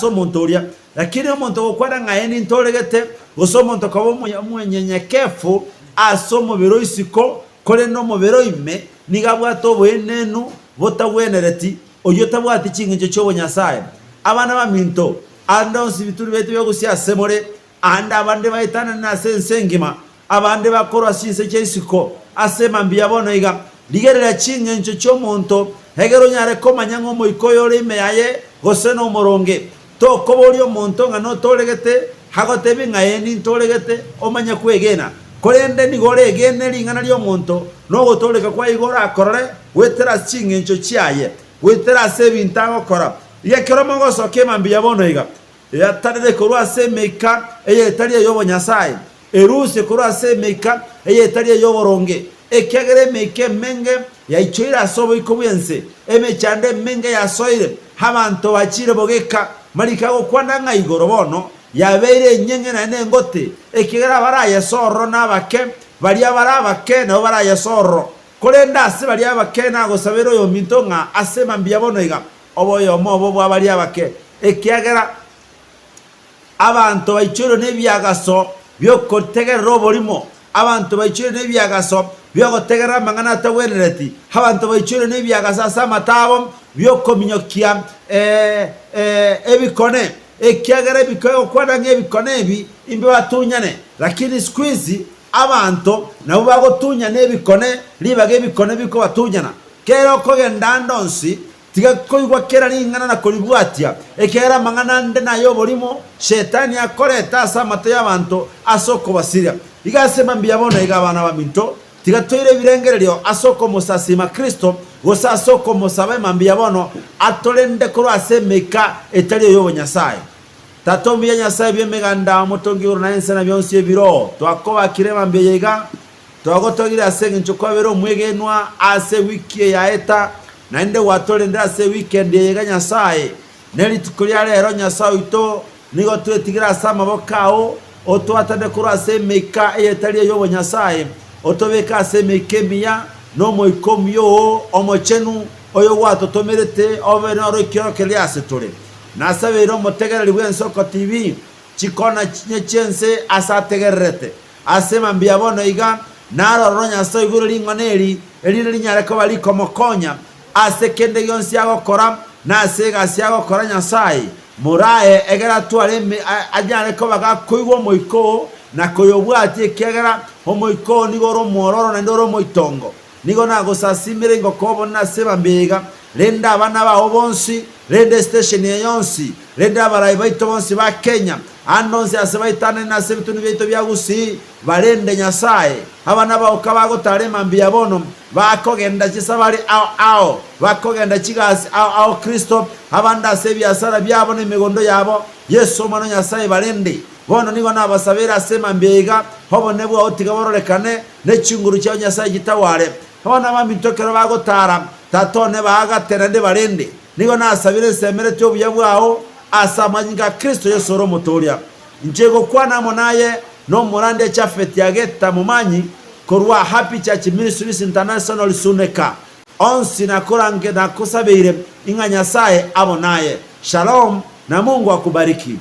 ase omonto oria. Lakini omonto ogokwana ng'a aye nintoregete, gose omonto koba omonyenyekefu ase omobere o isiko, korende omobere o ime nigo abwate oboenenu botagwenereti, oyio tabwati chingencho chi'obonyasae. Abana baminto, ande onsi bituri biaito biagusia asemore, Aande abande baetananire ase ense engima, abande bakorwa ase chinse chia isiko, ase mambia bono iga. Rigereria ching'encho chi'omonto, egere onyare komanya ng'a omoika oyo ore ime yaye gose nomoronge. Tokoboria omonto ng'a notoregete, agotebie ng'a ee nintoregete, omanye kwegena. Korende nigo oregene ring'ana ri'omonto, na ogotooreka kwaye igo orakorore goetera ase ching'encho chiaye, goetera ase ebinto agokora. Iga ekero mogosoka emambia bono iga, Eatanere korwa ase emeika eye etari ey'obonyasae, erusie korwa ase emeika eye etari ey'oboronge, ekiagera emeika emenge yaichoire ase oboiko bw'ense, emechando emenge yasoire, abanto bachiire bogeka. Mariko agokwana ng'a igoro bono yabeire enyeng'e naende engote, ekiagera abarayese ororo nabake, baria bare abake nabo barayese ororo. Korende ase baria abake nagosabera oyominto ng'a ase mambia bono iga Obe oyomo obo bwa baria abake, ekiagera abanto baichoirwe nebiagaso bi'ogotegerera oborimo, abanto baichoirwe nebiagaso bi'ogotegerera amang'ana atagwenereti, abanto baichoirwe nebiagaso ase amato abo bi'okominyokia ebikone, ekiagera ebiko egokwana ng'a ebikone ebi mbibatunyane. Lakini siku hizi abanto nabwo bagotunyana ebikone ribaga ebikone bikobatunyana. Kera okogenda ande onsi, Tiga koigwa kera ring'ana na koribwatia, ekiagera amang'ana ande nay'oborimo Shetani akoreta ase amato y'abanto ase okobasiria. Iga ase mambia bono iga abana baminto, tiga toire ebirengererio ase okomosasiima Kristo, gose ase okomosaba emambia bono atorende korwa ase emeika etari ey'obonyasae. Tata omuya Nyasae bw'emeganda, omotongi igoro na ense na bionsi ebiroo, twakobakire emambia eye iga, Twagotogire ase engencho kwabeire omwegenwa ase ewiki eye yaeta, naende gwatorendire ase ewikendi eye iga Nyasae. Ne rituko ria rero Nyasae oito, nigo twetigire ase amaboko ao, otwatane korwa ase emeika eyetari ey'obonyasae, otobeke ase emeika emiya, na Omoika omuya oo Omochenu, oyogwatotomerete obe noro ekiorokererio ase tore. Nasabeire omotegereri bw'ensoko TV, chikona chinye chi'ense ase ategererete. Ase mambia bono iga narororo Nyasae oigure ring'ana eri, erinde rinyare koba rikomokonya ase kende gionsi agokora, na ase egasi agokora Nyasae morae, egere atware eme anyare koba gakoigwa omoika oo na koyobwatia, ekiagera omoika oo nigo ore omwororo naende ore omoitongo. Nigo nagosasimire ingoko obonene ase mambia iga, rende abana bao bonsi, rende esitesheni eye yonsi, rende abarai baito bonsi ba Kenya, Aande onsi ase baitanane ase ebitunu biaito bia Gusii, barende Nyasae. Abana bao kabagotaara emambia bono, bakogenda chisabari ao ao, bakogenda chigasi ao ao Kristo, abande ase ebiasara biabo na emegondo yabo, Yeso Omwana o Nyasae barende. Bono nigo nabasabeire ase emambia iga, obonene bwao tiga bororekane, ne chinguru chiao Nyasae chitaware. Abana baminto ekero bagotaara, Tata one baagate naende barende. Nigo nasabire nsemeretie obuya bwao ase amanyinga a Kristo Yeso ore Omotooria. Inche gokwana amo naye nomorandia Jafeti Ageta Momanyi korwa Happy Church Ministries International Suneka. Onsi nakorange nakosabeire ing'a Nyasae abo naye. Shalom na Mungu akubariki.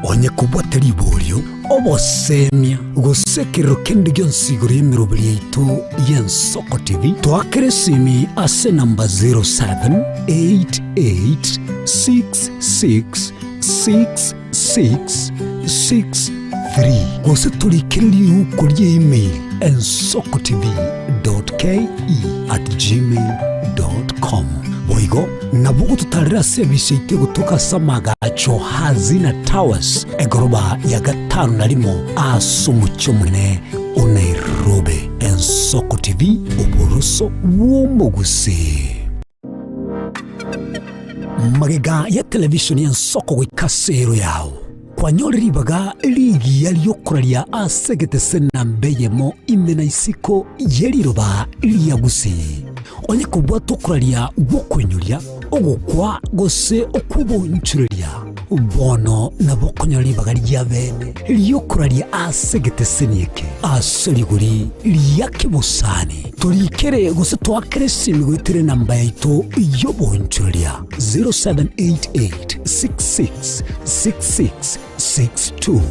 Onye kobwate riborio, obosemia, gose ekerero kende gionsi igoro y'emeroberi yaito y'Ensoko TV, toakere esimi ase enamba 0788666663 gose torikere riuko ria email ensokotv.ke@gmail.com. Boigo nabo ogototarera ase ebisa yaito egotoka ase amagacho Hazina Towers, egoroba ya gatano na rimo ase omochie omonene. o Nairobi. Ensoko TV, oboroso bw'omogusii. Magega ya television y'ensoko goika ase ero yao, kwanyore ribaga rigiya riokoraria ase egetese namba eyemo ime na isiko ye riroba ria Gusii. Onye kobwata okoraria gw'okoinyoria, ogokwa gose okw'obonchoreria, bono nabo okonyora ribaga ria bene ri'okoraria ase egeteseni eke ase rigori ria kebosani. Torikere gose toakere esimi goetera enamba yaito y'obonchoreria 0788 66 66 62.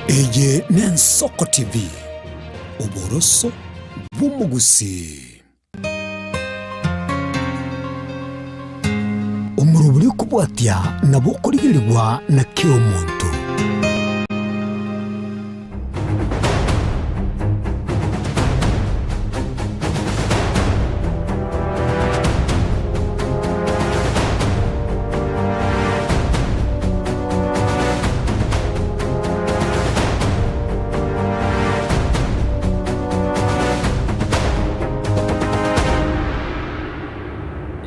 Eye n'Ensoko TV, oboroso bw'omogusii. Omorobori okobwatia nabo okorigerigwa na kera omonto.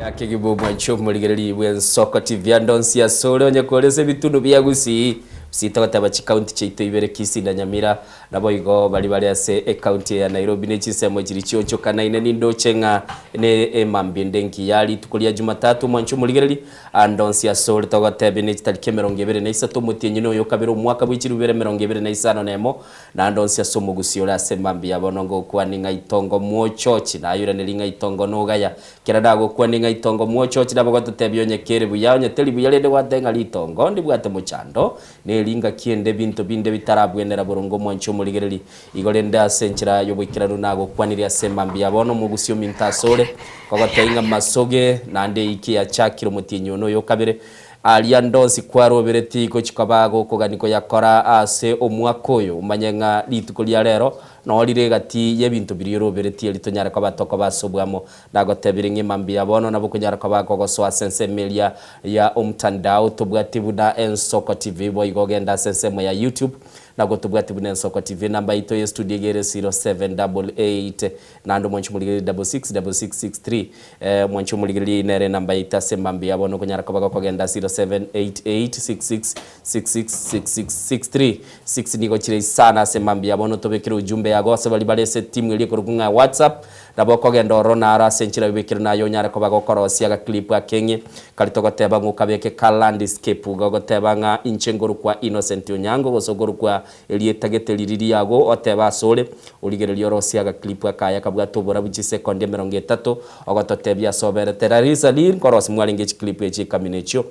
Yakegima omwancho omorigereria bw'ensoko TV ande onsi asore onye kore ase ebitundu bia Gusii Gusii togoteba chikaunti chiaito ibere Kisii na Nyamira Naboigo baria bare ase ekaunti ya Nairobi ne chinsemo chiria chionchokanaine nindoche ng'a ne emambia ende engiya rituko ria Jumatatu omwanche omorigereria ande onsi ase ore togotebia ne chitariki 23 omotienyi noyo okabere omwaka bwe chilifu ibere 25 na emo na ande onsi ase omogusii ore ase emambia bono ngokwanie ng'a itongo mwochochi nayoiranerie ng'a itongo nogaya Kera ndagokwanie ng'a itongo mwochochi nabo gototebia onye kere buya onye teri buya rende gwateba ng'a ritongo ndibwate mochando Neri ngaki ende ebinto binde bitarabwenera boronge omwanchi omorigereri. Igo rende ase enchera y'oboikeranu nagokwanirie ase emambia ya bono, omogusi ominto asore, kogotebia ng'a masoge, naende eiki yachakire omotienyi one oyo okabere, aria ande onsi kwaroberetie gochia koba gokogania koyakora ase omwaka oyo, omanye ng'a rituko ria rero noo rire egati y'ebinto biria oroberetie erio tonyare koba tokoba ase oboamo. Nagotebirie ng'ima mbuya bono nabo okonyara koba kogosoa ase ensemo eria ya omtandao tobwati buna Ensoko TV boigo ogende ase ensemo ya YouTube nabwo tobwati buna Ensoko TV enamba yaito ye studio iga ere 0788 naende omwanchi omorigereria 666663 eh, omwanchi omorigereria eyio nere enamba yaito ase mambia bono okonyara koba gokogenda 0788666663 6 nigo chire isano ase mambia bono tobekere ujumbe yago ase baria bare ase etimu eria ekorokwa ng'a WhatsApp Nabo okogenda ororo naro ase enchera bibekire naye onyare koba gokorosia agaclip akeng'e karia togoteba ng'a okabeke ka landscape gogoteba ng'a inche nkorokwa Innocent Onyango gose okorokwa erieta gete riria riago otebe asore origererie orosie agaclip akaya kabwate oborabu chisekondi emerongo etato ogototebia ase oberete Larissa Lee nkorosia mwarenge chiclip echi ekamina echio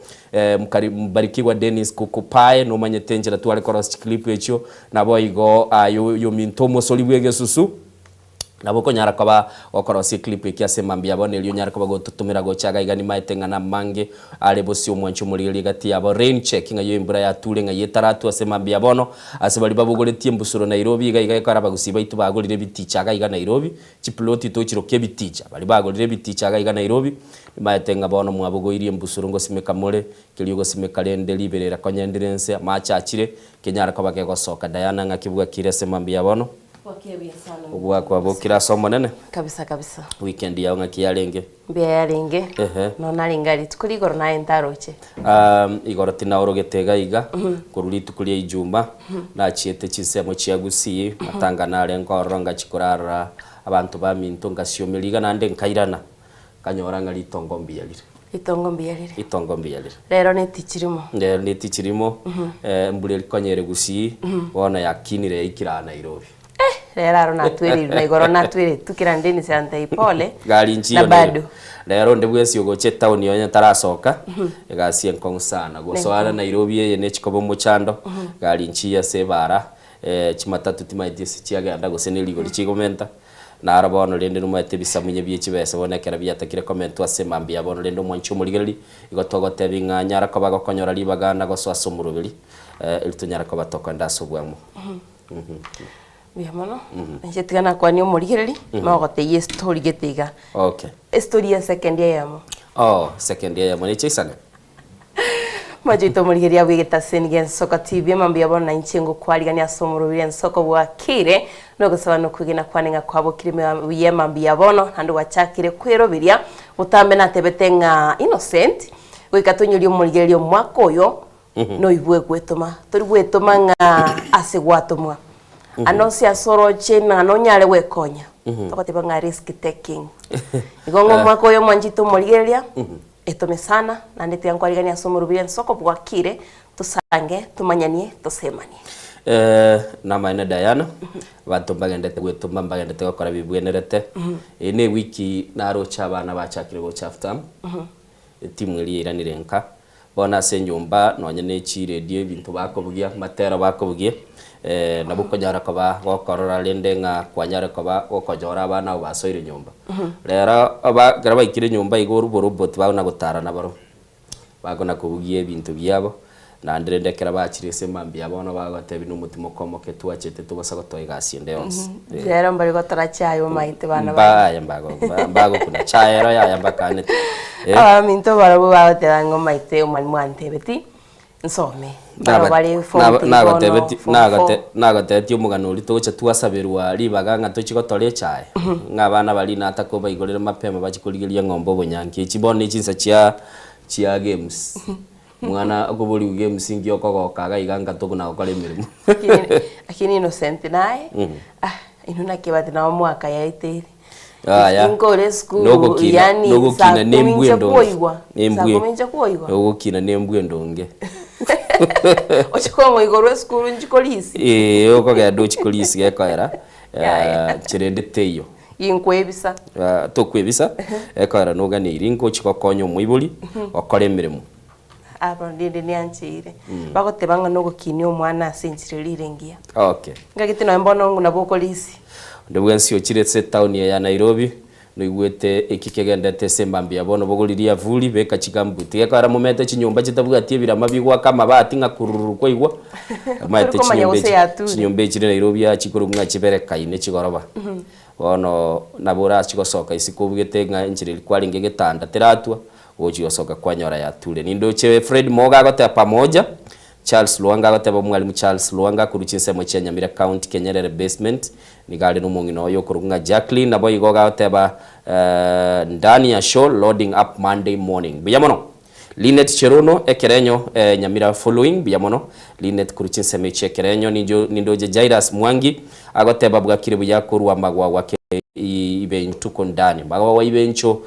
mkari Mbarikiwa Dennis Kukupae nomanyete enchera tware korosia chiclip echio naboigo aye oyominto omosori bwegesusu. Nabo okonyara koba gokorosia eclip eke ase mambia bono erio onyare koba gototomera gocha iga iga nimaete ng'a namange are bosio omwancho omorigereria egati yabo rain check ng'ai embura yature ng'ai etaratwe ase mambia bono ase baria babogoretie embusuro Nairobi iga iga ekero abagusii baito bagorire ebiticha iga iga Nairobi chiploti tochiroka ebiticha baria bagorire ebiticha iga iga Nairobi nimaete ng'a bono mwabogoirie embusuro ngosimeka more keria ogosimeka rende riberera konyendire nse amache achire kenyare koba kegosoka Diana ng'aki bwakire ase mambia bono. Bwakire sana. Obwakwa bokire ase Omonene. Kabisa kabisa. Weekend yao ng'aki yarenge? Mbuya yarenge. Ehe. Nonya narenge aria rituko ria igoro naye ntaroche. Um, igoro tinaorogete iga iga, korwa rituko ria Ijumaa, nachiete chinsemo chia Gusii, matanga narenge ororo ngachia korarora abanto baminto ngasiomeria iga naende nkairana, nkanyora ng'a ritongo mbuya rire. Ritongo mbuya rire. Ritongo mbuya rire. Rero netichi rimo. Rero netichi rimo, embura eri konya ere Gusii, bono yakinire yaikire aa Nairobi. Eh, rero aro natwereirwe na igoro natweretwe kera Dennis antebia pole Gari nchiyo na bado. Rero onde bwensi ogocha etown onye tarasoka, egasi enkong'u sana. Gosoana Nairobi eye ne chikoba omochando, gari nchiyo ase ebara, chimatatu timaeti ase chiagenda gose ne rigori chigomenta. Naro bono rende nomaete ebisamunye bie chibesa bono ekero biatakire komentwa ase mambia bono rende omwanchi omorigereria, igo togotebia ng'a nyara koba gokonyora ribaga na gosoa ase omoroberi, eri tonyare koba tokoenda ase obwamo. Mbuya mono, inche tiga nakwanie omorigereria, nogotebia estory gete iga. Okay. Estory ya second eyemo. Oh, second eyemo neche isane? Mwanche oito omorigereria bw'egetaseni gi'Ensoko TV, mambia bono na inche ngokwarigania ase omorobiri Ensoko bwakire, nogosaba na okwegena kwane ng'a kwabokire buya mambia bono, naende gwachakire kweroberia, botambe natebete ng'a Innocent, goika tonyorie omorigereria omwaka oyo, Noigwe gwetoma, tori gwetoma ng'a ase gwatomwa. Ande onsi ase oroche ng'a nonyare gwekonya, togoteba ng'a risk taking. Igo ng'a omwaka oyo omwanchete omorigereria, etome sana, naende tiga nkwariganie ase omorobiri ensoko bwakire, tosange, tomanyanie, tosemanie. Namaene Diana, abanto mbagendete gwetoma, mbagendete gokora bibwenerete. Eye ne ewiki naroche abana bachakire gocha half term, etimu eria yairanire nka. Bono ase enyomba nonye ne chiredio ebinto bakobugia, amatero bakobugia, nabo okonyara koba gokorora rende ng'a kwanyare koba gokonyora abana abwo basoire nyomba. Rero aba ekero baikire nyomba igo oboroboti bagona gotara nabarobwo, bakona kobugia ebinto biabo, naende rende ekero bachire ase mambia bono bagotebia na omotimoko omoke twachete tobasa gotoa egasi ende yonsi. Rero mbari gotora chiaye omaete bana baye. Mbaye mbago mbagokuna chaye ero yaya mbakanete. Eh. Abaminto barabwo bagoteba ng'a omaete omwalimu antebeti nsome. Barabwo bare form three bono, Nagotebeti form four. nagotebetie omogano oria togocha twasaberwa ribaga ng'a tochie gotora echae, ng'a abana baria nataka obaigorere mapema bachie korigereria eng'ombe obonyanki. Echi bono ne chinsa chia chia games. Omwana okoborigwa games inki okogoka iga iga nka tokona gokora emeremo. Lakini Innocent naye, ah inwe naki bati nabo mwaka yaeteire. Yaya. Inkore esukuru Nogokina yaani nogokina saa kumi nembwa inche endonge. kwoigwa, saa Nembwa kumi inche kwoigwa. Ogokina nembwa endonge. Oche kong'oigwa korwa esukuru inche korisia. Eeh okogenda ochie korisia gekoera, Yaya. nchera ende teiyo. Ginkwebisa. Tokwebisa, ekoera noganeiri ngochia gokonya omoibori gokora emeremo. Aba rende niancheire. Bagoteba ng'a nogokinia omwana ase enchera eria ere engiya. Okay. Ngagete nonya mbono ng'a nabo okorisia. Onde bwensi ochire ase etown eye ya Nairobi, noigwete eki kegendete ase emambia bono bogori riavuri, beka chigambuti. Gekoera momete chinyomba chitabwati ebirama bigoaka amabati ng'a kurururu kwaigwa, omanyete Tori komanya chinyomba gose echi yature. chinyomba echi chire Nairobi aa chikorokwa ng'a chiberekaine chigoroba. Bono nabo orache gosoka isiko obugete ng'a enchera eria kwarenge getanda teratwa, Gochia gosoka kwanyora yature. Nindoche Fred Moga agoteba pamoja, Charles Lwanga agoteba Omwalimu Charles Lwanga korwa chinsemo chia Nyamira County Kenyerere Basement nigo are nomong'ina oye okorokwa ng'a Jacqueline naboigo agoteba Ndani ya show loading up Monday morning. Mbuya mono. Linet Cherono Ekerenyo Nyamira following mbuya mono Linet korwa chinsemo echio Ekerenyo. Nindoche Jairus Mwangi agoteba bwakire buya korwa Magwagwa Ibentuko ndani Magwagwa Ibencho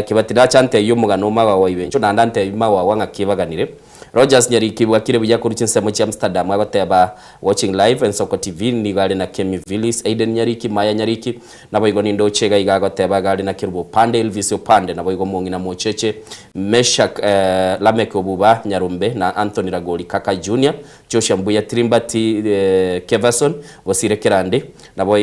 Kebati nache antebie omogano o Magwagwa Ibencho naende antebie Magwagwa ng'a kebaganire. Rogers Nyariki bwakire buya korwa chinsemo chia Amsterdam agoteba watching live Ensoko TV nigo are na Kemi Villis, Aiden Nyariki, Maya Nyariki naboigo nindoche iga iga agoteba iga are na Kerubo Opande, Elvis Opande naboigo Mong'ina Mocheche, Meshack Lameck Obuba Nyarombe na Anthony Ragori Kaka Junior Joshua Mbuya Tirimbati Keverson Bosire Kerandi nabo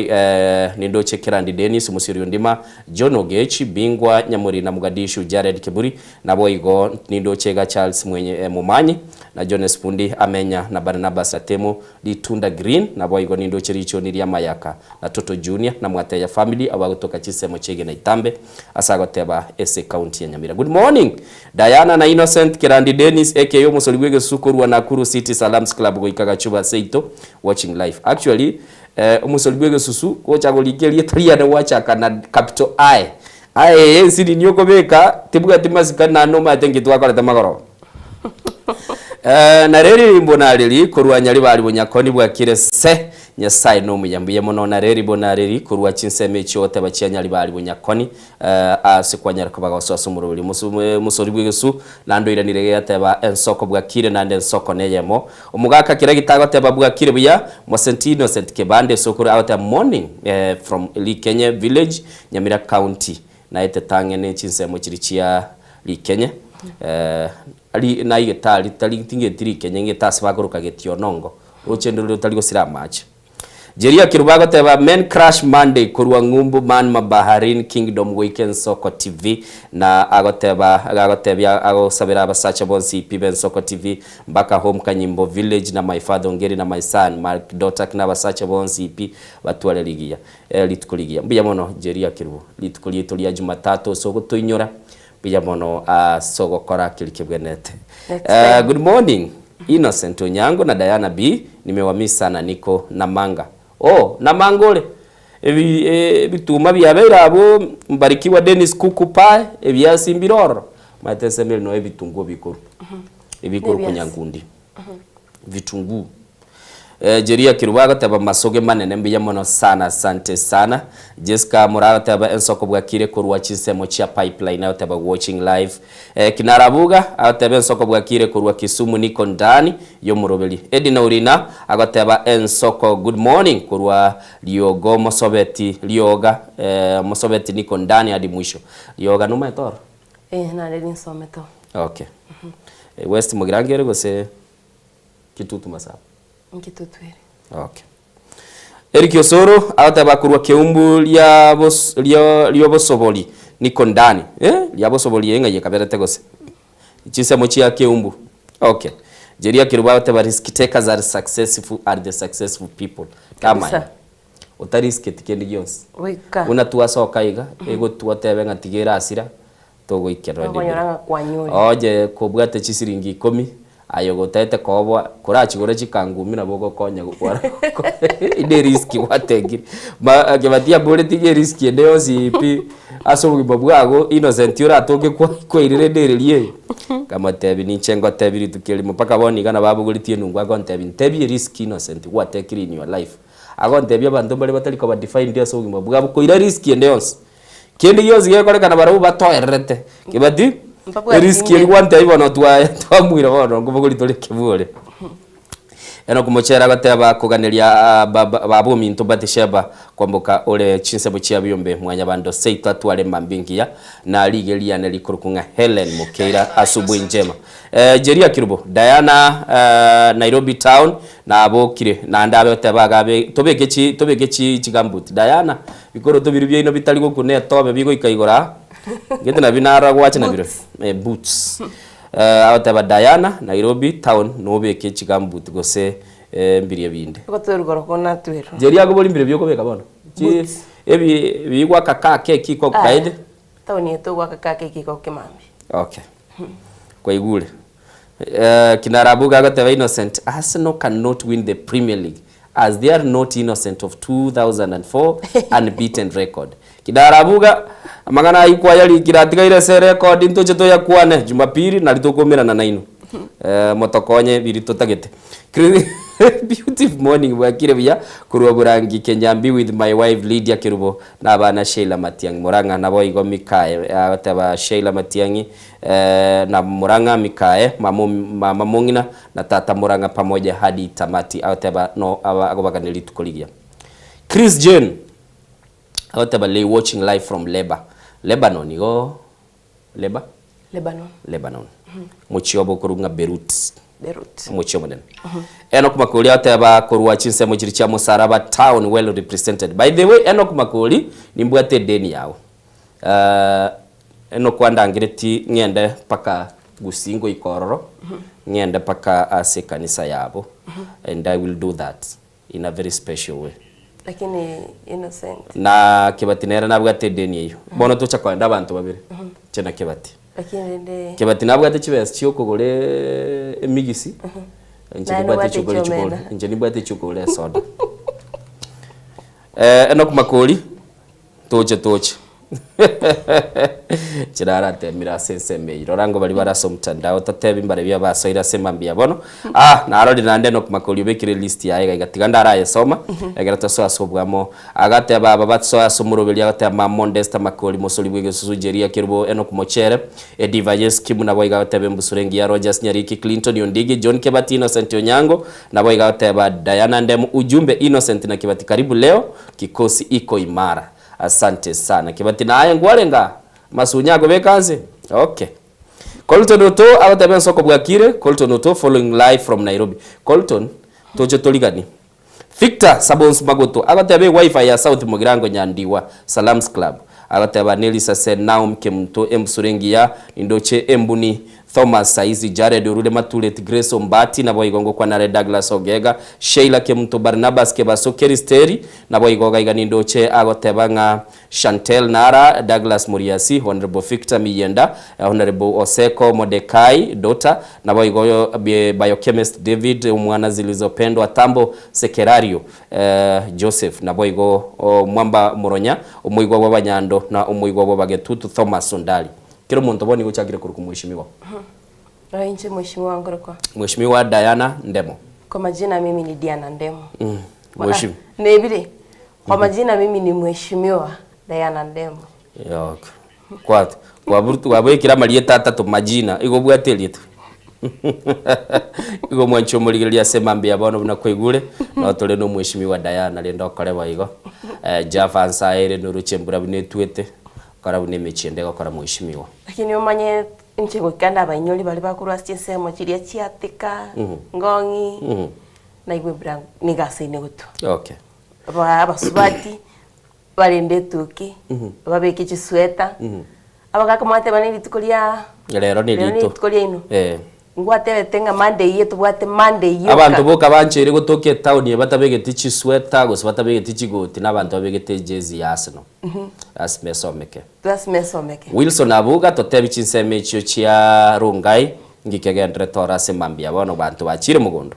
nindoche Kerandi Dennis Mosiori Ondima John Ogechi Bingwa Nyamorina Mogadishu Jared Kiburi naboigo nindoche iga Charles Mwenye Momanyi na Jones Pundi Amenya na Barnabas Atemo Ritunda Green naboigo nindoche Richoni ria Mayaka na Toto Junior na Mwateya Family abagotoka chinsemo chiegena Itambe ase agoteba ase ecounty ya Nyamira. Good morning Diana na Innocent Kerandi Dennis aka omosori bw'egesusu korwa Nakuru City Salams Club goika Gachuba seito watching live. Actually eh, omosori bw'egesusu gocha korika erieta riane gwachaka na capital I. I eye ensinini okobeka tebwati masikani naende nomanyete nki twakorete magoroba. Eh, nareri mbonareri korwa Nyaribari bonyakoni bwakire se Nyasaye nomuya mbuya mono nareri bonareri korwa chinsemo echio oteba chia Nyaribari bonyakoni eh, ase kwanyara koba gosoa ase omoroberi mosori bw'egesu naende oiranire gegateba ensoko bwakire naende ensoko neyemo omogaka kera gitagoteba bwakire buya Mosent Innocent Kebande esokoro agoteba morning eh, from Likenye village Nyamira county Naete tang'ene chinsemo chiria chia rikenye, ri naigete aria tari tingeti rikenye ng'ete ase bakoroka getionongo, roche ndore rotari gosira amache. Jeria Kerubo agoteba Men Crush Monday korwa ng'umbu Man Mabaharin Kingdom goika Ensoko TV na agoteba agagotebia agosabera abasacha bonsi pi b'Ensoko TV mpaka home Kanyimbo Village na my father Ongeri na my son Mark Dotak na abasacha bonsi pi batware rigiya. Rituko rigiya. Mbuya mono Jeria Kerubo. Rituko riaito ria Jumatatu ase ogotoinyora. Mbuya mono ase ogokora keria kebwenerete. Next time. Good morning Innocent Onyango na Diana B nimewamiss sana niko Namanga. Oh Namanga ore? Ebi ebituma biabeire abwo Mbarikiwa Dennis kuku pae ebiasi mbire ororo. Omanyete ensemo eri noe ebitunguo bikorwa. Ebikorwa Nebiasi. konyankundi. Vitunguu. Jeria Kirubo agoteba masoge manene mbuya mono sana asante sana. Jesca Mura agoteba ensoko bwakire korwa chinsemo chia pipeline agoteba watching live. Kinara Buga agoteba ensoko bwakire korwa Kisumu niko ndani yomoroberi. Edina Orina agoteba ensoko good morning korwa Riogo Mosobeti Rioga Mosobeti niko ndani hadi mwisho. Rioga nomaete oro? Eh, nare ninsomete oo. Okay. West Mugirango ere gose Kitutu Masaba? Nkitutu ere. Okay. Eric Osoro agoteba korwa Keumbu ria bos rio riobosobori niko ndani eh riabosobori eye ng'ai ekaberete gose chinsemo chia Keumbu okay. Jeria Kerubo agoteba risk takers are successful are the successful people. Kabisa. Tamanya. Otarisketi kende gionsi. Goika. Buna twasoka iga egotwa otebe ng'a tiga erasira togoikerera rinde. Okonyora ng'a kwanyure. Onye kobwate chisiringi ikomi, aye ogotaete koboa, korachigore chikangumi nabo ogokonya gokwana inde eriski gwatengire. Ma Kebati amboreti ng'a eriski ende yonsi pi ase obogima bwago Innocent oratoke kwa kwairire ende ereria eye. Nkamotebia ninche ngotebie rituko erimo mpaka bono iga nabo abogoretie enungu agontebia ntebie eriski Innocent gwatekire in your life. Agontebia abanto mbare batari koba defined ase obogima bwabo koira riski ende yonsi. Kende gionsi gekorekana barabwo batoererete. Kebati, Mbabwati eriski eri inge. gwantebia bono twaye twamuira bono nkobogori tore ekebore. Enock Mochere agoteba koganeria ah, baba baba ominto Bathsheba kwamboka ore chinsemo chia biombe mwanyabanto seito atware mambia engiya na riige riane rikorokwa ng'a Hellen Mokeira asubuhi njema. Eh, Jeria Kirubo, Diana eh, Nairobi town Nabokire, naende abe oteba agabe, Tobeke chi, tobeke chi, chigambuti. Diana, bikoroto biria biaino bitari gokuna etobe bigoika igoro aa, gete nabio narora gwacha nabirobio. Eh, boots. Eh, agoteba Diana, Nairobi town, nobeke chigambuti gose eh, mbiria binde. Ogotwerwa igoro konatwerwa. Jeria akobori mbiria biokobeka bono? Chi, Boots. ebi, bigwaka kake ekiko Aya, kaende? town eye togwaka kake ekiko kemambia. Okay. Kwaigure. Kinarabuga agoteba Innocent, Arsenal cannot win the Premier League as they are not innocent of 2004 unbeaten record. Kinarabuga, amang'ana ayio kwayarikire atigaire ase erekodi ntoche toyakwane Jumapili nari tokomerana nainwe. Motokonye biri totagete. Beautiful morning bwakire buya korwa Borangi Kenyambi with my wife Lydia Kerubo na abana Sheila Matiang'i Murang'a naboigo Mikae agoteba Sheila Matiang'i Na Murang'a Mikae, mama mama mong'ina, na tata Murang'a pamoja hadi tamati, agoteba no agobagane rituko rigiya. Chris Jane agoteba lay watching live from Leba. Lebanon igo Leba? Lebanon. Lebanon. Mochie obo okorwa ng'a Beirut. Beirut. Omochie omonene. Enock Makori agoteba korwa chinsemo chiria chia Musaraba town well represented. By the way Enock Makori nimbwate edeni yao. Enock andangeretie ng'ende mpaka Gusii ngoika ororo, ng'ende mpaka ase ekanisa yabo, and I will do that in a very special way. Lakini Innocent. Na Kebati nere nabwate edeni eyio. Bono tocha koenda abanto babere, inche na Kebati. Lakini rende. Kebati nabwate chibesa chiokogora emigisi, inche Naye nimbwate nobwate chiokogora chiomena. chikogora, inche nimbwate chiokogora esoda. Enock Makori. Toche toche. Chiraratemire ase ensemo eyio. Rora ngo baria bare ase omotandao totebi mbarabio abasoire ase mambia bono. Ah, narorire naende Enock Makori obekire list yaye iga iga tiga ndarayesoma ekero tosoe ase obwamo. Agateba aba basoe ase omoroberi agateba Mama Mondesta Makori mosori bw'egesusu Jeria Kerubo Enock Mochere Ediva Yeskimu naboigo agoteba embusuro engiya Rogers Nyariki Clinton Ondigi John Kebati Innocent Onyango naboigo agoteba Diana Ndemu Ujumbe Innocent na Kebati karibu leo kikosi iko imara. Asante sana Kebati naye nkwarenge aa? Masunya akobeka nse? Okay. Colton Oto agoteba ensoko bwakire, Colton Oto following live from Nairobi. Colton, toche torigani. Victor Sabons Magoto agoteba ewifi ya South Mugirango Nyandigwa Salams Club. Agoteba Nelisa Se Naum Kemunto embusuro engiya nindoche embuni Thomas Saizi, Jared Orure Maturet, Grace Ombati, naboigo ngokwana are Douglas Ogega, Sheila Kemunto, Barnabas Kebaso, Keris Teri, naboigo gaiga nindoche agoteba ng'a Shantel Nara, Douglas Muriasi, Honourable Victor Miyenda, Honourable Oseko Mordecai, daughter, naboigo Biochemist David Omwana Zilizopendwa Tambo Sekerario, Joseph, naboigo Mwamba Muronya, omoigwa bw'Abanyando na omoigwa bw'Abagetutu Thomas Ondari. Kera omonto bono nigo ochakire korokwa Mheshimiwa. Oyo inche Mheshimiwa nkorokwa. Mheshimiwa Diana Ndemo. Kwa majina mimi ni Diana Ndemo. Mheshimiwa. Nebire. Kwa majina mimi ni Mheshimiwa Diana Ndemo. Okay. Kwa kwabekire amarieta atato majina igo obwate erieta. Igo mwanche omorigereria ase mambia bono buna kwaigure no tore na Omweshimiwa Diana rende okore boigo. Eh, Jaffa nsaere noroche embura buna etwete. Kora buna emechie ende egokora mweshimiwa. Lakini omanye inche goika ndabainyori baria bakorwa ase chinsemo chiria chia Thika, Ngong'i, naigwe buna nigo aseine gotwa. Okay. Aba abasubati barende etuki, babeke chisweta, abagaka mwateba ne rituko ria Rero ne rero ne rito. rituko riaino. Eh. Ngwatebete ng'a Monday eye tobwate Monday yoka. Abanto boka bancheire gotoka etown eye batabegeti chisweta gose batabegeti chigoti na abanto babegete ejezi ya Arsenal. Lasima esomeke. Lasima esomeke. Wilson Abuga totebi chinsemo echio chia Rongai ngikegenderete ore ase mambia bono banto bachire mogondo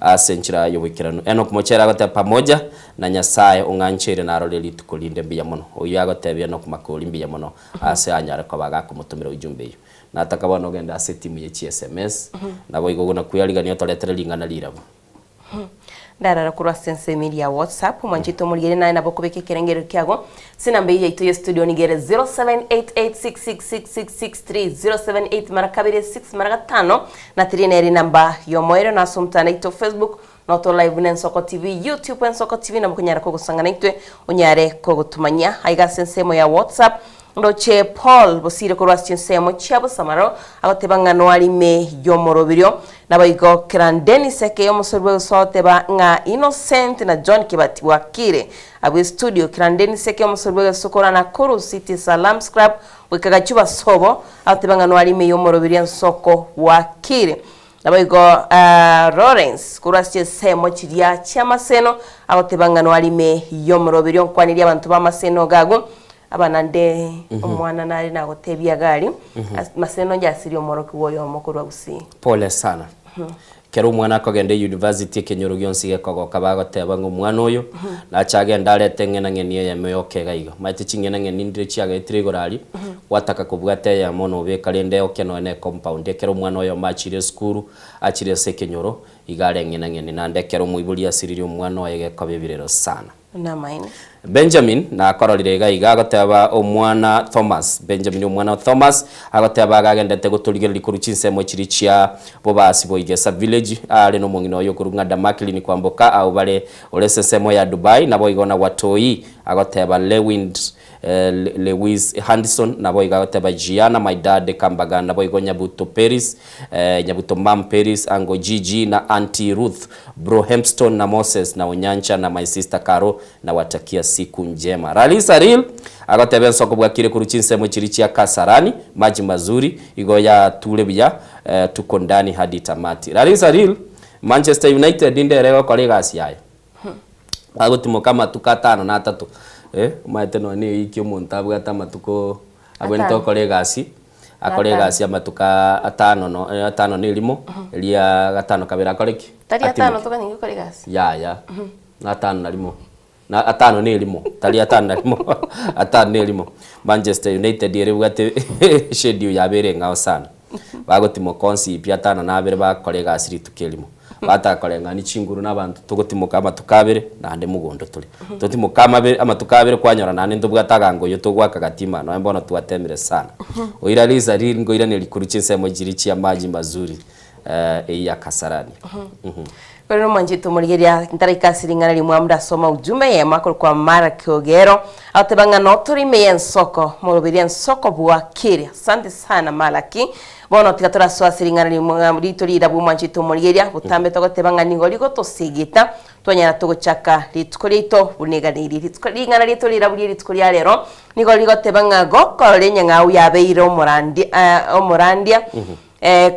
ase enchera y'oboikeranu. Enock Mochere agoteba pamoja na Nyasaye ong'ancheire narore rituko rinde mbuya mono. Oyio agotebia Enock Makori mbuya mono ase anyare koba gakomotomera ujumbe eyio. Nataka bono ogende ase etimu ye chi sms, naboigo buna kweyarigania otoretere ring'ana rirabu. Ndarara korwa ase ensemo eria ya WhatsApp, mwanchete omorigere naye nabo okobeka ekerengererio kiago ase enamba eyio yaito ye studio nigo ere 0788666663, 078 mara kabere 6 mara gatano na 3 nere enamba y'omoerio na ase omotandao oito Facebook noto live buna Ensoko TV, YouTube Ensoko TV nabo okonyara kogosang'ana intwe onyare kogotumanyia aiga ase ensemo ya WhatsApp Ndoche Paul bosire korwa ase chinsemo chia bosamaro agoteba ng'a noari ime y'omoroberio. Naboigo kera Dennis Ekeye omosori bw'egesusu agoteba ng'a Innocent na John Kibati bwakire abwo estudio. Kera Dennis Ekeye omosori bw'egesusu korwa Nakuru City Salams Club goika Gachuba sobo agoteba ng'a noari ime y'omoroberio ensoko bwakire. Naboigo Lawrence korwa ase chinsemo chiria chi'amaseno agoteba ng'a noari ime y'omoroberio nkwanirie abanto b'amaseno iga agwo. Abana nde omwana nare nagotebia gari maseno njasirie omworokigwa oyomo korwa Gusii. Pole sana. Kero omwana akogenda eyunivasiti ekenyoro gionsi gekogoka bagoteba ng'a omwana oyo nache agende arete eng'enang'eni eyemo yoka iga iga. Omanyete ching'enang'eni ndire chiagetire igoro aria, gwataka kobwata eyemo nobeka rende eoke nonya na ecompound. Ekero omwana oyomo achire esukuru, achire ase ekenyoro, iga are eng'enang'eni. Naende ekero omoibori asiririe omwana oye gekoba ebirero sana. Namaene. Benjamin nakororire iga iga agoteba omwana Thomas, Benjamin omwana o Thomas, agoteba iga agendete gotorigereria korwa chinsemo chiria chia bobasi bwa Igesa village, are nomong'ina oye okorwa ng'a Damaklin kwamboka abwo bare ore ase ensemo ya Dubai, naboigo na Watoi, agoteba Lewind Lewis Handison, naboigo agoteba Gianna my dad Kambaga, naboigo Nyabuto Peris, Nyabuto mum Peris, Uncle GG na Auntie Ruth, Bro Hempston na Moses na Onyancha na my sister Caro nawatakia siku njema. Ralisa Real agoteba ensoko bwakire korwa chinsemo chiria chia Kasarani, maji mazuri, igo yature buya tuko ndani hadi tamati. Ralisa Real, Manchester United ndere egokora egasi yaye. Bagotimoka amatuko atano na atato, eh, omanyete nonya na ewiki omonto abwate amatuko abwenerete Atano. gokora egasi, akore Atano. egasi amatuko aa atano no atano na erimo, eria gatano kabere akore ki? Tari atano Atimoke. tokanyenge gokora egasi? Yaya, na atano na rimo. Na atano na erimo, tari atano na rimo, atano na erimo. Manchester United ere ebwate schedule yabo ere eng'ao sana. Bagotimoka onsi pi atano na abere bakora egasi rituko erimo. Bataka koreng'ania chinguru na abanto togotimoka amatuko abere naende mogondo tore. Totimoke amabe amatuko abere kwanyora naende ntobwate agango oyio togoaka gatima nonya bono twatemire sana. Oira risa riri nkoiraneria korwa chinsemo chiria chia maji mazuri eyio ya Kasarani. Korende omwanchete omorigereria ntaraika ase ring'ana rimwamu ndasoma ujumbe eyemo akorokwa Mark Ogero agoteba ng'a notore ime y'ensoko moroberio ensoko bwakire. Asante sana Malaki. Bono tiga torasoe ase ring'ana rimwamu rito rirabwo omwanchete omorigereria botambe togoteba ng'a nigo rigotosegeta twanyara togochaka rituko riaito buna eganeirie. Rituko ring'ana riaito rirabwo rie rituko ria rero nigo rigoteba ng'a gokorora enyang'au yabeire omorandi omorandia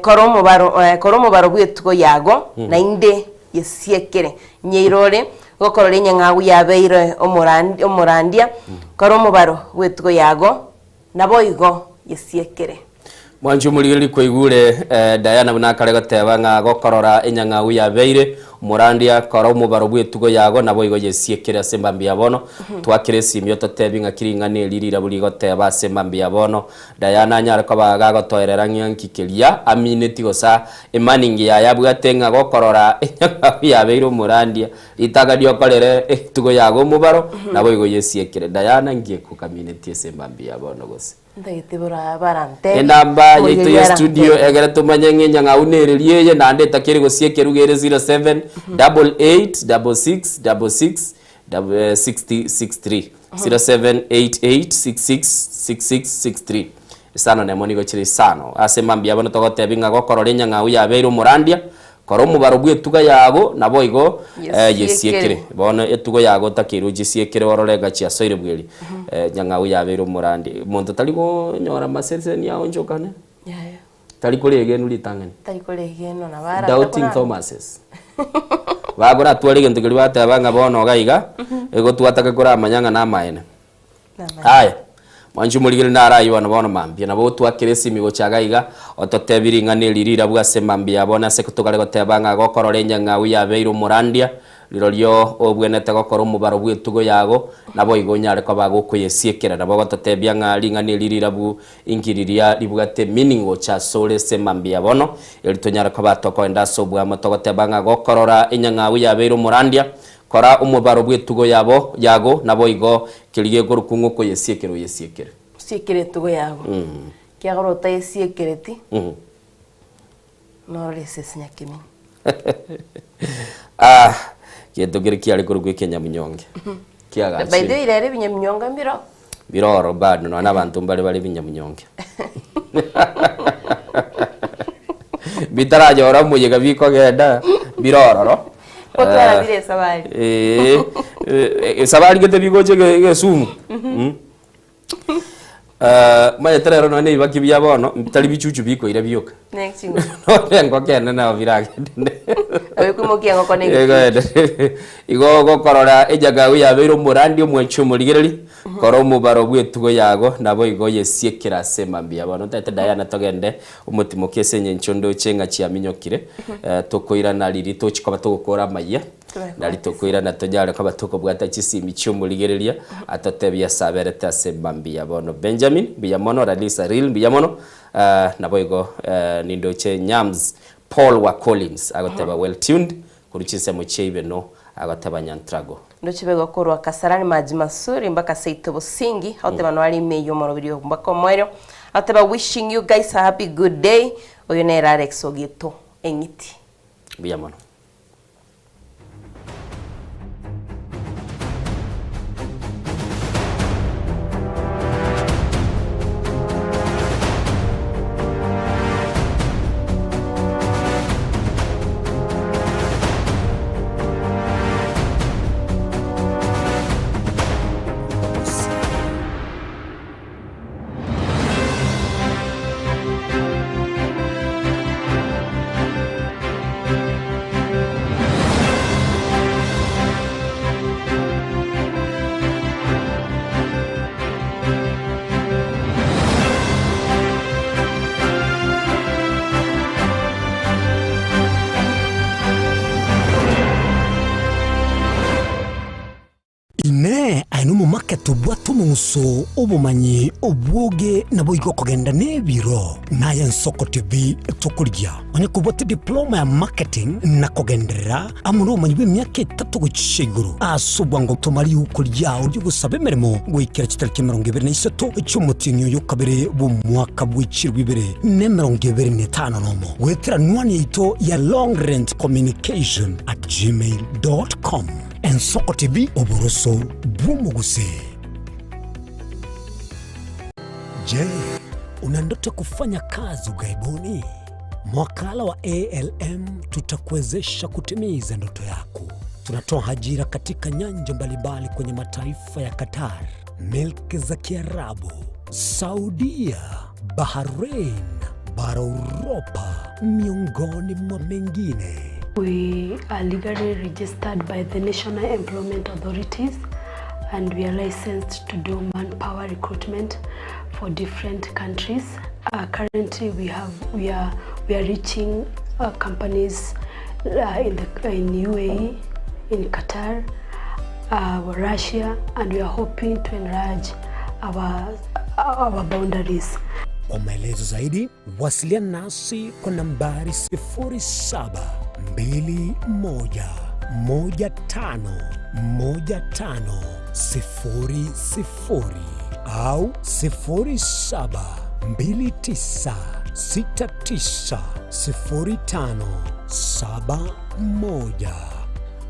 Kora omobaro, kora omobaro bw'etugo yago, naende yesiekere. Nyeirore, gokorora enyang'au yabeire omorandi, omorandia, kora omobaro bw'etugo yago, naboigo yesiekere. Mwanche omorigereria kwaigure Diana buna akare goteba ng'a gokorora enyang'au yabeire omorandia, kora omobaro bw'etugo yago, naboigo yesiekere ase embambi ya bono. Twakere esimi ototebi ng'aki ring'ana eri rirabu rigoteba ase embambi ya bono. Diana anyare koba gagotoerera ng'a nki keria amineti gose emaningi yaye abwate ng'a gokorora enyang'au yabeire omorandia, ritaka riokorere etugo yago omobaro, naboigo yesiekire. Diana nki ekokaminetie ase emambia ya bono gose? Ntagete bora barantebie, Enamba yaito omorigereria ya studio arantebie. egere tomanye ng'a enyang'au nereria eye naende etakeri gosiekera iga ere 07 88 66 66 6063 0788666663 Isano nemo nigo chire isano. Ase mambia bono togotebi ng'a gokorora enyang'au yabeire omorandia, kora omobaro bw'etuga yago, naboigo eh, yesiekere. Bono etugo yago otakeirwe ochisiekere orore ng'a chiasoire bweri. Eh, enyang'au yabeire omorandia. Monto tari gonyora amaseseni aonchokane, Yaya. tari koregenwa ritang'ani. Tari koregenwa nabo arate Doubting korara. Thomases. Bakoratware egento keria bateba ng'a bono iga iga, igo twatake koramanya ng'a namaene. Namaene. Aya, mwanche omorigereria naro aywo bono bono mambia, nabo otwakere esimi gocha iga iga, ototebie ring'ana eri rirabwo ase mambia bono ase tokare goteba ng'a gokorora enyang'au yabeire omorandia, Rirorio obwenerete gokora omobaro bw'etugo yago, naboigo onyare koba gokoyesiekera. Nabo ogototebia ng'a ring'ana eri rirabu inki riria ribwate meaning gocha asore ase mambia bono, eri tonyare koba tokoenda ase oboamo togoteba ng'a gokorora enyang'au yabeire omorandia, kora omobaro bw'etugo yabo yago, naboigo keria gekorokwa ng'a okoyesiekera oyesiekere. Osiekere etugo yago, ekiagera otayesiekereti, Norore esese nyakeminyi. Ah, gento kere kiare korokwa ekenyamunyonge. By the Kiagachire. way rero ebinyamunyonge mbiro. Biroro bado nonya na abanto mbare bare ebinyamunyonge. Bitaranyora omoyega bikogenda, birororo. Gotwara bire esabari. Eh, eh, esabari gete bigocha ege- egesumu. Mm. Omanyete rero nonya na ebibaki bia bono, tari bichuchu bikoira bioka. Next thing. Nonya engoko ende nabo biragende. Nabo ekoimokia engoko na egechuchu. Egoende. Igo ogokorora ejagago yabeire omorandi omwanchi omorigereri, kora omobaro bw'etugo yago, naboigo oyesiekere ase emambia bono. Ntaete Diana togende omotimoki ase eng'encho ndoche ng'a chiaminyokire, tokoirana riria tochi koba togokora amayia. Nari tokoirana tonyare koba tokobwata chisimi chi'omorigereria, atotebie ase aberete ase mambia bono. Benjamin, mbuya mono, Ralisa Real, mbuya mono, naboigo nindoche Nyams Paul wa Collins agoteba well tuned, korwa chinsemo chia Ibeno agoteba Nyantrago. Ndoche bego korwa Kasarani Maji Masuri mpaka Seito Busingi, agoteba noare ime y'omoroberio mpaka omoerio, agoteba wishing you guys a happy good day, oyo nere Alex Ogeto Eng'iti. Mbuya mono. Market obwate omong'uso, obomanyi, obwoge naboigo okogenda nebiro. Naye Ensoko TV tokorigia. Onye kobwate diploma ya marketing na kogenderera amo nobomanyi bw'emiaka etato gochia igoro ase obwango toma riuko riao ri'ogosaba emeremo goikera chitariki 28 chi'omotienyi oyo okabere bw'omwaka bwe chilifu ibere na 25 nomo goetera anwani yaito ya longrentcommunication at gmail dot com. Ensoko TV oboroso bw'omogusii. Je, una ndoto ya kufanya kazi ughaibuni? Mwakala wa ALM tutakuwezesha kutimiza ndoto yako. Tunatoa ajira katika nyanja mbalimbali kwenye mataifa ya Qatar, milki za Kiarabu, Saudia, Bahrain, bara Uropa, miongoni mwa mengine. We are legally registered by the National Employment Authorities and we are licensed to do manpower recruitment for different countries. Uh, currently we have we are we are reaching uh, companies uh, in the in UAE, in Qatar, uh, Russia and we are hoping to enlarge our our boundaries. Kwa maelezo zaidi wasiliana nasi kwa nambari 0721151500 au 0729690571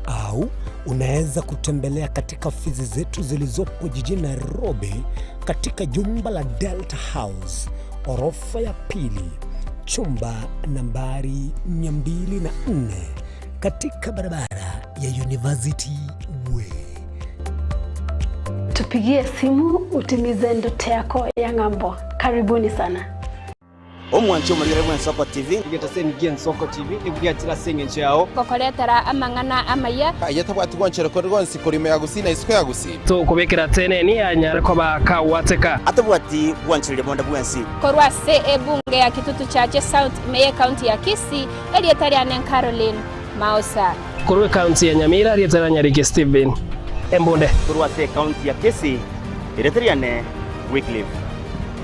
au unaweza kutembelea katika ofisi zetu zilizopo jijini Nairobi katika jumba la Delta House orofa ya pili chumba nambari 204 katika barabara ya University Way. Tupigie simu utimize ndoto yako ya ng'ambo. Karibuni sana. Omwanche omorigere bw'Ensoko TV. Egetaseni gi'Ensoko TV nigo giachire ase engencho yao. Gokoretera amang'ana amaya. Aye tabwati gwanchera kore gonsi korwa ime ya Gusii na isiko ya Gusii. Tokobekera teneni anyare koba kagwateka. Atabwati bwanchereria bonde bwensi. Korwa ase ebunge ya Kitutu Chache South ime y'ecounty ya Kisii, erieta riane Caroline Maosa. Korwa ecounty ya Nyamira, erieta ria Nyariki Stephen Embunde. Korwa ase ecounty ya Kisii, erieta riane Wycliffe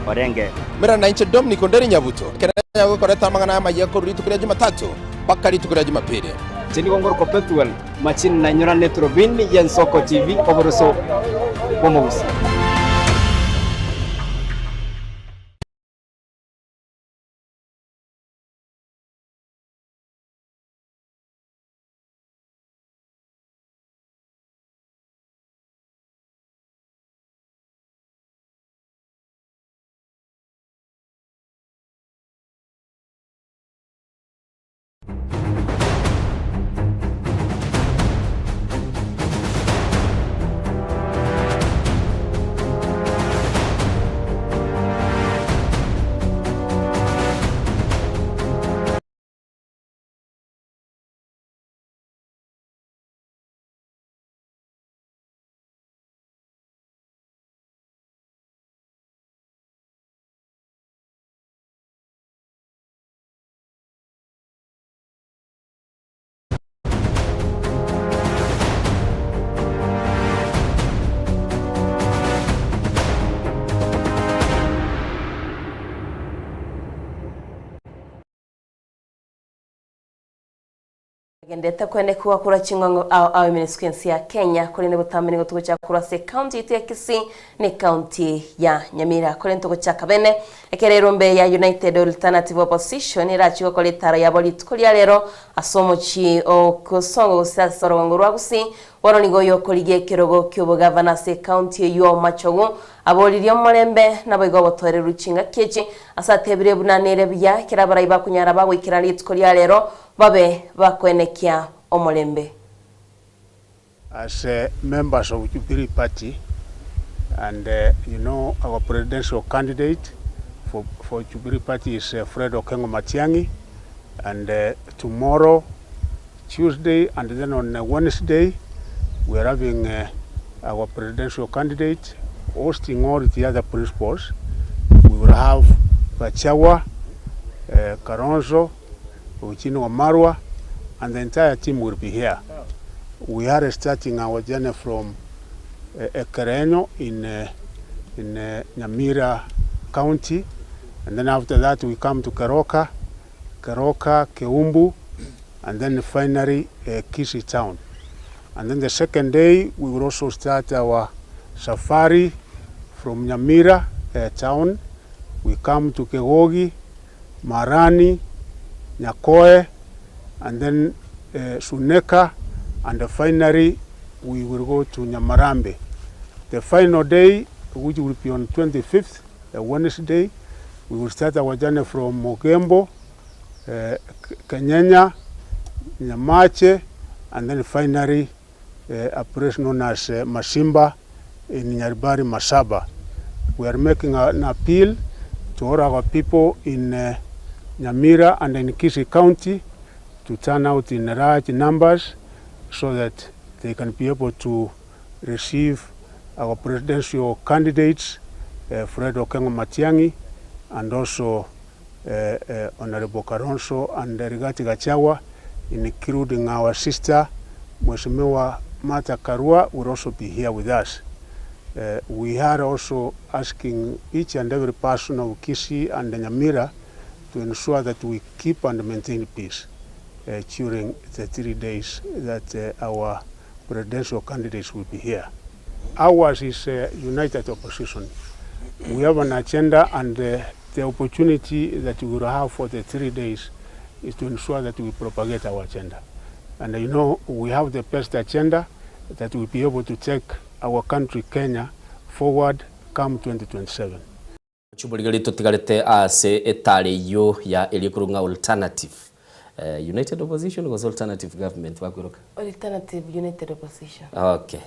Orenge. Mera nainche Dominic Onderi Nyabuto, ekero nanyare gokoreta amang'ana amayia korwa rituko ria Jumatatu mpaka rituko ria Jumapili. Inche nigo ngorokwa Pethuel Machini nainyorane eturubini y'Ensoko TV oboroso bw'omogusii. Agendete kwenekigwa korwa ching'ong'o ao ao ime nesiko ense ya Kenya, korende botambe nigo togochaka korwa ase ecounty yaito ya Kisii na ecounty ya Nyamira. Korende togochaka bene ekero erombe ya United Alternative Opposition erachie gokora etaro yabo rituko ria rero ase omochie o Kosongo gose ase orogongo rwa Gusii Bono nigo oyokorigia ekerogo ki'obogavana ase ecounty eyio Machogu aboririe omorembe naboigo obotoereru chingaki echi ase atebire buna nere buya ekero abarai bakonyara bagoikerana rituko ria rero babe bakoenekia omorembe. As members of Jubilee Party and you know our presidential candidate for, for Jubilee Party is Fred Okengo Matiang'i and tomorrow Tuesday and then on Wednesday we are having our presidential candidate hosting all the other principals. We will have Gachagua, uh, Kalonzo, Eugene Wamalwa, and the entire team will be here. We are starting our journey from Ekerenyo in in Nyamira County and then after that we come to Keroka, Keroka, Keumbu and then finally Kisii town. And then the second day we will also start our safari from Nyamira town, we come to Kegogi, Marani, Nyakoe and then Suneka and finally we will go to Nyamarambe. The final day which will be on 25th, Wednesday, we will start our journey from Mogembo, Kenyenya, Nyamache and then finally a place known as Masimba in Nyaribari Masaba. We are making an appeal to all our people in Nyamira and in Kisii County to turn out in large numbers so that they can be able to receive our presidential candidates, Fred Okengo Matiang'i and also Honorable Kalonzo and Rigathi Gachagua, including our sister Mheshimiwa Martha Karua will also be here with us. We are also asking each and every person of Kisii and Nyamira to ensure that we keep and maintain peace during the 3 days that our presidential candidates will be here. Ours is a united opposition. We have an agenda, and the opportunity that we will have for the 3 days is to ensure that we propagate our agenda. And we have the best agenda that will be able to take our country, Kenya, forward come 2027. Chiborigereria totigarete ase etare eyio ya eria ekorokwa ng'a alternative united opposition gose alternative government bakweroka? Alternative united opposition. Okay.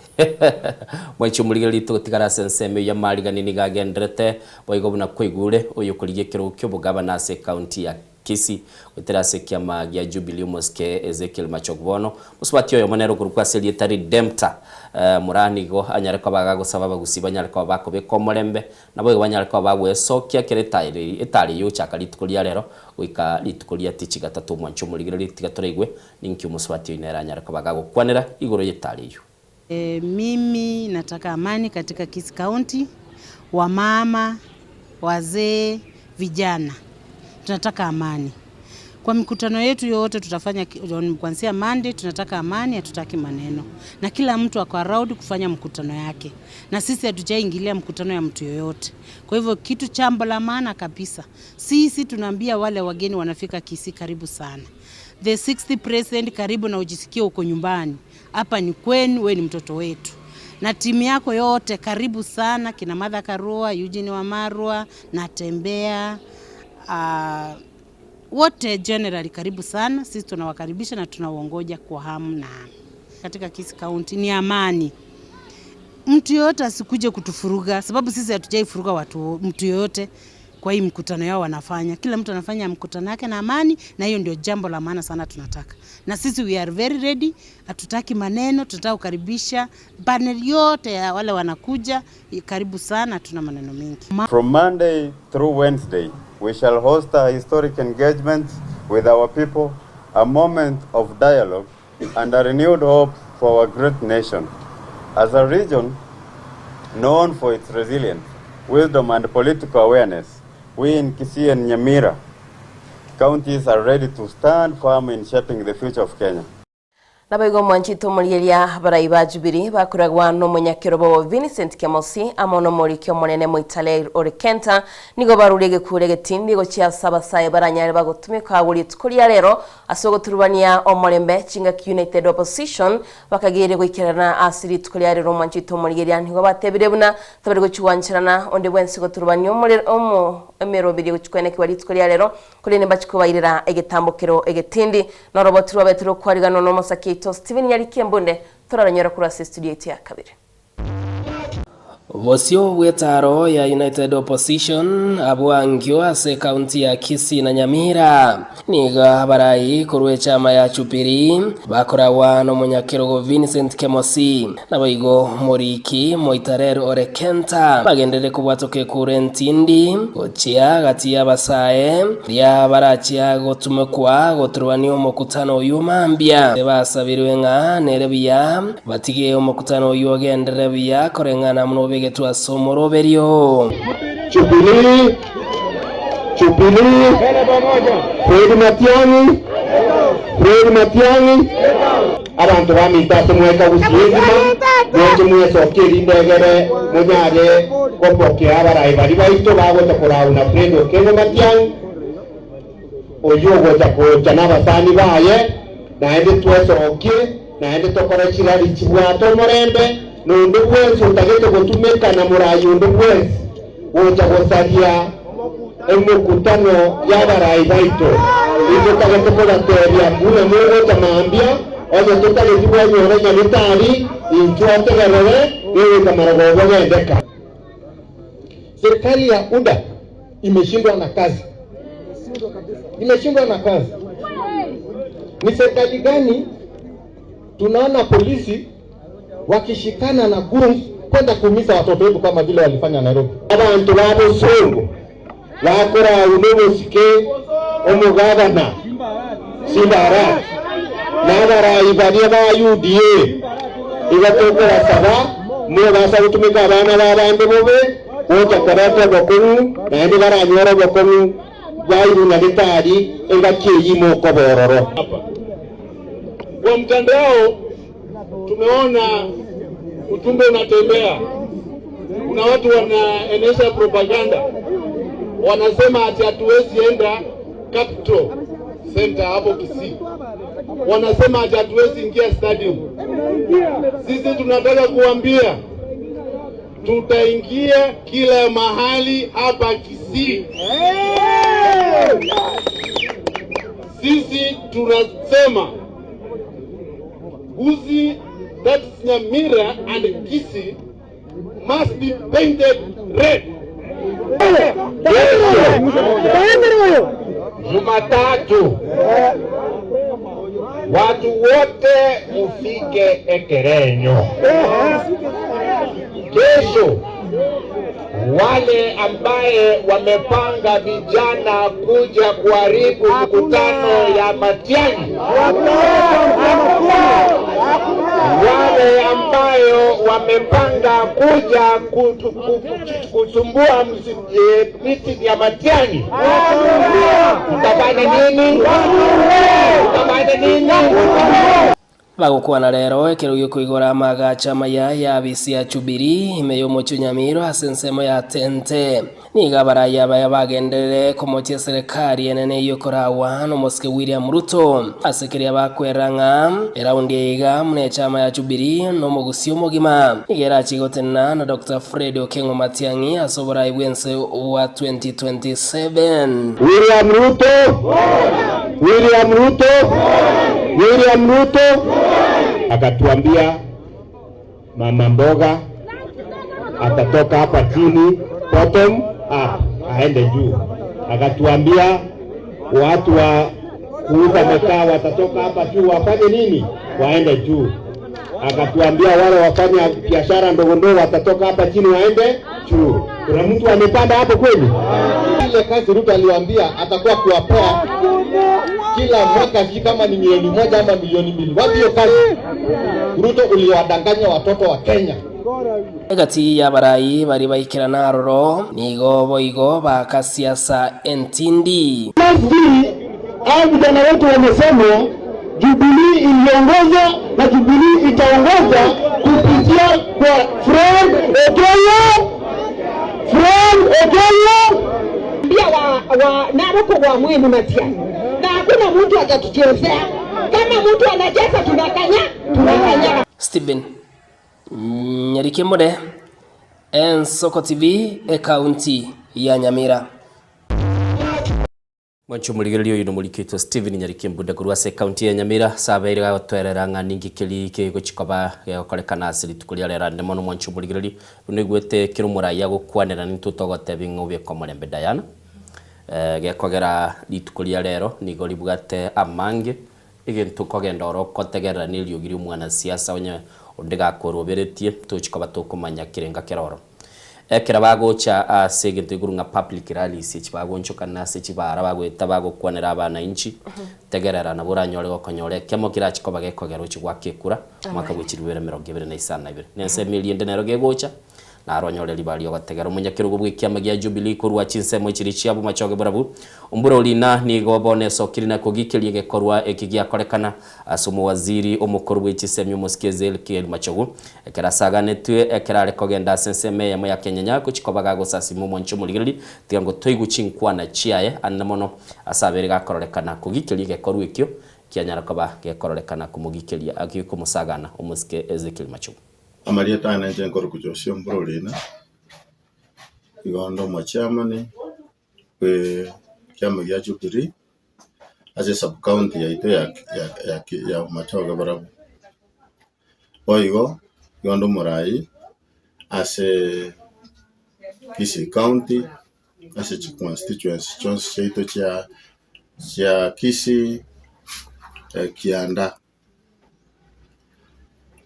Mwanche omorigereria togotigara ase ensemo eyio y'amarigani nigo agenderete boigo buna kwaigure oyokorigia ekerogo ki'obogabana ase ecounty ya Kisii, goetera ase ekiama gia Jubilee omosike Ezekiel Machogu bono, mosubati oyomo nere okorokwa ase erieta Redemptor Moraa nigo anyare koba agagosaba abagusii banyare koba bakobeka omorembe naboigo banyare koba bagwesokia kera etaeri etari yochaka rituko ria rero goika rituko ria tichi gatato omwanche omorigereria tiga toraigwe ninki omosubati oyo nere anyare koba agagokwanera igoro y'etari eyio. Mimi nataka amani katika Kisii County, wamama, wazee, vijana. Tunataka amani. Kwa mikutano yetu yote tutafanya kuanzia Monday, tunataka amani, hatutaki maneno. Na kila mtu ako around kufanya mkutano yake. Na sisi hatujaingilia mkutano ya mtu yoyote. Kwa hivyo kitu chambo la maana kabisa, sisi tunaambia wale wageni wanafika Kisii karibu sana. The 60th president karibu na ujisikie uko nyumbani. Hapa ni kwenu, we ni mtoto wetu. Na timu yako yote karibu sana, kina Martha Karua, Eugene Wamalwa, Natembeya, wote generally karibu sana. Sisi tunawakaribisha na tunawaongoja kwa hamu na hamu. Katika Kisii County ni amani. Mtu yoyote asikuje kutufuruga, sababu sisi hatujaifuruga watu, mtu yoyote kwa hii mkutano yao wanafanya. Kila mtu anafanya mkutano yake na amani, na hiyo ndio jambo la maana sana tunataka. Na sisi we are very ready, hatutaki maneno, tunataka kukaribisha panel yote ya wale wanakuja, karibu sana, tuna maneno mengi. From Monday through Wednesday, we shall host a historic engagement with our people, a moment of dialogue and a renewed hope for our great nation. As a region known for its resilience, wisdom and political awareness, we in Kisii and Nyamira counties are ready to stand firm in shaping the future of Kenya. Naboigo omwanchete omorigereria abarai ba Jubilee bakoragwa nomonyakerobo Vincent Kemosi amo nomoriki omonene Moitale Ole Kenta nigo barurie egekuro egetindi gochia ase abasae baranyare bagotumeka agwo rituko ria rero ase ogoturubania omorembe chingaki United Opposition bakageire goikerana ase rituko ria rero omwanchete omorigereria nigo batebire buna tabari gochigwancherana onde bwensi goturubania omorero omo emeroberio gochikwenekigwa rituko ria rero korende mbachi kobairera egetambokero egetindi noroboti rwabete rokwariganwa nomosake oito Stephen Nyariki Embunde toraronyore korwa ase estudio yaito ya kabere. Bosio bw'etaaro ya United Opposition abwo ankio ase ekaunti ya Kisii na Nyamira nigo abarai korwa echama ya Jubilee bakoragwa nomonyakerogo Vincent Kemosi naboigo Muriki Moitareri Ole Kenta bagenderere kobwatoka ekura entindi gochia gati y'abasae riria barachia gotumekwa goturubania omokutano oyio mambia basabirwe ng'a nere buya Batige omokutano oyio ogenderere buya koreng'ana buna obegetwe ase omoroberio. Jubilee, Jubilee, Fred Matiang'i, Fred Matiang'i, abanto baminto ase mweka gusii engima, moche mwesokie erinde egere monyare gopokea abarai baria baito bagocha korauna Fred Okengo Matiang'i, oyio ogocha gocha nabasani baye, naende twesokie, naende tokore chirari chibwate omorembe, na onde bwensi otagete gotumeka na morai onde bwensi gocha gosaria emokutano y'abarai baito. Intotagete kobatebia buna mogocha mambia, onye totageti bwenyora nyagetari, intwe ategerere gegoika marogoba ogendeka. Serikali ya UDA imeshindwa na kazi, imeshindwa na kazi. Ni serikali gani tunaona polisi wakishikana na goons kwenda kuumiza watoto wetu kama vile walifanya Nairobi? Abanto ba bosongo bakoragwa nobosike omogabana Simba Arati na abarai baria ba UDA igo tokobasaba mobasa gotumeka abana b'abande bobe gocha koreta obokong'u naende baranyore obokong'u bwairwe nyagetari engaki eyio imokoba ororo. Kwa mtandao tumeona ujumbe unatembea, kuna watu wanaeneza propaganda, wanasema ati hatuwezi enda Capital Center hapo Kisii, wanasema ati hatuwezi ingia stadium. Sisi tunataka kuambia tutaingia kila mahali hapa Kisii. Sisi tunasema Gusii, that is Nyamira and Kisii must be painted red. Jumatatu watu wote mufike Ekerenyo. Kesho wale ambaye wamepanga vijana kuja kuharibu mkutano ya Matiang'i, wale ambayo wamepanga kuja kusumbua meeting ya Matiang'i, mtafanya nini? Mtafanya nini? Bagokwana rero ekero gi'okoigora amagacho amaya y'abisi ya Jubilee ime y'omochie o Nyamira ase ensemo ya Tente. Nigo abarai abaya bagenderere komochia eserekari enene eyio ekoragwa nomosike William Ruto ase keria bakwera ng'a eraundi eye iga buna echama ya Jubilee nomogusia omogima nigo erachie gotenena na Doctor Fred Okeng'o Matiang'i ase oborai bw'ense bwa 2027. William Ruto, William Ruto, William Ruto akatuambia mama mboga atatoka hapa chini bottom up aende juu. Akatuambia watu wa kuuza makaa watatoka hapa juu wafanye nini? Waende juu. Akatuambia wale wafanya biashara ndogo ndogo watatoka hapa chini waende juu. Kuna mtu amepanda hapo kweli? Ile kazi Ruto aliwaambia atakuwa kuwapea kila mwaka, sijui kama ni milioni moja ama milioni mbili. Wapi hiyo kazi? Ruto uliwadanganya watoto wa Kenya. Egati y'abarai baria baikerana aroro nigo boigo bakasiasa entindi. Hao vijana wetu wamesema Jubilee iliongoza na Jubilee itaongoza kupitia kwa Fred Okengo, Fred Okengo. Pia wa Narok wa Mwenu Matiang'i, na hakuna mtu atatuchezea. Kama mtu anacheza tunakanya, tunakanya. Stephen Nyarikemore, Ensoko TV, ekaunti ya Nyamira. Mwanche omorigereria oyo nomoriketwe Stephen Nyariki Mbude korwa ase ekaunti ya Nyamira ase abeire gagotoerera ng'a ninki keri kegochi koba gegokorekana ase rituko ria rero. Ande mono mwanche omorigereria buna oigwete kera omorai agokwanera nintwe togotebi ng'a obeke omorembe Diana. Gekogera rituko ria rero nigo ribwate amange egento okogenda oro okotegerera neriogi ri'omwanasiasa onye onde gakoroberetie tochi koba tokomanya kerenga kere oro. Ekero bagocha ase egento igoro ng'a public rallies echi bagoonchokana ase chibaara bagoeta bagokwanera abanainchi, tegerera nabo oranyore gokonyora ekemo kerache koba gekogera oche goaka ekura omwaka bwe chilifu ibere 2052. Na ensemo eria ende nero gegocha, naro onyore ribaga riogotegera omonyakerogo bw'ekiama gia Jubilee korwa chinsemo chiria chia bomachoge borabu. Ombura orina nigo bono esokire na kogikeria egekorwa eki giakorekana Ase omowaziri omokoro bwe chisemi omosike Ezekiel Machogu, ekero asaganetwe ekero are kogenda ase ensemo eyemo ya Kenyenya gochia koba gagosasima omwanchi omorigereria, tiga ngo toigwe chinkwana chiaye anene mono ase abere gakororekana kogikeria egekorwa ekio kianyara koba gekororekana komogikeria gekomosagana omosike Ezekiel Machogu. Amarieta ane inche nkorokwa Josia Ombororina, igo onde omochairman bwe ekiama gia Jubilee ase esub county yaito ya Bomachoge barabwo. Boigo nigo onde omoraai ase Kisii county ase chi constituency chionsi chiaito chia Kisii kianda.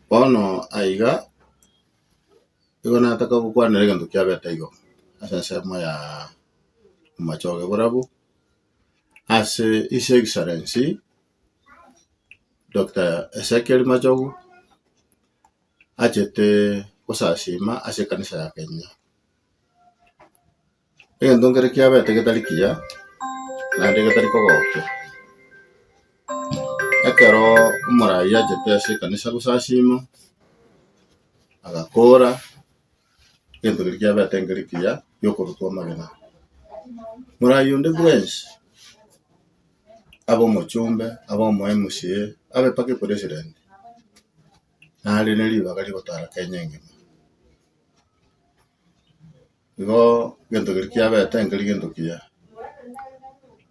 Bono aiga. Nigo nataka gokwanera egento kiabete igo ase ensemo ya omochoge borabu, ase His Excellency Doctor Ezekiel Machogu achete gosasima ase ekanisa ya Kenya. Egento nkere kiabete getari kiya, naende getari kogokia, ekero omoraia achete ase ekanisa gosasima, agakora, egento keria kiabete nkeri kiya giokorutwa amagena. Moraia onde bwensi, abe omochumbe, abe omo MCA, abe mpaka epresident, nare ne ribaga rigotara Kenya engima. Igo egento keria kiabete nkeri gento kiya,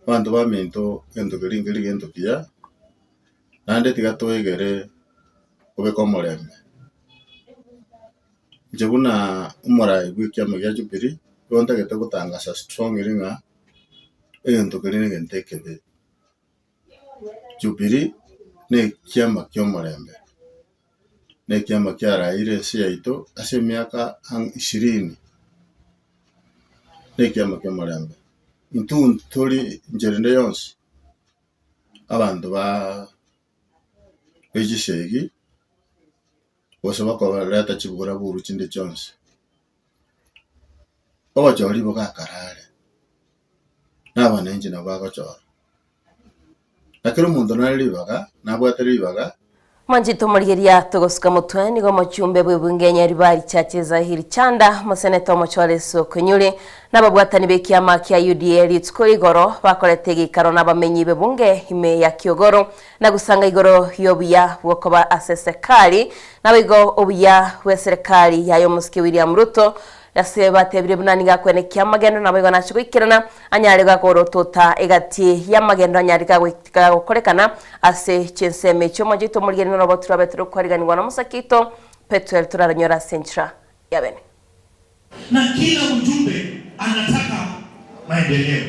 abanto baminto egento keria nkeri gento kiya, naende tiga toegere kobeka omorembe. Inche buna omorai bwa ekiama gia Jubilee, nigo ntagete gotangasa strongly ng'a egento keria na egento ekebe. Jubilee na ekiama kia omorembe. na ekiama kiaraeire ense yaito ase emiaka ang'e ishirini, na ekiama ki'omorembe. Intwe ntori inchera ende yonsi abanto baa be chisegi gose bakoreta chiburaburu chinde chionsi. Ogochora ribogo akarare, na abananchi nabo bagochora. Na kera omonto nare ribaga, nabwate ribaga. Mwanchete omorigeria togosuka motwe nigo omochumbe bw'ebunge Nyaribari Chache Zahir Chanda, omoseneta omochore Sokonyure, na ababwatani b'ekiama kia UDA rituko rigoro bakorete egeikaro nabamenyi b'ebunge ime ya Kiogoro na gosanga igoro y'obuya bw'okoba ase esekari naboigo obuya bw'eserekari yaye omosike William Ruto Ase batebire buna nigo akwenekia amagendo naboigo nache goikerana, anyare gakorotoota egati y'amagendo anyare kagokorekana ase chinsemo echio. Omonche oito omorigeri norobo turabe tore kwariganigwa nomosake oito Petuel toraronyore ase enchera ya bene. Na kila mjumbe anataka maendeleo,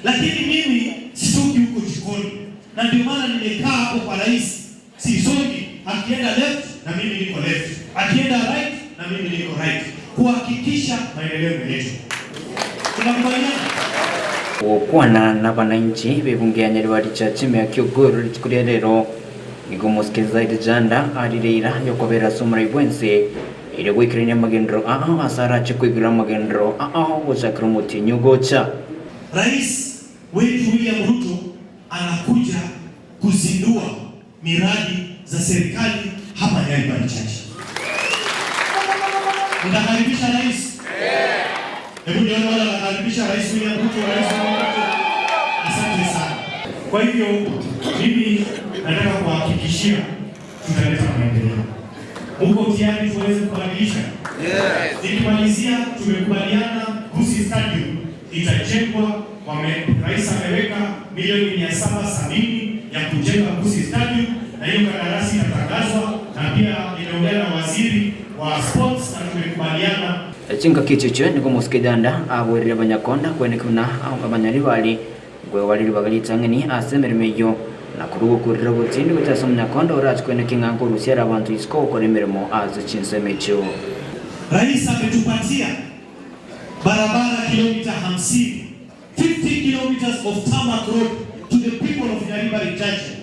lakini mimi sitoki huko jikoni, na ndio maana nimekaa hapo kwa rais, sisongi. Akienda left na mimi niko left, akienda right na mimi niko right, kuhakikisha maendeleo imeletwa. Tunakubaliana? Gokwana nabananchi b'ebunge ya Nyaribari Church ime ya Kiogoro rituko ria rero, nigo omosike Zaid Janda arire eira yokobera ase omorai bwense erio goikerania amagenderero ao ase arache koigora amagenderero ao gochakera omotienyi ogocha. Rais wetu William Ruto anakuja kuzindua miradi za serikali hapa Nyaribari Church. Mtakaribisha rais? Hebu nione wale wanakaribisha Rais William Ruto, Rais William Ruto. Asante sana. Kwa hivyo mimi nataka kuhakikishia tutaleta maendeleo. Muko tayari tuweze kubadilisha? Yes. Nikimalizia, tumekubaliana Gusii Stadium itajengwa. Rais ameweka milioni 770 ya kujenga Gusii Stadium, na hiyo kandarasi itatangazwa, na pia nimeongea na waziri wa sports na tumekubaliana. Chingaki echi echio nigo omosike Janda aboerire abanyakonda kweneka buna abanyaribari nkwegwa ribaga ritang'ani ase emeremo eyio, na korwa ogokurera obotindi gocha ase omonyakonda orache kweneka ing'a nkorusia are abanto isiko gokora emeremo ase chinsemo echio. Rais ametupatia barabara kilomita hamsini, 50 kilometers of tarmac road to the people of Nyaribari Chache,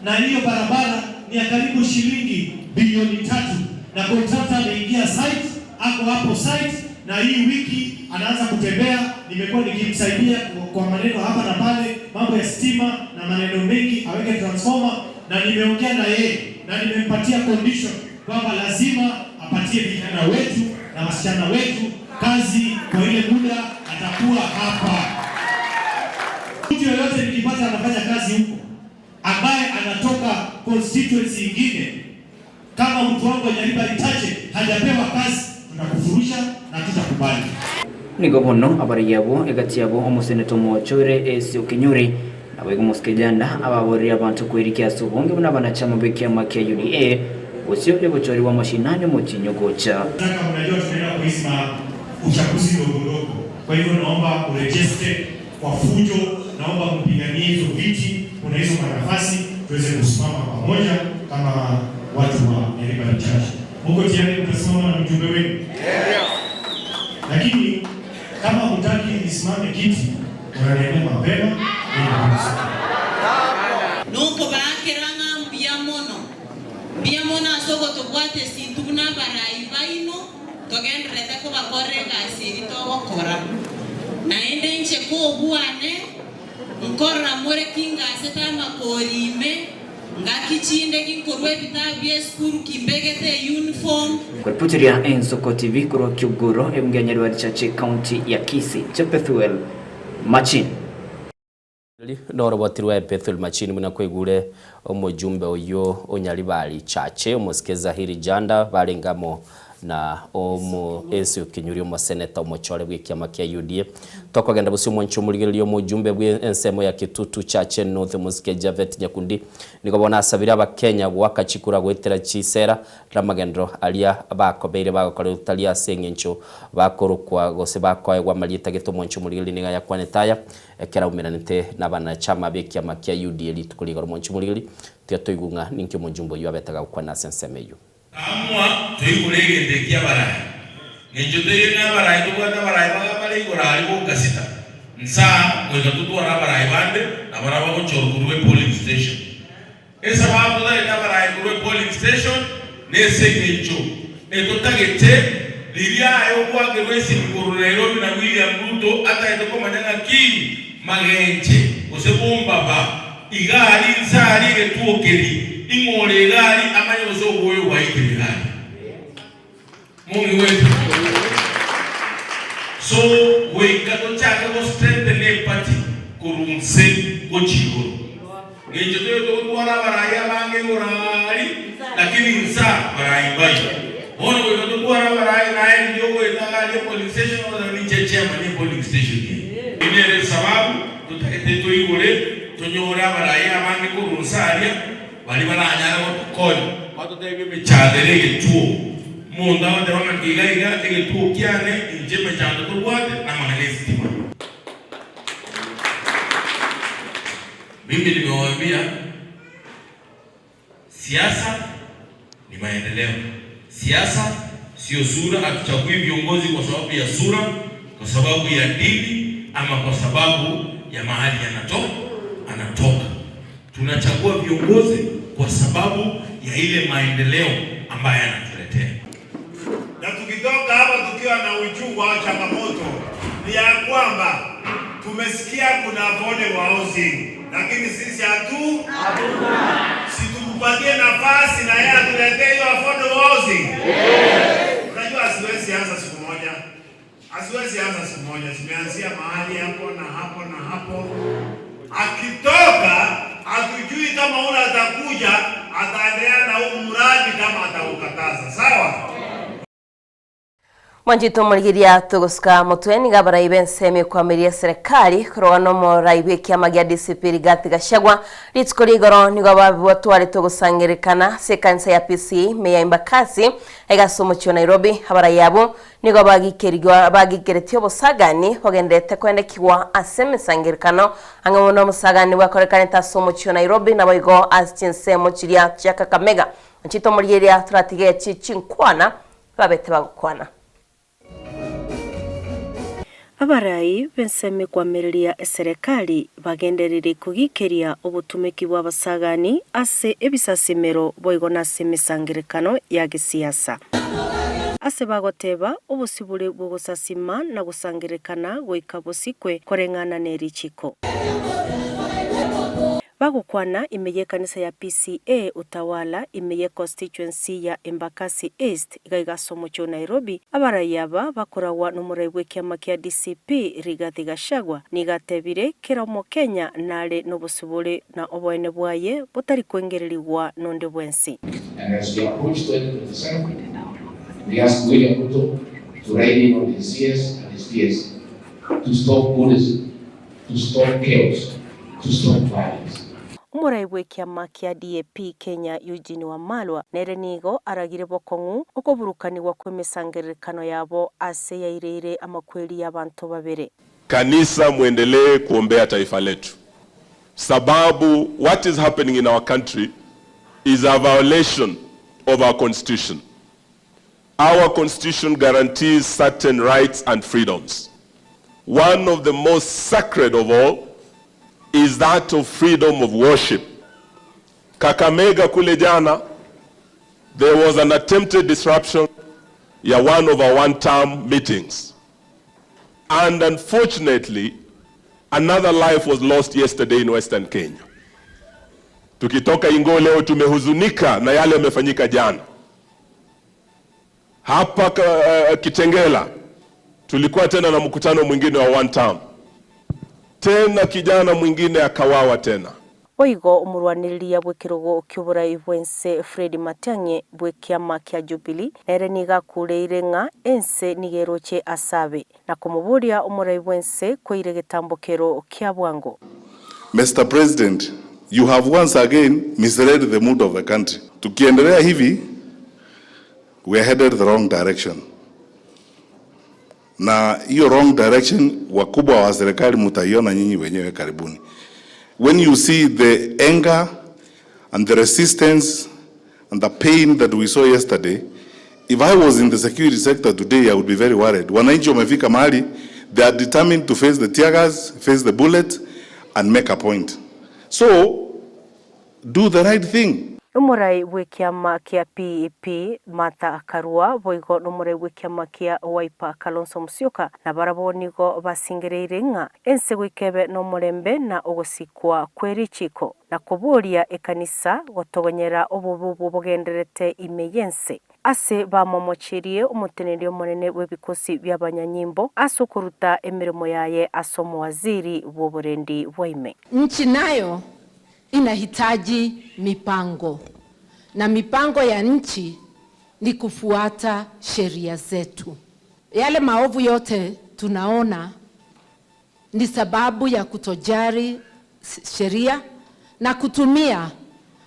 na hiyo barabara ni ya karibu shilingi bilioni 3, na contractor ameingia site, ako hapo site, na hii wiki anaanza kutembea. Nimekuwa nikimsaidia kwa maneno hapa na pale, mambo ya stima na maneno mengi, aweke transformer, na nimeongea na yeye na nimempatia condition kwamba lazima apatie vijana wetu na wasichana wetu kazi kwa ile muda atakuwa hapa. Mtu yoyote nikipata anafanya kazi huko ambaye anatoka constituency ingine, kama mtu wangu wa Nyaribari Chache hajapewa kazi, tutakufurusha na tutakubali. Nigo bono abarigi abwo egati yabo omoseneto omochore Esio Kinyuri naboigo omosike Janda ababorire abanto kwerikia ase obonge buna abanachama b'ekiama kia UDA gose obochori bw'amashinani omotinyo gocha. Nataka mnajua tunaenda kwa hizi ma uchaguzi ndogo ndogo, kwa hivyo naomba urejeste kwa fujo, naomba mpiganie hizo viti, kuna hizo manafasi tuweze kusimama pamoja kama watu wa Nyaribari Chache. Muko tayari mtasimama na mjumbe wenu? Yeah. Lakini kama hutaki nisimame kiti, unaniambia mapema, mimi nitasimama. Nuko bakiranga mbia mono. Mbia mono asoko tobwate sintu buna barayi baino togenderete kobakora egasi eri togokora. Naende inche kobwane nkorora more kingasete amakori ime ngaki chinde ginkorwa ebitabu bia esukuru kimbegete uniform. Kuripotiria Ensoko TV korwa Kiugoro, ebunge ya Nyaribari Chache, County ya Kisii, Chepethuel Machin. Noroboti rwa Bethel Machini buna kwaigure omojumbe oyio o Nyaribari Chache omosike Zahiri Janda barenge amo na omo Esio Kinyuri omoseneta omochore bw'ekiama kia UDA. Tokogenda bosio omonche omorigereria omojumbe bwe ensemo ya Kitutu Chache North omosike Japhet Nyakundi nigo bono asabire abakenya goaka chikura goetera chisera na amagendero aria bakobeire bagokora tari ase eng'encho bakorokwa gose bakoegwa amarieta gete omonche omorigereria niga yakwanete aya ekero aumeranete na abanachama b'ekiama kia UDA rituko rigoro omonche omorigereria tiga toigwe ng'a ninki omojumbe oyio abete gokwana ase ensemo eyio. Amua toigure egento eki abarai. Ng'encho teiyo ng'a abarai tobwate abarai baga bare igoro aria goka sita. Nsaa goika totware abarai bande nabo nabo bagochorwa korwa epolling station. Esababu totarete abarai korwa epolling station nese eng'encho etotagete riria aye ogwakerwa esimi korwa Nairobi na William Ruto atagete komanya ng'aki magenche gose bombaba iga aria nsa aria egetuo keri ing'ore iga aria amanye gose oboyo bwaikire iga aria. Mongigwete? So goika tochake go strengthen eparty korwa nse gochia igoro. Ng'encho toyo togotwara abarai abange igoro aria lakini nsa barai mbayo. Bono goika totware abarai naye riria ogoeta iga aria polling station ogoteba ninche chairman ye polling station eye. Eyio nere esababu totagete toigore tonyore abarai abange korwa nse aria baria baranyare gotokonya batotebie emechando ere egetuo. Omonto agoteba ng'a iga iga egetuo kiane inche emechando tobwate namang'ana esitima. Mimi nimewaambia siasa ni maendeleo. Siasa sio sura. Hatuchagui viongozi kwa sababu ya sura, kwa sababu ya dini ama kwa sababu ya mahali anatoka. Tunachagua viongozi kwa sababu ya ile maendeleo ambayo anatuletea. Na tukitoka hapa tukiwa na uchungu au changamoto ni ya kwamba tumesikia kuna affordable housing, lakini sisi si tumpatie nafasi na yeye atuletee hiyo affordable housing. Unajua asiwezi anza siku moja, asiwezi anza siku moja, zimeanzia mahali hapo na hapo na hapo. Akitoka hatujui kama ule atakuja ataendelea na huu mradi kama ataukataza. Sawa? Mwanchete omorigeria togosuka motwe nigo abarai b'ensemo ekwamiria eserekari korwa nomorai bw'ekiama gia DCP Rigathi Gachagua rituko ria igoro nigo batwarete ogosangererekana ase ekanisa ya PCEA ime ya Embakasi aiga ase omochie o Nairobi. Abarai abwo nigo bagikerigwa bagikeretie obosagani bogenderete koendekigwa ase emesangererekano ang'e mono omosagani bwakorekanete ase omochie o Nairobi naboigo ase chinsemo chiria chia Kakamega. Mwanchete omorigeria toratige echi chinkwana babete bagokwana. Abarai b'ensemo ekoamereria eserekari bagenderire kogikeria obotumeki bw'abasagani ase ebisasimero boigo nase emesangerekano ya gesiasa. Ase bagoteba, obosibore bw'ogosasima na gosangererekana goika bosikwe koreng'ana ne richiko. Bagokwana ime y'ekanisa ya PCEA Utawala ime ye constituency ya Embakasi East iga iga ase omochie o Nairobi, abarai aba bakoragwa nomorai bw'ekiama kia DCP Rigathi Gachagua nigo atebire kera omokenya nare nobosibore na oboene bwaye botari koengererigwa nonde bwensi. And as we approach 2027, we ask William Ruto to rein in on his CS and his PS to stop Buddhism to stop chaos, to stop violence. Omorai bw'ekiama kia DAP Kenya Eugene Wamalwa nere nigo aragire bokong'u okoburukanigwa kw'emesangererekano yabo ase yaireire amakweri y'abanto babere. Kanisa muendelee kuombea taifa letu sababu what is happening in our country is a violation of our constitution. Our constitution guarantees certain rights and freedoms. One of the most sacred of all is that of freedom of worship. Kakamega kule jana, there was an attempted disruption ya one of our one-term meetings. And unfortunately, another life was lost yesterday in Western Kenya. Tukitoka Ingo leo tumehuzunika na yale yamefanyika jana. Hapa uh, Kitengela tulikuwa tena na mkutano mwingine wa one term. Tena kijana mwingine akawawa tena. Boigo omorwanereria bw'ekerogo ki'oborai bw'ense Fred Matiang'i bw'ekiama kia Jubilee nere nigo akureire ng'a ense nigo eroche ase abe, na komoboria omorai bw'ense koira egetambokero kia bwango. Mister President, you have once again misread the mood of the country. Tukiendelea hivi, we are headed the wrong direction. Na hiyo wrong direction wakubwa wa serikali mtaiona nyinyi wenyewe karibuni. When you see the anger and the resistance and the pain that we saw yesterday, if I was in the security sector today, I would be very worried. Wananchi wamefika mahali, they are determined to face the tear gas, face the bullet and make a point. So, do the right thing. Omorai bw'ekiama kia PEP, Martha Karua, boigo nomorai bw'ekiama kia Wiper, Kalonzo Musyoka, nabarabwo nigo basingereire ng'a ense goika ebe nomorembe na ogosikwa kwe richiko, na koboria ekanisa gotogonyera obobe obwo bogendererete ime y'ense. Ase bamomochirie omoteneneri omonene bw'ebikosi bi'abanyanyimbo ase okoruta emeremo yaye ase omowaziri bw'oborendi bwa ime. Nchi nayo inahitaji mipango na mipango ya nchi ni kufuata sheria zetu. Yale maovu yote tunaona ni sababu ya kutojali sheria na kutumia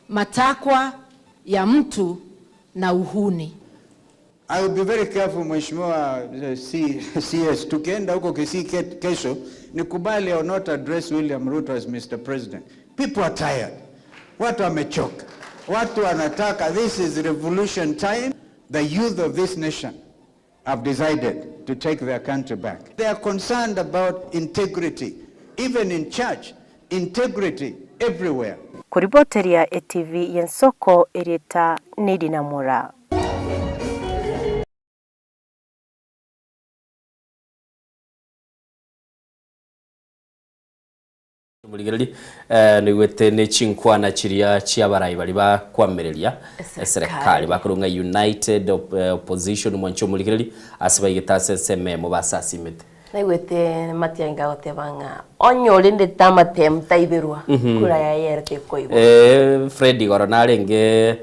matakwa ya mtu na uhuni. I will be very careful Mheshimiwa eh, CS, tukienda huko Kisii kesho, nikubali or not address William Ruto as Mr. President. People are tired. Watu wamechoka. Watu wanataka, this is revolution time. The youth of this nation have decided to take their country back. They are concerned about integrity, even in church, integrity everywhere. Koriboteria etv y'ensoko erieta Nedina Moraa. Morigereria eh, noigwete ne chinkwana chiria chi'abarai baria bakoamereria eserekari bakorwa ng'a United Opposition mwanche omorigereria ase baigete ase ensemo eyemo basasimete. Naigwete Matiang'i gagoteba ng'a onye orendete amatemu taiberwa, kura yaye ere tekoigwa. Eh, Fred igoro narenge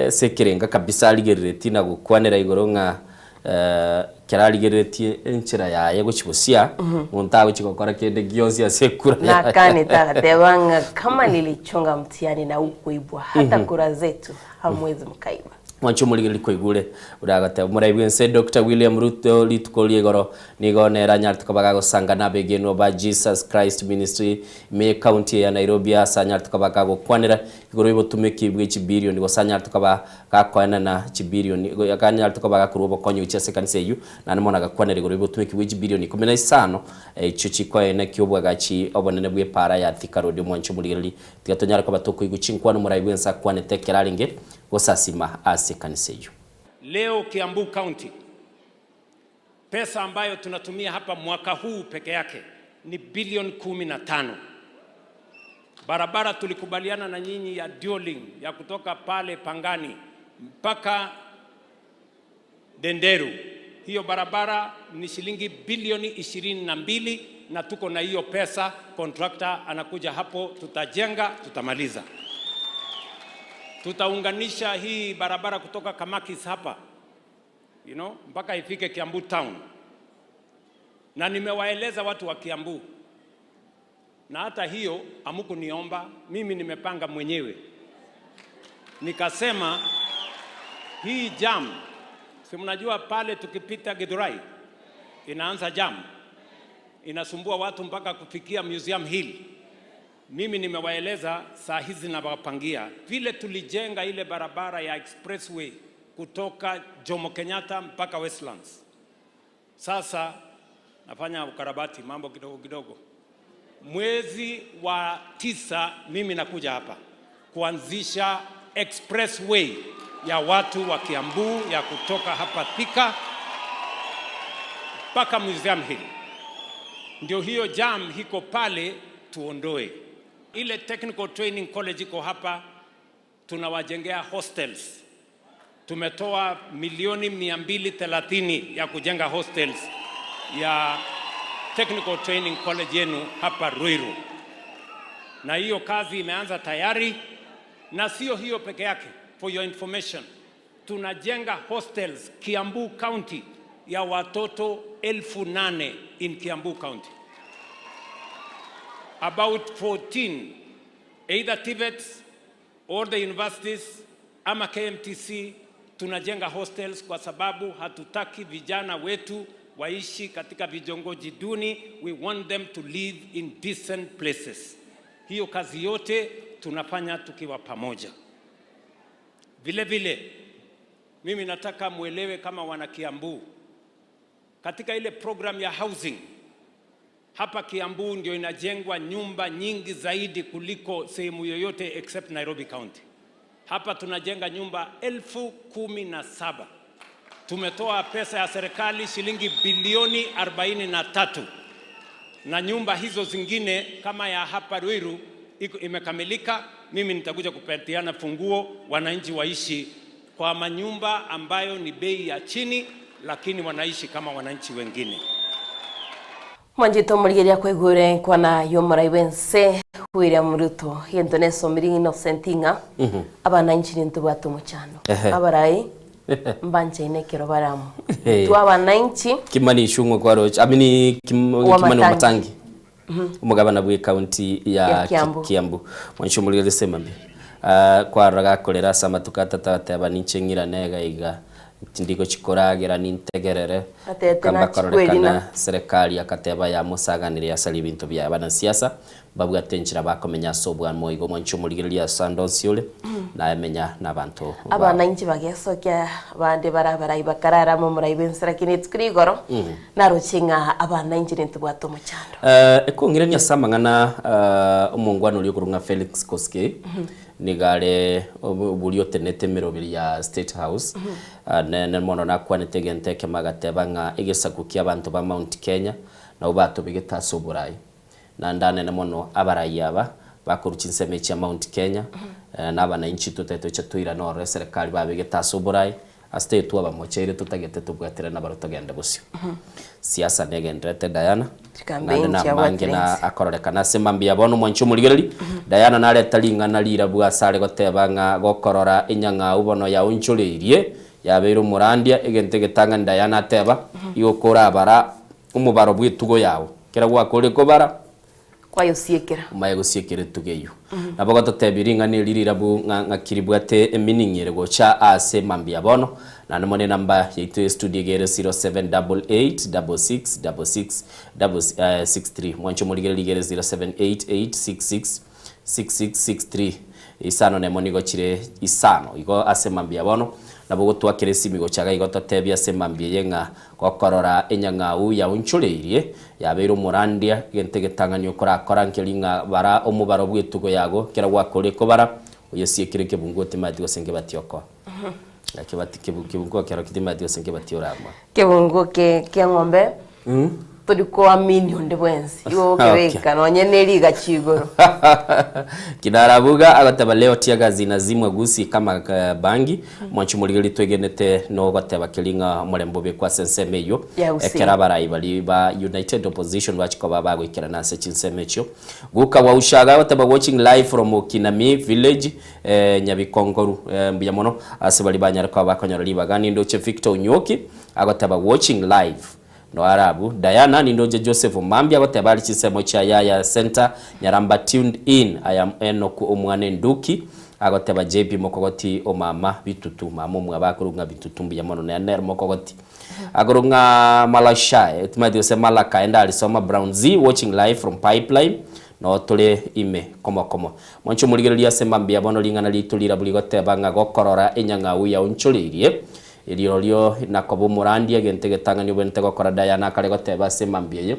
ase ekerenga kabisa arigereretie na gokwanera igoro ng'a Ekero arigereretie enchera yaye gochia gosia, monto agochia gokora kende gionsi ase ekura yaye. Nakanete agateba ng'a kama nilichunga mtihani na hukuibwa hata kura zetu hamwezi mkaiba. Mwanche omorigereria kwaigure buna agoteba omorai bw'ense Doctor William Ruto rituko ria igoro nigo nere anyarete koba gagosanga nabegenwa ba Jesus Christ Ministry ime y'ecounty eye ya Nairobi ase anyarete koba gagokwanera igoro y'obotumeki bwe chibilioni gose anyarete koba gakoenana chibilioni akanyarete koba gakorua obokonyi gochia ase ekanisa eyio, naende mono agakwanera igoro y'obotumeki bwe chibilioni ikomi na isano, echio chikoenekia obwagachi obonene bw'epaara ya Thika Road. Omwanche omorigereria, tiga tonyare koba tokoigwa chinkwano omorai bw'ense akwanete ekero arenge gosasima ase ekanisa eyio. Leo Kiambu County pesa ambayo tunatumia hapa mwaka huu peke yake ni bilioni 15. Barabara tulikubaliana na nyinyi ya dualing ya kutoka pale Pangani mpaka Denderu, hiyo barabara ni shilingi bilioni 22, na tuko na hiyo pesa. Contractor anakuja hapo, tutajenga, tutamaliza. Tutaunganisha hii barabara kutoka Kamakis hapa mpaka ifike Kiambu town, na nimewaeleza watu wa Kiambu, na hata hiyo hamukuniomba mimi, nimepanga mwenyewe. Nikasema hii jam, si mnajua pale tukipita Githurai inaanza jam, inasumbua watu mpaka kufikia Museum Hill. Mimi nimewaeleza saa hizi nawapangia vile tulijenga ile barabara ya expressway kutoka Jomo Kenyatta mpaka Westlands. Sasa nafanya ukarabati mambo kidogo kidogo. Mwezi wa 9 mimi nakuja hapa kuanzisha expressway ya watu wa Kiambu ya kutoka hapa Thika mpaka Museum Hill. Ndio hiyo jam hiko pale tuondoe. Ile Technical Training College iko hapa, tunawajengea hostels. Tumetoa milioni 230 ya kujenga hostels ya Technical Training College yenu hapa Ruiru, na hiyo kazi imeanza tayari. Na sio hiyo peke yake, for your information, tunajenga hostels Kiambu County ya watoto 8,000 in Kiambu County, about 14 either TVETs or the universities ama KMTC. Tunajenga hostels kwa sababu hatutaki vijana wetu waishi katika vitongoji duni. We want them to live in decent places. Hiyo kazi yote tunafanya tukiwa pamoja. Vile vile mimi nataka muelewe kama wana Kiambu, katika ile program ya housing hapa Kiambu ndio inajengwa nyumba nyingi zaidi kuliko sehemu yoyote except Nairobi County. Hapa tunajenga nyumba 17,000. Tumetoa pesa ya serikali shilingi bilioni 43, na nyumba hizo zingine kama ya hapa Ruiru iko imekamilika. Mimi nitakuja kupatiana funguo, wananchi waishi kwa manyumba ambayo ni bei ya chini, lakini wanaishi kama wananchi wengine. Mwanchete omorigereria kwaigure enkwana y'omorai bw'ense William Ruto egento nesomire Innocent ng'a abananchi nintobwate omochando abarai mbanchaine ekero bare amo intwe abananchi Kimani Ichung'wa kwaroche I mean Kim, Kimani Wamatangi. Wamatangi omogabana bwe county ya Ya Kiambu. Kiambu mwanche omorigereria semambia uh, kwarora gakorera ase amatuko atato agateba ninche ng'irane iga iga Tindigochia koragera nintegerere. Atete Kamba nachia kororekana kwerina. serikali akateba yamosaganirie asare ebinto biaye. Abanasiasa mbabwate enchera bakomenya ase obwamo igo mwanche omorigereria ase ande onsi ore naye menya nabanto bao. Abananchi bagesokia bande bare abarai bakarara amo omorai bw'ense lakini rituko ria igoro naroche ng'a abananchi nintobwate omochando. Ekong'irania ase amang'ana omongwana oria okorwa ng'a Felix Koskei Nigo are oboria otenete emeroberi ya State House, nere mono nakwanete egento ekemo agateba ng'a egesaku ki'abanto ba Mount Kenya nabwo batobegete ase oborai. Naende anene mono abarai aba bakorwa chinsemo echi chia Mount Kenya na abanainchi totagete toche toirane ororo eserekari babegete ase oborai Ase taiyo twabamocheire totagete tobwaterane nabarabwo togende bosio. Siasa negendererete Diana, Chikampeini naende namange chiabwatire na inse. akororekana ase mambia bono omwanchi omorigereri, Diana nareta ring'ana rirabwo ase are goteba ng'a gokorora enyang'au bono yaonchoreirie Yabeire omorandia, egento egetang'ani Diana ateba, igo korabara omobaro bw'etugo yago. Ekero gwakorire kobara, Kwayosiekera. Omaye gosiekera etugo eyio. Nabo gototebia ring'ana eri rirabu ng'a ng'aki ribwate emining ere gocha aase mambia bono. Naende mono enamba yaito ye studio iga ere 0788 66 66 63. Mwanche omorigereria iga ere 0788 66 6663 Isano nemo nigo chire isano. Igo ase mambia bono, nabo gotwakera esimi gocha iga igo totebie ase mambia eye ng'a gokorora enyang'au yaonchoreirie, yabeire omorandia, egento egetang'ani okorakora nkeri ng'a bara omobaro bw'etugo yago, ekero gwakorire kobara, oyesiekere ekebunguo timanyeti gose nkebati okoa. Ekebati kebu kebunguo kero timanyeti gose nkebati oramwa. Kebunguo ke kieng'ombe tori koamini onde bwensi, igo okebeka nonye ne rigachi igoro. Kinarabuga agoteba leo teargas inazimwa Gusii kama bangi mwanchi omorigereria twegenete nogoteba keri ng'a omorembe obekwe ase ensemo eyio Ya Gusii. ekero abarai baria ba United Opposition bachia koba bagoikerana ase chinsemo echio. Guka wa Ushaga agoteba watching live from Okinami village Nyabikongoru mbuya mono ase baria banyare koba bakonyora ribaga. Nindoche Victor Onyoki agoteba watching live Noarabu Diana nindoche Joseph Omambia agoteba ari chinsemo chia Yaya Center Nyaramba tuned in I am Enock omwana Enduki agoteba JP Mokogoti omama Bitutu mama omwabo akorokwa ng'a Bitutu mbuya mono nere nere Mokogoti akorokwa ng'a Malashai timanyeti gose Malakai ndarisoma Brown Z watching live from Pipeline Noo tore ime komo komo. Mwanche omorigereria ase mambia bono ring'ana riaito rirabu rigoteba ng'a gokorora enyang'au yaonchoreirie rirorio nakoba omorandia egento egetang'ani obwenerete gokora Diana akare goteba ase mambia eye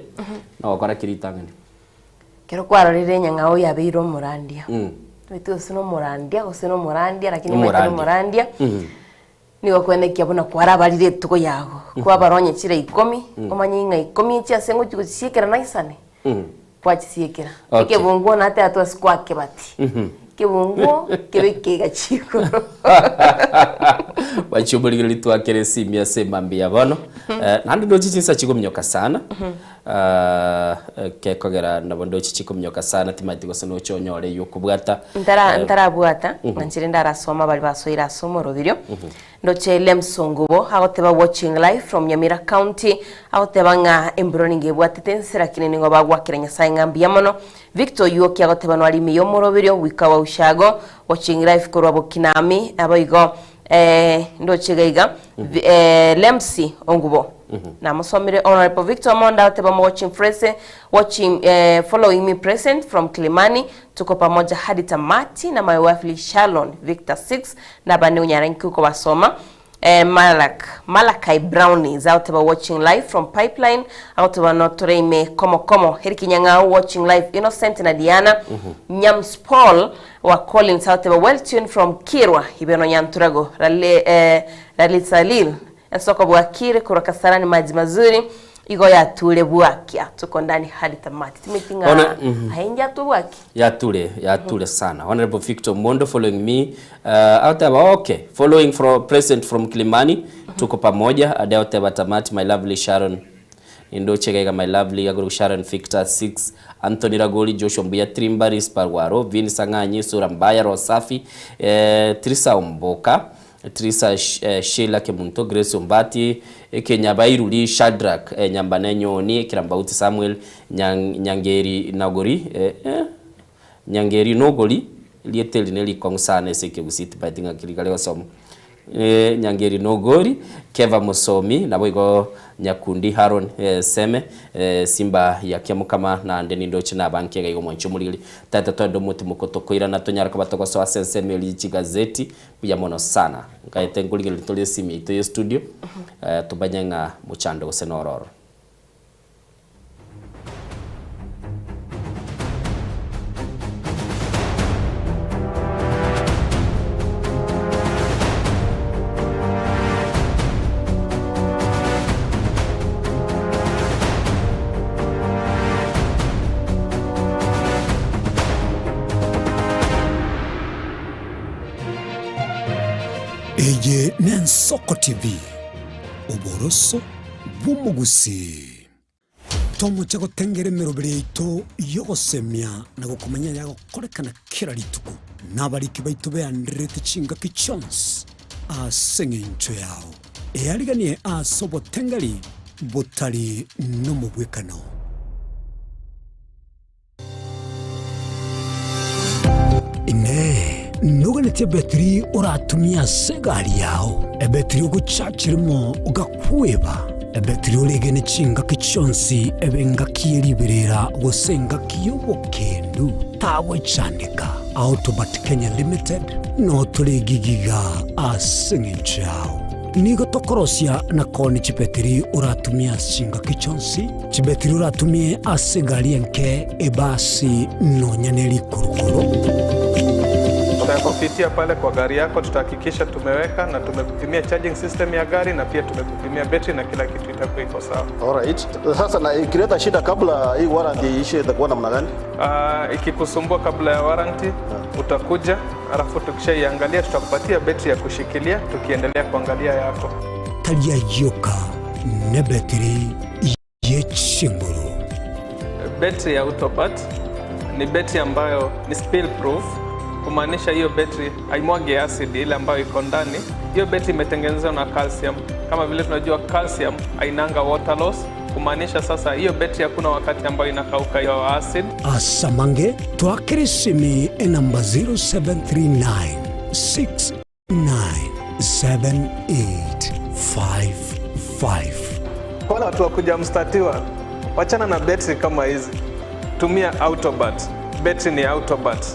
nogokora ki ritang'ani? Ekero kwarorire enyang'au yabeire omorandia, omanyete gose nomorandia gose nomorandia lakini omanyete nomorandia, Nigo kwenekia buna kwarabarire etugo yago, kwabara onye chire ikomi, omanye ng'a ikomi echi ase ngochia gochisiekera naisane, kwachisiekera. Okay. Ekebunguo nateba twasi kwakebati, ekebunguo kebe ekegachi igoro. Bachia omorigereria twakere esimi ase emambia bono. Eh, naende ndoche chinsa chigominyoka sana. Ah, gekogera nabo ndoche chikominyoka sana timanyeti gose noche onyore eywo okobwata. Ntara Eh, ntarabwata ng'a nchire ndarasoma baria basoire ase omoroberio ndoche Lemson Ngubo agoteba watching live from Nyamira County agoteba ng'a embura ninga ebwatete ense lakini nigo bagwakera Nyasaye ng'a mbuya mono Victor Oyuoki agoteba nwari ime y'omoroberio Wika wa Ushago watching live korwa Bokinami aboigo eh, ndoche iga iga eh, Lemsi Ongubo Namosomire Honourable Victor Omonda oteba mo watching frese watching eh, following me present from Kilimani tuko pamoja hadi tamati na my wife Lee Shalon Victor 6 nabane unyara nki kobasoma eh, Malak Malachi Brownies agoteba watching live from Pipeline agoteba notore ime komo komo Heri Kinyang'au watching live Innocent na Diana Nyams Paul wa Collins agoteba well tuned from Kirwa Ibeno Nyanturago Rale, eh, Ralitsalil Ensoko bwakire korwa Kasarani maji mazuri igo yature bwakia tuko ndani hadi tamati timeti ng'a Ona, mhm. aye injatwe bwaki Yature, yature sana. Honorable Victor Mondo following me. Uh, agoteba okay, following from present from Kilimani. Tuko pamoja. Ade agoteba tamati my lovely Sharon. Nindoche iga iga my lovely agoro Sharon Victor 6 Anthony Ragoli Joshua Mbuya Trimba Rispa Rwaro Vin Sang'anyi Sura Mbaya Rosafi eh, Trisa Omboka Trisa Sheila Kemunto, Grace Ombati, Ekenyabairuri Shadrack, Nyambane Nyoni, Kirambauti Samuel, Nyangeri Nagori, Nyangeri Nogori, erieta eri nerikong'u sana ase ekegusii timaeti ng'aki rigare gosoma. Nyangeri Nogori, Keva Mosomi, naboigo Nyakundi Haron Seme, Simba ya Kiamokama, naende nindoche nabanke iga iga omwanchi omorigeri. Tata twende omotimoko tokoirana tonyare koba togosoa ase ensemo eria ye chigazeti. Mbuya mono sana. Nkaete nkorigereria tore esimi yaito ye studio, tomanye ng'a mochando gose nororo. Eye n'Ensoko TV, oboroso bw'omogusii. Tomoche gotengera emeroberi yaito y'ogosemia na gokomanya ayagokorekana kera rituko, na abariki baito beandererete chingaki chionsi. ase engencho yao, eariganie ase obotengeri botari nomobwekano. Inee! Noganetie ebetiri oratumie ase egari yao, ebetiri ogochachirimo ogakweba, ebetiri oregene chingaki chionsi ebe engaki ye riberera gose engaki y'obokendu? Tagochandeka. Autobat Kenya Limited notore egigiga ase engencho yao. Nigo tokorosia na koonia chibetiri oratumie ase chingaki chionsi, chibetiri oratumie ase egari enke, ebasi, nonya ne rikurukuru. Tutakupitia pale kwa gari yako, tutahakikisha tumeweka na tumekupimia charging system ya gari na pia tumekupimia betri na kila kitu itakuwa iko sawa. Alright. Sasa na ikileta shida kabla hii warranty iishe itakuwa namna gani? Ikikusumbua kabla ya warranty utakuja, alafu tukishaiangalia tutakupatia betri ya kushikilia tukiendelea kuangalia yako. Tari ayioka nebetiri ye chinguru. Betri ya Autobat ni betri ambayo ni spill proof, kumaanisha hiyo betri haimwagi acid ile ambayo iko ndani. Hiyo betri imetengenezwa na calcium. Kama vile tunajua calcium hainanga water loss, kumaanisha sasa hiyo betri hakuna wakati ambayo inakauka hiyo acid. Asamange twakere esimi enamba 0739 697855. Wale watu wa kuja mstatiwa, wachana na betri kama hizi, tumia Autobat. Betri ni Autobat.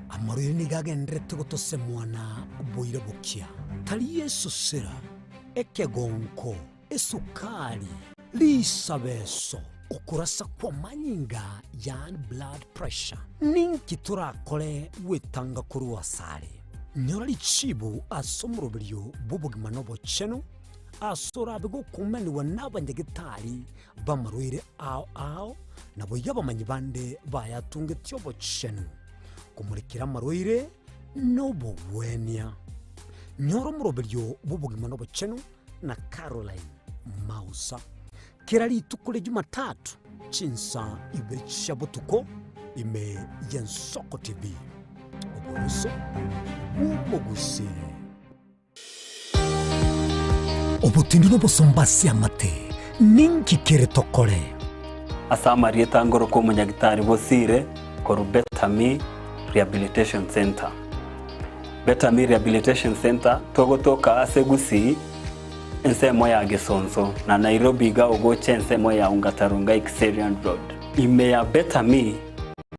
Amarwaire nigo agenderete gotosemwana boira bokia, tari esosera, ekegonko, esukari, risabeso, okorasa kw'amanyinga, yaani blood pressure. Ninki torakore gwetanga korwa asare? Nyora richibu ase omoroberio bw'obogima na obochenu, ase orabe gokumanigwa n'abanyagetari b'amarwaire ao ao, naboigo abamanyi bande bayatungetie obochenu, komorekera amarwaire na obogwenia. Nyora omoroberio bw'obogima na obochenu na Caroline Mausa. Kera rituko ria Jumatatu chinsa ibere chia botuko ime y'Ensoko TV. Oboroso bw'omogusii. Obotindu nobosomba ase amate, ninki kere tokore? Ase amarieta ngoroka omonyagitari Bosire korwa Betami Rehabilitation Centre. Betami Rehabilitation Centre togotoka ase Gusii ensemo ya Gesonso na Nairobi iga ogocha ensemo ya Ongata Rongai Kiserian Road. Ime ya Betami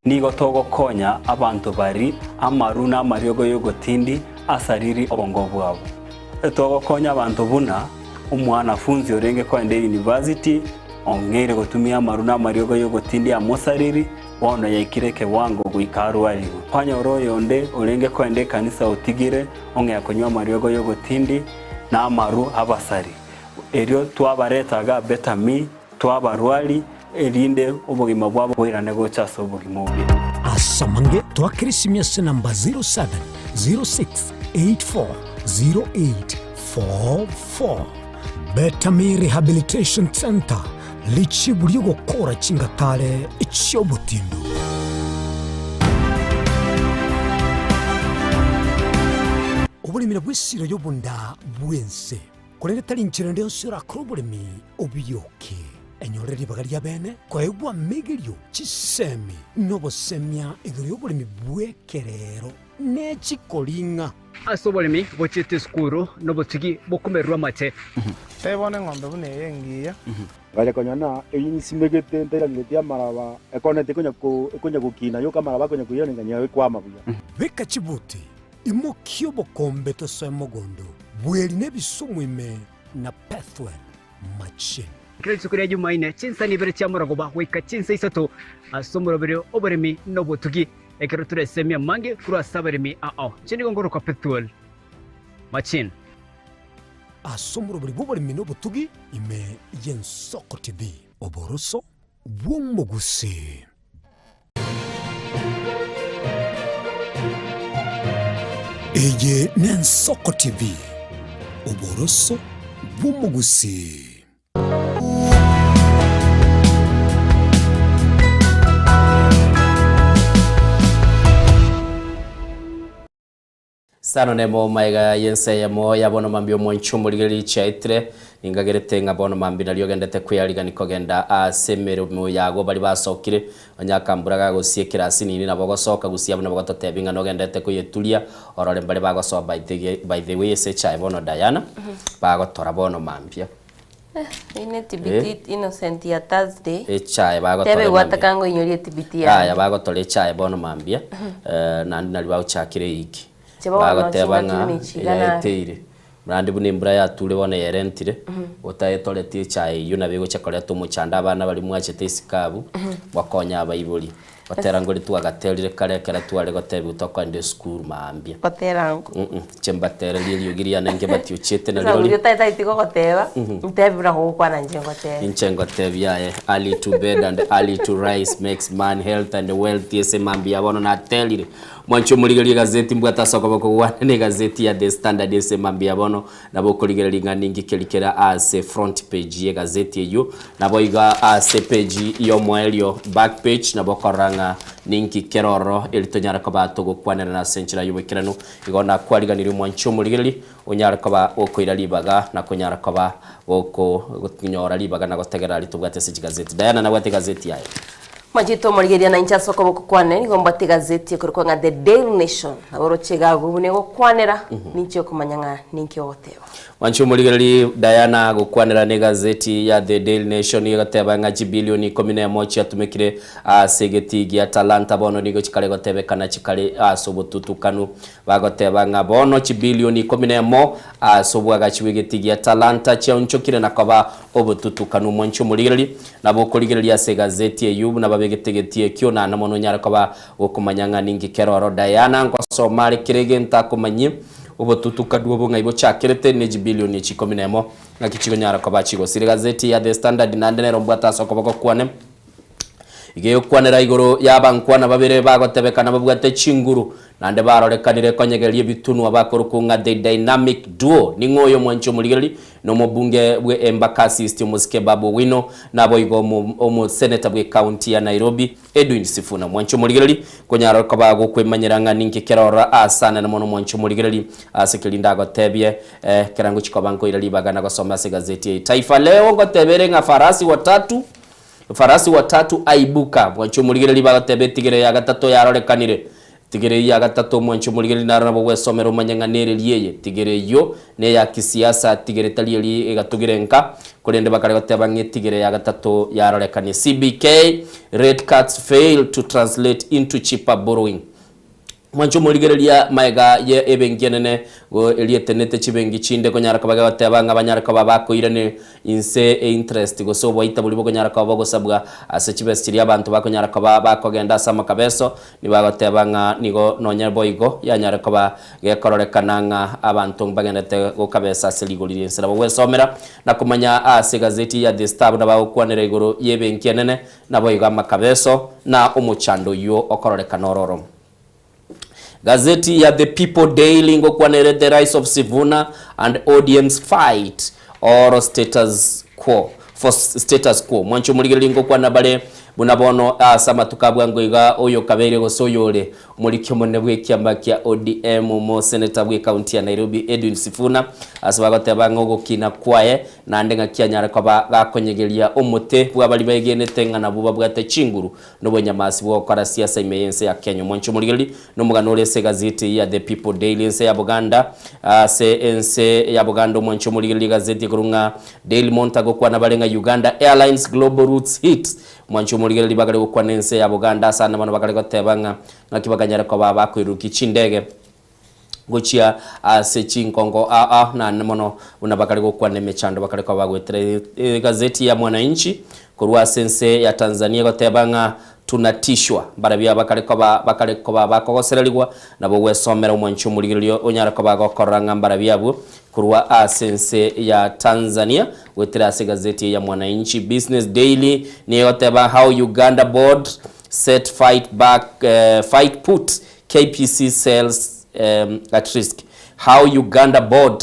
nigo togokonya abanto bari amaru na amariogo y'ogotindi asariri obongo bwabo. Togokonya abanto buna omwanafunzi orenge koenda eyunivasiti ong'eire gotumia amaru na amariogo y'ogotindi amosariri bono yaikire ekewango goika arwarigwe. Kwanyora oyonde orenge koenda ekanisa otigire ong'ea konywa amariogo y'ogotindi na amaru abasari. Erio twabareta iga Betami, twabarwari, erinde obogima bwabo boirane gocha ase obogima obuya. Ase amange twakera esimi ase enamba 0706840844. Betami Rehabilitation Centre, richibu ri'ogokora chingatare chi'obotindu. Oboremi nabwo esiro y'obonda bw'ense, korende tari nchera ende yonsi orakore oboremi obiyoke. Enyore ribaga ri'abeene koegwa amegerio, chisemi, na obosemia igoro y'oboremi bw'ekerero ne chikoring'a. Ase oboremi bochiete esukuru nobotugi bokomererwa amate. Tebia bono eng'ombe buna eye engiya. Ngacha konyora ng'a eyio nsimegete ntairangeretie amaraba, ekoneti ekonya ko ekonya gokina yoka amaraba akonya koirana ng'a ekwama buya. Beka chibuti, imokia obokombe tosoe mogondo, bweri na ebisumu ime na Pethuel machine. Kera rituko ria Jumaine, chinsani ibere chia morogoba goika chinsa isato ase omoroberio oboremi na obotugi, ekero toresemie amange korwa ase abaremi ao. Inche nigo ngorokwa Pethuel Machine. Ase omoroberi bw'oboremi na obotugi ime y'Ensoko TV. Oboroso bw'omogusii. Eye n'Ensoko TV, oboroso bw'omogusii. Isano nemo magega y'ense eyemo ya bono mambia omwancho omorigereria chiaetire, ningagerete ng'a bono mambia nario ogendete kweyarigani kogenda ase emeremo yago baria basokire, onye akambura gagosia ekerasi nini nabo ogosoka gose abwo nabo gototebia ng'a nogendete koyeturia orore mbare bagosoa by the by the way ase echae bono Diana, bagotora bono mambia. Ine TBT innocent ya Thursday. Echae bagotora Tebe mambia. gwataka ngoinyorie TBT Yaya yane. bagotora echae bono mambia, naende nario bagochakera eiki. Inche bono Bagoteba chingaki ng'a buna echi iga nare. yaeteire. Naende buna embura yature bono yerentire, otaetoreti echae eyio nabo egocha koreta omochando abana baria mwachete isiko abwo, bakonye abaibori. Gotera ngori twagaterire kare ekero tware gotebiwa tokoenda esukuru maambia. Gotera nko. Inche mbatererie eriogi riane nkebatiochiete Sasa narirori. oria otaetageti gogoteba, ntebi buna gogokwana inche ngotebe. Inche ngotebia aye, early to bed and early to rise makes man health and wealthy ase mambia bono naterire. Mwanche omorigererie egazeti mbwate ase okoboko gwane na egazeti ya The Standard ase mambia bono nabo okorigereria ng'a ninki keri kere ase front page y'egazeti eyio. Naboigo ase page y'omoerio, back page, nabo okorora ng'a ninki kere ororo eri tonyare koba togokwanerana ase enchera y'oboikeranu. Igo nakwariganirie omwanchi omorigereria, onyare koba gokoira ribaga na konyara koba gokonyora ribaga na gotegerera aria tobwate ase chigazeti. Diana nabwate egazeti yaye. Mwanchete omorigereria na inche ase okoboko kwane nigo mbwate egazeti ekorokwa ng'a The Daily Nation. Nabo oroche iga agwo buna egokwanera, ninche okomanya ng'a ninki ogoteba. Mwanche omorigereria Diana gokwanera negazeti ya The Daily Nation egoteba ng'a chibilioni ikomi nemo chiatumekire ase egetii gia Talanta bono nigo chikare gotebekana chikare ase obotutukanu. Bagoteba ng'a bono chibilioni ikomi nemo ase obwagachi bw'egetii gia Talanta chiaonchokire na koba obotutukanu. Mwanche omorigereria nabo okorigereria ase egazeti eyio buna babegete egetii ekio naende mono onyare koba gokomanya ng'a ninki kere oro. Diana ngosoma are kera egento akomanyie. Obotutukanu obo ng'ai bochakerete ne chibilioni echi ikomi nemo, ng'aki chikonyara koba chigosire. Egazeti ya The Standard naende nero mbwate ase okoboko kwane, iga egokwanera igoro y'abankwana babere bagotebekana babwate chinguru, naende barorekanire konyegeria ebitunwa bakorokwa ng'a The Dynamic Duo. Ning'o oyo omwanchi omorigereria? Nomobunge bwe Embakasi East omosike Babu Owino, naboigo omoseneta bwe county ya Nairobi, Edwin Sifuna, mwanche omorigereri, konyara koba gokwemanyera ng'a ninki kerorora aase anene mono mwanche omorigereri, ase keria ndagotebie, eh, kera ngochia koba nkoira ribaga na gosoma ase egazeti eye Taifa Leo ngotebere ng'a farasi watatu, farasi watatu aibuka, mwanche omorigereri bagoteba etigere ya gatato yarorekanire, Tigere eyio ya gatato omwanche omorigereria naro nabo gwesomera omanye ng'a nereri eye. Tigere eyio neya kisiasa, tigere tari eria egatugire nka, korende bakare goteba ng'a etigere ya gatato yarorekanie. CBK, Rate cuts fail to translate into cheaper borrowing. Mwanche omorigereria maega ye ebenki enene go eria etenete chibenki chinde konyara koba gegoteba ng'a banyare koba bakoirane Inse einterest gose oboita boria bokonyara koba bogosabwa ase chibesa chiria abanto bakonyara koba bakogenda ase amakabeso, nibagoteba ng'a nigo nonya boigo yanyare koba gekororekana ng'a abanto mbagenderete gokabesa ase rigori ri'ense. Nabo gwesomera na komanya ase egazeti ya The Star buna bagokwanera igoro y'ebenki enene, naboigo amakabeso na omochando oyio okororekana ororo. Gazeti ya The People Daily ngokwana ere The Rise of Sifuna and ODM's Fight or Status Quo for Status Quo. Mwanche omorigereria ngokwana bare buna bono ase amatuko a bwango iga oyo okabeire gose oyore omoriki omonene bw'ekiama kia ODM omoseneta bw'ecounty ya Nairobi Edwin Sifuna ase bagoteba ng'a ogokina kwaye naende ng'aki anyare koba gakonyegeria omote bw'abaria baegenete ng'a nabwo babwate chinguru Nobonyamasi bw'ogokora siasa ime y'ense ya Kenya. Omwancho omorigereria nomogano ore ase egazeti ya The People Daily ense ya Buganda. Ase ense ya Buganda omwancho omorigereria egazeti ekorwa ng'a Daily Monitor gokwana bare ng'a Uganda Airlines Global Routes Hit. Omwancho omorigereria bakare gokwana ense ya Buganda ase ande bono bakare goteba ng'a ng'aki bakanyare koba bakoirurukia chindege. gochia ase chinkongo ao ao naende mono buna bakare gokwana emechando bakare koba bagoetera egazeti ya Mwananchi korwa ase ense ya Tanzania egoteba ng'a tunatishwa mbarabio abakare koba bakare koba bakogosererigwa nabo gwesomera omwanchi omorigererio onyare koba gokorora ng'a mbarabio abwo korwa ase ense ya Tanzania goetera ase egazeti ya Mwananchi Business Daily nigo egoteba how Uganda board set fight back fight put KPC sales at risk, How Uganda board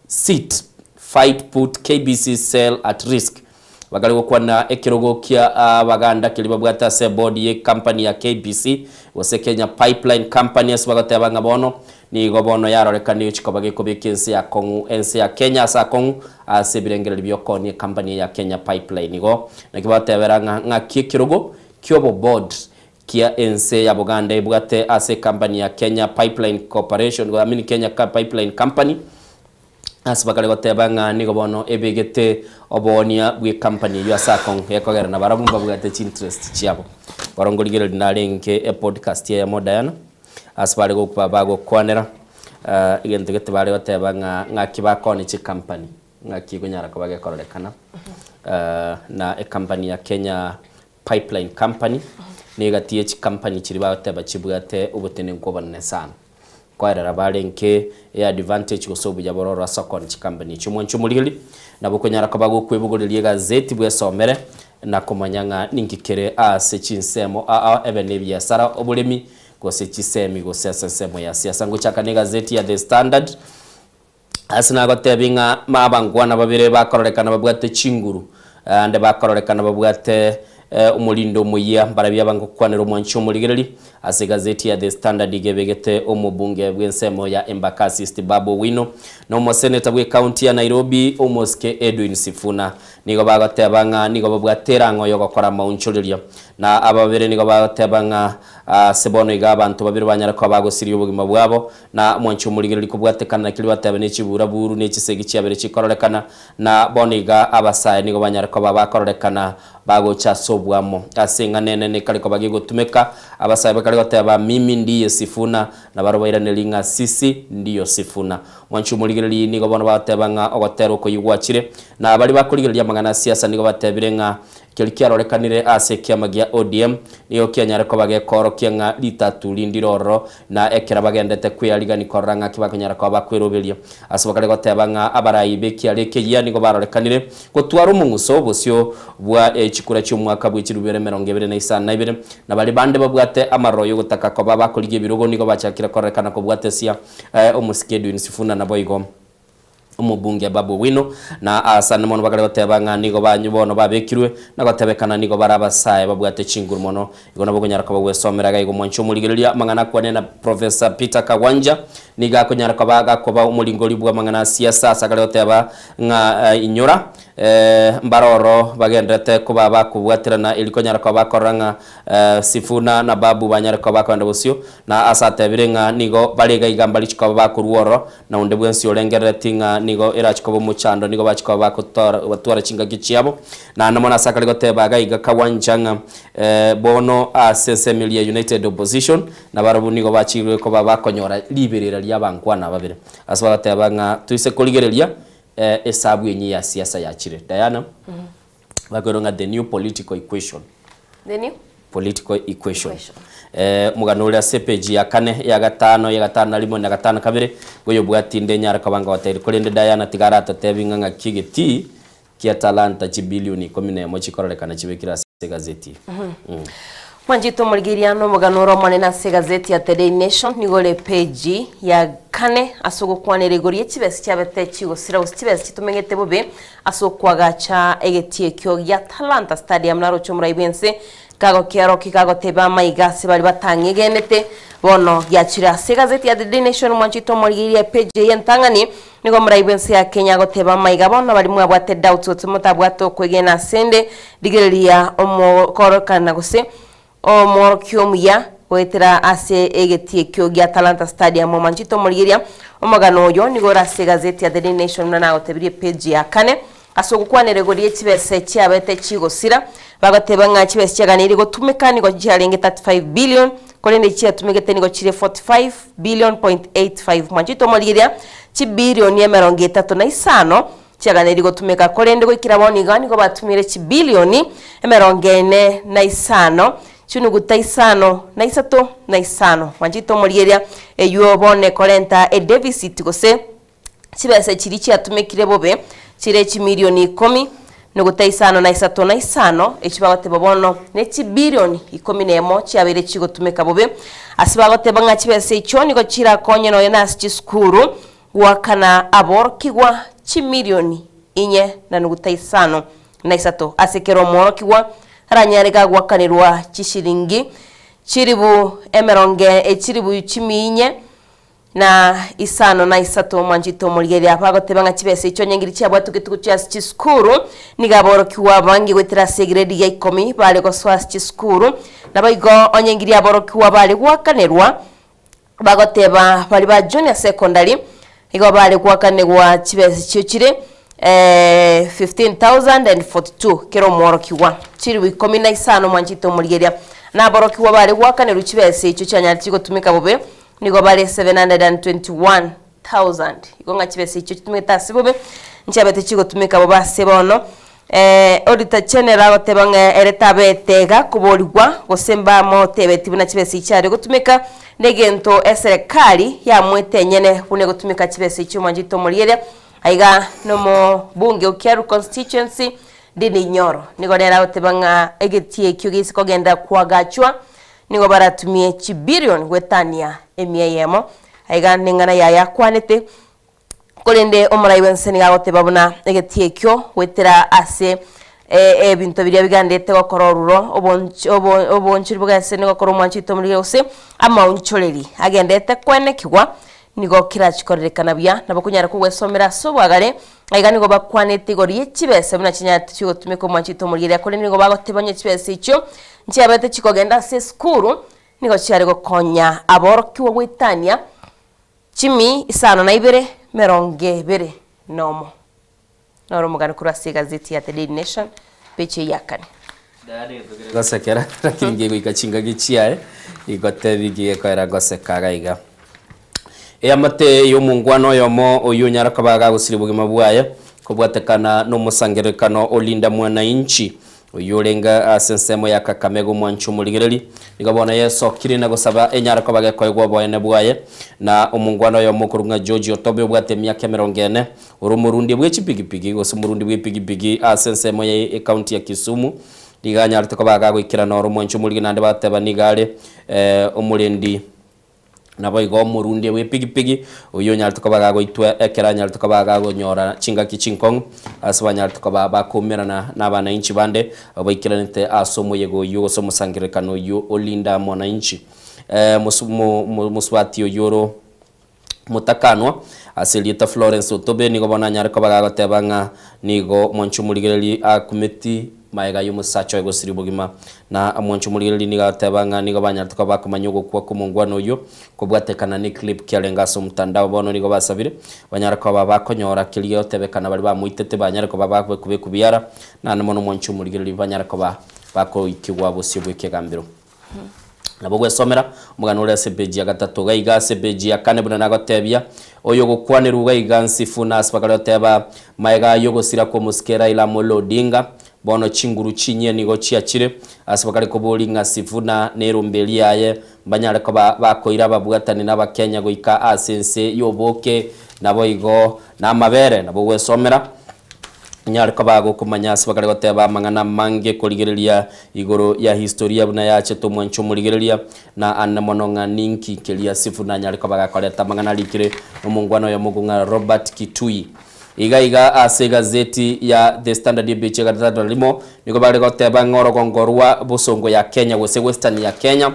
seat fight put KBC sale at risk. Bakare gokwana ekerogo kia abaganda keria babwate ase eboard ye company ya KPC gose Kenya Pipeline Company ase bagoteba ng'a bono nigo bono yarorekana egochia gekobeka ense ya kong'u ense ya Kenya ase akong'u ase ebirengererio biokoonia ecompany eye ya Kenya Pipeline. Igo naki bagotebera ng'a ng'aki ekerogo kioboboard kia ense ya Boganda ebwate ase ecompany ya Kenya Pipeline Corporation I mean Kenya Pipeline Company. Ase bakare goteba ng'a nigo bono ebegete oboonia bw'ecompany eyio ase akong'u gekogera na barabwo mbabwate chinterest chiabo. Bono nkorigereria narenge epodcast eyemo Diana, ase bare gokwa bagokwanera egento gete bare goteba ng'a ng'aki bakoonia chicompany, ng'aki ekonyara koba gekororekana na ecompany ya Kenya Pipeline Company, na egati ye chicompany chiria bagoteba chibwate obotenenku obonene sana. Koerera barenge eadvantage gose obuya bore oro ase okoonia chikampani echio. Omwanchi omorigeri nabo okonyara koba gokwebogoreria egazeti bwesomere na komanya ng'a ninki kere ase chinsemo aa ebe ne ebiasara, oboremi gose chisemi gose ase ensemo ya siasa. Ngochaka ne egazeti ya The Standard ase nagotebi ng'a abankwana babere bakororekana babwate chinguru ande bakororekana babwate omorindo omoyia mbarabio aba ngokwanera omwanchi omorigereri ase egazeti ya The Standard iga ebegete omobunge bw'ensemo ya Embakasi East Babu Owino na omoseneta bw'ecounty ya Nairobi omosike Edwin Sifuna nigo bagoteba ng'a nigo babwate erang'o yogokora amaunchoreria na aba babere nigo bagoteba ng'a ase bono iga abanto babere banyare koba bagosiria obogima bwabo Na mwanche omorigereria kobwatekana na keria bateba ne chibuura-buuru ne chisegi chiabere chikororekana, na bono iga abasae nigo banyare koba bakororekana bagocha ase oboamo. Ase eng'ana enene ekare koba gegotumeka, abasae bakare goteba, Mimi ndiye Sifuna, na barabwo bairanerie ng'a Sisi ndiyo Sifuna. Mwanche omorigereria nigo bono bagoteba ng'a ogotera okoyio gwachire, na baria bakorigereria amang'ana a siasa nigo batebire ng'a Keria kiarorekanire ase ekiama gia ODM nigo kianyare koba gekoorokia ng'a ritatu rindire ororo, na ekero bagendete kwearigani korora ng'aki bakonyara koba bakweroberia. Ase bakare goteba ng'a abarai b'ekiara ekeyia nigo barorekanire gotwara omong'uso bosio bwa chikura chi'omwaka bwe chirubere 25, na baria bande babwate amaroro y'ogotaka koba bakorigia ebirogo nigo bachakire kororekana kobwatesia omosike Edwin Sifuna naboigo. Omobunge Babu Owino, na aasane mono bakare goteba ng'a nigo banyu bono babekirwe, na gotebekana nigo bare abasae babwate chinguru mono. Igo nabo okonyara koba gwesomera iga igo mwanche omorigereria amang'ana akwane na Professor Peter Kagwanja nigo akonyara koba gakoba omoringori bw'amang'ana a siasa ase akare goteba ng'a inyora mbare oro bagenderete koba bakobwaterana eri konyara koba bakorora ng'a Sifuna na Babu banyare koba bakogenda bosio, na ase atebire ng'a nigo bare iga iga mbarichi koba bakorwa ororo Na onde bwensi orengerereti ng'a nigo erache koba omochando, nigo bache koba bagotora batwara chingaki chiabo. Naende mono ase akare goteba iga iga kagwancha ng'a bono ase ensemo eria ya United Opposition, nabarabwo nigo bachirwe koba bakonyora riberera ri'abankwana babere. Ase bagoteba ng'a toise korigereria esabu enyia ya siasa yachire. Diana, bakoirwa ng'a the new political equation. The new? Political equation. Omogano ore ase epeji ya kane, ya gatano, ya gatano na rimo, na gatano kabere, ngoyobwati inde nyare koba ngogotebi, korende Diana tiga aratotebi ng'a ng'aki egetii kia talanta chibilioni ikomi na emo chikororekana chibekire ase egazeti. Mwanchete omorigereria nomogano ore omonene ase egazeti ya The Daily Nation, nigo ore epeji ya kane ase ogokwanera igoro ye chibesa chiabete chigosira gose chibesa chitomegete bobe Ase okoagacha egetii ekio gia Talanta Stadium naroche omorai bw'ense kagokeorokia kagoteba amaiga ase baria batang'egenete. Bono giachire ase egazeti ya The Daily Nation mwanchete omorigereria epeji eye entang'ani nigo omorai bw'ense ya Kenya agoteba amaiga bono baria mwabwate doubts gose motabwate okwegena asende rigereria omokorokana gose Omworokia omuya goetera ase egetii ekio gia Talanta Stadium omanchete omorigeria omogano oyo nigo ore ase egazeti ya The Daily Nation buna nagotebirie epeji ya kane ase ogokwanera igoro ye chibesa chiabete chigosira bagoteba ng'a chibesa chiaganeirie gotumeka nigo chiarenge 35 billion korende chiatumegete nigo chire 45 billion point 85 mwanchete omorigeria chibilioni emerongo etato na isano Chiaganeirie gotumeka, korende goikera bono iga nigo batumire chibilioni emerongo ene na isano, chinuguta isano na isato na isano. Mwanchete omorieria eywo bono ekorenta edeficit gose chibesa chiria chiatumekire bobe chire chimilioni ikomi nuguta isano na isato na isano, echio bagoteba bono ne chibilioni ikomi na emo chiabeire chigotumeka bobe. Ase bagoteba ng'a chibesa echio nigo chirakonye nonya nase chisukuru Goakana aborokigwa chimilioni inye na nuguta isano. na isato ase kera omworokigwa aranyare gagwakanerwa chishilingi chilibu emerongo echilibu chimiinye na isano na isato. Omwanchete omorigereria bagoteba ng'a chibesa echio onye ngiri chiabwatwe getugo chia ase chisukuru nigo aborokigwa abange goetera ase egrade ya ikomi bare gosoa ase chisukuru naboigo onye ngiri aborokigwa bare goakanerwa bagoteba baria ba junior secondary igo bare goakanegwa chibesa echio chire 15,042 kera omworokigwa chilifu ikomi na isano mwanchete omorigereria na aborokigwa bare goakanerwa chibesa echio chianyare chigotumeka bobe Nigo bare 721,000. Igo ng'a chibesa echio chitumegete ase bobe, nchiabete chigotumeka bobe ase bono. Auditor General agoteba ng'a ere tabete iga koborigwa gose mbamotebeti buna chibesa echio chiare gotumeka, na egento eserekari yamoete enyene buna egotumeka chibesa echio mwanchete omorieria. Aiga nomobunge o Kiaru Constituency, Ndindi Nyoro, nigo nere agoteba ng'a egetii ekio gese kogenda koagachwa Nigo baratumie chibilioni goetania emia eyemo. Aiga neng'ana yaye akwanete. Korende omorai bw'ense nigo agoteba buna egetii ekio goetera ase ebinto biria bigenderete gokora oruro, oboonchori bw'ense nigo gokora omwancho oito omoriri gose amaonchoreri agenderete koenekigwa nigo kerachie korerekana buya. Nabo okonyara kogwesomera ase obwagare, aiga nigo bakwanete igoro ye chibesa buna chinyarete chigotumeka omwancho oito omoriri. Korende nigo bagoteba onye chibesa echio Nchiabete chikogenda ase esukuru nigo chiare gokonya aborokigwa goetania chimi isano na ibere merongo ebere nomo. Noro omogano korwa ase egazeti ya The Daily Nation, peji eye ya kane. Gosekera, lakini ngegoika chingaki chiaye, igotebi gekoera goseka iga iga. Eamate y'omongwana oyomo oyio onyare koba agagosiria obogima bwaye, kobwatekana nomosangererekano o Linda Mwananchi, oyio orenge ase ensemo ya Kakamega omwanchi omorigereri, nigo bono yesokire na gosaba enyare koba gekoegwa oboene bwaye, na omongwana oyomo okorokwa ng'a George Otobe obwate emiaka emerongo ene, ore omorundia bwe chipigipigi gose omorundi bw'epigipigi ase ensemo ya ecounty ya Kisumu, nigo anyarete koba agagoikerana ore omwanchi omorige naende bateba nigo are omorendi Naboigo omorundia bw'epigipigi oyio onyarete koba gagoitwa ekero anyarete koba gakonyora chingaki chinkong'u, ase banyarete koba bakoumerana nabananchi bande abaikeranete ase omoyega oyio gose omosangererekano oyio o Linda Mwananchi. Mosubati oyio oro motakanwa ase erieta Florence Otobe nigo bono anyare koba gagoteba ng'a nigo mwanchi omorigereri akumeti Magega y'omosacha oye gosiria obogima, na omwancho omorigereria nigo agoteba ng'a nigo banyarete koba bakomanya ogokwa kw'omongwana oyio kobwatekana ne clip kiarenge ase omotandao. Bono nigo basabire banyare koba bakonyora keria gegotebekana baria bamoitete banyare koba bakobekwa biara, naende mono omwancho omorigereria banyare koba bakoikigwa bosio bw'ekegambero. Nabo gwesomera omogano ore ase epeji ya gatato iga iga ase epeji ya kane buna nagotebia, oyogokwanerwa iga iga Nsifuna ase bakare goteba, Magega y'ogosira kw'omosike Raila Amolo Odinga, bono chinguru chinyia nigo chiachire ase bakare koboria ng'a Sifuna na erombe eria yaye mbanyare koba bakoira ababwatani na abakenya goika ase ense y'oboke naboigo namabere. Nabo gwesomera Onyare koba gokomanya ase bakare goteba amang'ana amange korigereria igoro ya historia buna yachete omwancho omorigereria, na ande mono ng'a ninki keria Sifuna anyare koba gakoreta amang'ana arikire nomongwana oyomo okong'ana Robert Kitui. Iga iga ase egazeti ya The Standard ebechi ya gatatu na rimo nigo bare goteba ng'a orogongo rwa bosongo ya Kenya gose Western ya Kenya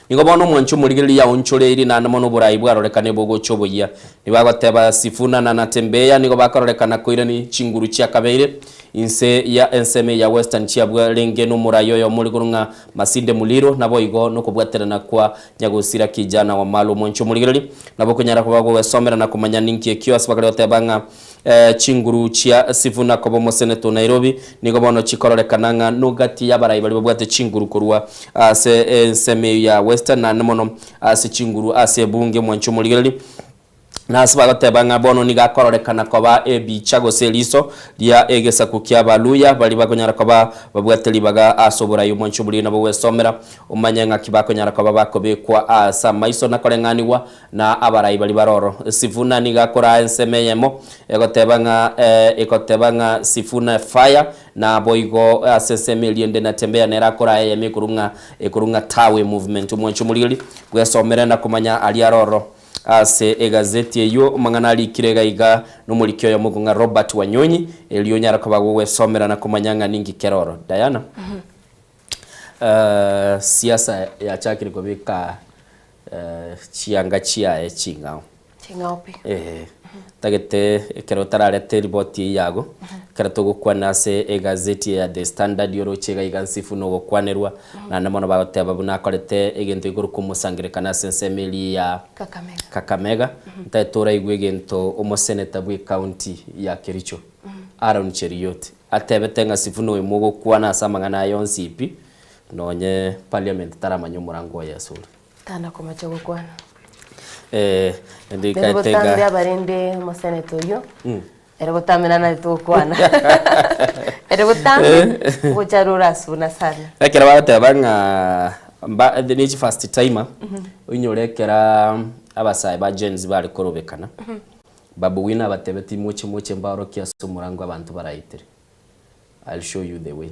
Nigo bono omwancho omorigereria aonchoreirie naende mono oborai bwarorekane bogocha oboyia. Nigo agoteba, Sifuna na Natembeya nigo bakororekana koirani chinguru chiakabeire inse ya ensemo eye ya Western chiabwarenge nomorai oyomo ore korwa ng'a Masinde Muliro naboigo nokobwaterana kwa Nyagosira Kijana Wamalu omwancho omorigereria nabo okonyara koba gogwesomera na komanya ninki ekio ase bakare goteba ng'a Chinguru chia Sifuna koba omoseneto o Nairobi nigo bono chikororekana ng'a nogati y'abarai baria babwate chinguru korwa ase ensemo eyio ya Western naende mono ase chinguru ase ebunge omwancho omorigereria na ase bagoteba ng'a bono nigo akororekana koba ebicha gose eriso ria egesaku kia Abaluya baria bakonyara koba babwate ribaga ase oborai omwancho omorigereria nabo gwesomera omanye ng'aki bakonyara koba bakobekwa ase amaiso na koreng'anigwa Na abarai baria bare oro. Sifuna nigo akoraa ensemo eyemo, egoteba ng'a egoteba ng'a Sifuna fire, na boigo ase ensemo eria ende Natembeya nere akoraa eyemo ekorwa ng'a ekorwa ng'a Tawe movement. Omwancho omorigeri bwesomere na komanya aria are ororo. Ase egazeti eyio amang'ana arikire iga iga nomoriki oyomo ng'a Robert Wanyonyi, erio onyare koba gogwesomera na komanya ng'a ninki kere oro. Diana, siasa yachakire kobeka chianga chiaye ching'ao. Ching'ao pi. Ee, ntagete ekero otarareta eriboti eyio yago, ekero togokwana ase egazeti eye ya The Standard oroche iga iga nsifu na ogokwanerwa, naende mono bagoteba buna akorete egento gekorokwa omosangererekano ase ensemo eria ya Kakamega. Kakamega, ntagete oraigwe egento omoseneta bwe ecounty ya Kericho, Aaron Cheruiyot, atebete ng'a Sifuna oyo mogokwana ase amang'ana aya onsi pi, nonye parliament taramanya omorango oye ase ore. Tana komocha gokwana. Eh, Nere botambe abarende omoseneta oyio, ere botambe nanarete gokwana. Ere botambe, gocha rore asuna sana. Ekero bagoteba ng'a mba ne chi first timer, oinyore ekera abasae ba Gen Z bare korobekana, Babu Wina abatebetie moche moche mbaorokie ase omorango abanto baraitere. I'll show you the way.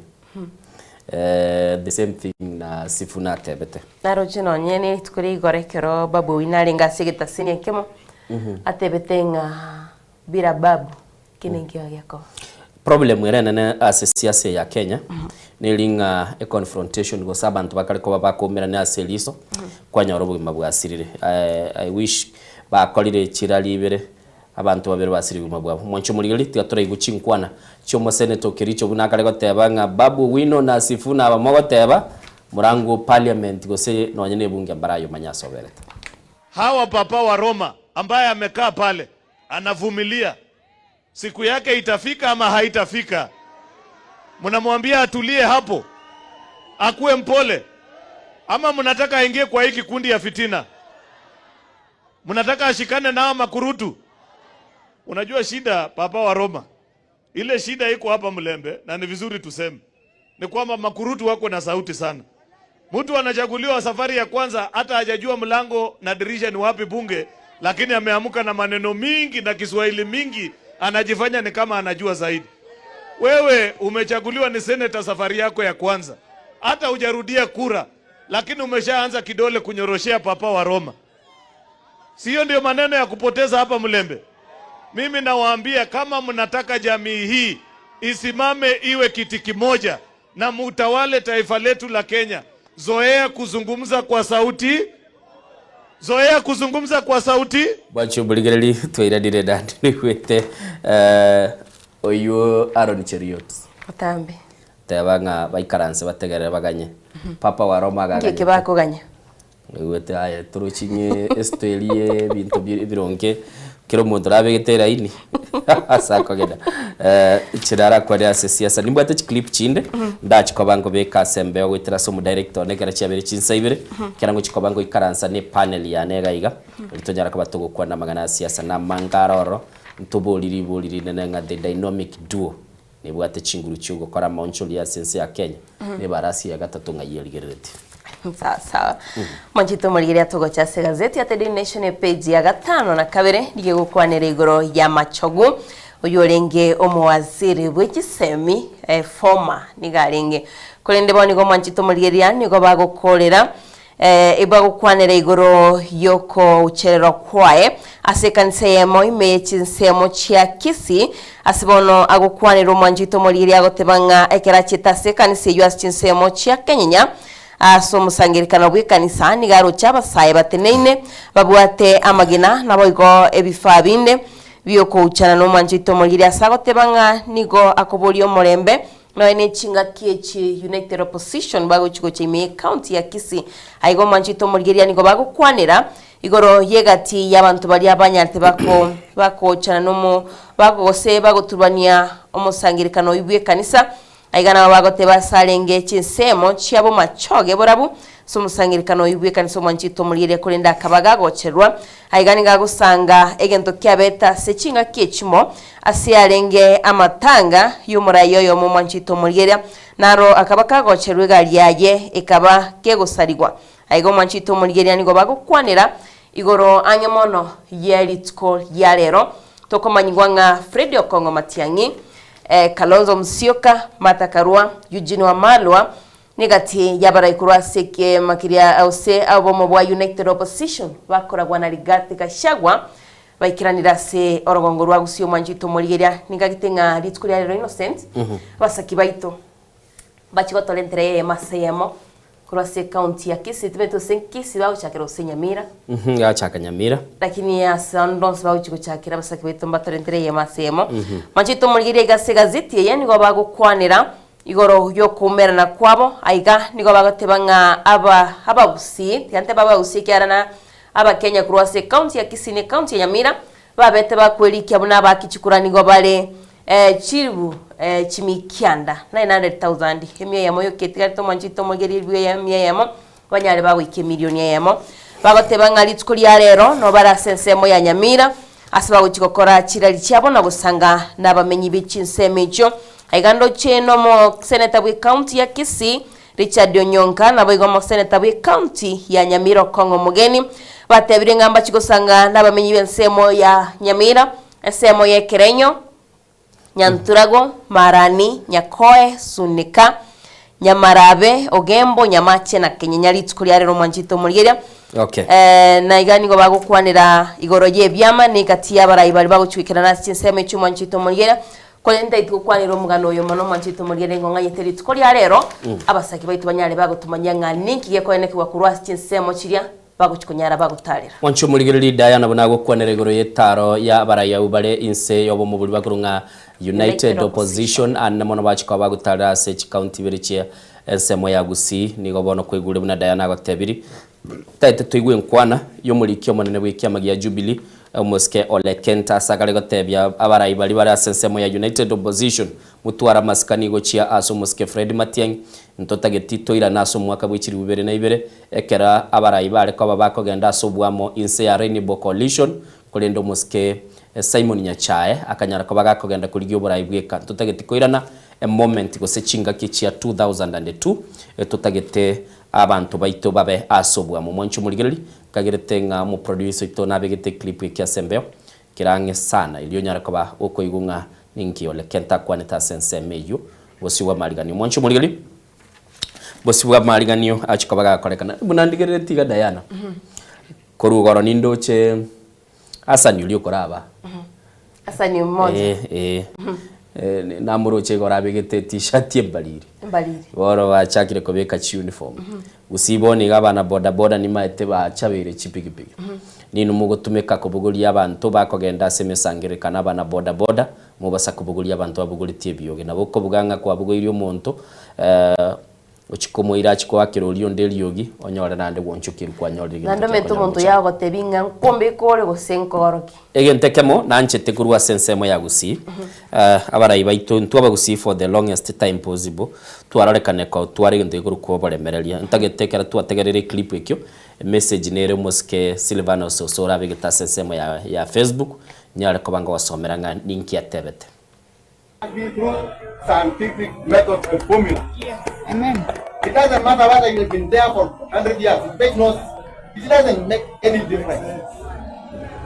The same thing na Sifuna atebete. Naroche nonye ne rituko ria igoro ekero Babu Owino arenge ase egetasini ekemo, atebete ng'a bila Babu kende nkeiyo gekoba. Problem ere enene ase siasa eye ya Kenya, neri ng'a econfrontation gose abanto bakare koba bakoumerania ase eriso, kwanyora obogima bwasirire. I wish bakorire chirari ibere Abanto babere basirigwe mabwabo. Mwanche omorigereria, tiga toraigwe chinkwana chi'omoseneta o Kericho buna akare goteba ng'a Babu Owino na Sifuna aba mogoteba, morango parliament gose nonye na ebunge mbarayomanye ase oberete. Hawa papa wa Roma ambaye amekaa pale anavumilia, siku yake itafika ama haitafika? Mnamwambia atulie hapo, akuwe mpole, ama mnataka aingie kwa hii kikundi ya fitina? Mnataka ashikane na hawa makurutu? Unajua shida papa wa Roma, ile shida iko hapa Mlembe, na ni vizuri tuseme ni kwamba makurutu wako na sauti sana. Mtu anachaguliwa safari ya kwanza, hata hajajua mlango na dirisha ni wapi bunge, lakini ameamka na maneno mingi na Kiswahili mingi, anajifanya ni kama anajua zaidi. Wewe umechaguliwa ni seneta safari yako ya kwanza, hata hujarudia kura, lakini umeshaanza kidole kunyoroshea papa wa Roma. Sio ndio maneno ya kupoteza hapa Mlembe? Mimi nawaambia kama mnataka jamii hii isimame iwe kiti kimoja na mutawale taifa letu la Kenya, zoea kuzungumza kwa sauti, zoea kuzungumza kwa sauti. Bwanche omorigereria twairanire naende naigwete oywo Aaron Cheruiyot. Otambe. Teba ng'a baikaranse bategerere baganye. Papa wa Roma Nki eke agaganyete. bakoganya? Naigwete aye torochi ng'e estory ye ebinto bi ebironge kera omonto orabegete eraini ase akogenda inche narakwane ase siasa. Nimbwate chiclip chinde ndachikoba nkobeka ase embeo goetera ase omodirector one ekero chiabeire chinsa ibere, ekero ngochikoba ngoikaransa na epanel yane iga iga, riria tonyara koba togokwana amang'ana ya siasa na amange aro ororo, ntoborie ribori rinene ng'a the dynamic duo Nebwate chinguru chi'ogokora amaonchori ase ense ya Kenya, na ebarasi ya gatato ng'ai erigereretie. Sawa sawa. Mwanchete omorigereria togocha ase egazeti ya The Daily Nation epage ya gatano na kabere nigo egokwanera igoro ya Machogu oywo orenge omowaziri bwe chisemi eh, former nigo arenge korende bono nigo mwanchete omorigereria nigo bagokorera Ebagokwanera igoro y'okouchererwa kwaye ase ekanisa eyemo ime ye chinsemo chia Kisii, ase bono agokwanera omwanchete omorigereria agoteba ng'a ekero achiete ase ekanisa eyio ase chinsemo chia Kenyenya ase omosangererekano bw'ekanisa nigo aroche abasae bateneine babwate amagena naboigo ebifaa binde bi'okouchana nomwanchete omorigereria ase agoteba ng'a nigo akoboria omorembe Nonya ne chingaki echi United Opposition bagochi gocha ime ye county ya Kisii, aiga omwanchete omorigereria nigo bagokwanera igoro yegati y'abanto baria banyarete bako bakochana nomo bako gose bagoturubania omosangerekano oyio bw'ekanisa. Aiga nabo bagoteba ase arenge chinsemo chiabo machoge borabu ase omosangerekano oyio bw'ekanisa omwanchete omorigereria korende akaba gagocherwa Aiga nigo agosanga egento kiabete ase chingaki echimo, ase arenge amatanga y'omoraia oyomo omwanchete omorigereria, naro akaba kagocherwa egari yaye ekaba kegosarigwa. Aiga omwanchete omorigereria nigo bagokwanera igoro ang'e mono ye rituko ria rero. Tokomanyigwa ng'a Freddy Okong'o Matiang'i, Kalonzo Musyoka, Martha Karua, Eugene Wamalwa, Negati y'abarai korwa ase ekiema keria gose obomo bwa United Opposition bakoragwa na Rigathi Gachagua baikeranire ase orogongo rwa Gusii omwancho oito omorigeria ningagete ng'a rituko ria rero Innocent abasaki baito bachie gotorentera eyemo ase eyemo korwa ase ecounty ya Kisii timanyeti gose Kisii bagochakera gose Nyamira Gachaka Nyamira. Lakini ase ande onsi bagochia gochakera abasake baito mbatorentere eyemo ase eyemo. Manche tomorigererie iga ase egazeti eye nigo bagokwanera igoro y'okoumerana kwabo. Aiga nigo bagoteba ng'a aba abagusii, tiga ntebe abagusii ekiagera na Abakenya korwa ase ecounty ya Kisii na ecounty ya Nyamira babete bakwerikia buna abaaki chikura nigo bare chilifu chimikianda, 900,000, emia eyemo yoka etigarete omwancho oito omorigererie elifu emia eyemo Banyare bagoika emilioni eyemo. Bagoteba ng'a rituko ria rero nabo bare ase ensemo ya Nyamira, ase bagochia gokora chirari chiabo na gosanga nabamenyi be chinsemo echio. Aiga ndoche nomoseneta bw'ecounty ya Kisii, Richard Onyonka, naboigo omoseneta bw'ecounty ya Nyamira Okong'o Omogeni, batebire ng'a mbachie gosanga nabamenyi b'ensemo ya Nyamira, ensemo y'Ekerenyo, Nyanturago, Marani, Nyakoe, Sunika, Nyamarabe, Ogembo, Nyamache na Kenyenya rituko ria rero omwanchete omorigeria. Okay. Eh, na iga nigo bagokwanera igoro y'ebiama na egati y'abarai baria bagochwekerana ase chinsemo echio omwanchete omorigeria. Korende ntaiti gokwanera omogano oyo mono omwanchete omorigeria nigo ng'anyete rituko ria rero abasaki baito banyare bagotomanyia ng'a ninki gekoenekigwa korwa ase chinsemo chiria bagochia konyara bagotarera. Mwanche omorigererie Diana buna agokwanera igoro y'etaaro ya abarai abwo bare inse y'obomobori bakorwa ng'a United Opposition ande mono bachia koba bagotarera ase chikaunti ibere chie ensemo ya Gusii. Nigo bono kwaigure buna Diana agotebiri taete toigwe enkwana y'omoriki omonene bw'ekiama gia Jubilee omosike Ole Kenta ase akare gotebia abarai baria bare ase ensemo ya United Opposition Motware amasikani gochia ase omosike Fred Matiang'i, ntotageti toirane ase omwaka bwe chilifu ibere na ibere, ekero abarai bare koba bakogenda ase oboamo inse ya Rainbow Coalition, korende omosike Simon Nyachae akanyara koba gakogenda korigia oborai bweka. Ntotageti koirana emoment gose chingaki chia 2002, totagete abanto baito babe ase oboamo. Mwanche omorigereri, nkagerete ng'a omoproducer oito nabegete eclip eke ase embeo, Kere ang'e sana, erio onyare koba gokoigwa ng'a ninki ole kento akwanete ase ensemo eyio, bosio bw'amariganio. Mwanche omorigereria, bosio bw'amariganio achia koba gakorekana. Buna ndigereretie iga Diana, korwa igoro nindoche Hassan oria okoraba. Hassan mmoja. Eh, eh. Eh, namoroche igoro abegete etishati embariri. Embariri. Bono bachakire kobeka chiuniform. Gusii bono iga abana boda boda nimaete bachabeire chipigipigi. Ninwe mogotumeka kobogoria abanto bakogenda ase emesangererekano abana boda boda mobasa kobogoria abanto babogoretie ebioge. Nabo okobuga ng'a kwabogoirie omonto ochie komoira achie koakera oria onde eriogi onyore naende gwonchokerwa kwanyorire egento Naende omanyete kiakonya omonto gochanda. yagotebia ng'a nkombeke ore gose nkoorokie. Egento ekemo nanchete korwa ase ensemo ya Gusii, abarai baito intwe abagusii for the longest time possible, twarorekane ko tware egento gekorokwa oboremereria. Ntagete ekero twategereire eclip ekio, emessage nere omosike Silvanus Osoro abegete ase ensemo ya ya Facebook, nyare koba ngogosomera ng'a ninki atebete. Through scientific methods and formula. Amen. It doesn't matter whether you have been there for 100 years. It makes no, it doesn't make any difference.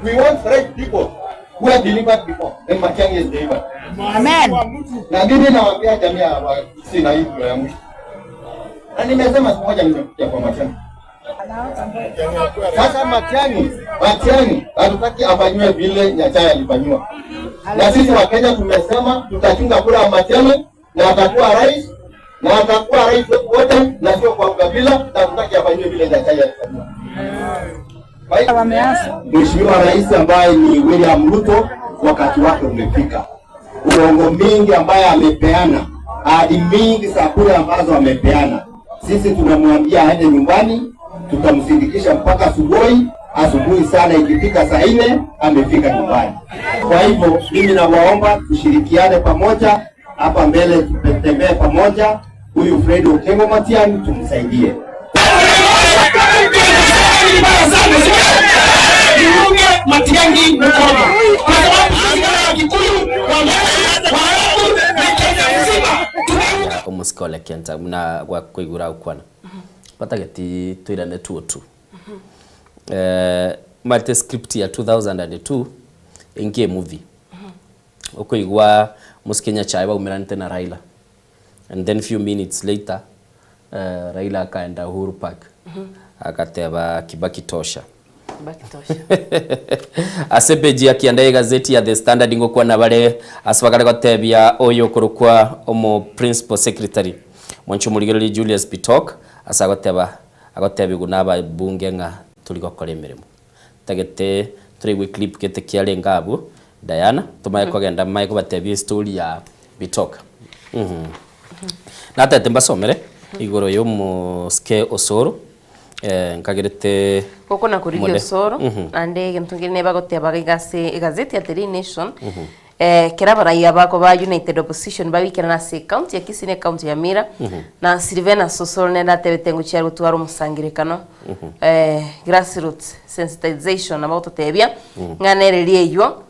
We want fresh people who have delivered before. And Matiang'i has delivered. Amen. Na mimi nawaambia jamii ya Wakisii na hii ndio ya mwisho. Na nimesema siku moja nimekuja kwa Matiang'i. Sasa Matiang'i, Matiang'i hatutaki afanyiwe vile Nyachae alifanyiwa. Na sisi wa Kenya tumesema tutachunga kura ya Matiang'i na atakuwa rais na atakuwa rais wetu wote na sio kwa ukabila, na hatutaki afanyiwe vile Nyachae alifanyiwa. Mheshimiwa Rais ambaye ni William Ruto, wakati wake umefika. Uongo mingi ambaye amepeana, ahadi mingi za kura ambazo amepeana, sisi tunamwambia aende nyumbani, tutamsindikisha mpaka asubuhi. Asubuhi sana ikifika saa nne amefika nyumbani. Kwa hivyo mimi nawaomba tushirikiane pamoja hapa mbele, tutembee pamoja. Huyu Fred Okengo Matiang'i tumsaidie. Tuunge Matiang'i mkono kwa sababu sisi kama Wakikuyu, Waarabu na Kenya mzima tunaunga Omosike ole Kenta buna gwakoigura agokwana batageti toirane 202 eh, omanyete script ya 2002 enki emovie okoigwa omosike Nyachae baumeranete na Raila and then few minutes later. Raila akaenda Uhuru Park agateba Kibaki tosha. Kibaki tosha. Ase epeji ya kianda y'egazeti ya The Standard ngokwana bare ase bakare gotebia oyo okorokwa omo Principal Secretary mwanche omorigereria Julius Bitok ase agoteba agotebigwa na ababunge ng'a tori gokora emeremo. Ntagete toraigwe eclip gete kiarenge abwo Diana tomanye kogenda manye kobatebia estory ya Bitok. Mh. Natete mbasomere igoro ya omosike Osoro eh, nkagerete Gokona korigia mode. Osoro Mhm. naende egento nkere nebagoteba iga ase egazeti ya The Daily Nation Mhm. eh, kera abarai abako ba United Opposition babikerana ase ecounty ya Kisii na ecounty ya Nyamira Mhm. na Silvanus Osoro nere atebete ngochia are gotwara omosangerekano Mhm. eh, grassroots sensitization nabo agototebia Mhm. ng'a nereri eywo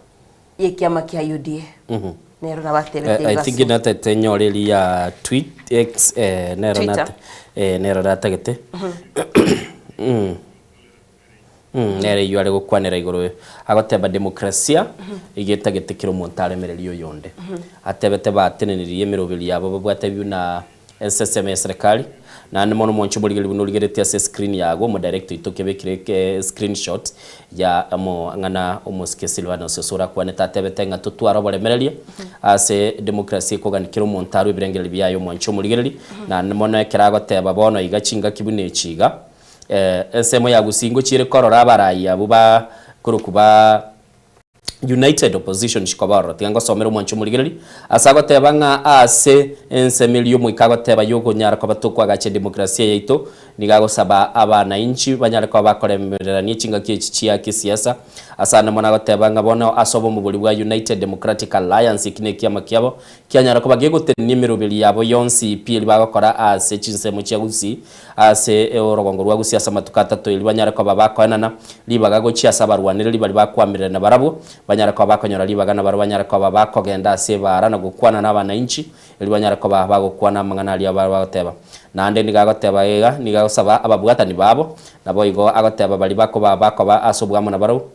y'ekiama kia UDA Mhm. nero nabo atebete Eh, I igo think ase natete nyore eri ya tweet X eh, nero Twitter. nate eh, nero natagete Mm. Mm, nere eywo are gokwanera igoro agoteba demokrasia iga etagete kera omonto aremererie oyonde. Atebete bateneneririe emeroberi yabo babwate buna enseseme ya serikali naende mono mwanche omorigereria buna origeretie ase escreen yago omodirector oito okebekire eke screenshot ya omong'ana omosike Silvanus ase orakwanete atebete ng'a totware oboremereria ase demokrasia ekogani kera omonto arwe ebirengererio biaye omwanche omorigereria naende mono ekero agoteba bono iga chingaki buna echi iga Ensemo ya Gusii ngochiere korora abarai abwo ba korokwa ba United Opposition chikoba ororo. Tiga ngosomere omwancho omorigereria ase agoteba ng'a ase ensemo eria omoika agoteba yokonyara koba tokoagacha edemokrasia yaito nigo agosaba abanainchi banyare koba bakoremererania chingaki echi chia kisiasa. Ase ande mono agoteba ng'a bono ase obomo boria bwa United Democratic Alliance eki nekiama kiabo kianyara koba gegotenenia emeroberi yabo yonsi pi eri bagokora ase chinsemo chia Gusii Ase orogongo rwa Gusii ase amatuko atato erio banyare koba bakoenana ribaga gochia ase abarwanereri baria bakoamererania nabarabwo, banyare koba bakonyora ribaga nabarabwo banyare koba bakogenda ase ebaara na gokwana nabanainchi, erio banyare koba bagokwana amang'ana aria bagoteba. Naende nigo agoteba iga, nigo agosaba ababwatani babo, naboigo agoteba baria bakoba bakoba ase oboamo nabarabwo,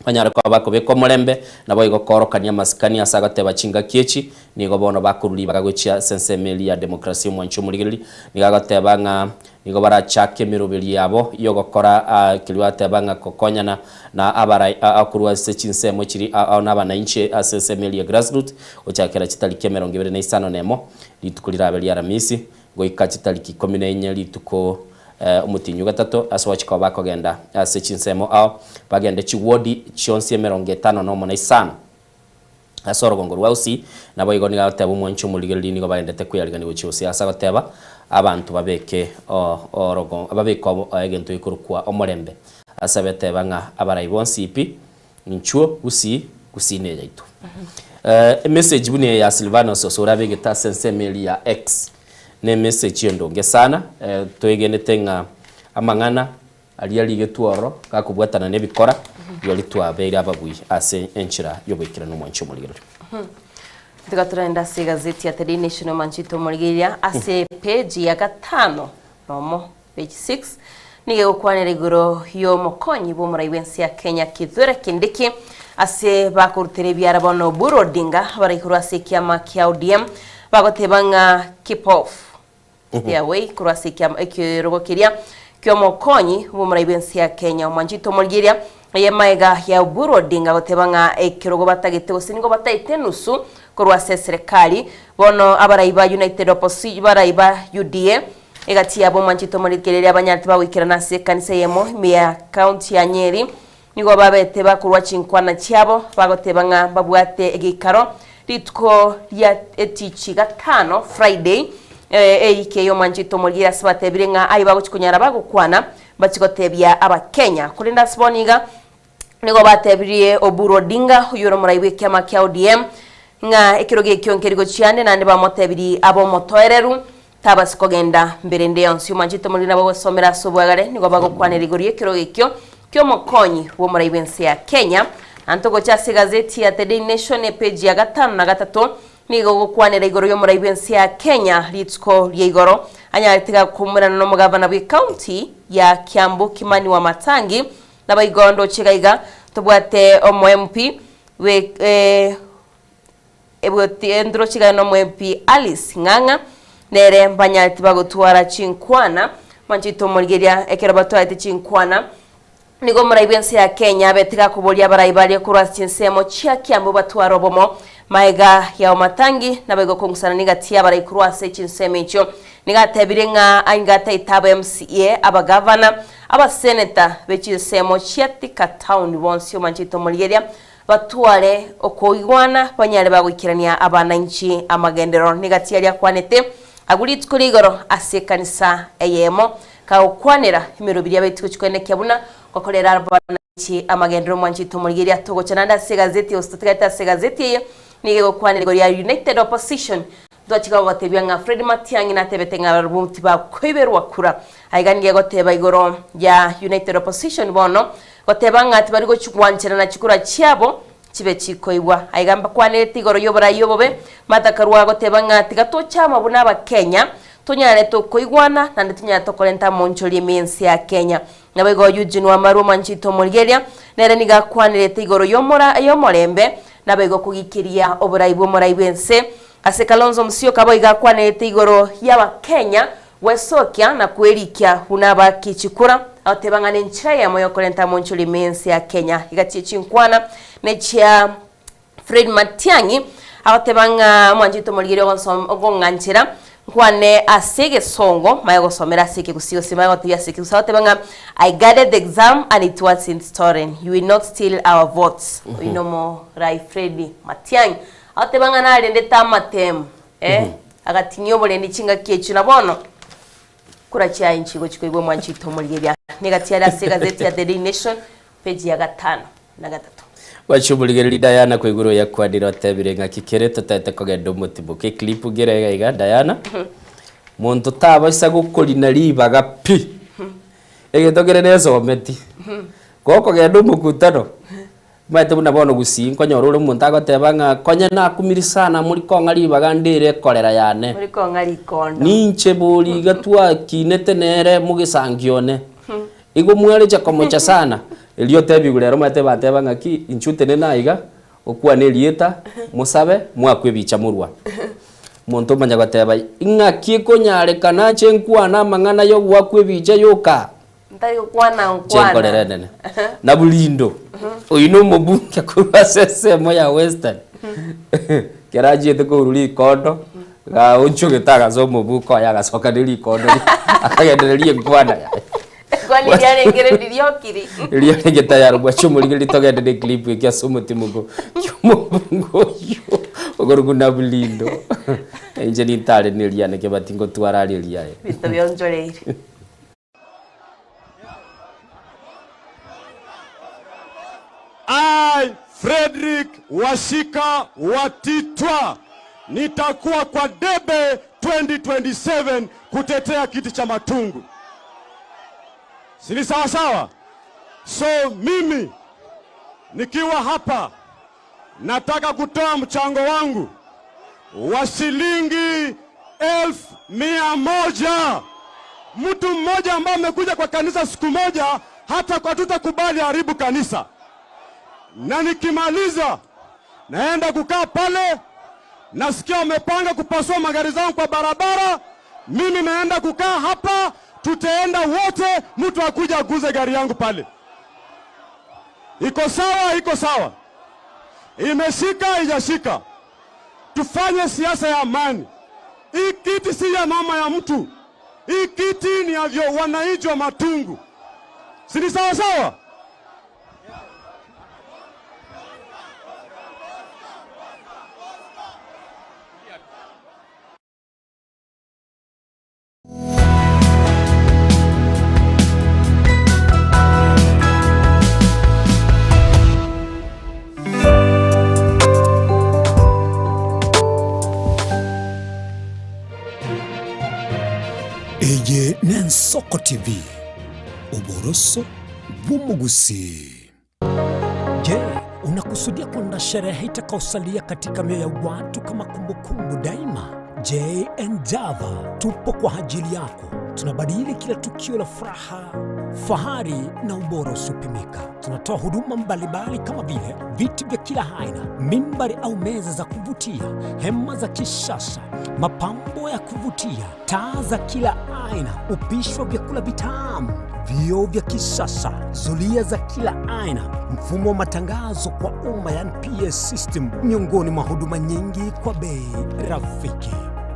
Banyare koba bakobeka omorembe, naboigo koorokania amasikani ase agoteba chingaki echi, nigo bono bakorwa ribaga gochia ase ensemo eria ya demokrasia omwanchi omorigereria nigo agoteba ng'a nigo barachake emeroberi yabo yogokora keria bateba ng'a kokonyana na abarai korwa ase chinsemo chiri ao na abanainchi ase ensemo eria ya grassroot gochakera chitariki 25 nemo rituko rirabe ria aramisi Goika chitariki ikomi na inye rituko omotienyi o gatato, ase gochia koba bakogenda ase chinsemo ao, bagende chiwodi chionsi 51 na isano ase orogongo rwa Usi. Naboigo nigo agoteba omwanchi omorigereria nigo bagendete kweyarigania gochia Usi ase agoteba abanto babeke orogongo babeke egento gekorokwa omorembe ase abeteba ng'a abarai bonsi pi Inchuo gusii gusii neyaito. Emessage buna eye ya Silvanus ase orabegete ase ensemo eria ya X ne emessage endonge sana twegenete ng'a amang'ana aria arigetwe ororo gakobwatana na ebikora rirorio twabeire ababui ase enchera y'oboikeranu omwanchi omorigereria. Tiga torende ase egazeti ya The Daily Nation omanchete omorigereria ase page ya gatano nomo. Page 6, Nigo egokwanera igoro y'omokonyi bw'omorai bw'ense ya Kenya Kithure Kindiki ase bakorutera ebiara bono Oburu Odinga bare korwa ase ekiama kia ODM bagoteba ng'a keep off stay away korwa ase ekiama ekerogo keria ki'omokonyi bw'omorai bw'ense ya Kenya omwanchete omorigeria eye maega ya Oburu Odinga goteba ng'a ekerogo batagete gose nigo bataete enusu korwa ase eserekari bono abarai ba United Opposi barai ba UDA Egati yabo omwanchete omorikereria abanyarete bagoikerana ase ekanisa eyemo ime ya county ya Nyeri nigo babete bakorwa chinkwana chiabo bagoteba ng'a mbabwate egeikaro rituko ria etichi gatano, Friday, eiki eye omwanchete omorigereria ase batebire ng'a aye bagochi konyara bagokwana mbachi gotebia abakenya. Korende ase bono iga Nigo batebirie Oburu Odinga, oyio ore omorai bw'ekiama kia ODM, ng'a ekerogo ekio nkeri gochia ande naende bamotebirie abe omotoereru, tabasi kogenda mbere ende yonsi. Omwanchete omoriri nabo ogosomera ase obwagare, nigo bagokwanera igoro y'ekerogo ekio ki'omokonyi bw'omorai bw'ense ya Kenya. Naende togocha ase egazeti ya The Daily Nation epeji ya gatano na gatato, nigo egokwanera igoro y'omorai bw'ense ya Kenya rituko ria igoro anyarete gakoumwerana n'omogavana bw'ecounty ya Kiambu Kimani Wamatangi Naboigo ndoche iga iga tobwate omo MP bwe eh, ndroche iga nomo MP Alice Ng'ang'a. nere mbanyareti bagotwara chinkwana. Mwanchete omorigeria ekero batwarete chinkwana Nigo omorai bw'ense ya Kenya abete gakoboria abarai baria korwa ase chinsemo chia Kiambu batware obomo. Maega ya Wamatangi naboigo kong'usana nigati y'abarai korwa ase chinsemo echio. Nigo atebire ng'a ainga ataete aba MCA, abagavana, abaseneta be chinsemo chia Thika Town bonsi omanchete omorigeria batware okoigwana banyare bagoikerania abananchi amagenderero. Nigati aria akwanete agwo rituko ria igoro ase ekanisa eyemo Kagokwanera emerobiri y'abaiti gochia koenekia buna gokorera abananchi amagenderero omwanchete omorigereria togocha naende ase egazeti gose totigarete ase egazeti eye nigo egokwanera igoro ya United Opposition ntwachika gogotebia ng'a Fred Matiang'i natebete ng'a barabwo tibakoiberwa kura aiga nigo egoteba igoro ya United Opposition bono goteba ng'a tibari gochi gwancherana chikura chiabo chibe chikoigwa. Aiga mbakwanerete igoro y'oborai obobe, Martha Karua agoteba ng'a tiga tochama buna abakenya, tonyare tokoigwana naende tonyare tokorenta amonchori ime y'ense ya Kenya. Naboigo Eugene Wamalwa omwanchete omorigeria, nere nigo akwanerete igoro y'omora y'omorembe, naboigo kogikeria oborai bw'omorai bw'ense. Ase Kalonzo Musyoka boigo akwanerete igoro y'abakenya Gwesokia na kwerikia buna abaki chikura, agoteba ng'a nenchera eyemo yokorenta amonchori ime y'ense ya Kenya. Igachia chinkwana nechia Fred Matiang'i agoteba ng'a omwanchete omorigereria ogong'anchera nkwane ase egesongo manye gosomera ase ekegusii gose manye gotebia ase ekegusii agoteba ng'a I guarded the exam and it wasn't stolen you will not steal our votes. Oyio nomorai Fred Matiang'i agoteba ng'a narendete amatemu Eh, agatinyia oborendi chingaki echio, na bono kura chiaye nchigochi koigwa omwanchito omorigeria. Negati are ase egazeti ya The Daily Nation, peji ya gatano na gatato. Gwacha omorigereria Diana koigure oyakwanire otebire ng'aki kere totaete kogenda omotimoke eclip ngere iga iga Diana monto tabaisa gokorina ribaga pi egento kere nesometi gokogenda omokutano Omanyete buna bono gusii nkonyora ore omonto agoteba ng'a konya nakumiri sana mori kong'a ribaga ndere ekorera yane. Mori kong'a rikondo. Ninche bori iga twakinete nere mogesangio one. Igo mwarecha komocha sana, erio otebigwe rero omanyete bateba ng'aki inchuo tenena aiga, okwane erieta, mosabe, mwakwe ebicha morwa. Omonto omanya goteba, ing'aki ekonyarekana nche nkwane amang'ana yogoakwa ebicha yoka? Ntari gokwana nkwana. Chenkorera enene. Na Bulindo, oyio na omobunge korwa ase ensemo ya Western, ekero achiete kourwa rikondo, gaonchogete agasa omobuko oye agasoka ne rikondo ri akagendereria enkwana yaye. Enkwana eria arenge ririokiri. Erio arenge tayari gwacha omorigereria togende ne eclip eke ase omotimoko kia omobunge oyio okorokwa Nabulindo. Inche nintare ne eriane kebati ngotwara aria eriaye. Ebinto bionchoreire. I, Frederick Washika Watitwa, nitakuwa kwa debe 2027 kutetea kiti cha Matungu. Si ni sawa sawa? So mimi nikiwa hapa nataka kutoa mchango wangu wa shilingi 100,000. Mtu mmoja ambaye amekuja kwa kanisa siku moja, hata kwa tutakubali haribu kanisa. Na nikimaliza naenda kukaa pale, nasikia wamepanga kupasua magari zangu kwa barabara. Mimi naenda kukaa hapa, tutaenda wote, mtu akuja aguze gari yangu pale. Iko sawa? Iko sawa? Imeshika ijashika? Tufanye siasa ya amani. Hii kiti si ya mama ya mtu, hii kiti ni ya wananchi wa Matungu, si ni sawa sawa? Eye n'Ensoko TV, oboroso bw'omogusii. Je, unakusudia kwenda sherehe itakaosalia katika mioyo ya watu kama kumbukumbu daima? J and Java tupo kwa ajili yako. Tunabadili kila tukio la furaha, fahari na ubora usiopimika. Tunatoa huduma mbalimbali kama vile viti vya kila aina, mimbari au meza za kuvutia, hema za kisasa, mapambo ya kuvutia, taa za kila aina, upishi wa vyakula vitamu, vioo vya kisasa, zulia za kila aina, mfumo wa matangazo kwa umma yani PA system, miongoni mwa huduma nyingi kwa bei rafiki.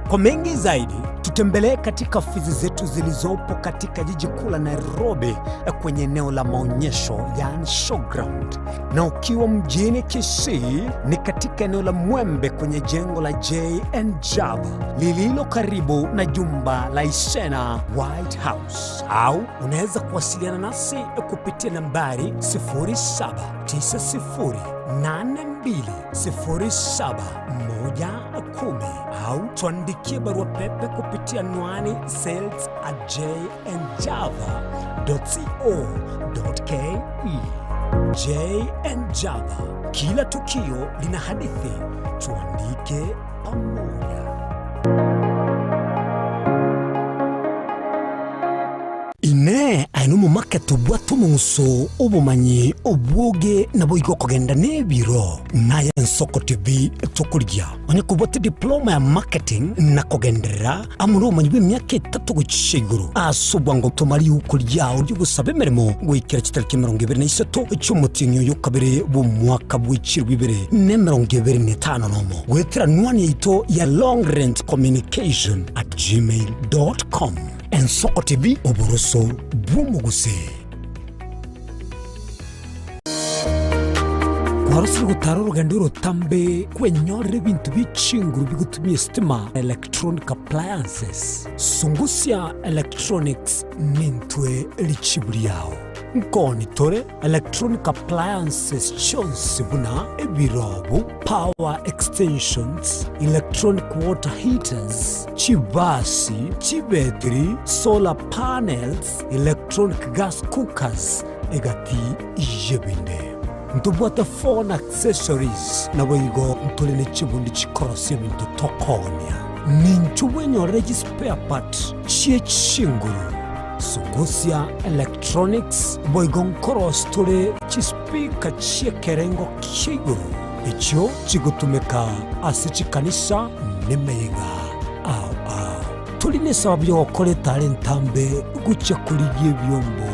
Kwa mengi zaidi, tutembelee katika ofisi zetu zilizopo katika jiji kuu la Nairobi kwenye eneo la maonyesho yani showground, na ukiwa mjini Kisii ni katika eneo la Mwembe kwenye jengo la JN Java lililo karibu na jumba la Isena White House, au unaweza kuwasiliana nasi kupitia nambari 0790820710 au tuandikie barua pepe kupitia anwani sales at jnjava.co.ke. JN Java, kila tukio lina hadithi, tuandike pamoja. Inee, aye nomomake tobwate omong'uso, obomanyi, obwoge, naboigo okogenda nebiro. Naye Ensoko TV tokorigia onye kobwate diploma ya marketing na kogenderera amo nobomanyi bw'emiaka etato gochia igoro ase obwango toma riuko riao ri'ogosaba emeremo goikera chitariki 28 chi'omotienyi oyo okabere bw'omwaka bwe chilifu ibere na emerongo ebere na etano nomo goetera anwani yaito ya longrentcommunication at gmail dot com. Ensoko TV oboroso bw'omogusii. Kwarosire gotara orogendo orotambe kwenyorera ebinto bie chinguru bigotumia esitima na electronic appliances. Sungusia Electronics nintwe richibu riao. Nkoni tore electronic appliances chionsi buna ebirobu, power extensions, electronic water heaters, chibasi, chibetiri, solar panels, electronic gas cookers, egati y'ebinde. Ntobwate phone accessories, naboigo ntore ne chibundi chikorosia ebinto tokoonia. Ninchu bwenyorere chispare part chie chinguru. Sungusia Electronics boigo nkorosia tore chispeaker chi'ekerengo kia igoro, echio chigotumeka ase chikanisa nemeyega ao ao. Tori nesababu y'ogokora etara entambe gochia korigia ebiombo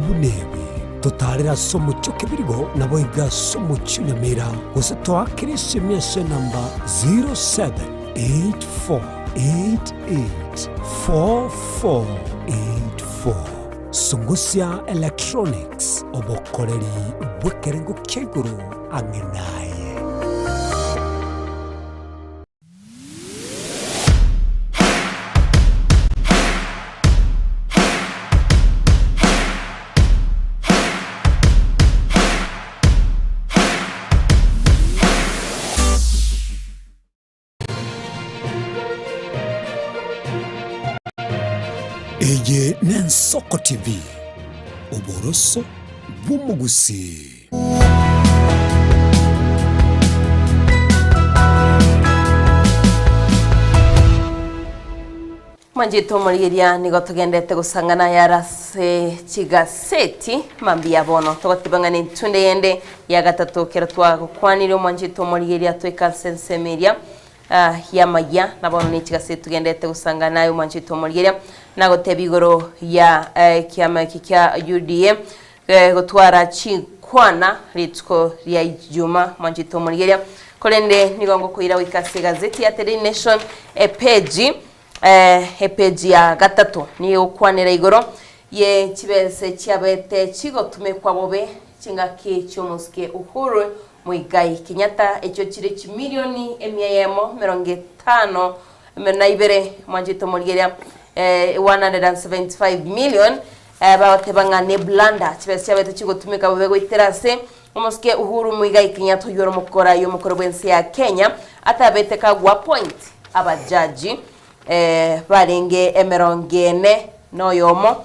buna ebi. Totaarere ase omochie o Kebirigo, naboigo ase omochie o Nyamira, gose toakere esimi ase enamba 0784884484. Sungusia Electronics, obokoreri bw'ekerengo kia igoro ang'e naye. Eye n'Ensoko TV, oboroso bw'omogusii. Mwanchete omorigeria nigo togendete gosang'ana ayare ase chigaseti mambia bono togoteba ng'a nentunde yende ya gatato kero twagokwanire omwanchete omorigeria toika ase ensemo eria ah, y'amaya na bono ne chigaseti togendete gosang'ana aye omwanchete omorigeria nagoteba igoro ya ekiama eke kia UDA Gotwara chinkwana rituko ria Ijuma mwanchete omorigeria, korende nigo ngokoira goika ase egazeti ya The Daily Nation epeji epeji ya gatato nigo egokwanera igoro ye chibese chiabete chigotumekwa bobe chingaki chi'omosike Uhuru Muigai Kenyatta echio chire chimilioni emia eyemo emerongo etano na ibere mwanchete omorigeria 175 million Bagoteba ng'a ne blunder, chibesa chiabete chigotumeka bobe goitera ase omosike Uhuru Muigai Kenyatta oyio ore omokorai omokoro bw'ense ya Kenya atabete kagoappoint abajaji barenge emerongo ene na oyomo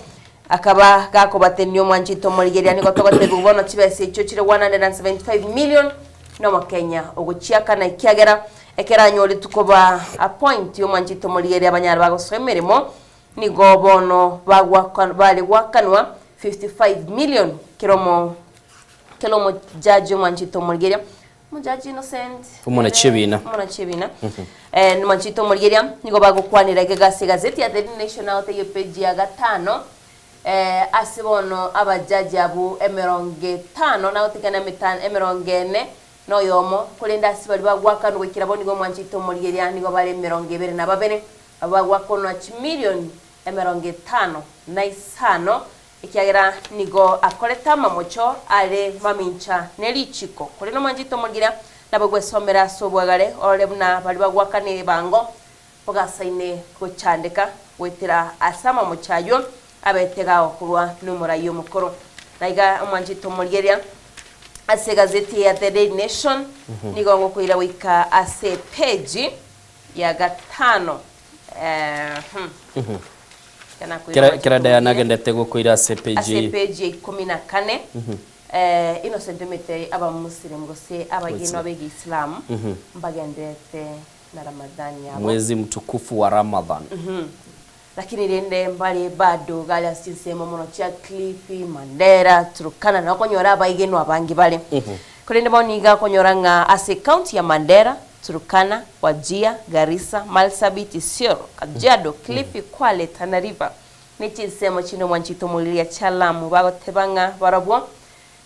akaba gakobatenia omwanchete omorigereria nigo togotebiwa bono chibesa echio chire 175 million nomokenya ogochiakana ekiagera ekero anyoretwe koba appoint omwanchete omorigereria abanyare bagosoa emeremo. Nigo bono bagwaka bare gwakanwa 55 million kera omo kera omojaji omwanchete omorigeria omojaji Innocent Omonachebina. omonachebina eh nomwanchete omorigeria nigo bagokwanera iga ase egazeti ya The Daily Nation nagotebia epage ya gatano eh ase bono abajaji abwo emerongo etano nagotekana emetano emerongo ene na oyomo korende ase baria bagwakanwa goikera bono nigo omwanchete omorigeria nigo bare emerongo ebere na babere Abwo bagwakonwa chimilioni 56, ekiagera nigo akorete amamocho are mamincha ne richiko. Korende omwanchete omogira nabo gwesomera ase obwagare, orore buna baria bagwakana ebango bogasaine gochandeka goetera ase amamocho ayio abete gagokorwa nomorai omokoro. Na iga omwanchete omorigereria ase egazeti ya The Daily Nation nigo ngokoira goika ase epeji ya gatano Kera kera Diana agendete gokoira ase ase epeji epeji ya ikomi na kane Innocent omete abamuslim gose abagenwa b'egeisilamu mbagenderete na Ramadhani yabo. Mwezi mtukufu wa Ramadhan. Lakini rende mbare bado gare ase chinsemo mono chia Kilifi, Mandera, Turkana na okonyora abaigenwa abange bare. Korende bono nigo akonyora ng'a ase ecounty ya Mandera, Turkana, Wajir, Garissa, Marsabit, Isiolo, Kajiado, Kilifi, Kwale, Tana River ne chinsemo chinde omwanchete omoriria chia Lamu bagoteba ng'a barobwo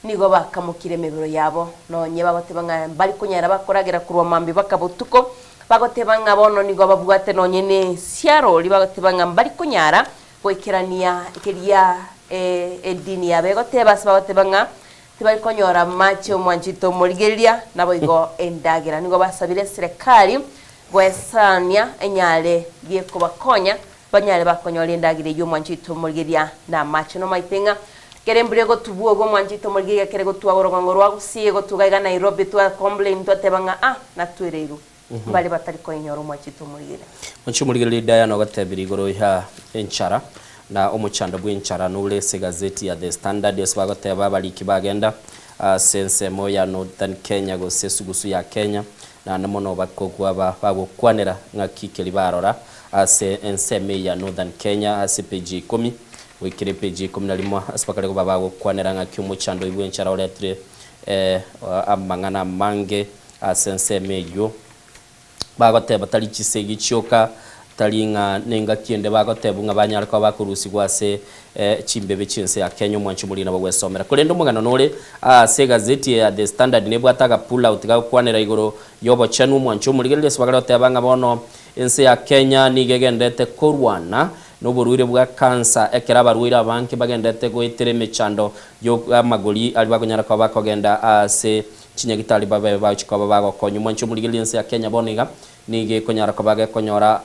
Nigo bakamokire emebero yabo, nonye bagoteba ng'a mbari konyara bakoragera korwa mambia baka botuko, bagoteba ng'a bono nigo babwate nonye nesiarori, bagoteba ng'a mbari konyara goikerania keria edini yabo egoteba, ase bagoteba ng'a tibari konyora amache omwanchete omorigereria, naboigo endagera. Nigo basabire eserekari goesania enyare gekobakonya Banyare bakonyora endagera eyio omwanchete omorigeria na amache. Nomaete ng'a kera embura egotubua ogo omwanchete omorigeria kere gotua orogongo rwa Gusii egotuga iga Nairobi twa complain twateba ng'a ah natwereirwe. Mbare batari koinyora omwanchete omorigeria. Mwanche omorigereria Diana ogotebirie igoro ya enchara na omochando bw'enchara nore ase egazeti ya The Standard ase bagoteba abariki bagenda ase ensemo ya Northern Kenya gose esugusu ya Kenya Naende mono bakogwa bagokwanera ng'aki keria barora ase ensemo eye ya Northern Kenya ase epeji ya ikomi goikera epeji ya ikomi na rimo ase bakare koba bagokwanera ng'aki omochando oyio bw'enchara oretire amang'ana amange ase ensemo eyio. Bagoteba tari chisegi chioka, tari ng'a nengaki ende bagotebwa ng'a banyare koba bakorusigwa ase chimbebe chi'ense ya Kenya omwancho omoria nabo gwesomera. Korende omogano nore ase egazeti ya The Standard nebwate aga pull out gagokwanera igoro y'obochenu omwancho omorigereria ase bagare goteba ng'a bono ense ya Kenya nigo egenderete korwana noborwaire bwa cancer ekero abarwaire abange bagenderete goetera emechando y'amagori aria bakonyara koba bakogenda ase chinyagitari babe bagochia koba bagokonywa. Omwancho omorigereria ense ya Kenya bono iga Nigo ekonyara koba gekonyora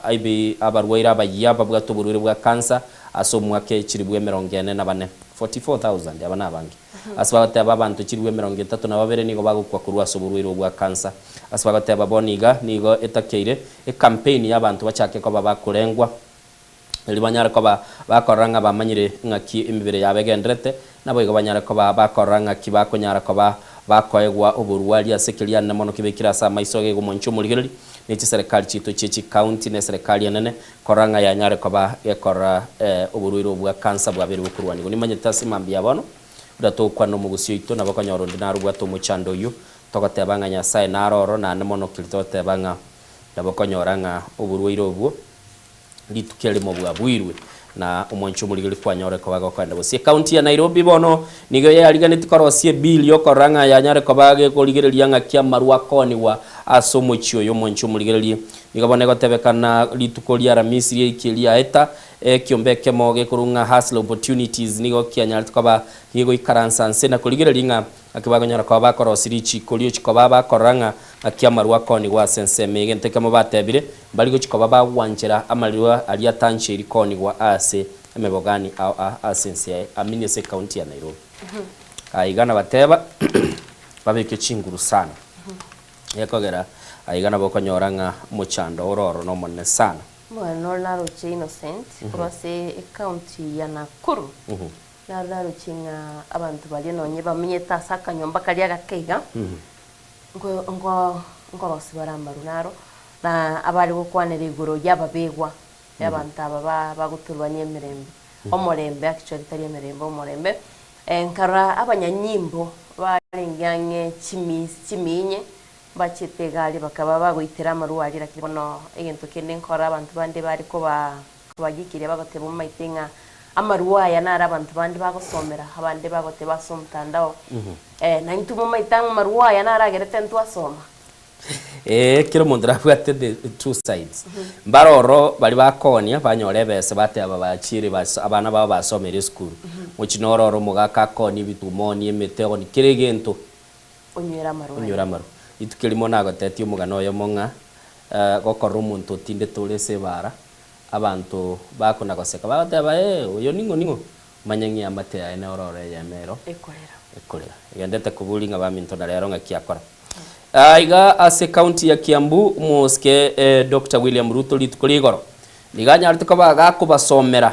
abarwaire abayia babwate oborwaire bwa kansa ase omwaka chilifu 44, 44,000, aba nabange. Ase bagoteba abanto chilifu 32 nigo bagokwa korwa ase oborwaire obwo bwa kansa. Ase bagoteba bono iga nigo etakeire ekampeini y'abanto bachake koba bakorengwa erio banyare koba bakorora ng'a bamanyire ng'aki emebere yabo egendererete, naboigo banyare koba bakorora ng'aki bakonyara koba bakoegwa oborwari ase ekerianene mono kebekire ase amaiso gegomonchia omorigereria, ne chiserekari chiaito chie chikaunti na eserekari enene, korora ng'a yanyare koba gekorora oborwaire obwo bwa kansa bwabeire bokorwanigwa. Nimanyete ase mambia bono, buna togokwana nomogusii oito, nabo okonyora onde narobwate omochando oyio, togoteba ng'a Nyasae naro oro, naende mono keria togoteba ng'a nabo okonyora ng'a oborwaire obwo, Rituko erimo bwabuirwe na omwancho omorigeri kwanyore koba gokoenda gose ekaunti ya Nairobi bono nigo yariganeti korosia ebill yokorora ng'a yanyare koba gekorigereria ng'aki amarwa akoonigwa ase omochie oyo omwancho omorigererie nigo bono egotebekana rituko ria Aramisi riaiki riaeta ekiombe ekemo gekorwa ng'a Hustler Opportunities nigo kianyarete koba gegoikaransa nse na korigereria ng'a Naki bakonyara koba bakorosia richiiko riochia koba bakorora ng'a ng'aki amarwa akoonigwa ase ensemo eye. Egento ekemo batebire, mbari gochia koba bagwanchera amarwa aria atancheiri koonigwa ase emebogani ao a ase ense yaye, amini ase ecounty ya Nairobi. Aiga nabateba babeke chinguru sana, gekogera aiga nabo okonyora ng'a omochando ore ororo nomonene sana. Omwana ore naroche Innocent korwa ase ecounty ya Nakuru. Naro naroche ng'a abanto baria nonye bamenyete ase akanyomba karia agake iga, nko nko nkorosia bare amaru naro, na abare gokwanera igoro y'ababegwa. Y'abanto aba ba bagoturubania emerembe, omorembe actually tari emerembe, omorembe. Nkarora abanyanyimbo barenge ang'e chimi chiminye, mbachete egari bakaba bagoitera amarwa aria lakini bono egento kende nkorora abanto bande bare koba kobagikiria bagoteba omaete ng'a amarwa aya naro abanto bande bagosomera, abande bagoteba ase omotandao. Na intwe momaete ang'o amarwa aya naragerete ntwasoma. Ee, kera omonto nabwate the two sides. Mbare oro baria bakoonia banyora ebesa bateba bachiire bas abana babo basomere esukuru. Mochie noro oro omogaka akoonie ebituma oonie emete oonie kera egento. Onywere amarwa aye. Onywere amarwa. Rituko erimo nagotetie omogano oyomo ng'a gokorora omonto otindete ore ase ebaara, abanto bakona goseka bagoteba ee oyo ning'o ning'o? Manye ng'a eamate yaye nero ore eyemo ero Ekorera. ekorera. Egendete koboria ng'a baminto na rero ng'aki akora. Aiga ase county ya Kiambu, omosike Doctor William Ruto rituko ria igoro nigo anyarete koba gakobasomera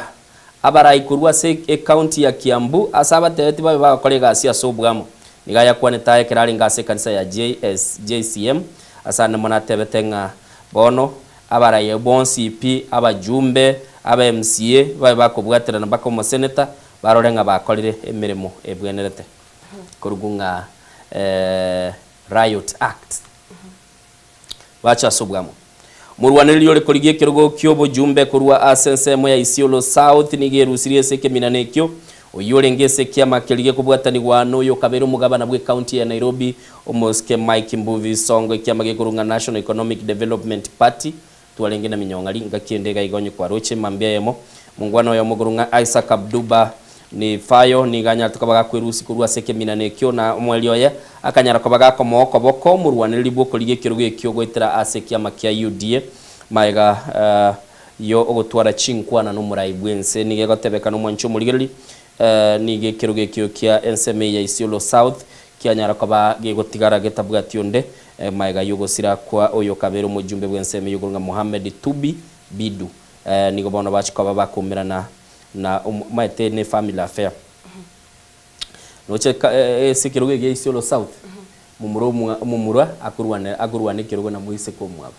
abarai korwa ase ecounty ya Kiambu ase abatebetie babe bagokora egasi ase obwamo. Nigo ayakwanete aya ekero arenge ase ekanisa ya JS, JCM ase ande mono atebete ng'a bono Abarai bonsi pi, abajumbe, aba MCA, babe bakobwaterana mpaka omoseneta, barore ng'a bakorire emeremo ebwenerete. Korwa ng'a Riot Act. Bache ase obwamo. Morwanereri ore korigia ekerogo ki'obojumbe korwa ase ensemo ya Isiolo South nigo erusirie ase ekeminano ekio, oyio orenge ase ekiama keria gekobwatanigwa noyo okabeire omogabana bw'ecounty ya Nairobi, Omosike Mike Mbuvi Sonko ekiama gekorwa ng'a National Economic Development Party twarenge na minyong'ari ngaki ende iga iga onye kwaroche mambia eyemo. Mongwana oyomo okorwa ng'a Isaac Abduba Nifayo nigo anyarete koba gakwerusia korwa ase ekeminano ekio na omoerio oye akanyara koba gakomoa okoboko omorwanereri bw'okorigia ekerogo ekio goetera ase ekiama kia UDA magega yo ogotwara chinkwana nomorai bwense. Nigo egotebekana omwanchi omorigereri nigo ekerogo ekio kia ensemo eye ya Isiolo South Kianyara koba gegotigara getabwati onde, magega y'ogosira kwa oyokabere omojumbe bw'ensemo eyio okorwa ng'a Mohamed Tubi Bidu. Nigo bono bachia koba bakoumerana na omaete ne family affair. Noche ase ekerogo egia Isiolo South, momura omwa omomura akorwana akorwana ekerogo na moiseke omwabo.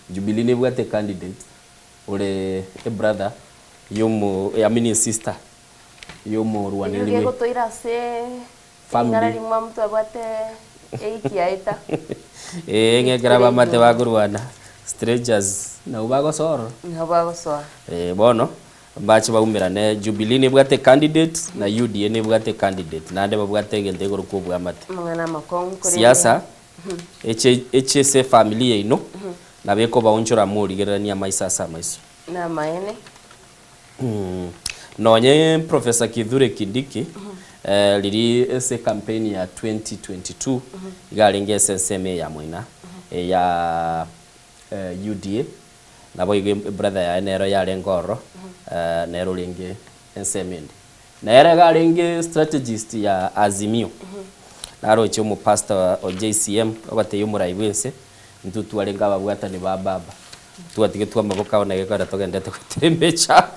Jubilee nebwate ecandidate ore ebrother yomo I mean esister Eyio yomorwanereri bwe gegotoira ase ring'ana family. rimwamu twabwate ewiki yaeta. Ee, ng'a Rituko ekero ria abamate Ijumaa. bakorwana, strangers nabwo bagosoa ororo. Nabo bagosoa. Ee, bono, mbache baumerane, Jubilee nebwate ecandidate, na UDA nebwate ecandidate, naende babwate egento ekorokwa obwamate. Amang'ana amakong'u korende Siasa, eche eche ase efamiri yaino, nabo ekobaonchora morigereranie amaiso ase amaiso. Namaene. Nonye Professor Kithure Kindiki riria ase ecampaign ya 2022 iga arenge ase ensemo eye ya moina ya UDA naboigo ebrother yaye nero yarenge ororo nere orenge ensemo ende. Nere iga arenge strategist ya Azimio naroche omopastor o JCM ogotebia omorai bwense intwe twarenge ababwatani ba baba. Twatigetwe amaboko ao na gekogera togenderete goetera emechando.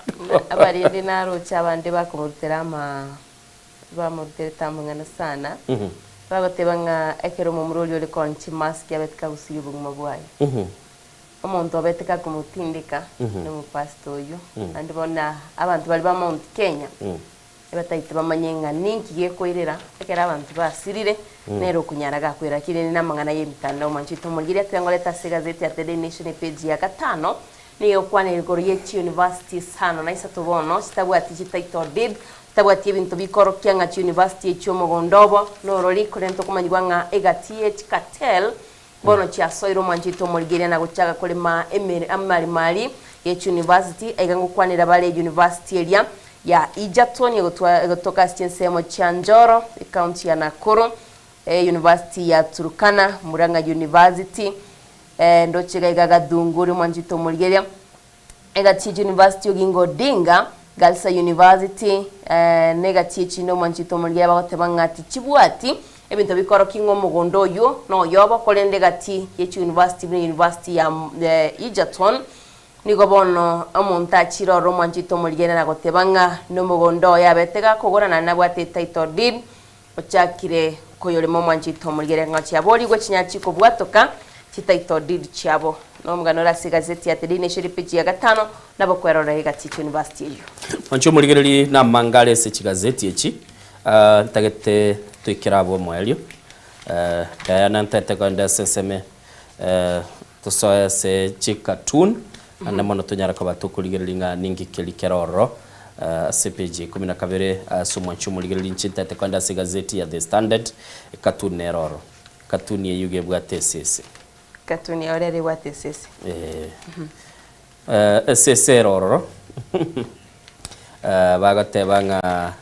Abarende naroche abande bakomorutera ama bamoruterete amang'ana sana, bagoteba ng'a ekero omomura oria ore konya chimask abete kagusiria obogima bwaye. Omonto obete kakomotindeka nomopastor oyio, naende bono abanto baria ba Mount Kenya. Ebataete bamanye ng'a ninki gekoirera ekero abanto basirire, nere okonyara gakwera. Lakini ere namang'ana y'emitandao mwanchete omorigereria twengorete ase egazeti ya The Daily Nation epage ya gatano, nigo egokwana igoro ye chiuniversity isano na isato bono chitabwati chititle deed, chitabwati ebinto bikorokia ng'a chiuniversity echio omogondo obo norori, korende tokomanyigwa ng'a egati ye chicartel Bono chiasoire omwanchete omorigereria na gochaka korema emere amarimari ye chiuniversity, aiga ngokwanera bare university eria ya Egerton egotwa egotoka ase chinsemo chia Njoro, ecounty ya Nakuru, university ya Turkana, Murang'a University, ndoche iga iga Gathunguri omwanchete omorigereria, egati ye chiuniversity Oginga Odinga, Garissa University, na egati echinde omwanchete omorigereria bagoteba ng'a tichibwati ebinto bikorokia ng'a omogondo oyio noyobo korende egati ye chiuniversity buna university ya Egerton nigo bono omonto achire ororo omwanchete omorigereria na goteba ng'a nomogondo oye abete gakogora naende nabwate etitle deed ochakire koyorema omwanchete omorigereria ng'a chiaborigwe chinyara chikobwatoka. Chititle deed chiabo. Nomogano ore ase egazeti ya The Daily Nation epeji ya gatano nabo kwerorera egati ye chiuniversity eyio. Mwanche omorigererie namanga are ase chigazeti echi, ah, ntagete toikere abwo omoerio. Eh, Diana ntagete kogenda ase ensemo eh, tosoe ase chicartoon, naende mono tonyare koba tokorigereria ng'a ninki keria kere ororo, eh, ase epage ya ikomi na kabere ase omwanche omorigereria inche ntagete kogenda ase egazeti ya The Standard, ecartoon nere ororo. Katuni eyio iga ebwate esese. Katuni ore ere ebwate esese. Eh. Eh, esese ere ororo. Eh, bagoteba ng'a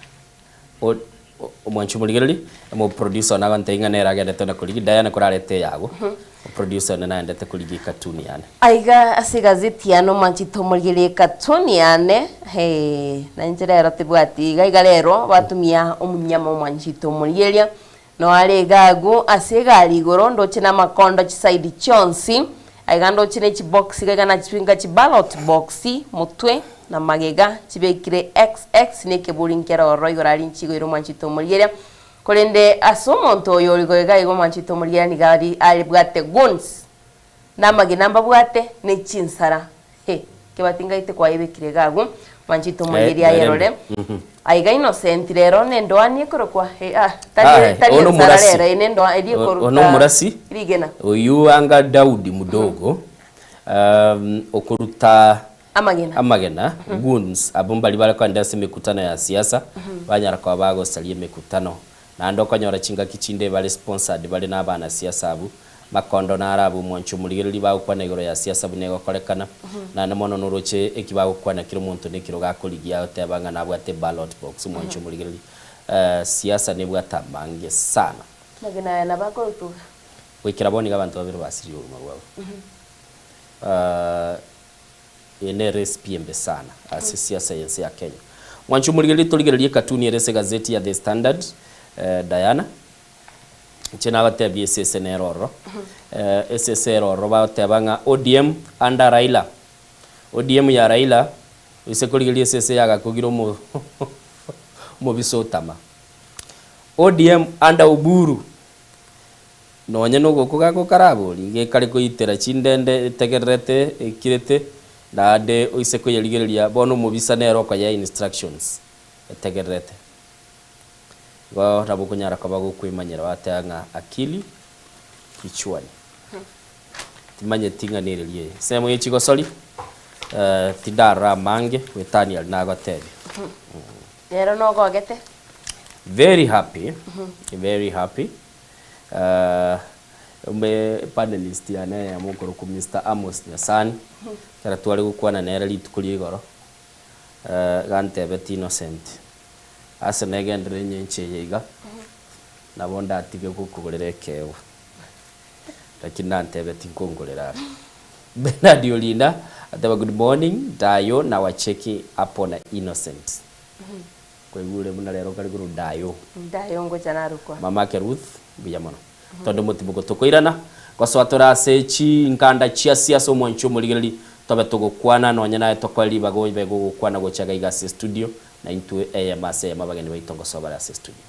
o- o- omwanchi omorigereri, omoproducer one agontebia ng'a nere agendete na korigia, Diana korarete eyago, oproducer one naendete korigia ekatuni yane. Aiga ase egazeti yane omwanchete omorigererie ekatuni yane, hee, na inche rero tibwati iga iga rero batumia omunyama omwanchete omorigereria, Noare iga agwo ase egari igoro ndoche namakondo chisaidi chionsi, aiga ndoche ne chibox iga iga nachibinga chiballot box motwe na magega chibekire XX na ekeburi nkere ororo igoro aria nchigoire omwanchete omorigereria. Korende ase omonto oyo ore iga iga omwanchete omorigereria nigo ari abwate guns na amagena mbabwate ne chinsara He, kebati ngaite kwayebekire iga agwo, mwanchete omorigereria Eh, ayerore. Mhm. Aiga Innocent rero nendoani ekorokwa eh, ah, tari Aye, tari ono ensara murasi. rero eye nendoa eria O- ono murasi. rigena Oyio anga Daudi mudogo, um, okoruta amagena amagena goons abwo mbari bare kogenda ase emekutano ya siasa banyara koba bagosaria emekutano Naende okonyora chingaki chinde bare sponsored bare na abanasiasa abwo, makondo naro abwo omwancho omorigereria bagokwana igoro ya siasa buna egokorekana, naende mono noroche eki bagokwana kera omonto nekero gakorigia agoteba ng'a nabwate ballot box omwancho omorigereria. Siasa nebwate amange sana. Amagena aya nabo akorutuga. Goikera bono iga abanto babere basiririe obogima bwabo. Eye ne recipe embe sana ase siasa yense ya Kenya. Mwanche omorigererie torigererie ekatuni ere ase egazeti ya The Standard, Diana. Inche nagotebia esese nere ororo. Esese ere ororo bagoteba ng'a ODM under Raila. ODM ya Raila, oise korigereria esese yagakogire omo omobisa otama. ODM under Oburu. Nonye nogokwa gakokaraborie, gekare koitera chindende etegererete ekirete, naende oise koyerigereria, bono omobisa nere okoyea instructions etegererete. Igo nabo okonyara koba gokwemanyera gwateba ng'a akili kichwani. Timanyeti ng'a nereria eye. Ensemo ye chigosori, tindarora amange goetania aria nagotebia. Rero nogogete? Very happy, very happy. Ime panelist yane eyemo okorokwa Mister Amos Nyasani, ekero tware gokwana nere rituko ria igoro, gantebeti Innocent, ase negenderere enyencho eye iga, nabo ndatige gokogorera ekeegwa. Lakini nantebeti nkongorera are. Bernard Orinda, ateba good morning, Dayo nawacheki hapo na Innocent. Kwaigure buna rero kare korwa Dayo. Dayo ngocha narokwa. Mamake Ruth, mbuya mono. Tonde omotibuko tokoirana, gosoa tore ase chinkanda chia siasa omwanchi omorigereri, tobe togokwana nonye naye tokoe ribaga obe gogokwana gocha iga iga ase studio, na intwe eyemo ase eyemo abageni baito ngosoa bare ase studio.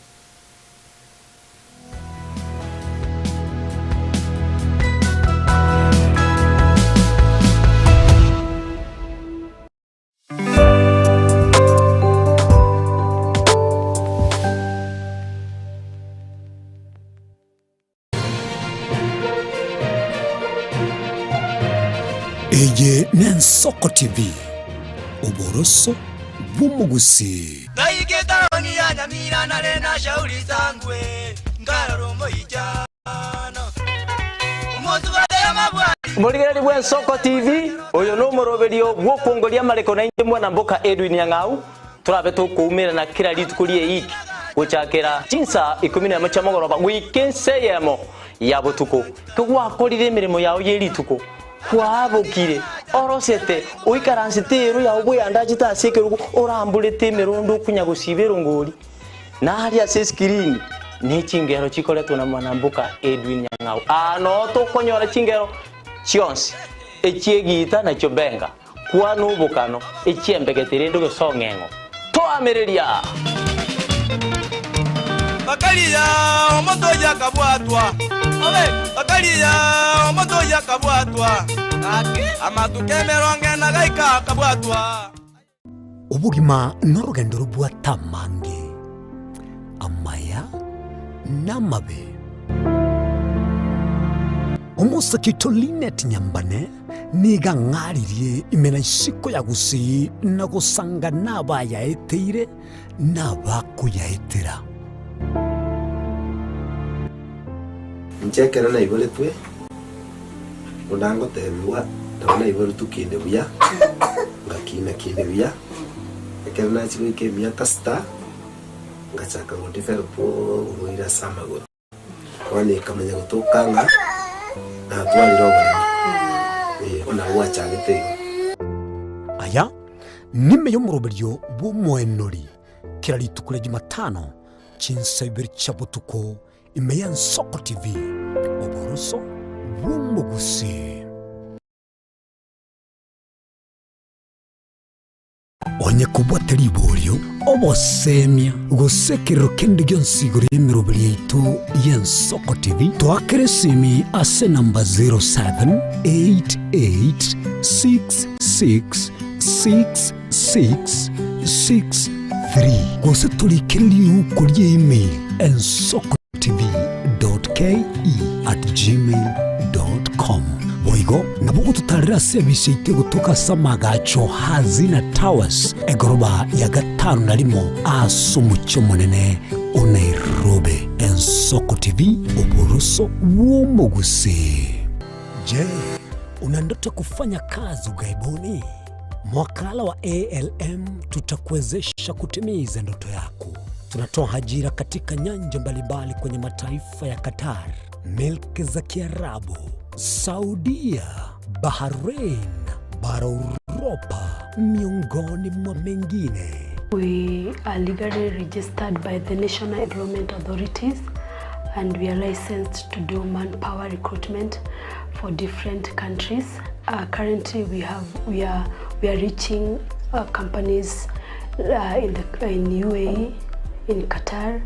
Eye n'Ensoko TV, oboroso bw'omogusii. Naike etaoni ya Nyamira nare na shauri sangwe nkarora omoichano omosubati amabwati. Morigereri bw'Ensoko TV, oyo nomoroberio bw'okwongoria amareko naintwe mwana mboka Edwin Nyang'au, torabe tokoumerana kera rituko ri'eiki gochakera chinsa ikomi nemo chia mogoroba goika ensa eyemo ya botuko. Kegwakorire emeremo yao ye rituko, kwabokire, orosete, oikaransete eero yao bweyandachete ase ekerogo, oramborete emerondo okonya gosiba erongori. Na aria ase eskirini ne chingero chikoretwa na mwanamboka Edwin Nyang'au. Aa noo tokonyora chingero chionsi, echi'egiita na chiobenga, kwana obokano, echi'embegete rende gose ong'eng'o. Toamereria! Bakaria omonto oyio akabwatwa, bakaria omonto oyio akabwatwa, amatuko emerongo ena gaika akabwatwa. Obogima norogendo robwate amange, amaya na amabe. Omosake oito Linet Nyambane nigo ang'aririe ime na isiko ya Gusii na gosanga nabayaeteire nabakoyaetera. Inche ekero naiboretwe, buna ngotebigwa, nabo naiboretwe kinde buya, ngakina kinde buya, ekero nachia goika emiaka sita, ngachaka go develop oborwaire ase amagoro. Bono ekamanya gotoka ng'a natwarire oboremo, eh, bono nabo gwachagete igo. Aya nime y'omoroberio bw'omoenori kera rituko ria Jumatano chinsa ibere chia botuko ime y'Ensoko TV, oboroso bw'omogusii. Onye kobwate riborio, obosemia, gose ekerero kende gionsi igoro y'emeroberi yaito y'Ensoko TV, toakere esimi ase enamba 0788666663 gose torikere riuko rie email ensokotv.ke@gmail.com. Boigo nabo ogototarera ase ebise yaito egotoka ase amagacho Hazina Towers, egoroba ya gatano na rimo ase omochie omonene o Nairobi. Ensoko TV, oboroso bw'omogusii. Je, una ndoto ya kufanya kazi ughaibuni? Mwakala wa ALM tutakuwezesha kutimiza ndoto yako. Tunatoa ajira katika nyanja mbalimbali kwenye mataifa ya Qatar, milki za Kiarabu, Saudia, Bahrain, bara Uropa, miongoni mwa mengine. We are legally registered by the National Employment Authorities and we are licensed to do manpower recruitment for different countries. Uh, currently we have we are we are reaching uh, companies uh, in the in UAE, in Qatar,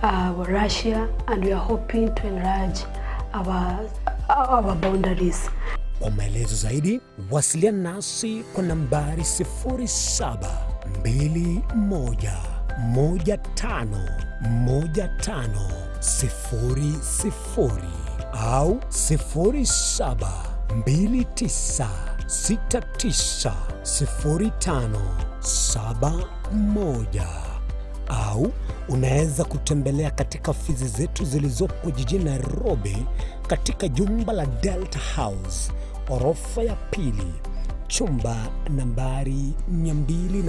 uh, Russia, and we are hoping to enlarge our our boundaries. Kwa maelezo zaidi wasiliana nasi kwa nambari 0721151500 au 0729690571 au unaweza kutembelea katika ofisi zetu zilizopo jijini Nairobi katika jumba la Delta House orofa ya pili chumba nambari 204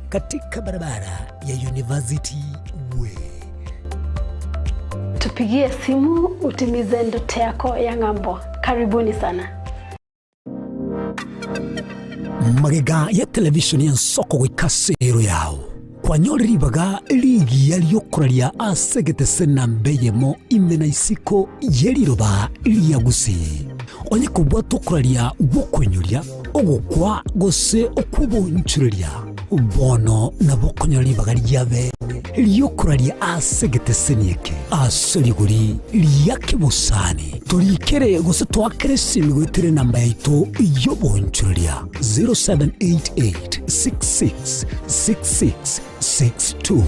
katika barabara ya University Way. Tupigie simu utimize ndoto yako ya ng'ambo. Karibuni sana. Magega ya televishoni y'ensoko goika ase ero yao kwanyore ribaga rigiya riokoraria ase egetese namba eyemo ime na isiko ye riroba ria Gusii. Onye kobwata okoraria gw'okoinyoria, ogokwa gose okw'obonchoreria, bono nabo okonyora ribaga ria bene ri'okoraria ase egeteseni eke ase rigori ria kebosani. Torikere gose toakere esimi goetera enamba yaito y'obonchoreria 0788 66 66 62.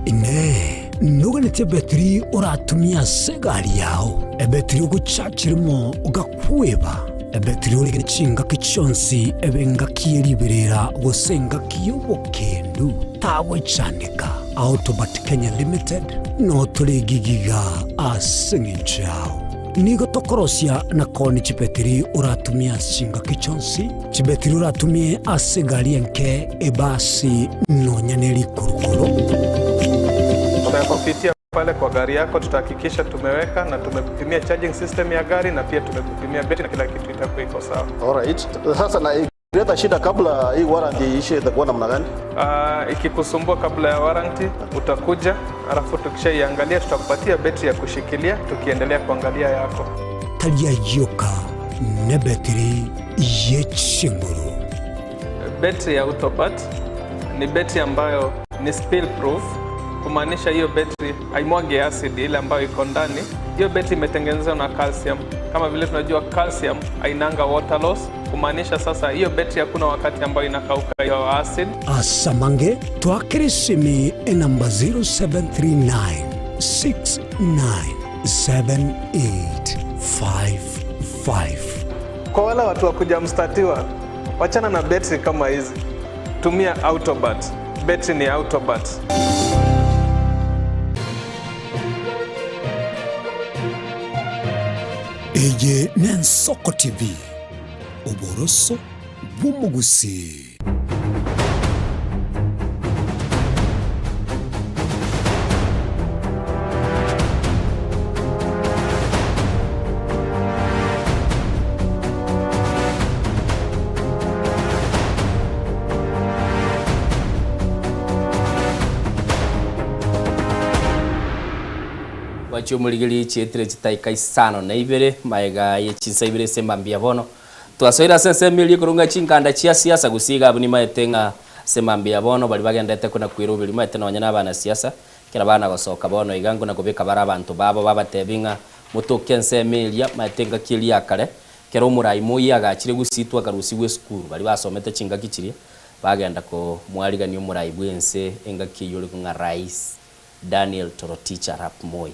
Inee! Noganetie ebetiri oratumie ase egari yao, ebetiri ogochachirimo ogakweba, ebetiri origere chingaki chionsi ebe engaki ye riberera gose engaki y'obokendu? Tagwechandeka. Autobat Kenya Limited notore egigiga ase eng'encho yao. Nigo tokorosia na koonia chibetiri oratumie ase chingaki chionsi, chibetiri oratumie ase egari enke, ebasi, nonya ne rikurukuru. Tutakupitia pale kwa gari yako, tutahakikisha tumeweka na tumekupimia charging system ya gari na pia tumekupimia betri na kila kitu itakuwa iko sawa. Alright. Sasa na Leta shida kabla hii warranty iishe itakuwa namna gani? Uh, ikikusumbua kabla ya warranty utakuja, alafu tukishaiangalia tutakupatia betri ya kushikilia tukiendelea kuangalia yako. Taria yoka nebetiri yechinguru. Betri ya Autobat ni betri ambayo ni spill proof, kumaanisha hiyo betri haimwagi acid ile ambayo iko ndani. Hiyo betri imetengenezwa na calcium. Kama vile tunajua calcium hainanga water loss, kumaanisha sasa hiyo betri hakuna wakati ambayo inakauka hiyo acid. Asamange twakere simi enamba 0739 697855. Kwa wale watu wa kuja mstatiwa, wachana na betri kama hizi, tumia Autobat. Betri ni Autobat. Eye n'Ensoko TV, oboroso bw'omogusii. Gwachia omorigereria chietire chitaika isano na ibere maega ye chinsa ibere ase mambia bono. Twasoire ase ensemo eria ekorwa ng'a chinkanda chia siasa gose iga abwo nimaete ng'a ase mambia bono baria bagendete kona kweroberia maete nonye na abanasiasa ekero bana gosoka bono iga nkona kobeka bare abanto babo babatebi ng'a motoke ensemo eria maete engaki eria ya kare ekero omorai moi agachire gositwa akarusigwa esukuru baria basomete chingaki chiria bagenda komwarigania omorai bwense engaki eyio ore ng'a rais Daniel Toroitich arap Moi.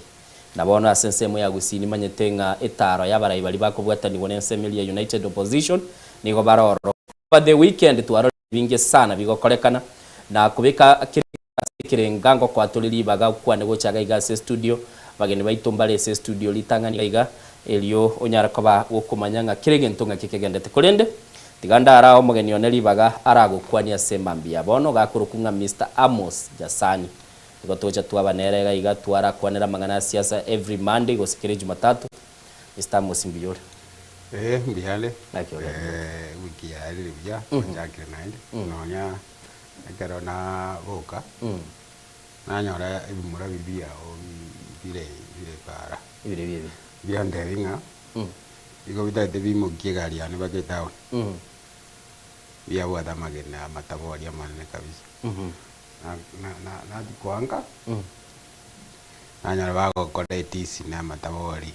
Na bono ase ensemo ya Gusii nimanyete ng'a etaaro y'abarai baria bakobwatanigwa n'ensemo eria ya United Opposition nigo bare ororo. Over the weekend twarorire ebinge sana bigokorekana na kobeka kera ase ekerenga ngokoa tore ribaga okwane gocha iga iga ase estudio. Abageni baito mbare ase estudio ritang'ani iga iga erio onyare koba gokomanya ng'a kera egento ng'aki kegendete. Korende tiga ndarae omogeni one ribaga aragokwanie ase mambia bono gakorokwa ng'a Mister Amos Jasani. Igo togocha twaba nere iga iga twarakwanera amang'ana a siasa every Monday gose kera ejumatatu. Mister Amos mbuya ore? Ee mbuyande. Naki ore? Ewiki yaerire buya, twachakire naende, nonya ekero naboka, nanyora ebimura biria biao bire bire para. Ebire bibi. Biantebi ng'a, igo bitagete bimokie egari yane mpaka etown. Biabwate amagena amatabori amanene kabisa. Nachia koanga, nanyora bagokora etisi na amatabori.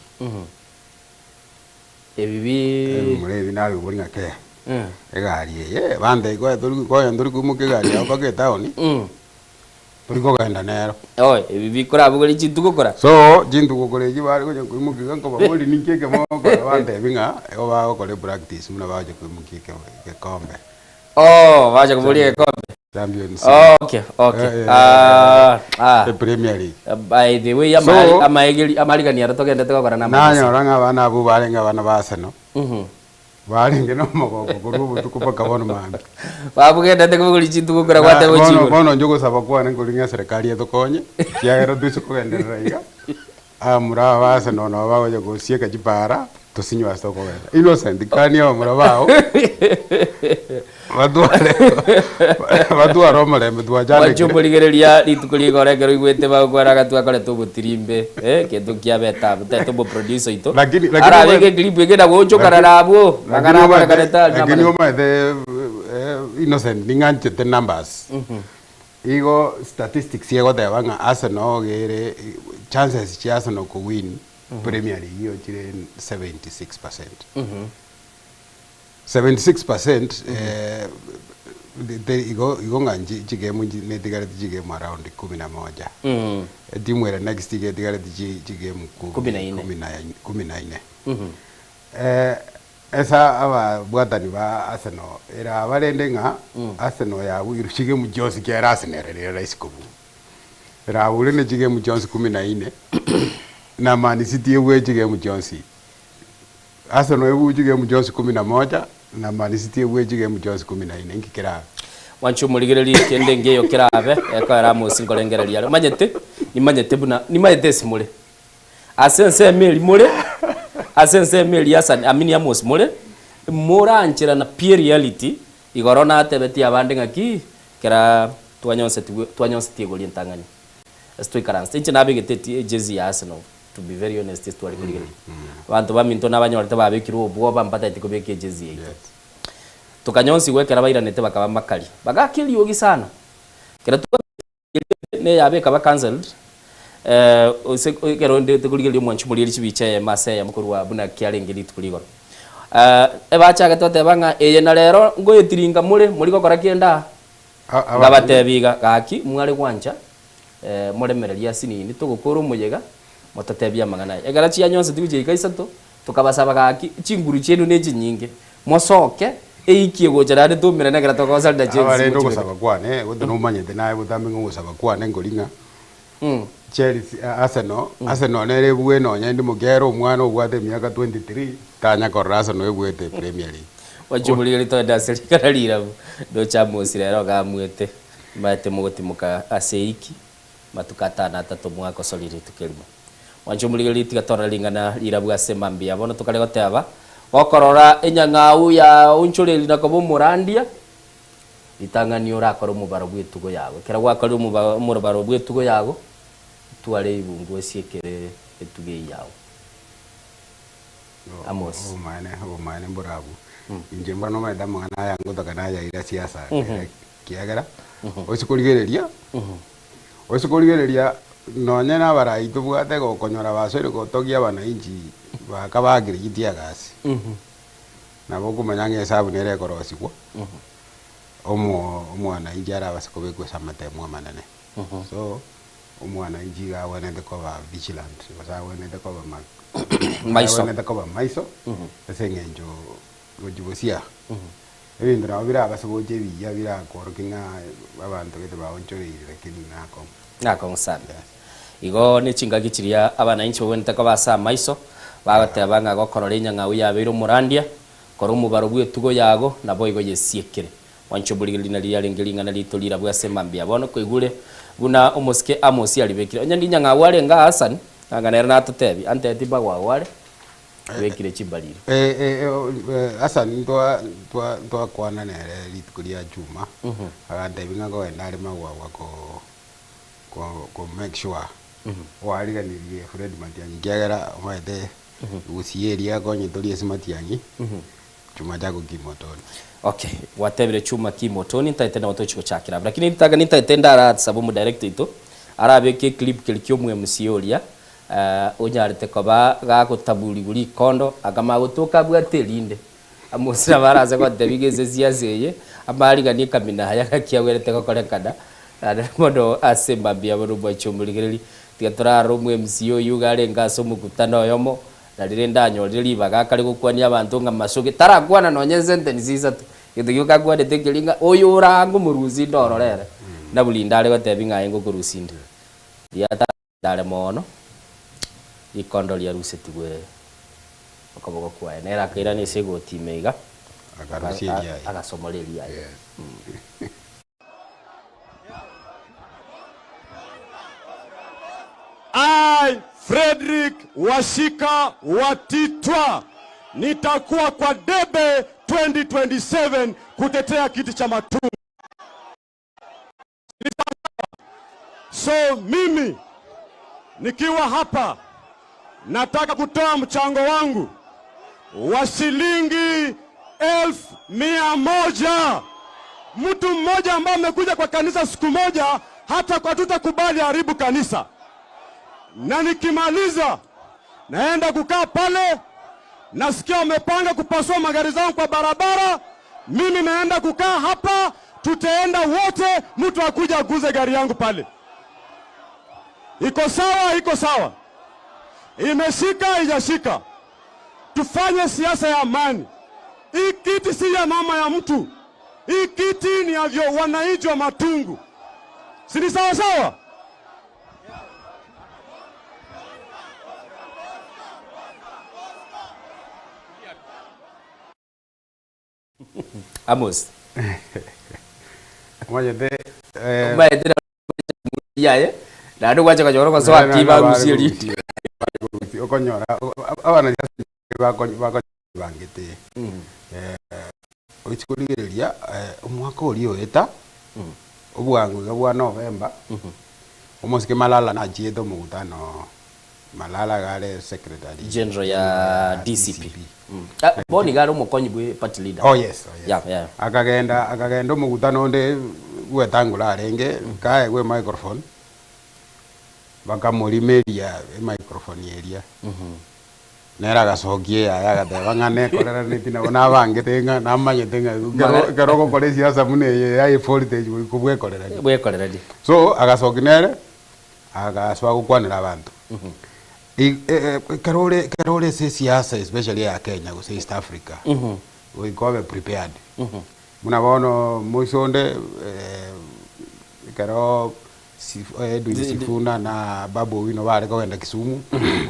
Ebi bi. Ebimura ebi nabibori ng'a kee, egari eye, bantebia konya tori konya ntori koimokia egari yago mpaka etown, tori kogenda nero. Oe, ebi bikorabogori chintuko kora. So, chintuko kora echi bare gocha koimokia iga nkobaboria ninki eke mogokora, bantebia ng'a igo bagokora epractice buna bagocha koimokia eke egekombe. Oh, bacha koboria egekombe. Champions Oh, okay, okay. Eh, eh, Ah, ah. e Premier League. By the way, So- amari- amaegeri amarigani aro togendete gokora na amagesi. Nanyora ng'a abana abwo barenge abana ba Arsenal, Mhm. barenge na omogoko korwa obotuko mpaka bono mambia. Babugendete kobogoria chintuko kora Na gwateba bono ochigure. bono inche ogosaba kwane nkori ng'a eserekari etokonye, ekiagera toise kogenderera iga, abamura aba ba Arsenal nabo bagocha gosieka chipara, tosinywe ase tokogenda. Innocent, kania abamura bao, batware batware omorembe Mwanche twachandekire. omorigereria rituko rigoro ekero oigwete bagokwana iga twakorete obotirimbe eh, gento kiabete abwo tete omoproducer oito Lakini lakini arabeke omanyete eclip eke na goonchokana lakini na abwo lakini mang'ana omanyete akorekanete aria lakini namanene. omanyete eh, Innocent ning'anchete numbers. Igo statistics egoteba ng'a Arsenal iga ere chances chia Arsenal kowin Premier League igo chire 76 percent. 76 percent igo igo ng'a nchi chigemu nchi netigareti chigemu around kumi na moja. Etimu ere next iga etigareti chi chigemu Kumi kumi na ine. kumi na kumi na ine. Ase ababwatani ba Arsenal, eraba rende ng'a Arsenal yabuirwe chigemu chionsi kiagera Arsenal ere nere rahisi kobua. Erabure ne chigemu chionsi kumi na ine, na Man City ebue chigemu chionsi. Arsenal ebue chigemu chionsi kumi na moja, na Man City ebue chigemu chionsi kumi na ine, inki kerabe? Mwanche omorigererie kende nkeiyo kerabe, ekoera Amosi nkorengereria are. Omanyete, nimanyete buna, nimanyete ase more. Ase ensemo eria more, ase ensemo eria Hassan, I mean Amos more, morancherana pi ereality. Igoro natebetie abande ng'aki kera twanyonsetigwe twanyonsetie igoro entang'ani ase twaikaransete. Inche nabegete eti ejezi ya Arsenal to be very honest ase tware korigereria. Abanto baminto nabanyorete babekire obwoba mbatagete kobeka ejezi yaito. Tokanyonsigwa ekero bairanete bakaba makari. Bagaaka eriogi sana. Ekero twa Neyaba ekaba cancelled, ase ekero ndete korigereria omwanchi omorigereria chibicha eyemo ase eyemo korwa buna kiarenge rituko rigoro. Ebachagete goteba ng'a eye na rero ngoyetiringa more, mori gokora kende aa. Nkabatebia iga, gaki mware gwancha moremererie ase nini, togokora omoyega, mototebie amang'ana aya. Ekero chianyonseti gochia ika isato, Tokabasaba gaki, chinguru chiaino nechinyinge, mosoke, eikie gocha naende toumerane ekero togosarera James Abarende mochibeke. ogosaba kwane, gose nomanyete naye botambe ng'a ogosaba kwane nkori ng'a Chelsea, Arsenal, Arsenal nere ebue nonya inde mokia omwana obwate emiaka 23 tanya korora Arsenal ebuete Premier League. Oche omorigereria togende ase ring'ana rirabu, ndoche Amosi rero iga amuete, maete mogotimoka ase eiki, matuko atano atato mwagosoria rituko erimo. Mwanche omorigereria tiga torore ring'ana rirabu ase mambia bono tokare goteba, Gokorora enyang'au ya onchoreri na koba omorandia, ritang'ani orakore omobaro bw'etugo yago. Ekero gwakorire omoba omorobaro bw'etugo yago, otware ebungu osiekere etugo eyio yago. Amos. Obomaene, obomaene mborabwo. Inche mbora nomanyete amang'ana aya ngotoka nayaira siasa ekiagera, ase korigereria, ase korigereria nonye na abarai tobwate gokonyora basoire gotogia abanainchi bakabakire chitiagasi, nabo okomanya ng'a esabu nere ekorosigwa, omo omwanainchi arabase kobekwa ase amatemo amanene. So, omwanainchi iga abwenerete koba vigilant gose abwenerete koba ma Maiso. abwenerete koba maiso, ase eng'encho gochia bosia. Ebinto nabo birabase gocha ebiya birakworokia ng'a abanto gete baonchoreire lakini nakong'u. Nakong'u sana. Igo ne chingaki chiria abananchi bagwenerete koba ase amaiso, bagoteba ng'a gokorora enyang'au yabeire omorandia, kora omobaro bw'etugo yago, naboigo yesiekere. Mwanche omorigereria nari riarenge ring'ana rito rirabwo ase mambia bono koigure buna omosike Amosi aribekire. Onye ndinyang'au arenge aa Hassan, anga nere natotebie, antebeti mbagwagwa are. Obekire chimbariri. Hassan ntwa ntwa ntwakwana nere rituko ria Juma, agantebia ng'a nkogenda are magwagwa ko ko ko make sure oariganirie Fred Matiang'i ekiagera omanyete gusii eria akonyete oria ase Matiang'i, chuma chako ki motoni. Okay, gwatebire chuma ki motoni ntaete nabo tochi gochakera abwo. Lakini ntaka nintaete ndarasabe omodirector oito arabeke eclip keria kia omo MCA oria Onyarete koba gagotaburigwa rikondo, akamanya gotoka abwate erinde. Amos nabo arase gontebia iga ense siasa eye, amarigani ekamina aya ng'aki agwenerete gokorekana, naende mono ase mambia bono omwanchi omorigereria, tiga torarore omo MCA oyio iga arenge ase omokutano oyomo, nari rende anyorire ribaga akare gokwania abanto ng'a masoge, tarakwana nonye esentence isato, egento gioka akwanete nkeria ng'a oyo orange omorusia inde orore ere, naburi inde are gotebia ng'a aye ngokorusia inde. Riria Ndare mono, rikondo riarusetigwe okoboko kwaye, nere akairana ase egoti ime iga, Akarusia eriaye. agasomora eriaye. I, Fredrick Washika Watitwa, nitakuwa kwa debe 2027 kutetea kiti cha Matungu. So mimi nikiwa hapa nataka kutoa mchango wangu wa shilingi 100,000. Mtu mmoja ambaye amekuja kwa kanisa siku moja, hata kwa tutakubali haribu kanisa. Na nikimaliza naenda kukaa pale, nasikia wamepanga kupasua magari zangu kwa barabara. Mimi naenda kukaa hapa, tutaenda wote, mtu akuja aguze gari yangu pale. Iko sawa? Iko sawa? Imeshika? Haijashika? Tufanye siasa ya amani. Hii kiti si ya mama ya mtu, hii kiti ni ya wananchi wa Matungu, si ni sawa sawa? Amos. Omanyete eh, Omanyete na yaye naende gwacha konyora ogosoa na- ki na- barusie bare rinde. korusia, okonyora abana bako bako bangete eh, Ochi korigereria omwaka oria oeta, obwango iga bwa November, omosike Malala nachiete omokutano, Malala iga are secretary General ya DCP. Ah, bono iga are omokonyi bwe party leader. Oh yes, oh yes. Yeah, yeah. Akagenda akagenda omokutano onde bwetangula arenge, kaegwa emicrophone, bakamorimeria emicrophone eria. Nere agasokia eyaye agateba ng'a nekoreraneti nabo nabangete ng'a namanyete ng'a ekero ekero ogokora esiasa buna eye ya high voltage goika obwekoreranie. Bwekoreranie. So agasokia nere, agasoa gokwanera abanto. I- e- ekero ore ekero ore ase esiasa especially eya Kenya gose East Africa, goika obe prepared. Buna bono moiso onde ekero Edwin Sifuna na Babu Owino bare kogenda Kisumu,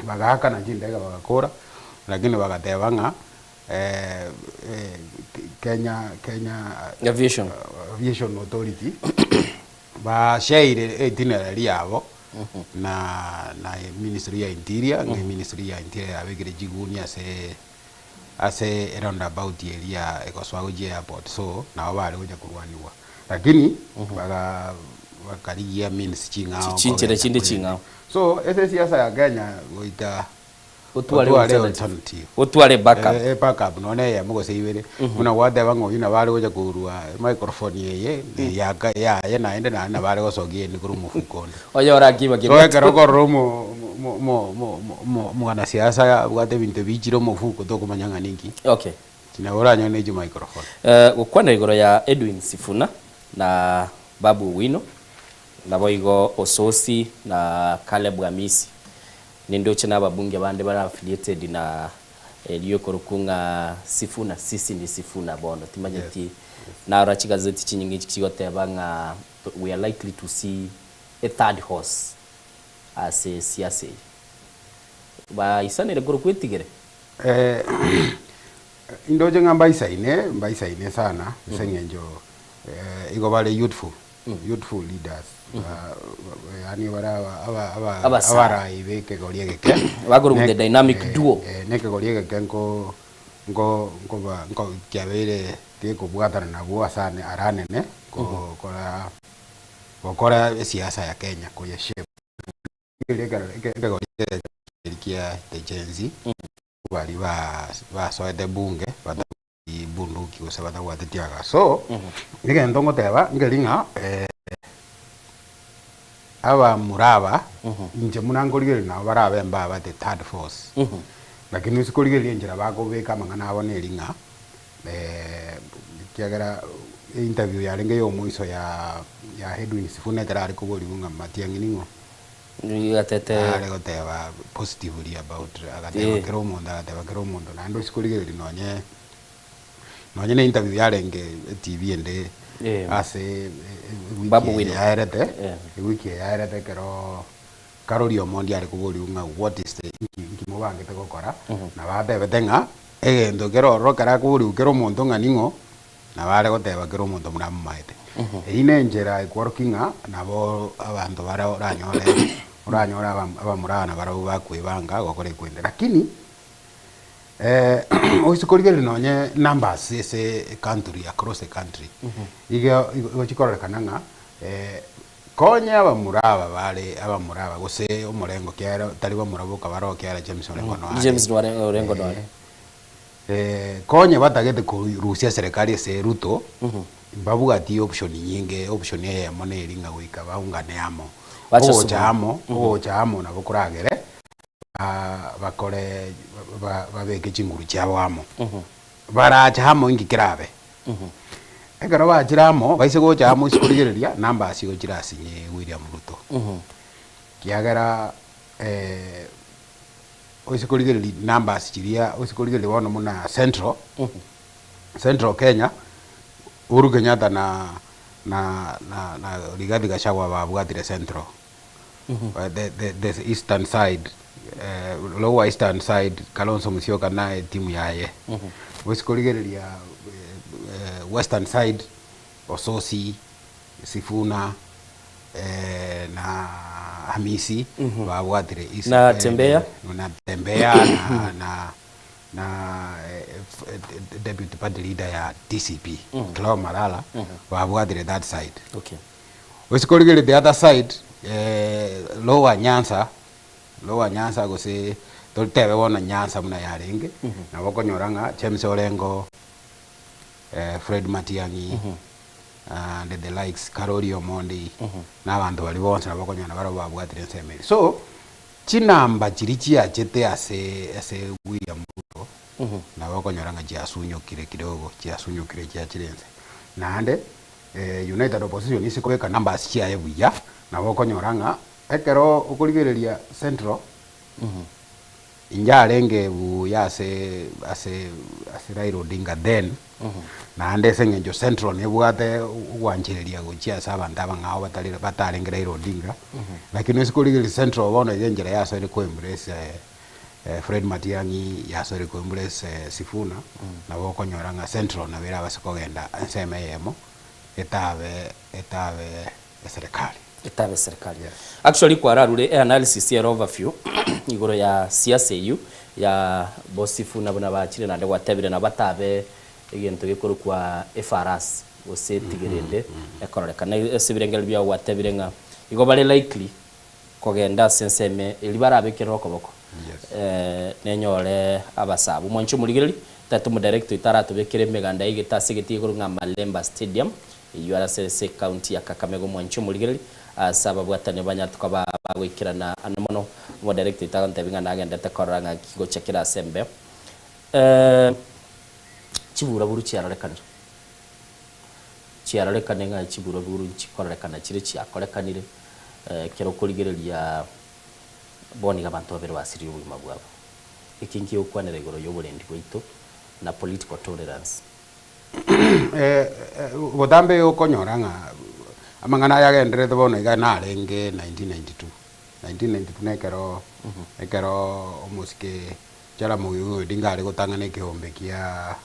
bagaakana chindege bagakora, lakini bagateba ng'a Kenya Kenya Aviation. Aviation Authority bashaire itinerary yabo na na ministry ya interior, ng'a eministry ya interior yabekire chiguni ase ase eroundabout eria egosoa gochia airport, so nabo bare gocha korwaniwa. Lakini baga bakarigia means ching'ao Chinchera kogenda chinde korende. ching'ao. So ase esiasa ya Kenya goika Otware otware alternative. alternative. Otware backup. Eh, backup nonye eyemo gose ibere, buna gwateba ng'a oyio nabo are gocha korwa emicrophone eye, yaka yaye naende naende nabo are gosokia eyende korwa omofuko onde. Oye orakiba So ekero okorora omo mo mo mo mo omwanasiasa abwate ebinto biichire omofuko tokomanya ng'a ninki. Okay. Nabo oranyore ne chimicrophone. Gokwana igoro ya Edwin Sifuna na Babu Owino, naboigo Osotsi na Caleb Amisi, nindoche na ababunge bande bare affiliated na erio ekorokwa ng'a Sifuna, sisi ni Sifuna bono timanyeti narora chigazeti chinyinge chigoteba ng'a we are likely to see a third horse ase siasa eye. Baisanire korokwa etigere. Indoche ng'a mbaisaine, mbaisaine sana ase eng'encho igo bare youthful, youthful leaders yaani bare aba aba aba Abasae. abarai ba ekegori egeke. Bakorokwa the Ne- dynamic duo. na ekegori egeke nko nko nkoba nko kiabeire gekobwatana nabwo ase ane ara anene gokora gokora esiasa ya Kenya koye shape. Ekegori eke kia the Gen Z, baria basoete bunge batabwati bunduki gose batabwati teargas. So, egento ngoteba nkeri ng'a abamura aba, inche buna nkorigereria nabo barabe mbaba the third force. Lakini ase korigereria enchera bakobeka amang'ana abo neri ng'a ekiagera interview yarenge ya omoiso ya ya Edwin Sifuna ekero are koborigwa ng'a Matiang'i ning'o? Gatete. Are goteba positively about agateba kera omonto agateba kera omonto naende ase korigereria nonye nonye na interview yarenge etv ende ase Babu ewiki eye Wino. yaerete ewiki eye yaerete ekero Karori omondi are koborigwa ng'a what is the inki inki mobangete gokora nabo atebete ng'a egento kere ororo ekero akoborigwa kera omonto ng'a ning'o nabo are goteba kera omonto buna amomaete. Eyio ne enchera ekworokia ng'a nabo abanto bare oranyore oranyore abamura nabarabwo bakwebanga gokora ekwende. Lakini oise korigereria nonye numbers ase ecountry across the country igo igo chikororekana ng'a Konya abamura aba bare abamura aba, gose omorengo kiaera tari bamura boka baroo kiaera James Orengo noare. James Orengo noare. Konya batagete korusia serikali ase Ruto, mbabwati option nyinge, option eyemo neri ng'a goika baungane amo. Bache Ogocha asubuhi. amo, ogocha amo nabo koragere bakore babeke chinguru chiabo amo. Barache amo inki kerabe? Ekero bachire amo, baise gocha amo ase korigereria, numbers igo chirasinye William Ruto. Kiagera oise korigereria numbers chiria, oise korigereria bono buna Central, Central Kenya, Uhuru Kenyatta na na na na Rigathi Gachagua babwatire Central. The the the eastern side, lower eastern side, Kalonzo Musyoka na etimu yaye. Oise korigereria western side, Osotsi, Sifuna na Hamisi babwatire Na Tembea. Na Tembea na na. Na deputy party leader ya DCP Cleo Malala babwatire that side. Gose korigereria the other side Lower Nyanza, Lower Nyanza gose totebe bono Nyanza buna yarenge, nabo okonyora ng'a James Orengo, Fred Matiang'i and the likes, Karoli Omondi, na abanto baria bonsi nabo okonyora nabarabwo babwatire ensemo eria. So, Chinamba chiria chiachete ase ase William Ruto nabo okonyora ng'a chiasunyokire kidogo, chiasunyokire chiachire inse. Naende United Opposition ase kobeka numbers chiaye buya, nabo okonyora ng'a ekero okorigereria Central, inche arenge buya ase ase ase Raila Odinga then, Naende ase eng'encho Central nebwate ogwanchereria gochia ase abanto abang'ao batari batarenge Raila Odinga, lakini ase korigereria Central bono iga enchera yasoire ko embrace Fred Matiang'i, yasoire ko embrace Sifuna, nabo okonyora ng'a Central nabo erabase kogenda ensemo eyemo etabe etabe eserekari. Etabe eserekari. Actually kwararure e analysis ere overview igoro ya siasa eyio ya bo Sifuna buna bachire naende gwatebire nabo batabe egento gekorokwa efarasi gose etigere ende ekororekana ase ebirengererio biao gwatebire ng'a igo bare likely kogenda ase ensemo eria barabekerere okoboko nenyore abasabu. Mwanche omorigereria, tata omodirector oito aratobekere emeganda yaigete ase egetii igoro ng'a Malemba Stadium, eyio are ase ase ecounty ya Kakamega omwanche omorigereria, ase ababwatani banyarete koba bagoikerana ande mono. Omodirector oito agontebia ng'a nagendete korora ng'aki gochia kera ase embeo. Chiburaburu chiarorekanire, chiarorekane ng'a chiburaburu nchikorerekana chire chiakorekanire, ekero okorigereria bono iga abanto babere basiririe obogima bwabo. Eki nkigokwanera igoro y'oborendi bwaito na political tolerance. Botambe okonyora ng'a amang'ana aya agendererete bono iga narenge 1992, 1992 nekero ekero omosike Jaramogi Oginga Odinga are gotang'ana ekeombe kia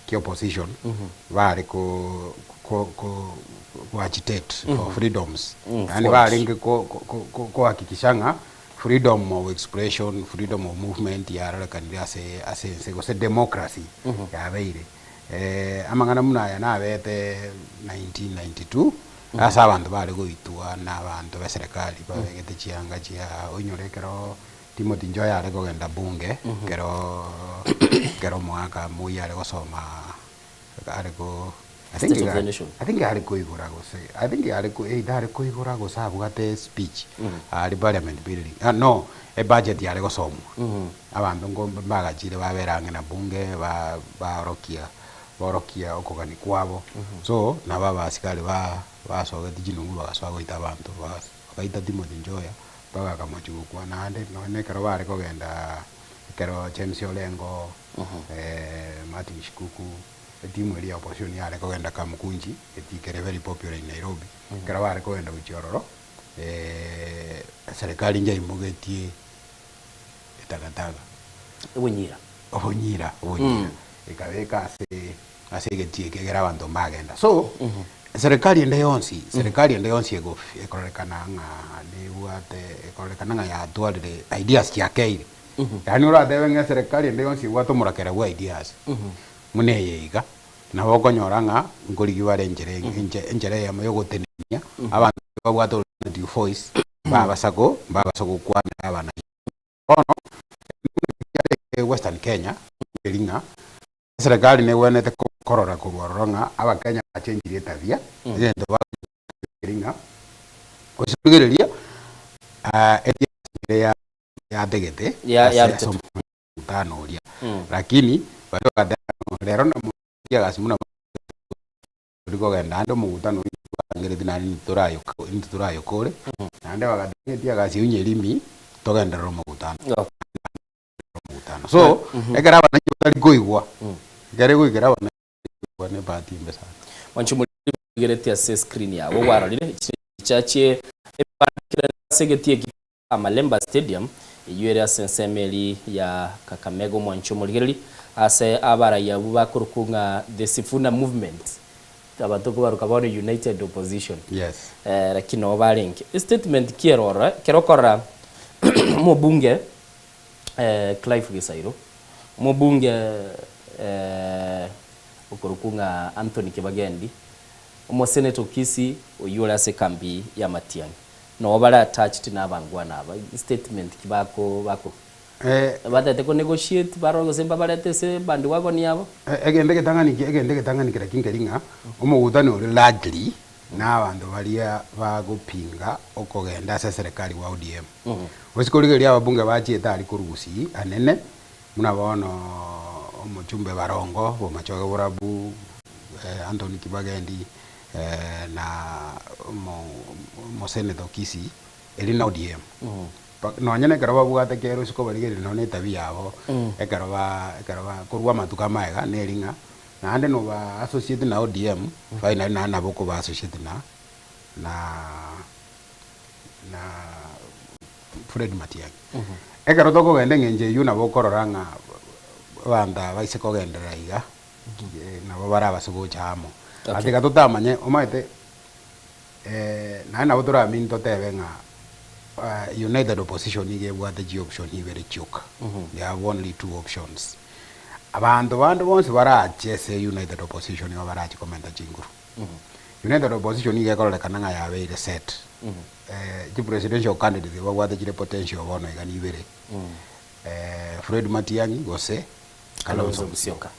kia opposition bare ko ko ko ko agitate for freedoms yaani barenge ko ko ko kohakikisha ng'a freedom of expression, freedom of movement yarorekanire ase ase ense gose democracy yabeire. Amang'ana buna aya nabete 1992 ase abanto bare goitwa na abanto be serikali babegete chianga chia oinyore ekero Timothy Njoya are kogenda bunge ekero ekero omogaka Moi are gosoma are ko I think State of the nation. I think are koigora gose I think are ko either are koigora gose abwate speech aria parliament building ah no ebudget yare gosomwa abanto nko mbagachire babera ang'e na bunge ba baorokia baorokia okogania kwabo so nabo abasikari ba basogeti chinungu bagasoa goita abanto bas bagaita Timothy Njoya Mpaka akamochia gokwa naende nonya na ekero bare kogenda ekero James Orengo, Martin Shikuku, etimu eria ya opposition yare kogenda Kamukunji, etika ere very popular in Nairobi, ekero bare kogenda gochia ororo, eserekari njaimogetie etakataka. Obonyira. Obonyira, obonyira. Ekabeka ase ase egetii eke ekero abanto mbagenda. So, serikali ende yonsi, serikali ende yonsi ego ekororekana ng'a nebwate ekororekana ng'a yatwarire ideas chiakeire. Yaani oratebe ng'a eserekari ende yonsi ebwate omorakera bwa ideas, buna eye iga, nabo okonyora ng'a nkorigia bare enchera enche enchera eyemo ya ogotenenia abanto babwate alternative voice, mbabasa ko mbabasa gokwanera abananchi. Bono, Western Kenya, eri ng'a. Eserekari negwenerete korora korwa ororo ng'a Abakenya bachenchirie etabia, egento bagochia ng'a gose rigereria ebiasara yategete ase omokutano oria. Lakini baria bagateba ng'a rero namotiga gasi buna tori kogenda ande omokutano oyio twarangeretie naende intwe torayokore, naende bagateba ng'a etiagasi eyio nyerimi togenderere omokutano. Omogutano. So, ekero abananchi batari koigwa, ekero egoikera abananchi koigwa ne ebahati embe sana. Mwanche morigeretie ase screen yago gwarorire chicha chie ebibandikire ase egetii eki kia Malemba Stadium eyio ere ase ensemo eri ya Kakamega omwanche omorigereri ase abarai abwo bakorokwa ng'a the Sifuna movement abanto kobaroka bono United Opposition Yes. eh, lakini nabo barenge estatement ki ere ororo ekero okorora omobunge Clive Gisairo, Omobunge eh, okorokwa ng'a Anthony Kibagendi, omoseneta o Kisii oyio ore ase ekambi ya Matiang'i, noo bare attached na abangwana aba, statement ki bako bako batete ko negotiate barore gose mbabarete ase bandwagon yabo? Egento egetang'ani ki egento egetang'ani kera ki nkeri ng'a omogutano ore largely na abanto baria bagopinga okogenda ase eserekari gwa ODM. Gose korigereria ababunge bachiete aria korwa Gusii anene buna bono omochumbe Barongo, Bomachoge Borabu, Anthony Kibagendi na omosenetor o Kisii, eria na ODM. Nonye na ekero babwate kera osiko barigereria nonye na etabia yabo ekero ba ekero ba korwa amatuko amaega neri ng'a naende noba associate na ODM finally naende nabo okoba associate na na na Fred Matiang'i. Ekero tokogenda eng'encho eywo nabo okorora ng'a abanto aba ase kogenderera iga nabo barabase gocha amo. Okay. Tiga totamanye omanyete naende nabo toramini totebe ng'a united opposition nigo ebwate chioption ibere chioka, they have only two options. Abanto bande bonsi barache ase united opposition nigo barache komenta chinguru. United opposition nigo ekororekana ng'a yabeire set. Chipresidential candidates babwate chire potential bono iga nibere, Fred Matiang'i gose Kalonzo Musyoka.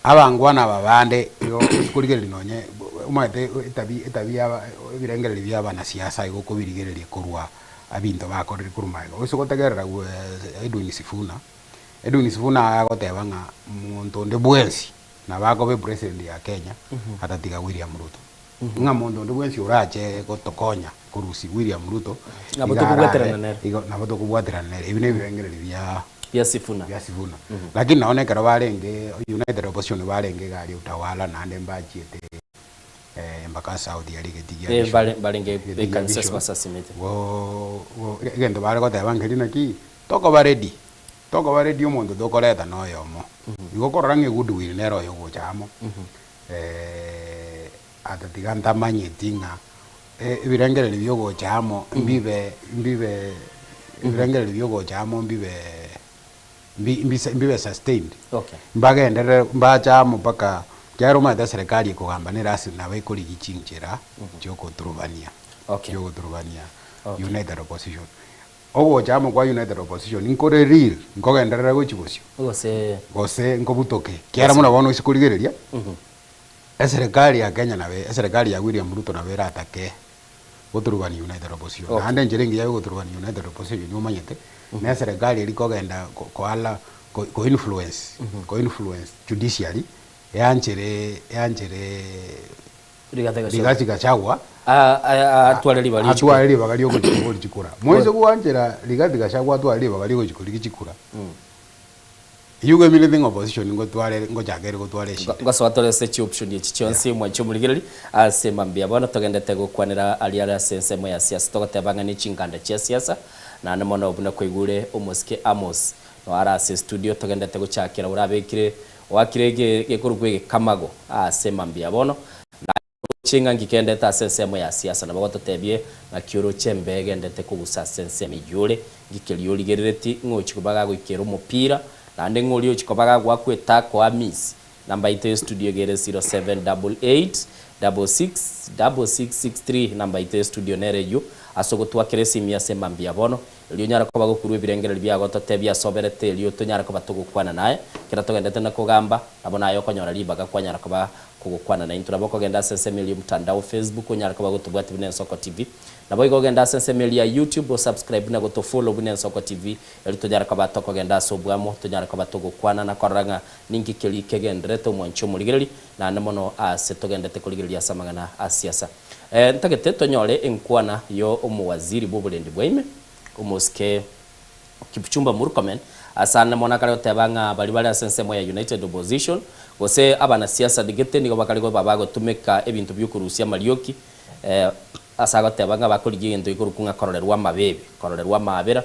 Abangwana aba bande igo korigereria nonye omanyete etabi etabi ya ebirengererio bia abanasiasa igo okobirigereria korwa ebinto bakorire korwa magega. Gose gotegerera Edwin Sifuna, Edwin Sifuna agoteba ng'a monto onde bwensi nabo akoba epresident ya Kenya atatiga William Ruto. Ng'a monto onde bwensi orache gotokonya korusia William Ruto Nabo iga tokobwaterana arare nere. igo nabo tokobwaterana nere. Ebi nebirengererio bia Bia Sifuna. bia Sifuna. Lakini nonye ekero barenge United Opposition barenge iga aria Utawala naende mbachiete Embakasi South aria egetii gia Eh, Vision. bare barenge Egetii gia ekanisa ase Vision. basasimete. Go go egento bare goteba nkeri naki, tokoba ready, tokoba ready omonto tokoreta noyomo. Igo okorora ng'a egoodwill nere oyogocha amo. Atatiga ntamanyeti ng'a ebirengererio biogocha amo mbibe mbibe ebirengererio biogocha amo mbibe mbibe sustained. Okay. Mbagenderere mbache amo mpaka ekiagera omanyete eserekari ekogamba nere ase nabo ekorigia chinchera chiogoturubania Okay. chiogoturubania Okay. united opposition. Ogocha amo kwa united opposition nkore real nkogenderera gochia bosio Gose. gose nkobutoke ekiagera buna bono ase korigereria Eserekari ya Kenya nabe eserekari ya William Ruto nabo eratake goturubania United Opposition. Okay. Naende enchera engiya ya goturubania United Opposition omanyete, na eserekari eria kogenda ko- koala ko ko influence ko influence judiciary yanchere yanchere Rigathi Gachagua. Rigathi Gachagua A- a- atware ribaga ria chikura. atware ribaga ria ogochia kobori chikura. Moise gwanchera Rigathi Gachagua atware ribaga ria gochia korigia chikura, Eyio emineti ng'a opposition ngotware ngochaka ere gotwara eshida. Ngosoa tore ase chioption echi chionsi mwanche omorigereria ase mambia bono togendete gokwanera aria are ase ensemo ya siasa togoteba ng'a ne chinganda chia siasa naende mono buna kwaigure omosike Amos no are ase studio togendete gochakera orabekire oakire gekorokwa egekamago ase mambia bono na Oroche ng'a ngigendete ase ensemo ya siasa, nabo gototebie ng'aki oroche embe egendete kogusa ase ensemo eyio ore, ngikeria origerereti ng'a ochia koba gagoikera omopira, naende ng'a oria ochia koba gagoakwa etako amisi. Namba yaito ye studio iga ere 0788 66 6663, namba yaito ye studio nere eyio, ase ogotwakera esimi ase mambia bono, Erio onyare koba gokurwa ebirengererio biago totebie ase oberete erio tonyare koba togokwana naye. Ekero togendete na kogamba, nabo naye okonyora ribaga kwanyara koba kogokwana naintwe. Nabo okogenda ase ensemo eria y'omotandao Facebook onyare koba gotobwatia buna Ensoko TV. Naboigo ogende ase ensemo eria ya YouTube osubscribe na gotofollow buna Ensoko TV erio tonyare koba tokogenda ase oboamo tonyare koba togokwana na korora ng'a ninki keria kegendererete omwanchi omorigereria naende mono ase togendete korigereria ase amang'ana a siasa. Ntagete tonyore enkwana yo omowaziri bw'oborendi bwaime, omosike Kipchumba Murkomen, ase ande mono akare goteba ng'a baria bare ase ensemo ya United Opposition gose abanasiasa gete nigo bakare koba bagotumeka ebinto biokorusia amarioki ase agoteba ng'a bakorigia egento gekorokwa ng'a kororerwa amabeebe, kororerwa amaabera,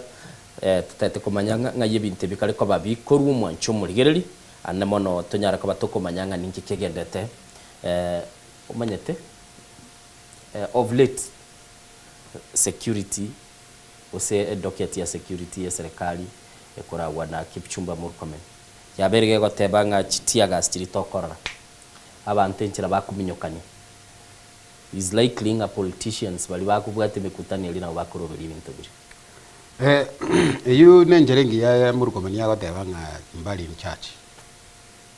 totagete komanya ng'a ng'ai ebinto ebi bikare koba bikorwa omwancho omorigereri, ande mono tonyare koba tokomanya ng'a ninki kegendete Omanyete of late security gose edocket ya security ye serikali ekoragwa na Kipchumba Murkomen. Yabeire gegoteba ng'a chi tear gas chiria tokorora, abanto enchera bakominyokania. Is likely ng'a politicians baria bakobwata emekutano eria nabo bakoroberia ebinto biria. Eh, eyio nenchera engiya ya Murkomen agoteba ng'a mbari in charge.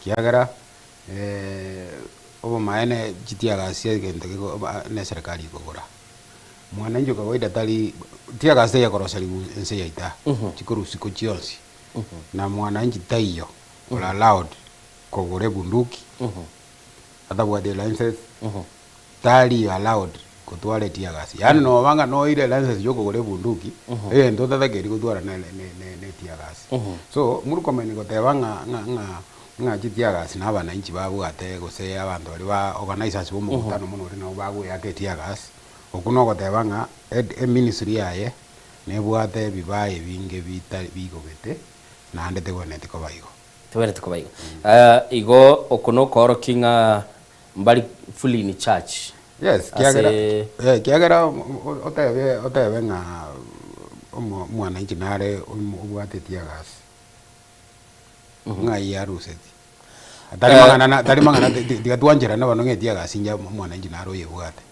Kiagera obomaene chitiagasi sia egento geko na eserekari ekogora. Mwananchi o kawaida tari, tiagasi taiyo ekoroseriwa ense yaito aa, chikorusiwa chionsi. Na mwananchi taiyo ore allowed kogora ebunduki, atabwati elicense, tari allowed gotwara etiagasi. Yaani noba ng'a noire elicense ya okogora ebunduki, egento otatakeiri gotwara ne ne ne etiagasi. So, Murkomen goteba ng'a ng'a ng'a ng'a chitiagasi na abananchi babwate gose abanto baria ba organizers ba omokutano mono oria nabo bagoeaka etiagasi, okwo nogoteba ng'a ed eministry yaye nebwate ebibaya ebinge bitari bigogete naende tebwenereti koba igo. Tebwenereti koba igo. Igo oko nokoorokia ng'a mbari fully in charge Yes, kiagera ase. eh, kiagera otebe otebe ng'a omo omwananchi nare obwate etiagasi, ng'ai aruseti. Tari mang'ana na tari mang'ana ti ti tiga twancherane bono ng'a etiagasi inche omwananchi nare oyebwate.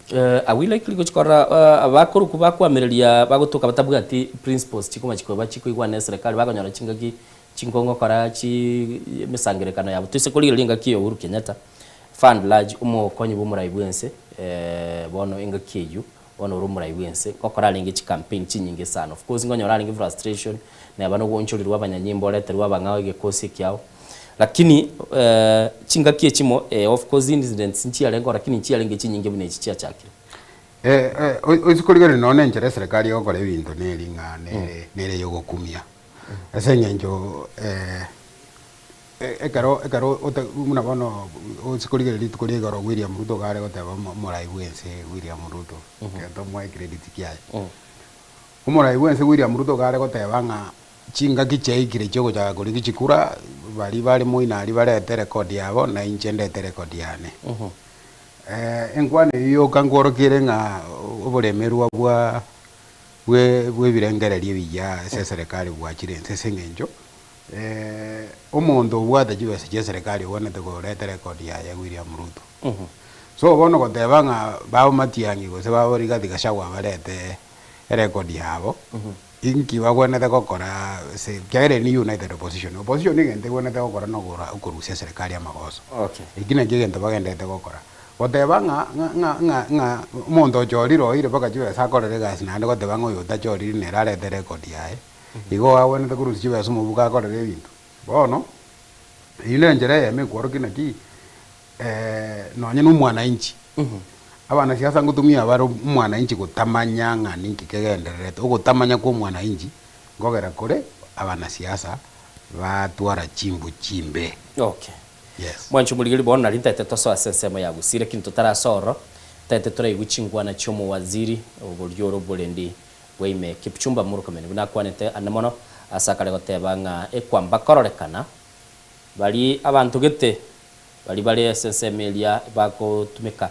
Are we likely gochia korora abakorokwa bakoamereria bagotoka batabwati principles chikoba chikoba chikoigwana na eserekari bakonyora chingaki chinkongo gokora chi emesangerekano yabo. Toise korigereria engaki ya Uhuru Kenyatta, far and large omokonyi bwa omorai bwense bono engaki eywo bono ore omorai bwense ngokora arenge chicampaign chinyinge sana. Of course nkonyora arenge frustration neba nogoonchorirwa abanyanyimbo oreterwe abang'ao egekosi ekiao. Lakini chingaki echimo of course incidents nchiarenge oo lakini nchiarenge chinyinge buna echi chiachakire. Oise korigereria nonya na enchera eserekari egokora ebinto neri ng'a nere nere ya ogokumia. Ase eng'encho ekero ekero ote buna bono ose korigereria rituko ria igoro William Ruto iga are goteba omorai bwa ense William Ruto, ekero tomoe ecredit kiaye. Omorai bwa ense William Ruto iga are goteba ng'a chingaki chiaikire chia ogochaka korigia chikura, baria bare moino aria barete erekodi yabo, na inche ndete erekodi yane. Enkwana eyio yoka nkworokia ere ng'a oboremerwa bwa bwe bw'ebirengererio ebiya ase eserekari bwachire inse ase eng'encho omonto obwate chibesa chia eserekari obwenerete koreta erekodi yaye William Ruto. So bono goteba ng'a babo Matiang'i gose babo Rigathi Gachagua barete erekodi yabo, inki bagwenerete gokora ase ekiagera eye ni united opposition, opposition egento egwenerete gokora nokora okorusia eserekari amagoso. Eki nakio egento bagendererete gokora. Goteba ng'a ng'a ng'a ng'a omonto ochorire oire mpaka chibesa akorere egasi naende goteba ng'a oyo otachoriri nere arete erekodi yaye, igo agwenerete korusia chibesa omobuko akorere ebinto. Bono, eyio na enchera eyemo ekworokia naki nonye na omwananchi, abanasiasa ngotumia bare omwananchi gotamanya ng'a ninki kegendererete, ogotamanya kwa omwananchi nkogera kore abanasiasa batwara chimbu chimbe. Okay. Yes. Mwanche omorigeri bono nari ntaete tosoe ase ensemo ya Gusii lakini totarasoa ororo ntaete toraigwe chingwana chi'omowaziri oboria ore oborendi bwa ime Kipchumba Murkomen buna akwanete ande mono ase akare goteba ng'a ekwamba kororekana bari abanto gete bari bare ase ensemo eria bagotumeka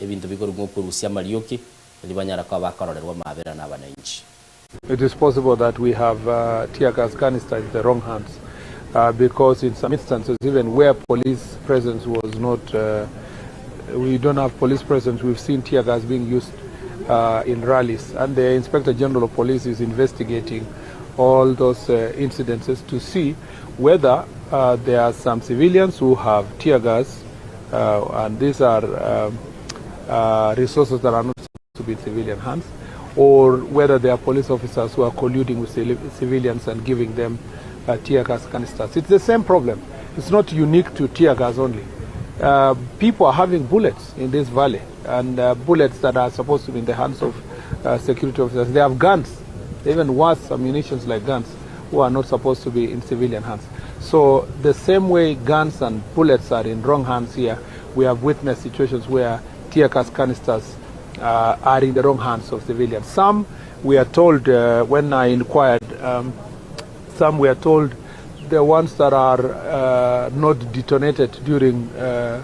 ebinto bikorwa ng'okorusia amarioki erio banyara koba bakororerwa amabera na abananchi. It is possible that we have uh, tear gas canister in the wrong hands uh, because in some instances, even where police presence was not, uh, we don't have police presence, we've seen tear gas being used uh, in rallies. And the Inspector General of Police is investigating all those uh, incidences to see whether uh, there are some civilians who have tear gas, uh, and these are um, uh, resources that are not to be in civilian hands, or whether there are police officers who are colluding with civilians and giving them uh, tear gas canisters. It's the same problem. It's not unique to tear gas only. Uh, people are having bullets in this valley, and uh, bullets that are supposed to be in the hands of uh, security officers. They have guns, even worse ammunitions like guns, who are not supposed to be in civilian hands. So the same way guns and bullets are in wrong hands here, we have witnessed situations where tear gas canisters uh, are in the wrong hands of civilians. Some we are told, uh, when I inquired, um, some we are told the ones that are uh, not detonated during uh,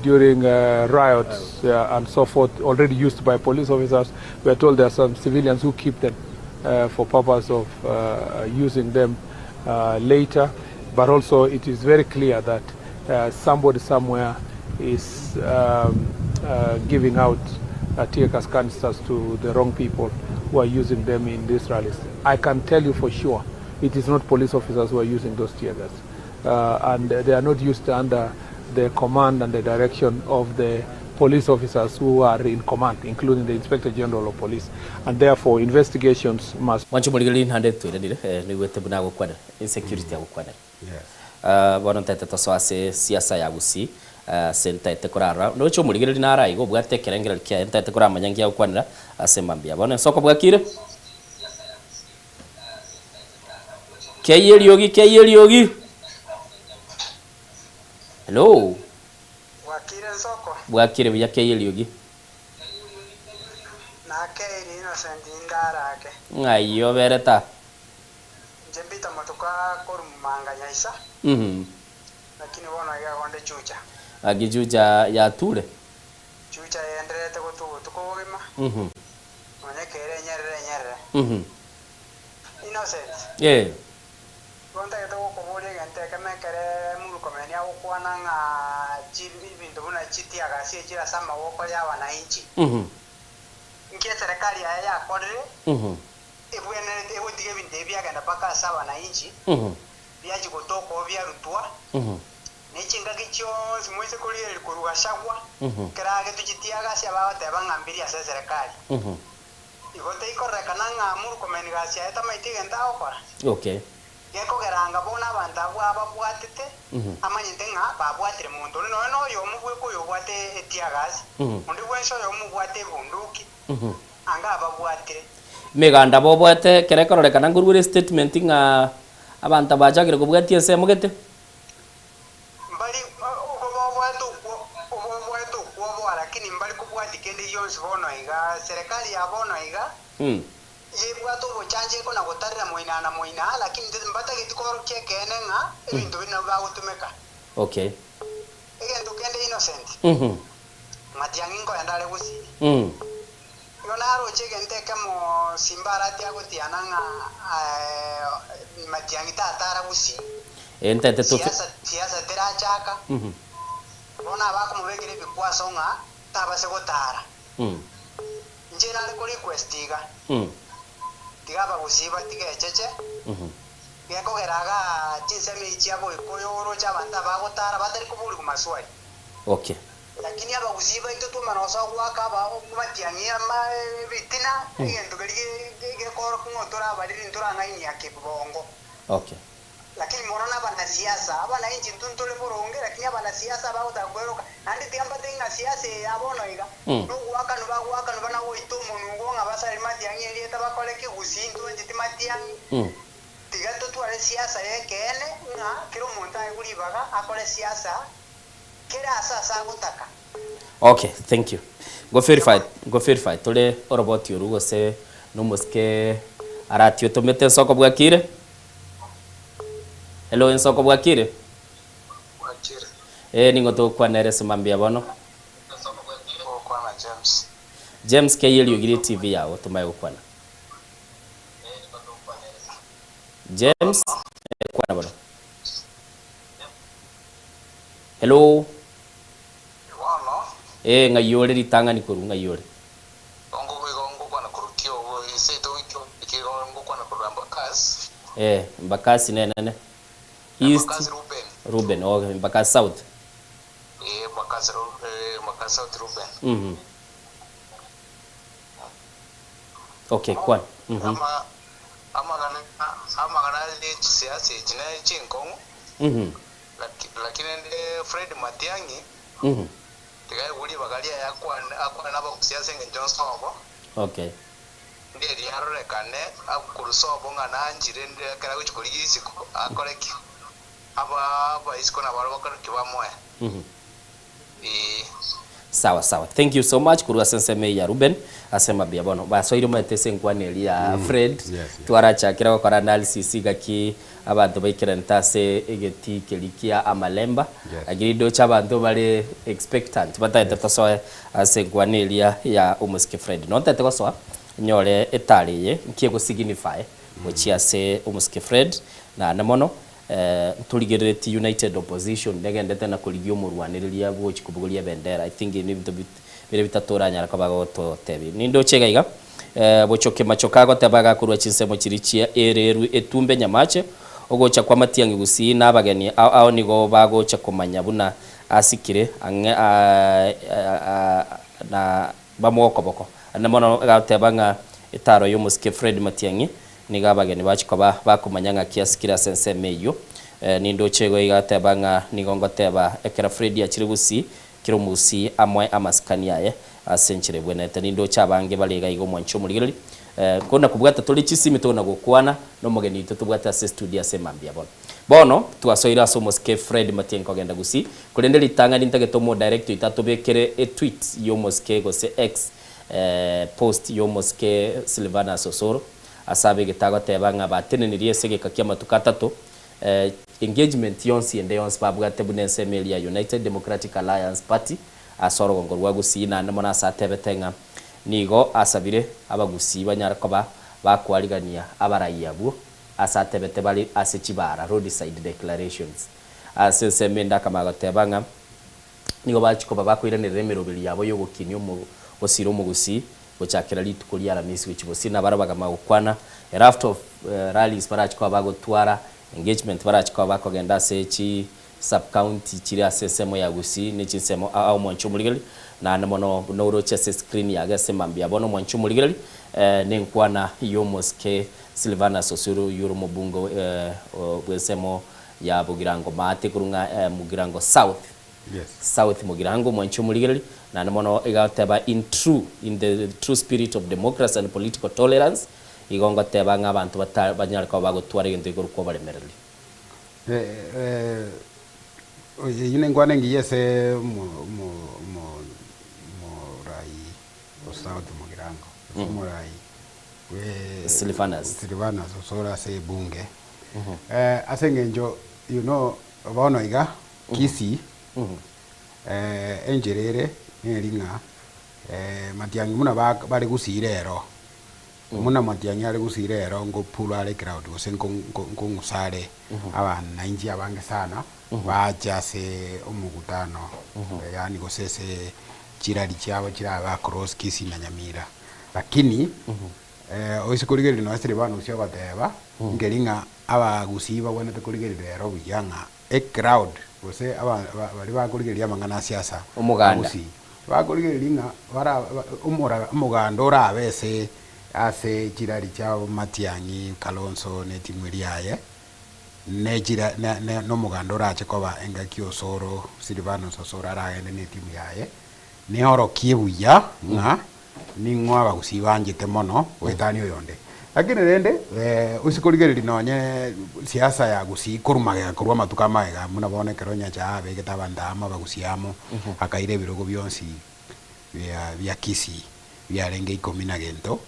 during uh, riots uh, and so forth, already used by police officers. We are told there are some civilians who keep them uh, for purpose of uh, using them uh, later. But also it is very clear that uh, somebody somewhere is um, uh, giving out uh, tear gas canisters to the wrong people who are using them in these rallies. I can tell you for sure it is not police officers who are using those tear gas. Uh, and they are not used under the command and the direction of the police officers who are in command, including the Inspector General of Police. And therefore, investigations must. Mwanche omorigereria naende tweranire eh, noigwete buna agokwanera insecurity agokwanera Yes. Ah, bono ntaete tosoa ase siasa ya Gusii ah, ase ntaete korarora noche omorigereria naro aiga obwate ekerengererio kiaye ntaete koramanya nki agokwanera ase mambia bono ensoko bwakire Kei eriogi kei eriogi Hello Bwakire nsoko? Bwakire buya kei eriogi. Nakeire Innocent indarake. Ng'ai obere ta? Inche mbita motuko akorwa mumanga nyaisa. Mhm. Lakini bono iga gonde chucha. Gaki chucha yature? Chucha yendererete gotwa obotuko obogima. Mhm. Nonya ekere enyerere enyerere. Mhm. Innocent. Eh. Igo ntagete gokoboria egento ekemo ekere Murkomen agokwana ng'a chi ebinto buna chitiagasi echire ase amaboko y'abanainchi. Mhm. Inki eserekari yaye yakorire Mhm. ebwenerete egotiga ebinto ebi biagenda mpaka ase abanainchi, Mhm. biachia gotoka oo biarutwa, Mhm. ne chingaki chionsi moise korigereria korwa Gachagua, Mhm. ekero agetwe chitiagasi abagoteba ng'a mbiri ase eserekari. Mhm. Igo teikororekana ng'a Murkomen gasi yaye tamaeti egento agokora. Okay. Gekogera anga bono abanto abwo ababwatete, Mhm. amanyete ng'a babwatire monto onde, nonya noyomo bweka oyobwate etiagasi, Mhm. onde bwensi oyomo obwate ebunduki, Mhm. anga ababwatire. Emeganda bobwate ekero ekororekana nkorwere estatement ng'a abanto bachakire kobwatia ensemo gete. Mbari obobwate okwo obobwate okwoboa lakini mbari kobwati kende gionsi bono iga. Serikali ya bono iga yebwate obochancha ekona gotarera moina na moina lakini mbatageti koorokia ekeene ng'a ebinto biri nabio bagotumeka. Okay. Egento kende Innocent, Matiang'i nkoenda are gusii. Igo naroche egento ekemo Simba arati agotiana ng'a Matiang'i tatara gusii. Ee, ntaete tofe. Siasa, siasa terachaka. Bono abakomobekera ebikwaso ng'a tabase gotara. Inche nare ko request iga, tiga abagusii batige echeche, gekogera igaa chinsemo echi chia boikoyo oroche abanto abagotara batari koborigwa maswali. Okay. Lakini abagusii baito twamana gosoa goaka aba matiang'i ama ebitina, egento keria gekoorokia ng'a torabariri ntorang'ainia kebongo. Okay. Lakini mono nabanasiasa, abanainchi intwe ntore boronge, lakini abanasiasa bagotaka kweroka, naende tiga mbatebie ng'a siasa eye ya bono iga, nogoakanwa bagoakanwa bana goita omonungo ng'a basare matiang'i erieta bakore ki gusii ntwancheti matiang'i, tiga totware siasa y'ekeene ng'a kera omonto aegwe ribaga akore siasa kera ase ase agotaka. Okay, thank you. Go verify, go verify tore oroboti oru gose nomosike aratie otomete ensoko bwakire? Hello ensoko bwakire? Bwakire. Eh ning'o togokwana ere ase mambia bono? Ogokwana James. James kei eriogi rie TV yago tomaye gokwana. James, eh, kwana bono. Hello. Bono. Eh, ng'ai ore ritang'ani korwa ng'ai ore? Igo ngokwana korwa Kiogo, seito igo ngokwana korwa Embakasi. Eh, Embakasi nenene. East. Embakasi Ruben. Ruben, okay, Embakasi South. Eh, Embakasi eh, Embakasi South Ruben. Mhm. Okay, kwana. Mhm. Ama amagana amagana ye chisiasa echi ne chinkong'u. Mhm. Lakini rende Fred Matiang'i Mhm. tiga aigwe ribaga riaye akwane akwane nabagusia ase engencho nsobo, Okay. nderi arorekane akorwa sobo ng'a nanchire rende ekero agochia korigia isiko akore ki? Aba abaisiko nabarabwo bakore ki? Bamoe. Mhm. Ee. Sawa sawa thank you so much korwa ase ensemo eye ya Ruben ase mambia bono basoire omanyete ase enkwana eria ya Fred Yes, yes. twarachakire gokora analysis gaki abanto baikeranete ase egetii keria kia amalemba Yes. lakini ndoche abanto bare expectant batagete tosoe ase enkwana eria ya omosike Fred nontagete gosoa nyore etari eye nki ego signify gochia ase omosike Fred naende mono. Ntorigerereti United Opposition negendete na korigia omorwanereria bwochi kobogoria ebendera. I think nebinto bire bitato oranyare koba gototebia. Nindoche iga iga, Bochoke Machoka agoteba agakorwa chinsemo chiria chia Ereru Etumbe Nyamache, ogocha kwa Matiang'i Gusii na abageni ao ao nigo bagocha komanya buna asikire ang'e na bamoe okoboko. Naende mono agoteba ng'a etaro y'omosike Fred Matiang'i Nigo abageni bachia koba bakomanya ng'aki asikire ase ensemo eyio. Nindoche igo iga ateba ng'a nigo ngoteba ekero Fredi achire gusii, kera omogusii amoe amasikani aye ase enchera ebwenerete. Nindoche abange bare iga iga omwanchi omorigereria. Kona kobwata tore chisimi tokona gokwana nomogeni oito tobwate ase estudio ase emambia bono. Bono twasoire ase omosike Fred Matiang'i kogenda gusii, korende ritang'ani ntagete omodirector oito atobekere etweet y'omosike gose X Post y'omosike Silvanus Osoro ase abegete agoteba ng'a batenenirie ase egeka ki'amatuko atato engagement yonsi ende yonsi babwate buna ensemo eria ya United Democratic Alliance Party ase orogongo rwa Gusii naende mono ase atebete ng'a nigo asabire abagusii banyare koba bakoarigania abarai abwo ase atebete bare ase chibara, roadside declarations. Ase ensemo ende akamanya goteba ng'a Nigo bachia koba bakoiranerera emeroberi yabo y'ogokinia omogosira omogusii gochakera rituko ria Aramisi gochia bosio, na barabwo bakamanya gokwana a raft of rallies barachie koba bagotwara engagement barachie koba bakogenda ase chi sub county chire ase ensemo ya Gusii ne chinsemo ao ao omwanchi omorigereria naende mono buna oroche ase screen yage ase mambia bono omwanchi omorigereria nenkwana y'omosike Silvanus Osuru oyio ore omobunge bw'ensemo ya Bogirango Maate korwa ng'a Mugirango South. Yes. South Mugirango omwanchi omorigereria, naende mono iga agoteba in true, in the true spirit of democracy and political tolerance, igo ngoteba ng'a abanto bata banyare koba bagotwara egento gekorokwa oboremereri. Eyio nenkwana engiya ase omo- omo- omo- omorai o South Mugirango, ase omorai bwe Silvanus. Silvanus osore ase ebunge. Ase eng'encho you know bono iga Kisii, enchera ere neri ng'a Matiang'i buna bare gusii rero, buna Matiang'i are gusii rero ngopull are ecrowd gose nkong'usa are abananchi abange sana bache ase omokutano yaani gose ase chirally chiabo chirabe across Kisii na Nyamira. Lakini oise korigereria nonya Silvanus ogoteba, nkeri ng'a abagusii babwenerete korigereria rero buya ng'a Ecrowd, gose aba baria bakorigereria amang'ana a siasa Omoganda. Gusii, bakorigereria ng'a bara omora omoganda orabe ase ase chirari chia Matiang'i, Kalonzo ne etimu eria yaye, ne chira ne ne nomoganda orache koba engaki Osoro, Silvanus Osoro aragende ne etimu yaye, neorokie buya ng'a Ning'o abagusii banchete mono goetania oyonde? Lakini rende ase korigereria nonye siasa ya gusii korwa magega korwa amatuko amagega buna bono ekero Nyachae abegete abanto amo abagusii amo akaira ebirogo bionsi bia bia Kisii biarenge ikomi na gento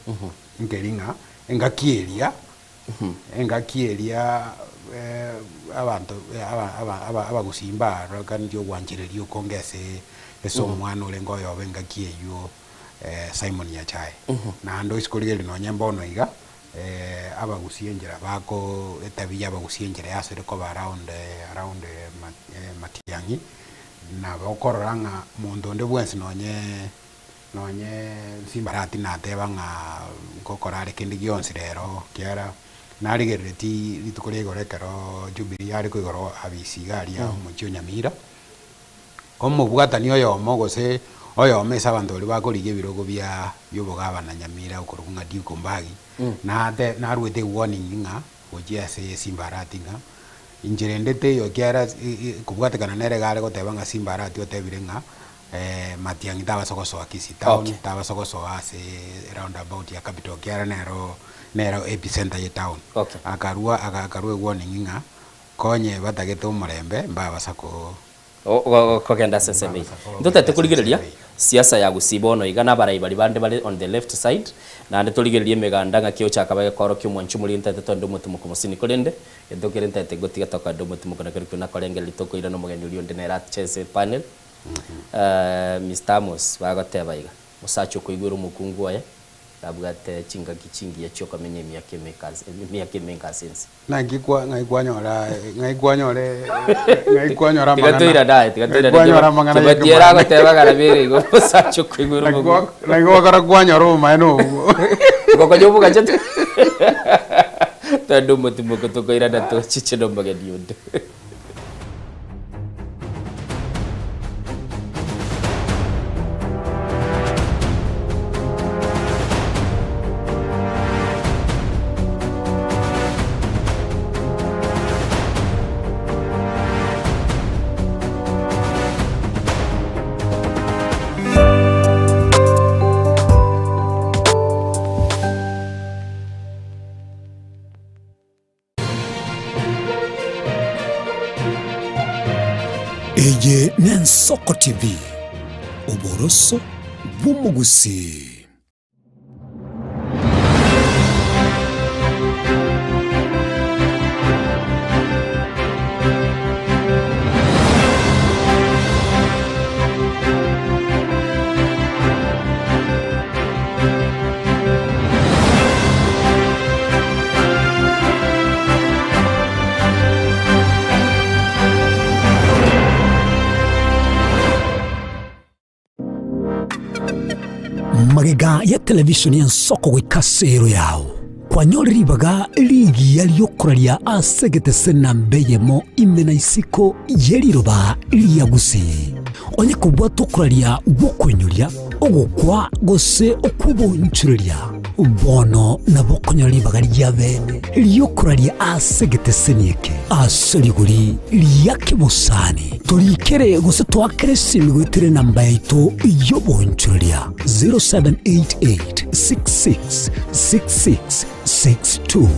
nkeri ng'a engaki eria engaki eria abanto aba aba aba abagusii mbarokaneti ogwanchereria okonge ase ase omwana orenge oyobo engaki eywo. Simon Nyachae. Naende oise korigereria nonye mbono iga, abagusia enchera bako etabia y'abagusia enchera yasire koba around around Matiang'i, nabo okorora ng'a monto onde bwensi nonye nonye Simbarati nateba ng'a ngokora are kende gionsi rero ekiagera narigereretie rituko ria igoro ekero Jubilee yare koigoro abisi iga aria omochie o Nyamira. Omobwatani oyomo gose oyomo ase abanto baria bakorigia ebirogo bia bi'obogabana Nyamira okorokwa ng'a Duke Ombagi, nate naruete ewarning ng'a gochia ase Simba Arati ng'a inchera ende teiyo ekiagera kobwatekana nere iga are goteba ng'a Simba Arati otebire ng'a Matiang'i tabasa gosoa Kisii town, tabasa gosoa ase roundabout ya capital ekiagera nero nero epicenter ye town. Akarua akarua ewarning ng'a Konye batagete omorembe mbabasa ko. Kogenda ase ensemo eye. Ntotagete korigereria siasa ya Gusii bono iga na abarai baria bande bare on the left side, naende torigererie emeganda ng'aki egochaka bagekoorokia omwanchi omoria ntagete togende omotimoko mosini korende gento kere ntagete gotiga tokogenda omotimoko nakio nakio nakorengereria tokoirana omogeni oria onde nere ache ase epanel. Mister Amos bagoteba iga, omosacha okoigwera omokungu oye. Abwate chingaki chingiya chi'okomenya emiaka emeke ase emiaka emenge ase ense. Naki kwa ng'ai kwanyora ng'ai kwanyora ng'ai kwanyora Tiga amang'ana toirane aye, tiga ng'ai toirane kwanyora amang'ana ya Chebati ere ekemanda. agoteba ng'a nabere igo omosacha okoigwera Naki omoguru. gwa naki gwakora kwanyora obomaene obwo. Ngokonya obogachete Twende omotimoko tokoirana tochiche na omogeni onde. Eye n'Ensoko TV, oboroso bw'omogusii. Magega ya televishoni y'ensoko goika ase ero yao, kwanyore ribaga rigiya ri'okoraria ase egetese namba eyemo ime na isiko ye riroba ria Gusii. Onye kobwata okoraria gw'okoinyoria, ogokwa gose okw'obonchoreria, bono nabo okonyora ribaga ria bene ri'okoraria ase egeteseni eke ase rigori ria kebosani. Torikere gose toakere esimi goetera enamba yaito y'obonchoreria 0788 66 66 62.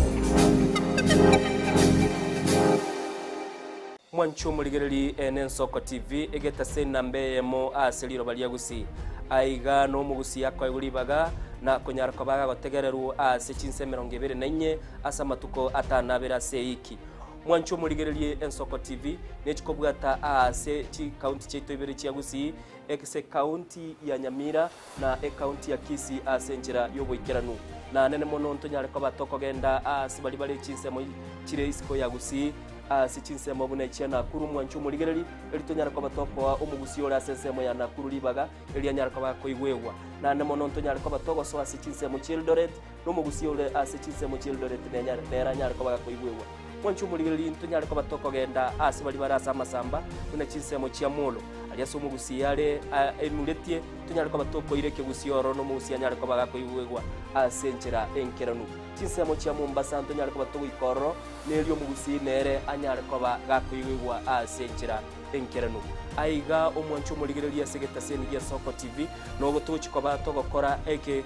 Mwanche omorigereri ene Ensoko TV, egetase enamba eyemo ase riroba ria Gusii. Aiga nomogusii akoegwa ribaga na konyara koba agagotegererwa ase chinsa emerongo ebere na inye ase amatuko atano abere ase eiki. Mwanche omorigererie Ensoko TV nechikobwata aase chikaunti chiaito ibere chia Gusii, ase ekaunti ya Nyamira na ekaunti ya Kisii ase enchera y'oboikeranu. Na nene mono ntonyare koba tokogenda aase baria bare chinsemo chire isiko ya Gusii, ase chinsemo buna echia Nakuru, mwanche omorigereri, erio tonyare koba tokoa omogusii ore ase ensemo ya Nakuru ribaga, erio anyare koba akoigwegwa. Naende mono ntonyare koba togosoa ase chinsemo chi'Eldoret, na omogusii ore ase chinsemo chi'Eldoret nenyare nere anyare koba gakoigwegwa. Mwanche omorigereri, ntonyare koba tokogenda aase baria bare ase amasamba, buna chinsemo chia Molo, aria ase omogusii are aimuretie, tonyare koba tokoira ekegusii ororo na omogusii anyare koba gakoigwegwa ase enchera enkeranu. Chinsemo chia Mombasa ntonyare koba togoika ororo, na erio omogusii nere anyare koba gakoigwegwa ase enchera enkeranu. Aiga omwanche omorigereria ase egetaseni gia Soko TV, nogo togochia koba togokora eke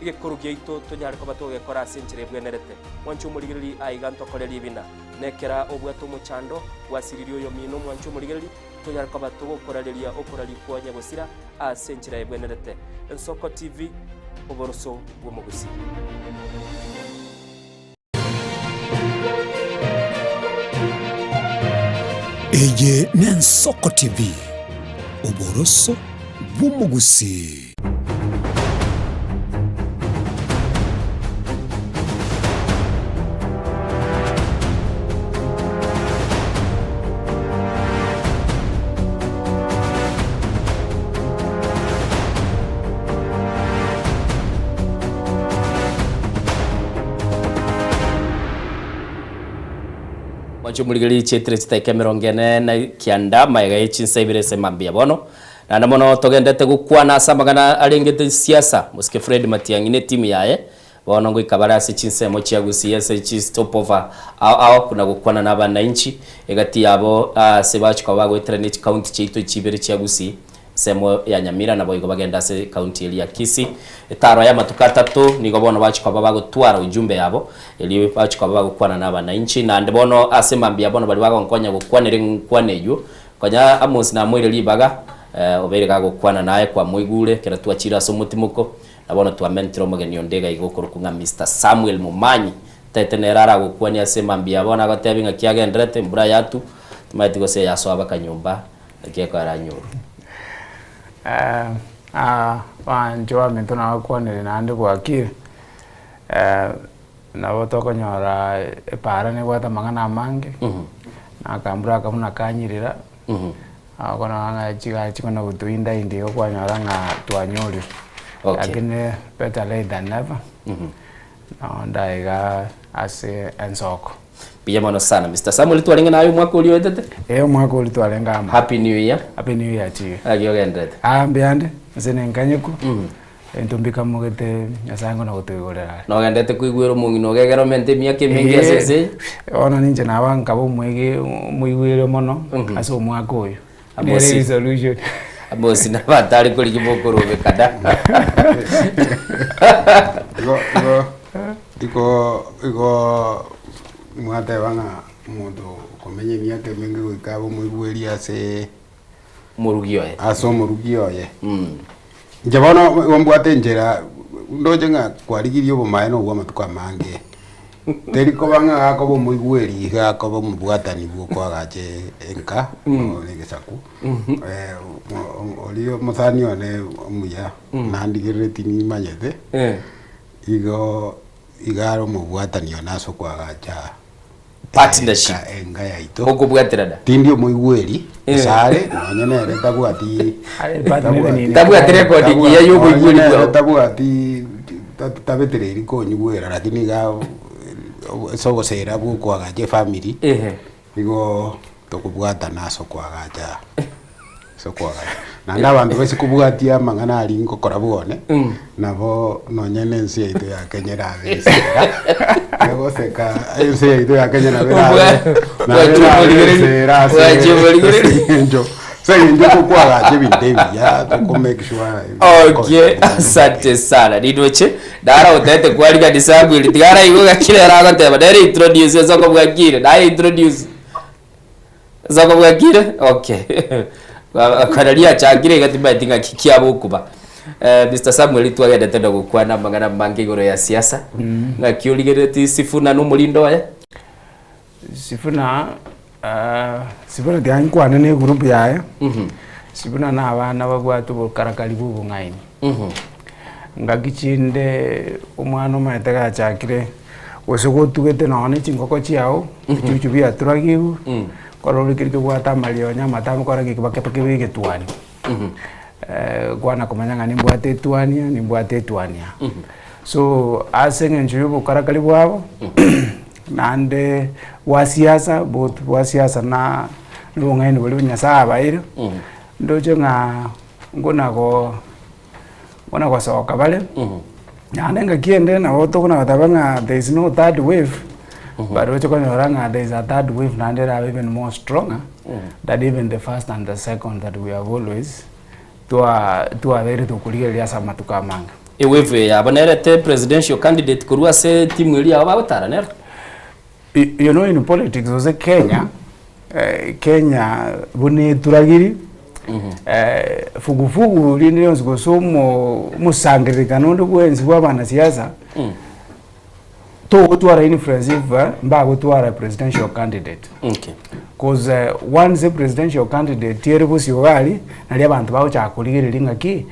egekoro giaito tonyare koba togegekora ase enchera ebwenerete. Mwanche omorigereria aiga ntokore ribina, na ekera obwate omochando gwasiririe oyomino omwanche omorigereria, tonyare koba togokorareria okoraria kwa nyagosira ase enchera ebwenerete. Ensoko TV, oboroso bw'omogusii. Eye n'Ensoko TV, oboroso bw'omogusii. Mwanche omorigereria chietire chidakika emerongo ene na kianda magega ye chinsa ibere ase mambia bono. Naende mono togendete gokwana ase amang'ana arengete siasa, mosike Fred Matiang'i na etimu yaye bono ngoika bare ase chinsemo chia Gusii ase chistopover ao ao buna gokwana na abanainchi egati yabo ase bachi koba bagoetera ne chikaunti chiaito chibere chia Gusii Ensemo ya Nyamira naboigo bagende ase ekaunti eria ya Kisii. Etaaro y'amatuko atato nigo bono bachia koba bagotwara ujumbe yabo, erio bachia koba bagokwana na abanainchi. Naende bono ase mambia bono baria bagonkonya gokwanera enkwana eyio, konya Amos namoire ribaga, obeire gagokwana naye kwamoigure ekero twachire ase omotimoko, na bono twamentire omogeni onde iga iga okorokwa ng'a Mister Samuel Momanyi, tete nere aragokwanie ase mambia bono agotebie ng'aki agenderete, embura yatwa, timaeti gose yasoa baka nyomba. Naki ekoera anyorwe. Abanche baminto nabakwanire naende bwakire, nabo tokonyora epaara nebwate amang'ana amange, na akambura aka buna kanyirira, okonyora ng'a chigari chikona gotoinda indi igo kwanyora ng'a twanyorire. Lakini better late than never, nabo ndaiga ase ensoko. Mbuya mono sana Mister Samuel twarenge naye omwaka oria oetete? Ee omwaka oria twarenge amo. Happy new year. Happy new year to you. Naki ogenderete? Ah mbuyande, inse nenkanyeku, ebinto mbikamogete Nyasaye ngona gotoigorera are. Nogendete koigwera omong'ina ogegera omente emiaka emenge ase ense eye? Bono ninche naba nkaba omwege omoigwere mono ase omwaka oyo. Nere Amosi. resolution. Amosi nabanto are korigia mokorobekana. Igo igo igo igo mwateba ng'a omonto okomenya emiaka emenge goika abe omoigweri ase Omorugi oye. ase omorugi oye. Inche bono igo mbwate enchera ndoche ng'a kwarigirie obomaene obwo amatuko amange. Teri koba ng'a gakoba omoigweri iga akoba omobwatani bwa okoagacha enka na egesaku. Oria omosani one omuya nandigerereti nimanyete, igo iga are omobwatani one ase okoagacha Partnership. enka yaito. Okobwaterana. Tindi omoigweri, asare nonye nere tabwati Tabwati record engiya ya oboigweri nonye nere bwao. tabwati tabetereiri konyigwera lakini iga ase obosera bwa okoagacha efamiri igo tokobwatana ase okoagacha ase okoagacha. Naende abanto baise kobwatia amang'ana aria ngokora bwane, nabo nonye na ense yaito ya Kenya erabe ensera, egoseka ense yaito ya Kenya nabo erabe nabo erabe ensera ase eng'encho ase eng'encho tokwagacha ebinto ebiya toko make sure Okay, asante sana. Nindoche nara otete kwarigani Samuel tiga araigwe gaki rero agoteba nere introduce ase okobwakire naye introduce. Ase okobwakire okay. Kararia achakire iga timanyeti ng'aki kiagokuba. Mister Samuel twagendete na gokwana amang'ana amange igoro ya siasa, ng'aki origereretie Sifuna na omorindo oye? Sifuna Sifuna tiga nkwane na egroup yaye, Sifuna na abana babwate obokarakari bwa obong'aini. Ngaki chinde omwana omanyete gachakire gose gotugete nonye na chingoko chiago, ebichuchu biaturagigwe, korora ore keri kebwate amarionya amatambe kora geki bake kebe egetwani. Kwana komanya ng'a nimbwate etwania, nimbwate etwania. So ase eng'encho ya obokarakari bwabo, naende bwa siasa, both bwa siasa na obong'aini boria Nyasaye abaeire, ndoche ng'a ngona go buna gosoka bare, naende engaki ende nabo tokona goteba ng'a there is no third wave, but oche konyora ng'a there is a third wave naende erabe even more stronger than even the first and the second that we have always twa twabeire tokorigereria ase amatuko amange. Ewave eye yabo nerete presidential candidate korwa ase etimu eria yabo bagotara nero? You know in politics gose Kenya, Kenya buna eturagiri, fugufugu rinde rionsi gose omo omosangererekano onde bwensi bwa abanasiasa, togotwara influence if mbagotwara presidential candidate. Okay. Cause once a presidential candidate ere bosio iga aria, nario abanto bagochaka korigereria ng'aki,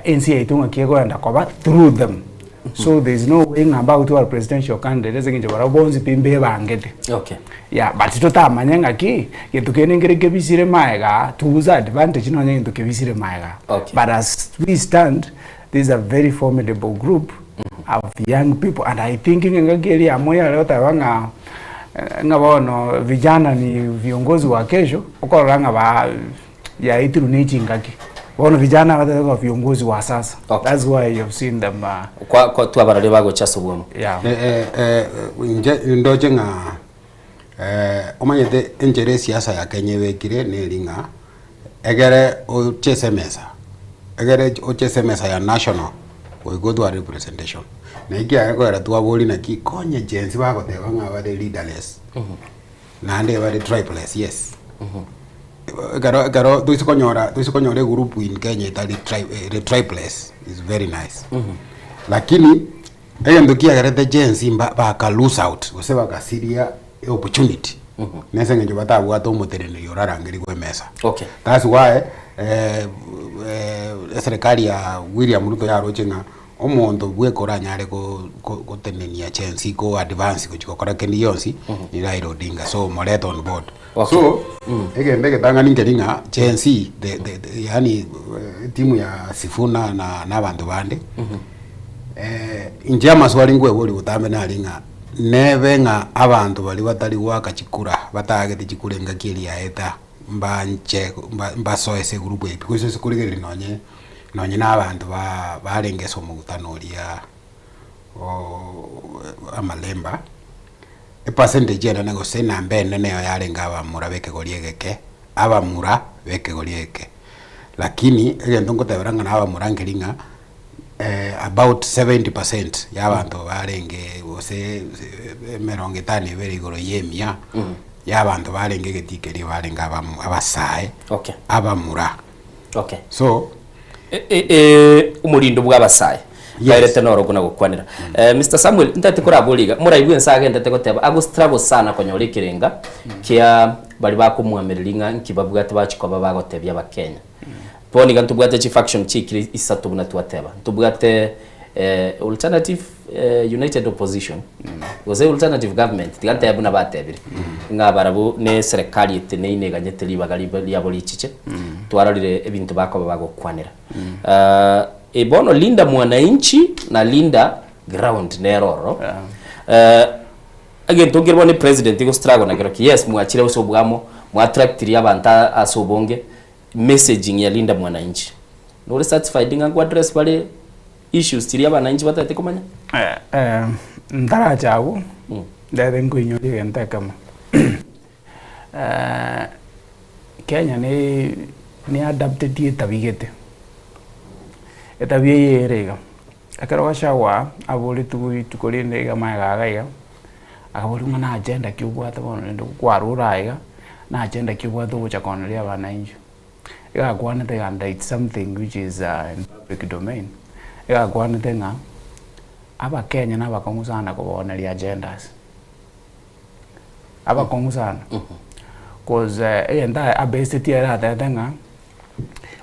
ense yaito ng'aki egoenda koba through them. So there is no way ng'a mbagotwara presidential candidate ase eng'encho barabwo bonsi pi mbebangete. Okay. Yeah, but totamanye ng'aki, gento kende nkere kebisire maega, tuuse advantage nonye gento kebisire maega. Okay. But as we stand, this is a very formidable group of young people and I think ng'a engaki eria amo yare goteba ng'a ng'a bono vijana ni viongozi wa kesho, okorora ng'a ba yaitirwe ne chingaki. Bono vijana abatari koba viongozi wa sasa. Okay. That's why you've seen them uh, Kwa, kwa twabarore bagocha ase obwamo. yeah. Eh, eh, eh, inche ndoche ng'a eh, omanyete enchera esiasa ya Kenya ebekire neri ng'a egere ochese emesa, egere ochese emesa ya national goika otware representation. Na ekiagera kogera twaboria naki konya Gen Z bagoteba ng'a bare leaderless, naende bare tribeless yes. Ekero ekero toise konyora toise konyora egroup in Kenya etari tribe ere tribeless is very nice. Lakini egento kiagerete Gen Z mba baka lose out gose bagasiria eopportunity. Nese eng'encho batabwate omoteneneri orarangerigwe emesa. Okay. That's why eserekari ya William Ruto yaroche ng'a omonto bweka oranyare go- go- gotenenia chensi ko advance gochia gokora kende gionsi ni Raila Odinga so morete on board. Okay. So egento egetang'ani nkeri ng'a chensi the the the yaani etimu ya Sifuna na na abanto bande inche amaswali nkweboria botambe nari ng'a Nebe ng'a abanto baria batari goaka chikura, bataagete chikura engaki eria yaeta, mbanche mbasoe ase egroup eye pi, gose ase korigereria nonye nonye na abanto ba barenge ase omogutano oria o amalemba, epercentage enene gose enamba enene nigo yarenge abamura b'ekegori egeke, abamura b'ekegori egeke. Lakini egento nkotebera ng'a na abamura nkeri ng'a. about 70 percent ya abanto barenge gose emerongo etano na ebere igoro ya emia ya abanto barenge egetii keria barenge abamu abasae Okay. abamura. Okay. So Omorindo bwa abasae Yes. baerete noro okona gokwanera. Mister Samuel ntagete koraboria iga, morai bwa ense agendete goteba ago struggle sana konyora ekerenga kia baria bakomwamereria ng'a nki babwate bachia koba bagotebia abakenya. Bono iga ntobwate chifaction chiikire isato buna twateba. Ntobwate alternative united opposition, gose alternative government, tiga ntebe buna batebire, ng'a barabwo ne eserekari eteneine eganyete ribaga riabo richiche, twarorire ebinto bakoba bagokwanera. Bono Linda Mwananchi na Linda Ground nere ororo. Egento nkere bono epresident go struggle nakerokio, yes mwachire ase obwamo, mwatractirie abanto ase obonge, Messaging ya Linda Mwananchi. Nore satisfied ng'a nko address bare issues chiria abananchi batagete komanya? Ntaracha abwo, ndebe nkoinyoria egento ekemo. Kenya ne ne adapted etabia gete, etabia eye ere iga, ekero Gachagua aboretigwe rituko rinde iga magega iga iga, akaboria ng'a na agenda ki obwate bono rende kwarure aiga, na agenda ki obwate ogocha kooneria abananchi. Iga akwanete iga and it's something which is in public domain, iga akwanete ng'a abakenya na abakong'u sana kobooneria agendas, abakong'u sana, cause egento abasetie ere atebete ng'a.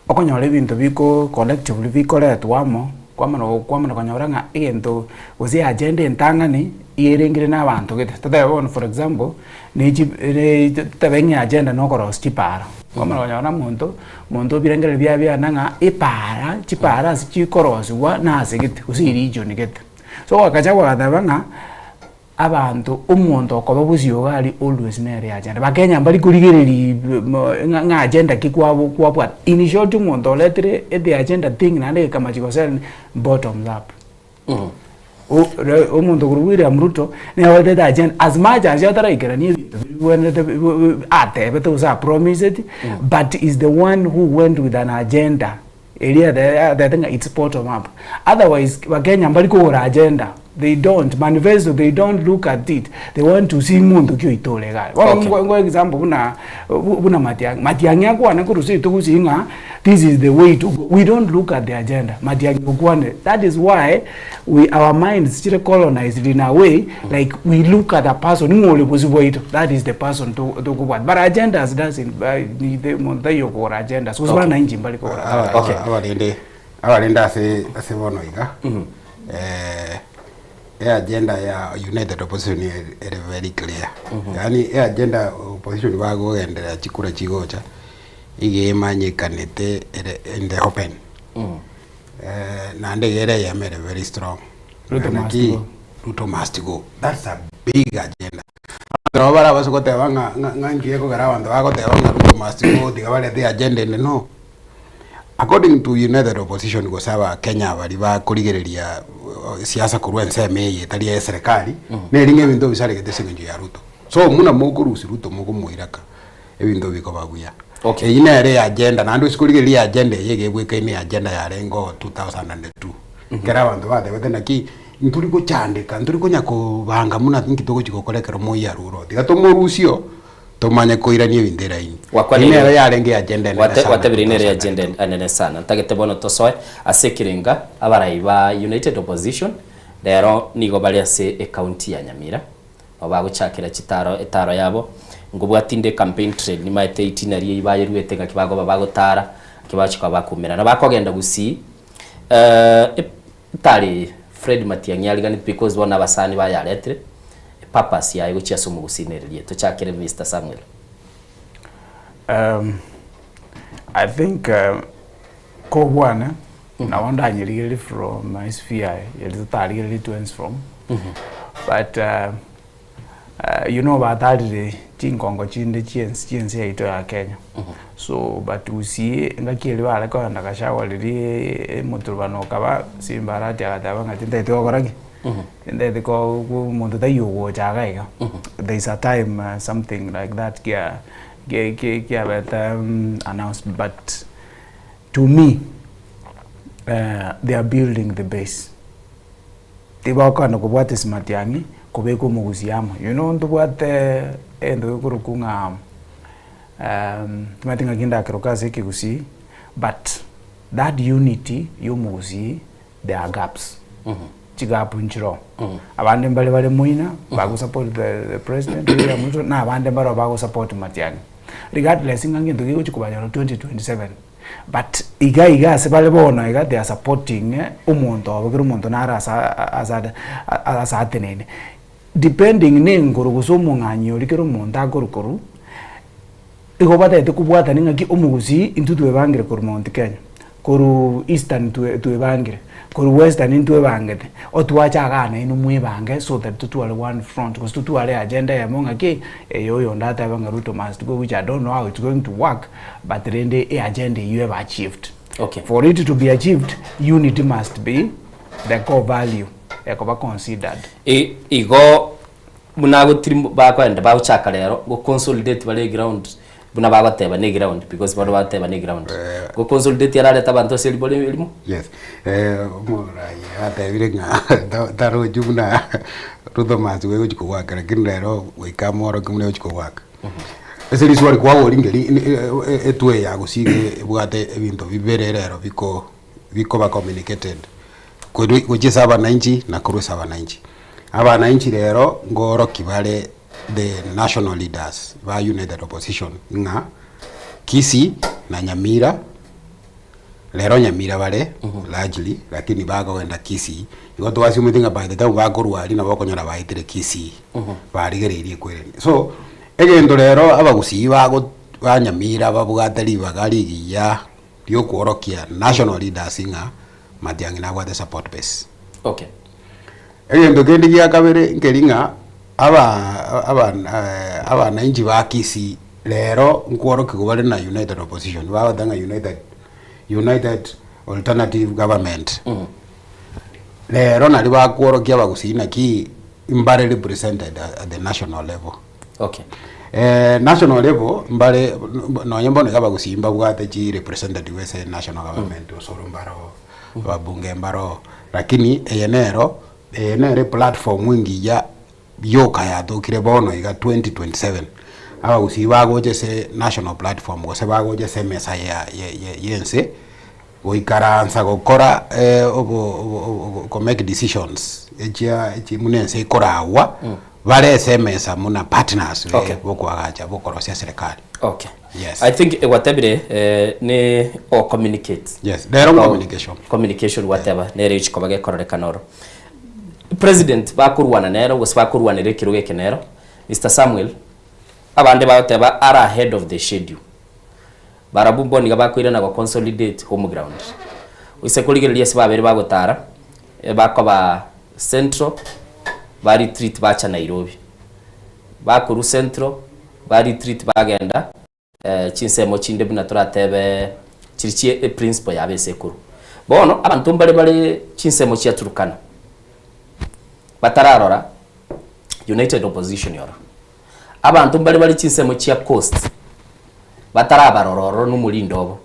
Okonyora ebinto biko collectively bikoretwa amo, kwamana kwamana konyora ng'a egento gose agenda entang'ani iga erengire na abanto gete. Totebe bono for example, ne chi ne totebe ng'a agenda na okorosia chipara, kwamana konyora omonto, omonto ebirengererio biaye biane ng'a epara, chipara ase chikorosiwa na ase gete gose eregion gete. So ogakacha gwateba ng'a. Abanto, omonto okoba bosio iga aria always nere agenda. Bakenya mbari korigereria ng'a ng'a agenda ki kwabo kwabwate. In short omonto oretire the agenda thing naende gekamachi gose bottoms up. O re omonto korwa William Ruto nigo aretete agenda as much as ataraikerania ebinto biria bibwenerete atebete gose apromiseti, but is the one who went with an agenda. Eria atebete ng'a it's bottom up. Otherwise bakenya mbari kogora agenda, they don't, manifesto they don't look at it, they want to see monto ki oito ore iga aria. Bono Okay. nko example buna buna Matiang'i, Matiang'i akwane korwa seito gusii ng'a this is the way to go, we don't look at the agenda, Matiang'i okwanire. That is why we our minds chire colonized in a way like we look at a person ng'a ore bosio bwaito, that is the person to tokobwata. But agendas doesn't monto taiyo okogora agendas gose Okay. bananchi mbari kogora Aba- agendas. aba- abarende abarende ase ase bono iga eagenda ya united opposition ere ere very clear yaani eagenda opposition bagogenderera chikura chigocha iga emanyekanete ere in the open Naende iga ere eyemo ere very strong. Ruto must Naki, go. Ruto must go. That's a big agenda. Abanto nabo barabase goteba ng'a ng'a ng'a nki ekogera abanto bagoteba ng'a Ruto must go tiga barete agenda ende no. According to United Opposition gose abakenya baria bakorigereria siasa korwa ensemo eye etari eye eserekari, neri ng'a ebinto bisaregete ase eng'encho ya Ruto. So buna mokorusia Ruto mokomoiraka. ebinto bikoba buya. Okay. Eyio nere eagenda naende ase korigereria eagenda eye iga ebwekaine eagenda yarenge oo 2002. Ekero abanto batebete naki ntori gochandeka ntori konya kobanga buna nki togochi gokora ekero moi arure oo, tiga tomorusie oo tomanye koirania ebinto eraini. Eyio nere yarenge eagenda enene Gwate sana gwatebire nere 2002. agenda enene sana. Ntagete bono tosoe ase ekerenga abarai ba United Opposition rero nigo bare ase ecounty ya Nyamira. Nabo bagochakera chitaro etaro yabo, nkobwati inde ecampaign trail nimaete itinerary eyio bayeruete ng'aki bakoba bagotara, ng'aki bagochia koba bakoumera. Nabo bakogenda gusii etaro eye Fred Matiang'i ariganeti because bono abasani bayaretire, epurpose yaye gochia ase omogusii neriria. Tochakere Mister Samuel. I think kobwana nabo ndanyerigererie from my sphere eri totarigereria twens from but you know batarire chinkongo chinde chiense chiense yaito ya Kenya so but gusii engaki eria bare kogenda Gachagua riria omoturubano okaba Simba Arati agateba ng'a tintagete gokora ki? Tintagete ko omonto taiyo ogocha iga iga there is a time something like that kia kiabete announced but to me they are building the base tibakogenda kobwata esimatiang'i kobeka omogusii amo you know ntobwate egento gekorokwa ng'a timanyeti ng'aki ndakeroke ase ekegusii but that unity ya omogusii there are gaps chigapu nchiroo abande mbare bare moina bagosupport the the president William Ruto na abande mbaro bagosupport Matiang'i regardless ng'a ngento kegochi kobanyora 2027 but iga iga ase bare bono iga they are supporting omonto obo kera omonto nare asa asa ase ateneine depending na engoro gose omong'anyi oria kera omonto akorwa korwa igo batagete kobwatani ng'aki omogusii intwe twebangire korwa Mount Kenya. Korwa Eastern twebangire, korwa Western ntwebangete, otwache igaa nainwe mwebange so that totware one front gose totware agenda eyemo ng'aki eye oyonde atebe ng'a Ruto must go which I don't know how it's going to work but rende eagenda eywo ebe achieved. Okay. For it to be achieved, unity must be the core value ekoba considered. Igo buna agotiri bakoenda bagochaka rero go consolidate bare eground Buna bagoteba ne ground because bono bagoteba ne ground. Go consolidate ararete abanto ase erimo erimo. Yes. Eh, omorai atebire ng'a ta- tarochi buna Ruto must go egochi kogwaka lakini rero goika amworokie buna egochi kogwaka. Ase riswali kwabori ngeri etwe ya gusii iga ebwate ebinto bibere rero biko bikoba communicated korwa gochia ase abananchi na korwa ase abananchi. Abananchi rero ngoroki bare the national leaders ba United Opposition ng'a Kisii na Nyamira, rero Nyamira bare largely lakini bakogenda Kisii, igo twasumete ng'a by the time bakorwa aria nabo okonyora baetire Kisii, barigereirie ekwereri. So, egento rero abagusii bago ba Nyamira babwate ribaga rigiya riokworokia national leaders ng'a Matiang'i nabwate support base. Okay. Egento kende gia kabere nkeri ng'a aba aba abanainchi ba Kisii rero nkworokigwa bare na United Opposition, bagoteba ng'a United United Alternative Government. Rero naria bakworokia abagusii naki mbare represented at the national level. Okay. National level mbare nonye mbono iga abagusii mbabwate chi representative ase national government osoro mbaro. Ababunge mbaroo, lakini eye nero eye nere eplatform engiya yoka yatokire bono iga 2027 abagusii bagocha ase national platform gose bagocha ase emesa ya ya ya ya ense goikaransa gokora obo obo obo ko make decisions echia echi buna ense ekoragwa bare ase emesa buna partners Okay. bokoagacha bokorosia serikali. Okay. Yes. I think gwatebire eh, ne o communicate. Yes, rero communication. Communication gwateba nere gochia gekororekana oro. President bakorwana nero gose bakorwanera ekerogo eke nero Mister Samuel abande bagoteba are ahead of the schedule. Barabwo mbono iga bakoirana go consolidate home ground. Oise korigereria ase babere bagotara eh, bakoba central ba retreat bacha Nairobi. Bakorwa central ba retreat bagenda chinsemo chinde buna toratebe chiri chie eprinciple yabo ase ekorwa. Bono abanto mbare bare chinsemo chia Turkana batararora united opposition ororo. Abanto mbare bare chinsemo chia coast batarabarora ororo na omorindo obo.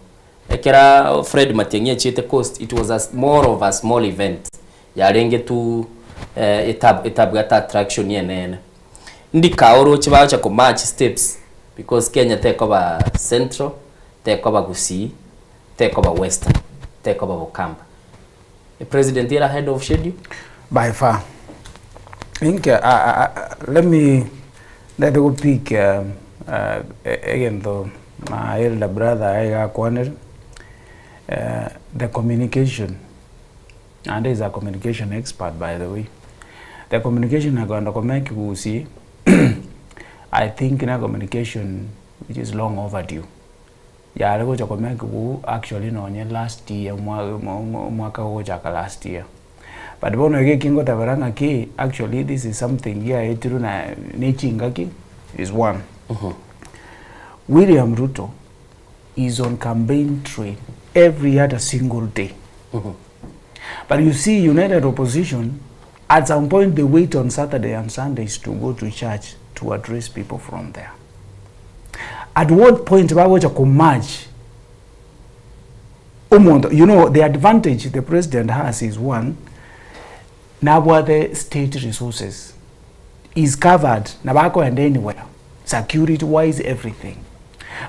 Ekera Fred Matiang'i achiete coast it was a more of a small event yarenge tu etabwate attraction enene. Ndika oroche bagocha ko march steps because Kenya tekoba central, tekoba Gusii, tekoba western, tekoba Bokamba. President ere ahead of schedule? By far. Inke let me ndete go pick egento my elder brother iga akwanire, the communication naende is a communication expert by the way, the communication akogenda komake gusii I think ne communication which is long overdue. Yare gocha komake guu actually nonye last year omwaka ogochaka last year. But bono iga eki ngotabera ng'aki actually this is something giaetirwe na ne chingaki is one. William Ruto is on campaign trail every other single day. But you see United Opposition at some point they wait on Saturday and Sundays to go to church to address people from there. At what point bagocha ko merge omonto you know the advantage the president has is one nabwate state resources is covered nabo akoenda anywhere security wise everything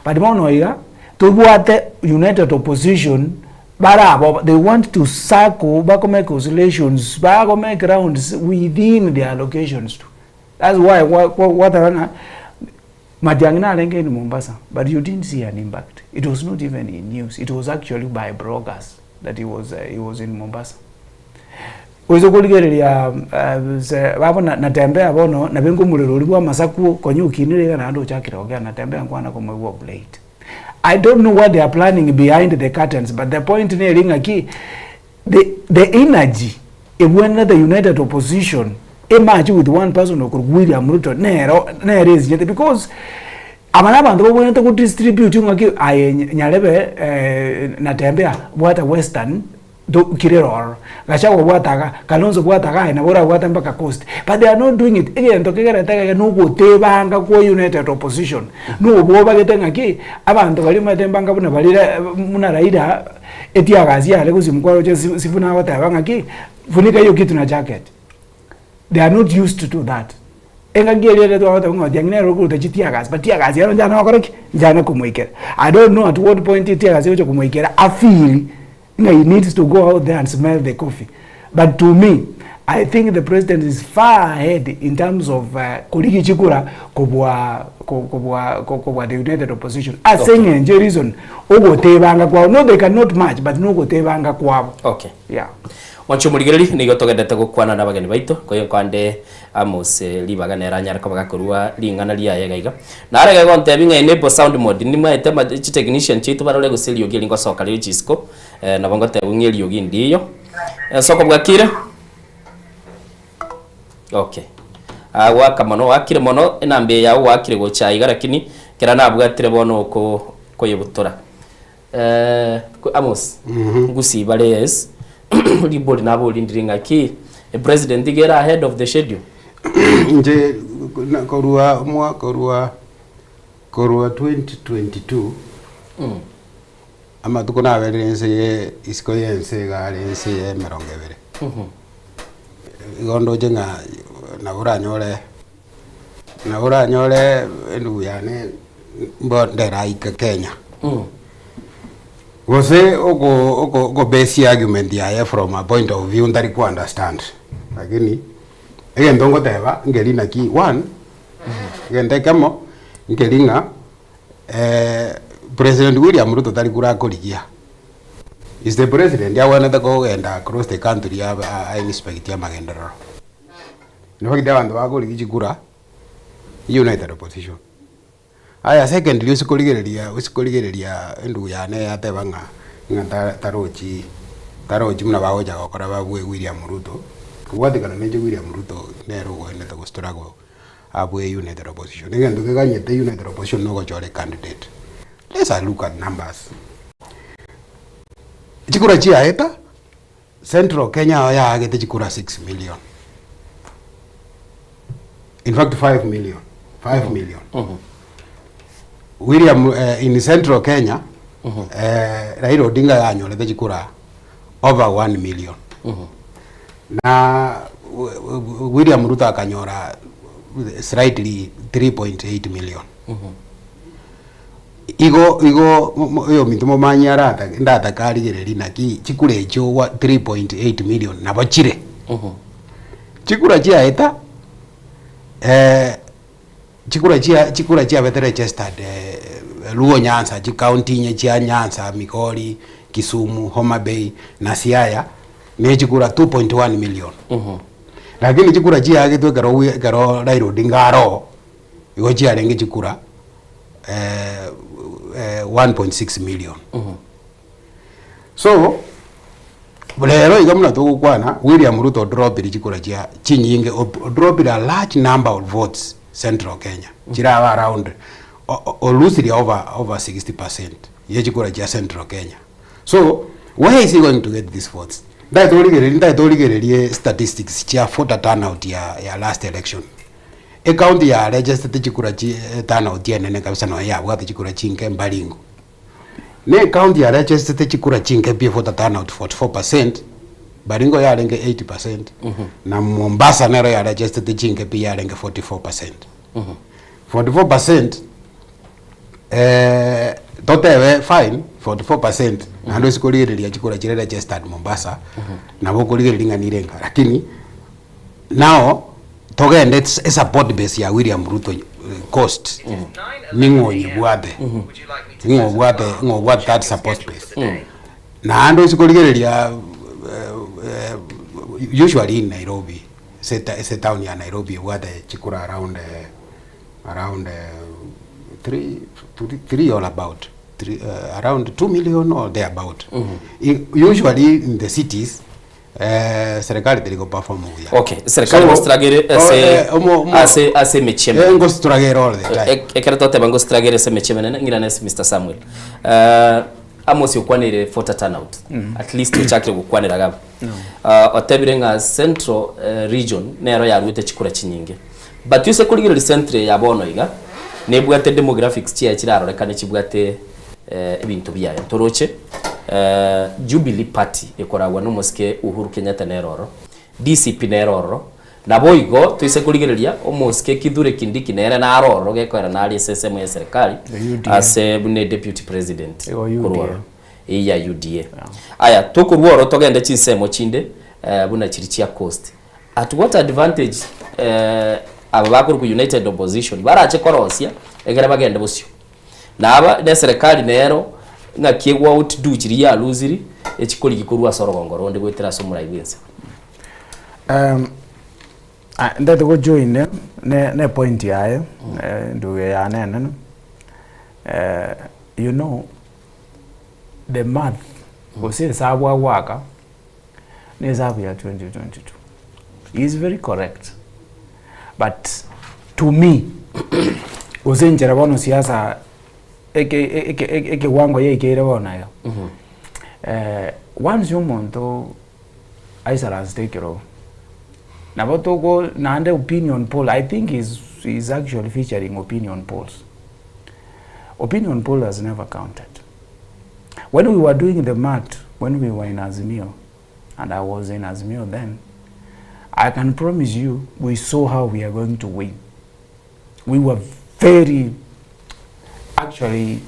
but bono iga tobwate united opposition bare abo they want to circle bako make oscillations bako make rounds within their allocations too that's why gwateba ng'a Matiang'i narenge in Mombasa but you didn't see an impact it was not even in news it was actually by bloggers that he was, he was in Mombasa. Oise korigereria se babo na Natembeya bono nabe nkomorero oria bwa amasaku konya okinire iga naende ochakire gokera Natembeya nkwana komoigwa of late. I don't know what they are planning behind the curtains but the point neri ng'aki the, the energy ebwenerete united opposition emarch with one person okorokwa William Ruto nero nere esinyete because aba na abanto babwenerete go distribute ng'aki aye Nyarebe Natembeya bwata western Tokirera ororo. Gachagua bwata iga, Kalonzo bwata iga, aye nabo orabwate mpaka Coast. But they are not doing it. Egento kegerete egeke na ogotebanga kwa united opposition. Na obwobagete ng'aki, abanto baria omanyete mbanga buna baria buna Raila, etiagasi yare gosimokwa roche Sifuna agoteba ng'aki, funika hiyo kitu na jacket. They are not used to that. Engaki eria ere twagoteba ng'a Matiang'i nere okoruta chitiagasi, but tiagasi ero nchane gokora ki? Nchane komoikera. I don't know at what point etiagasi egocha komoikera afeel ng'a he needs to go out there and smell the coffee. But to me, I think the president is far ahead in terms of korigia chikura kobua kobua kobua the united opposition. Ase eng'encho ereason, ogotebanga kwabo, no they cannot match but nogotebanga kwabo. Okay. Yeah. Mwanche omorigereri, nigo togenderete gokwana nabageni baito, koyo nkoande Amos ribaga nere anyare koba gakorua ring'ana riaye iga iga. Nare iga gontebia ng'a enable sound mode, nimwaete ama chitechnician chiaito barore gose eriogi eri ngosoka rire chisiko, nabo ngotebiwa ng'a eriogi ndiyo. Ensoko bwakire? Okay. Ah, gwaka mono, oakire mono, enamba eye yao oakire gocha iga lakini ekero nabwatire bono oko koyebutora. Amos, ngusii bare yes, ribori naborindire ng'aki, epresident iga ere ahead of the schedule? Inche na- korwa omwa korwa korwa 2022 amatuko naberire ense ye isiko ya ense iga are ense ya emerongo ebere. Igo ndoche ng'a nabo oranyore Nabo oranyore endugu yane mbo nderaike Kenya. Gose oko oko oko base argument yaye from a point of view ntari ko understand. Lakini egento ngoteba nkeri naki one, egento ekemo nkeri ng'a President William Ruto tari kura akorigia. Is the president agwenerete kogenda across the country abe a inspect amagenderero. Nobagete abanto bakorigia chikura, united opposition. Aya secondly ase korigereria ase korigereria endugu yane yateba ng'a ng'a ta tarochi tarochi buna bagocha gokora babue William Ruto, kobwatekana na inche William Ruto nere ogoendete go struggle abue united opposition. Egento keganyete united opposition nogochora ecandidate. Let's look at numbers. Chikura chiaeta. Central Kenya ao yaagete chikura 6 million. In fact 5 million. 5 million. William eh, in Central Kenya eh, Raila Odinga yanyorete chikura over 1 million. Na William Ruto akanyora slightly 3.8 million. Igo igo oyominto momanyi aratake ndatake arigererie naki chikura echio gwa 3.8 million nabo chire. Chikura chiaeta, Chikura chia chikura chiabete registered Luo Nyanza chicounty inye chia Nyanza, Migori, Kisumu, Homa Bay na Siaya ne chikura 2.1 million. Lakini chikura chiagetwe ekero wi ekero Raila Odinga aroo, igo chiarenge chikura 1.6 million. So, rero iga buna togokwana, William Ruto odropire chikura chia chinyinge, odropire a large number of votes Central Kenya, chirabe around olusirie over over 60 percent ye chikura chia Central Kenya. So, where is he going to get these votes? Ntagete origererie ntagete origererie statistics chia voter turnout ya ya last election. Ecounty ya registerete chikura chi turnout enene kabisa nonya yabwate chikura chinke Baringo. Ne ecounty ya registerete chikura chinke pi voter turnout 44 percent, Baringo yarenge 80 percent, na Mombasa nero ya registerete chinke pi yarenge 44 percent. 44 percent eh, totebe fine 44 percent naende ase korigereria chikura chire registered Mombasa nabo okorigereria ng'a nirenga lakini Nao togende esupport base ya William Ruto coast ning'o oyebwate ng'o obwate ng'o obwate that support base naende oise korigereria usually in Nairobi ase ase etown ya Nairobi ebwate chikura around around three three or about three around 2 million or there about usually in the cities Serikali teri goperform buya. Okay, serikali So, gostragere oh, ase eh, omo- omo- ase ase emechie Eh, emenene. ngostragere all the time. E- Ekero toteba ngostragere ase emechie emenene ng'irane ase Mr. Samuel. Eh, Amos okwaneire voter turnout. At least ochakire gokwanera iga abwo. Ah, otebire ng'a Central eh, region nero yaruete chikura chinyinge. But ase korigereria Central eye ya bono iga, nebwate demographics chiaye chirarorekane chibwate ebinto biaye. Toroche Jubilee Party ekoragwa nomosike Uhuru Kenyatta nere ororo, DCP nere ororo, naboigo toise korigereria omosike Kithure Kindiki nere naro ororo gekoera nare ase ensemo ya eserekari ase buna edeputy president korwa ororo eyio ya UDA. Aya tokorwa ororo togende chinsemo chinde buna chiria chia Coast. At what advantage aba bakorokwa United Opposition barache korosia egere bagende bosio? Na aba neserekari nero ng'aki egwa outdo chiria yarusiri echikorigi korwa ase orogongo ronde goetera ase omorai bw'ense. Um, ah, ndete go join eh, ne, ne point yaye eh, nduge yane enene eh, you know the math gose esabu agwaka ne esabu ya 2022 he is very correct but to me gose enchera bono siasa eke eke eke ekewango yaikeire bono iga eh, once omonto aisaransete ekerogo nabo togo naende opinion poll I think is is actually featuring opinion polls opinion poll has never counted When we were doing the math, when we were in Azimio, and I was in Azimio then, I can promise you we saw how we are going to win. We were very, actually,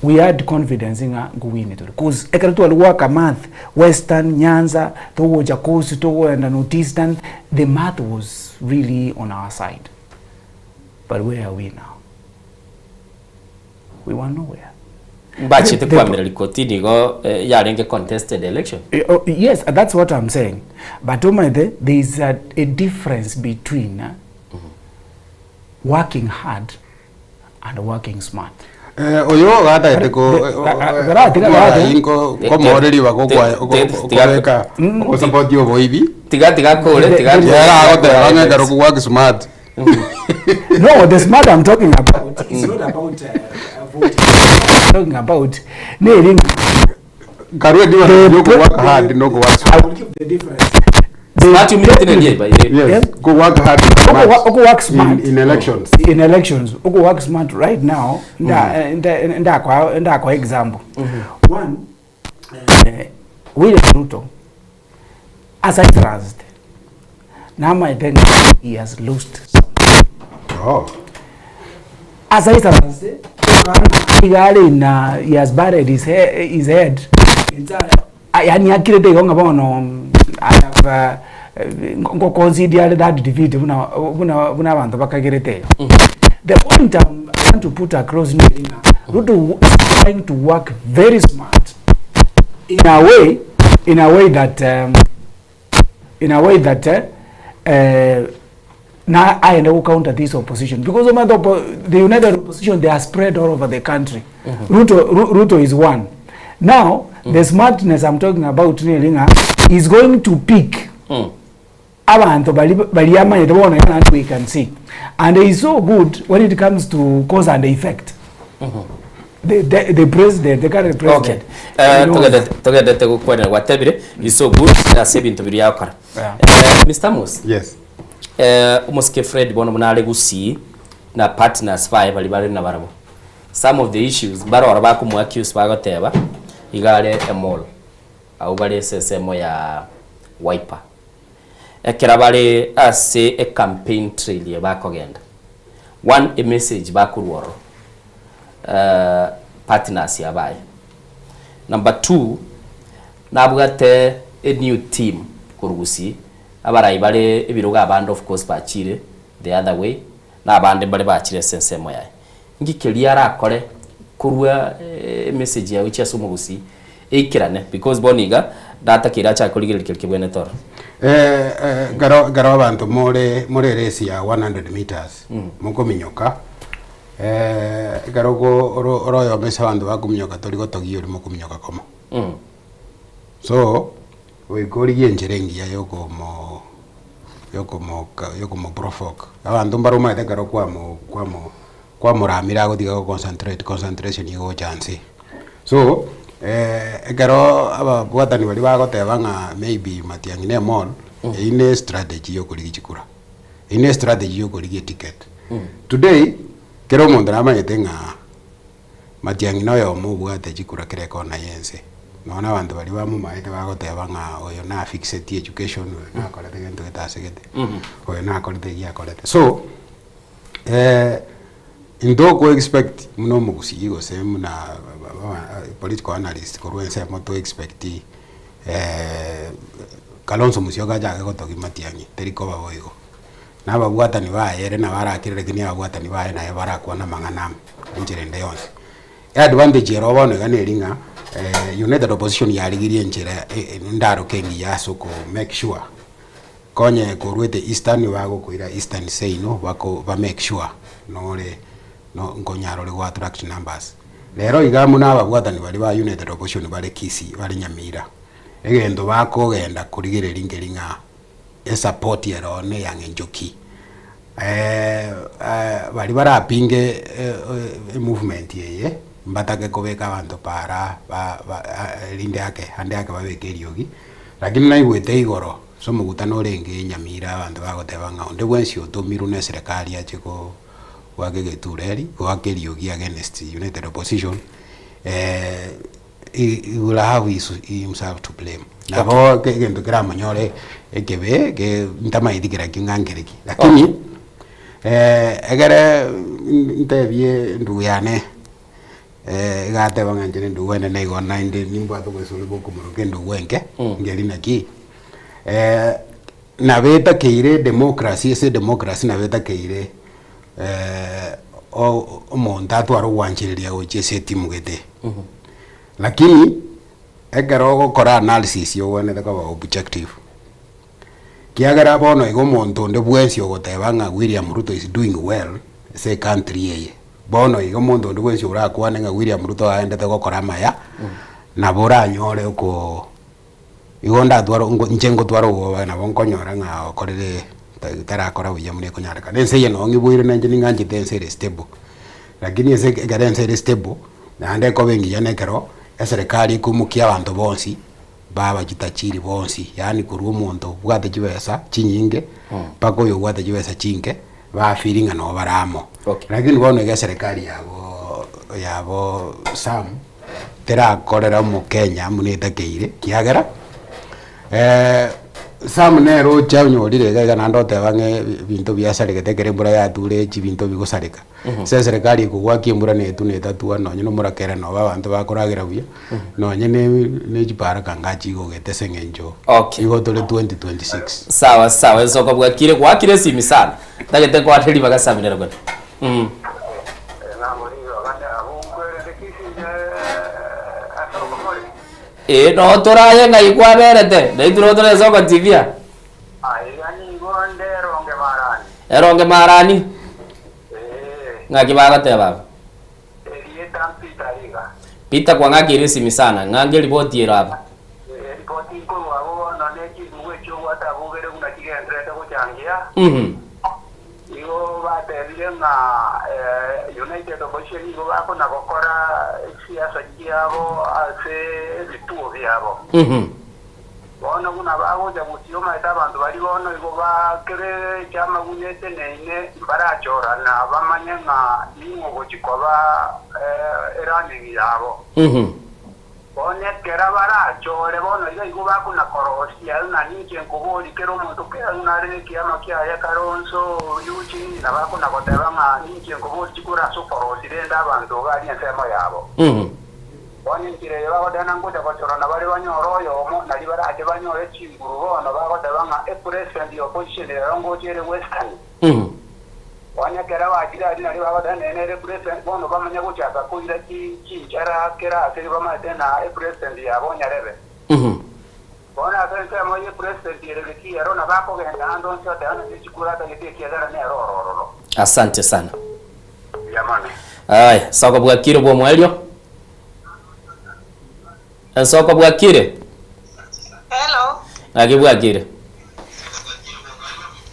we had confidence ng'a nkowin tore cause ekero tware goaka math western nyanza togocha coast togoenda north eastern the math was really on our side but where are we now We were nowhere. Mbachete The- the- kwamera rikoti nigo eh, yarenge contested election. Eh, oh, yes, that's what I'm saying. But omanyete, there is a, a difference between uh, working hard and working smart. Eh, oyo gatagete ko inko komoreri bako kobeka ogosupport oboibi tiga tiga kore tiga yara agoteba ng'a ekero work smart no, the smart I'm talking about is not about uh, voting. I'm talking about neri Karue difference yo work hard no go work smart. I will give the difference. Smart you mean the by the Yes, go work hard. Uko wa- uko work smart in, in elections. In elections, uko work smart right now. Nda nda nda kwa nda kwa example. One, eh, William Ruto as I trust namaete ng'a he has lost Oh. As I trust iga are in uh, he has buried his, he his head. Yaani akirete igo ng'a bono I have uh, Ngoconcede are that defeat buna buna buna abanto bakagerete iga. The point I'm, I want to put across neri ng'a Ruto is trying to work very smart in a way in a way that um, in a way that eh, eh, na aende go counter this opposition because omanyete oppo the united opposition they are spread all over the country Ruto, Ru, Ruto is one now the smartness I'm talking about neri ng'a is going to pick abanto bari bari amanyete bono iga naende we can see and he is so good when it comes to cause and effect the, the, the president the current Okay. president Eh, he knows. togendete togendete gokwanera gwatebire is so good ase ebinto biria agokora. Yeah. Eh, Mr. Amos. Yes. Eh, omosike Fred bono buna are Gusii na partners baye baria bare nabarabwo. Some of the issues mbaroro bakomo accuse bagoteba iga are emall abwo bare ase ensemo ya Wiper. Ekero bare ase ecampaign trail eye bakogenda, one emessage bakorwa ororo partners abaye. Number two, nabwate a new team korwa Gusii, abarai bare ebirogo abande of course bachire the other way, na abande mbare bachire ase ensemo yaye. Inki keria arakore korwa emessage yaye gochia ase omogusii eikerane because bono iga natakeire achake korigereria keria kebwenerete ororo. Eh, eh, ekero ekero abanto more more eresi ya 100 meters mokominyoka eh, ekero oko oro oroyome ase abanto bakominyoka tori gotogia oria mokominyoka komo. So, goika origie enchera engiya yokomo yokomoka yokomoprovoke. Abanto mbare omanyete ekero kwamo kwamo kwamoramire agotiga go concentrate, concentration egocha nse. So, ekero ababwatani baria bagoteba ng'a maybe Matiang'i ne emall, eyio ne estrategy ya okorigia chikura, eyio ne estrategy ya okorigia eticket. Today, kera omonto namanyete ng'a Matiang'i na oyomo obwate chikura kera ekona ya ense. Nonya na abanto baria bamomaete bagoteba ng'a oyo na fixeti education, oyo nakorete gento gete ase gete, oyo nakorete eki akorete. So, intoko expect buna omogusii gose buna political analyst korwa ensemo to expect Kalonzo Musyoka achake gotogia Matiang'i, teri koba boigo. Na ababwatani baye ere nabo arakire lakini ababwatani baye naye barakwane amang'ana amo enchera ende yonsi. Eadvantage ero bono iga neri ng'a united opposition yarigirie enchera ndaroke engiya ase oko make sure konye korwete eastern bagokoira eastern seino bako ba make sure nore no nkonyara ore go attract numbers. Rero iga buna ababwatani baria ba united opposition bare Kisii bare Nyamira, egento bakogenda korigereria nkeri ng'a Esapoti ero neyang'encho ki? Baria barapinge emovement eye mbatake kobeka abanto para rinde ake ande ake babeke eriogi, lakini naigwete igoro ase omogutano orenge Nyamira abanto bagoteba ng'a onde bwensi otomirwe na eserekari ache ko goaka egetureri goaka eriogi against united opposition. He he will have his himself to blame. Nabo ke- egento keramonyore ekebe ke ntamaeti keraki ng'a nkereki. Lakini ekere ntebie ndugu yane iga ateba ng'a inche nendugu enene igo naende nimbwate obwesori bwa okomoroka endugu enke, ngeri naki nabo etakeire democracy ase edemocracy nabo etakeire omonto atware ogwanchereria gochia ase etimu gete. Lakini ekero ogokora analysis ogwenerete koba objective, kiagera bono iga omonto onde bwensi ogoteba ng'a William Ruto is doing well ase ecountry eye, bono iga omonto onde bwensi orakwane ng'a William Ruto aendete gokora amaya, nabo oranyore okoo Igo ndatware nko inche ngotwara obwoba nabo nkonyora ng'a okorire tarakora buya buna ekonyarekana. Ense eye noo ng'iboire na inche ning'anchete ense ere stable, lakini ase ekero ense ere stable, naende ekoba engiya na ekero eserekari ekoimokia abanto bonsi, baba chitajiri bonsi, yaani korwa omonto obwate chibesa chinyinge, mpaka oyo obwate chibesa chinke, ba feel ng'a noo bare amo. Lakini bono iga eserekari yabo yabo Sam. Terakorera omokenya buna etakeire, kiagera Sam nere ocha onyorire iga iga naende oteba ng'a ebinto biasaregete ekero embura yature echi ebinto bigosareka. Ase eserekari ekogoakia embura na etwe na etatua nonye na omorakera noba abanto bakoragera buya, nonye ne ne chibaraka ngachi igogete ase eng'encho Okay. igo tore 2026. Sawa sawa ensoko bwakire gwakire esimi sana ntagete nkwane ribaga Sam nere kone. Mm. Ee noo toraye ng'ai kwaberete naintwe noo tore ensoko TV aa. Eronge marani. Ng'aki bagoteba aba? Peter kwang'akeire esimi sana, ng'ange eripoti ero aba. Mhm. Igo batebire ng'a United Opposition nigo bakona gokora chisiasa chiabo ase ebituo biabo. Mhm. Bono buna bagocha gusii omanyete abanto baria bono igo bakere chiamaguna eteneine mbarachorana bamanye ng'a ning'o ogochia koba erunning yabo. Bono ekero barachore bono iga igo bakona korosia ng'a ninche nkoboria kera omonto kera ng'a nare nekiama kiaye kare onsi Eugene nabo akona goteba ng'a ninche nkoboria chikura ase okorosia rende abanto iga aria ensemo yabo. Bono enchera eye bagoteba ngocha gochorana bare banyore oyomo, nario barache banyore chinguru bono bagoteba ng'a epresident ya opposition rero ngocha ere Western. Bono ekero bachire aria nario bagoteba nere nere president bono bamanye gochaka koira chinchara kera ase bamaete na epresident yabo Nyarebe. Bono ase ensemo ye president ere geki ero nabo akogenda ande onsi oteba ng'a nechikura atagete ekiagera nere oro ororo. Asante sana. Mbuya mono. Aya, soko bwakire bw'omoerio. Ensoko bwakire. Hello. Ng'aki bwakire.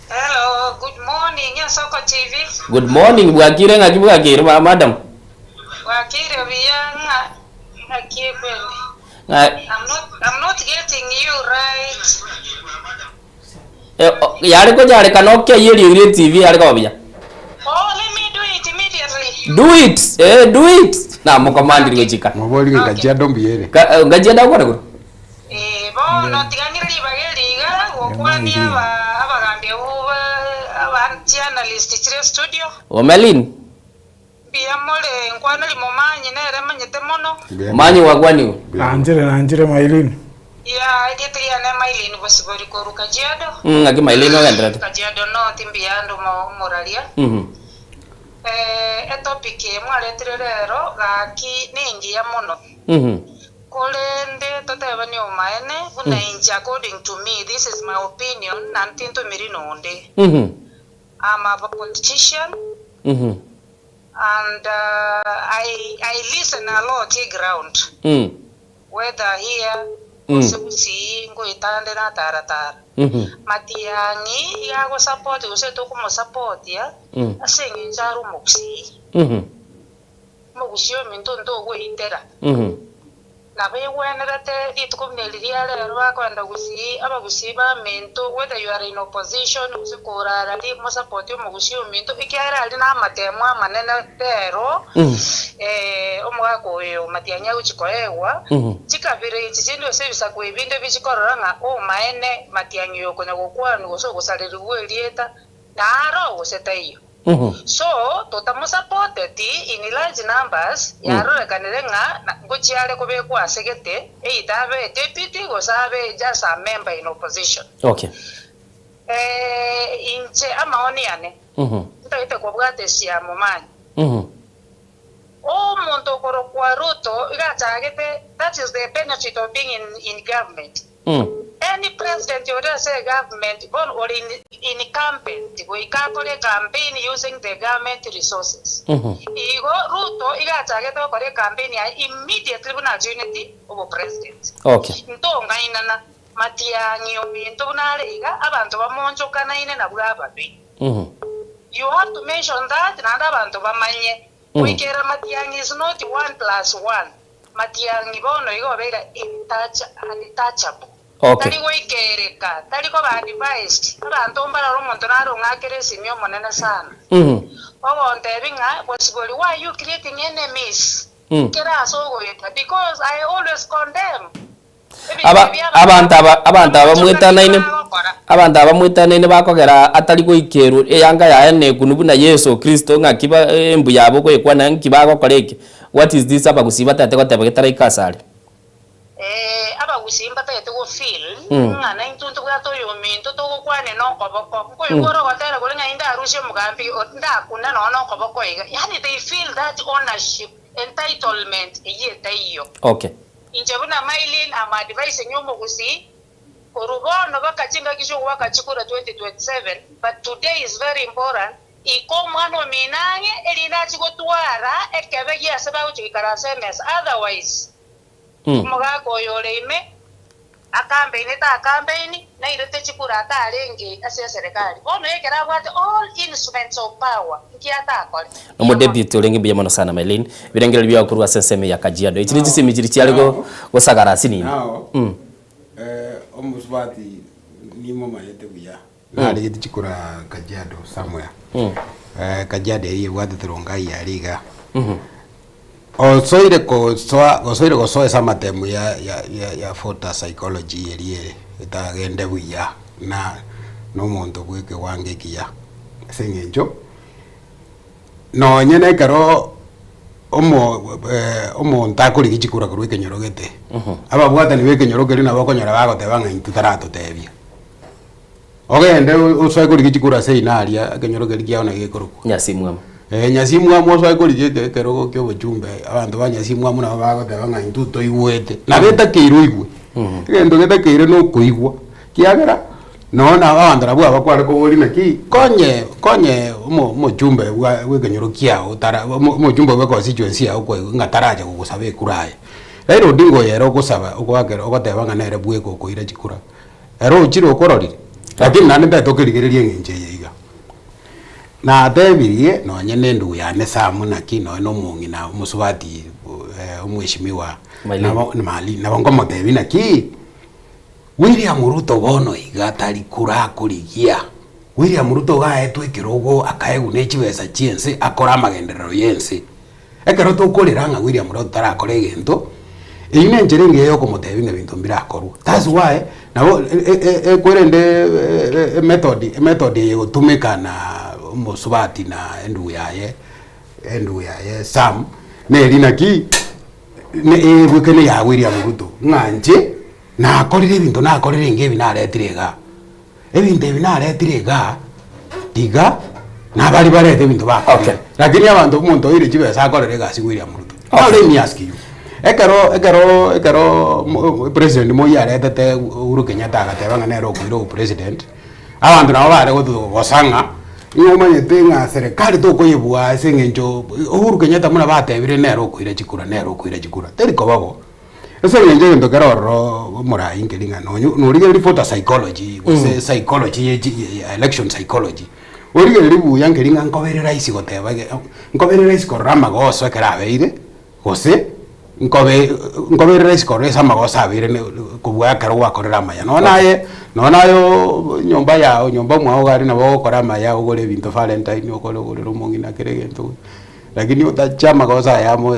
Hello, good morning Ensoko TV. Good morning bwakire ng'aki bwakire ma madam. Bwakire buya ng'a ng'aki ekwende. Ng'a I'm not I'm not getting you right. Eh, o- yare konyarekana okeyie eriogi ria etv yare koba buya. Oh, let me do it immediately. Do it, eh, do it. Namokomandiri gochika. Mobori ng'a Kajiado mbuya ere. Ka, eh, Kajiado akore korwa. Eh, bono tiga ng'ire ribaga eri iga gokwania aba abagambi abwo ba aba chianalyst chire studio. Omelin. Mbuya more, nkwaneri Momanyi nere manyete mono. Momanyi gwakwanigwe. Nanchire nanchire Mailini. Yea, erieta riane Mailini Bosibori korwa Kajiado. Mm, ng'aki Mailini ogenderete? Kajiado North mbuya ande omoraria. Mhm. Eh, etopic eye mwaretire rero gaki nengiya mono. Mhm. Korende totebanie obomaene buna inche according to me this is my opinion naende tintomiri nonde. Mhm. I'm a politician Mhm. and uh, I, I listen a lot ground Mm. whether here Mm. gose gusii ngoitande nataratara Mhm. matiang'i iga agosupport gose tokomosapotia Mm. ase eng'encho are omogusii Mhm. omogusii ominto ntogweitera Mhm. Nabo egwenerete rituko buna eri ria rero bakoenda gusii abagusii baminto whether you are in opposition gose korara ri mosapotie omogusii ominto ekiagera aria namatemwa amanene rero omogaka oyo Matiang'i agochia koegwa chikabira echi chinde gose ebisaku ebinde bichikorora ng'a omaene Matiang'i oyo okonya gokwanwa gose ogosarerigwa erieta naro gose taiyo. So totamosapoteti in large numbers yarorekanire ng'a ngochia are kobekwa ase gete either abe deputy gose abe just a member in opposition. Okay. Eh, inche amaoni ane ntagete kobwata esiamo mani. Omonto okorokwa Ruto iga achagete that is the benefit of being in, in government. Any president ore ase egovernment bono ore in, incumbent goika akore ecampaign using the government resources. Igo Ruto iga achagete gokora ecampaign yaye immediately buna ajoineti obopresident. Okay. Ntong'ainana, matiang'i ominto buna are iga, abanto bamonchokanaine nabwo ababe. You have to mention that naende abanto bamanye. Goikera matiang'i is not one plus one. Matiang'i bono igo obeire untouchable. Okay. Tari goikereka, tari koba advised. Abanto mbarore omonto nare ong'akere esimi omonene sana. Ogontebia ng'a Bosibori why you creating enemies kera ase ogoeta because I always condemn ebinto Aba ebi abanto aba abanto aba mwetanaine. Abanto aba mwetanaine bakogera atari goikerwa eyanga yaye nekunu buna Yeso Kristo ng'aki ba embu yabo okoyekwana nki bagokora eke? What is this abagusii batete goteba getaraika asare? Ee, abagusii mbatagete go feel ng'a naintwe ntobwate oyominto togokwania nokoboko. Nkoigwa ore ogotera kore ng'a indarusie omogambi o ndakuna nonya nokoboko iga. Yaani they feel that ownership, entitlement eyio etaiyo. Okay. Inche buna Maylene am advising omogusii korwa bono baka chingaki chiogoaka chikura 2027 but today is very important ika omwana omino ang'e erinde achie gotwara ekebe giase bagochia goikaransa emesa otherwise Omogaka oyo ore ime akambeini takambeini, nairete chikura atarenge ase eserekari. Bono ekero abwate all instruments of power, nki atakore? Omodeputy orenge mbuya mono sana Maylene. Ebirengererio biao korwa ase ensemo ya Kajiado. Echi ne chisemi chiria chiare go gosagara ase nini. Nao omosubati nimomanyete buya. Narigete chikura Kajiado somewhere. Kajiado eyio ebwatete Rongai aria iga. Osoire kosoa osoire gosoa ase amatemu ya ya ya ya voter psychology eria ere etagende buya na na omonto bwa ekewango ekiya ase eng'encho nonye na ekero omo omonto akorigia chikura korwa ekenyoro gete, ababwatani ba ekenyoro keria nabo okonyora bagoteba ng'a intwe taratotebia. Ogende osoe korigia chikura ase ina aria, ekenyoro keria kiao naki gekorokwa. Nyasimwamu. Eh, Nyasimwamu osoe korigia eke ekerogo kia obochumbe, abanto ba Nyasimwamu nabo bagoteba ng'a intwe toigwete. Nabo etakeire oigwe. Egento getakeire na okoigwa, kiagera, nonye na abanto nabwo aba kware koboria naki, konye konye omo omochumbe bwa bwa ekenyoro kiao otara omo omochumbe bwa econstituency yao kwaigwa ng'a taracha gogosaba ekura aye. Raila Odinga oyo ere ogosaba ogoakera ogoteba ng'a nere bweka okoira chikura. Ere ochire okororire, lakini naende ntagete okerigereria eng'encho eye iga. Natebirie nonye na endugu yane Sam naki nonye na omong'ina omosubati omweshimiwa Marlene. nabo Marlene nabo nkomotebia naki, William Ruto bono iga tari korakorigia, William Ruto iga aetwe ekerogo akaegwa ne chibesa chia ense akore amagenderero ya ense. Ekero tokorera ng'a William Ruto tarakora egento, eyio nenchera engiya ya okomotebia ng'a ebinto mbirakorwa. That's why nabo ekwerende emethod emethod eye egotumeka na omosubati na endugu yaye endugu yaye Sam, neri naki ne ebwekane ya William Ruto ng'a inche nakorire ebinto nakorire enga ebi naretire igaa. Ebinto ebi naretire igaa, tiga nabari barete ebinto bakorire. Okay. Lakini abanto omonto oire chibesa akorere egasi William Ruto. Now let me ask you, ekero ekero ekero mo president Moi aretete Uhuru Kenyatta agateba ng'a nere okoira obopresident, abanto nabo bare gotogosa ng'a ng'a omanyete ng'a serikali tokoyebua ase eng'encho Uhuru Kenyatta buna batebire nere okoira chikura nere okoira chikura, teri koba bo. Ase eng'encho egento kere ororo omorai nkeri ng'a nonye norigereria voter psychology gose psychology ye chi ya election psychology, origereria buya nkeri ng'a nkobere rahisi goteba ege nkobere rahisi korora amagoso ekero abeire, gose nkobe nkobere rahisi korora ase amagoso abeire ne kobua ekero gwakorire amaya. Nonye naye nonye naye nyomba yago nyomba mwago iga aria nabo ogokora amaya ogore ebinto valentine okore ogorere omong'ina kera egento, lakini otache amagoso ayamo.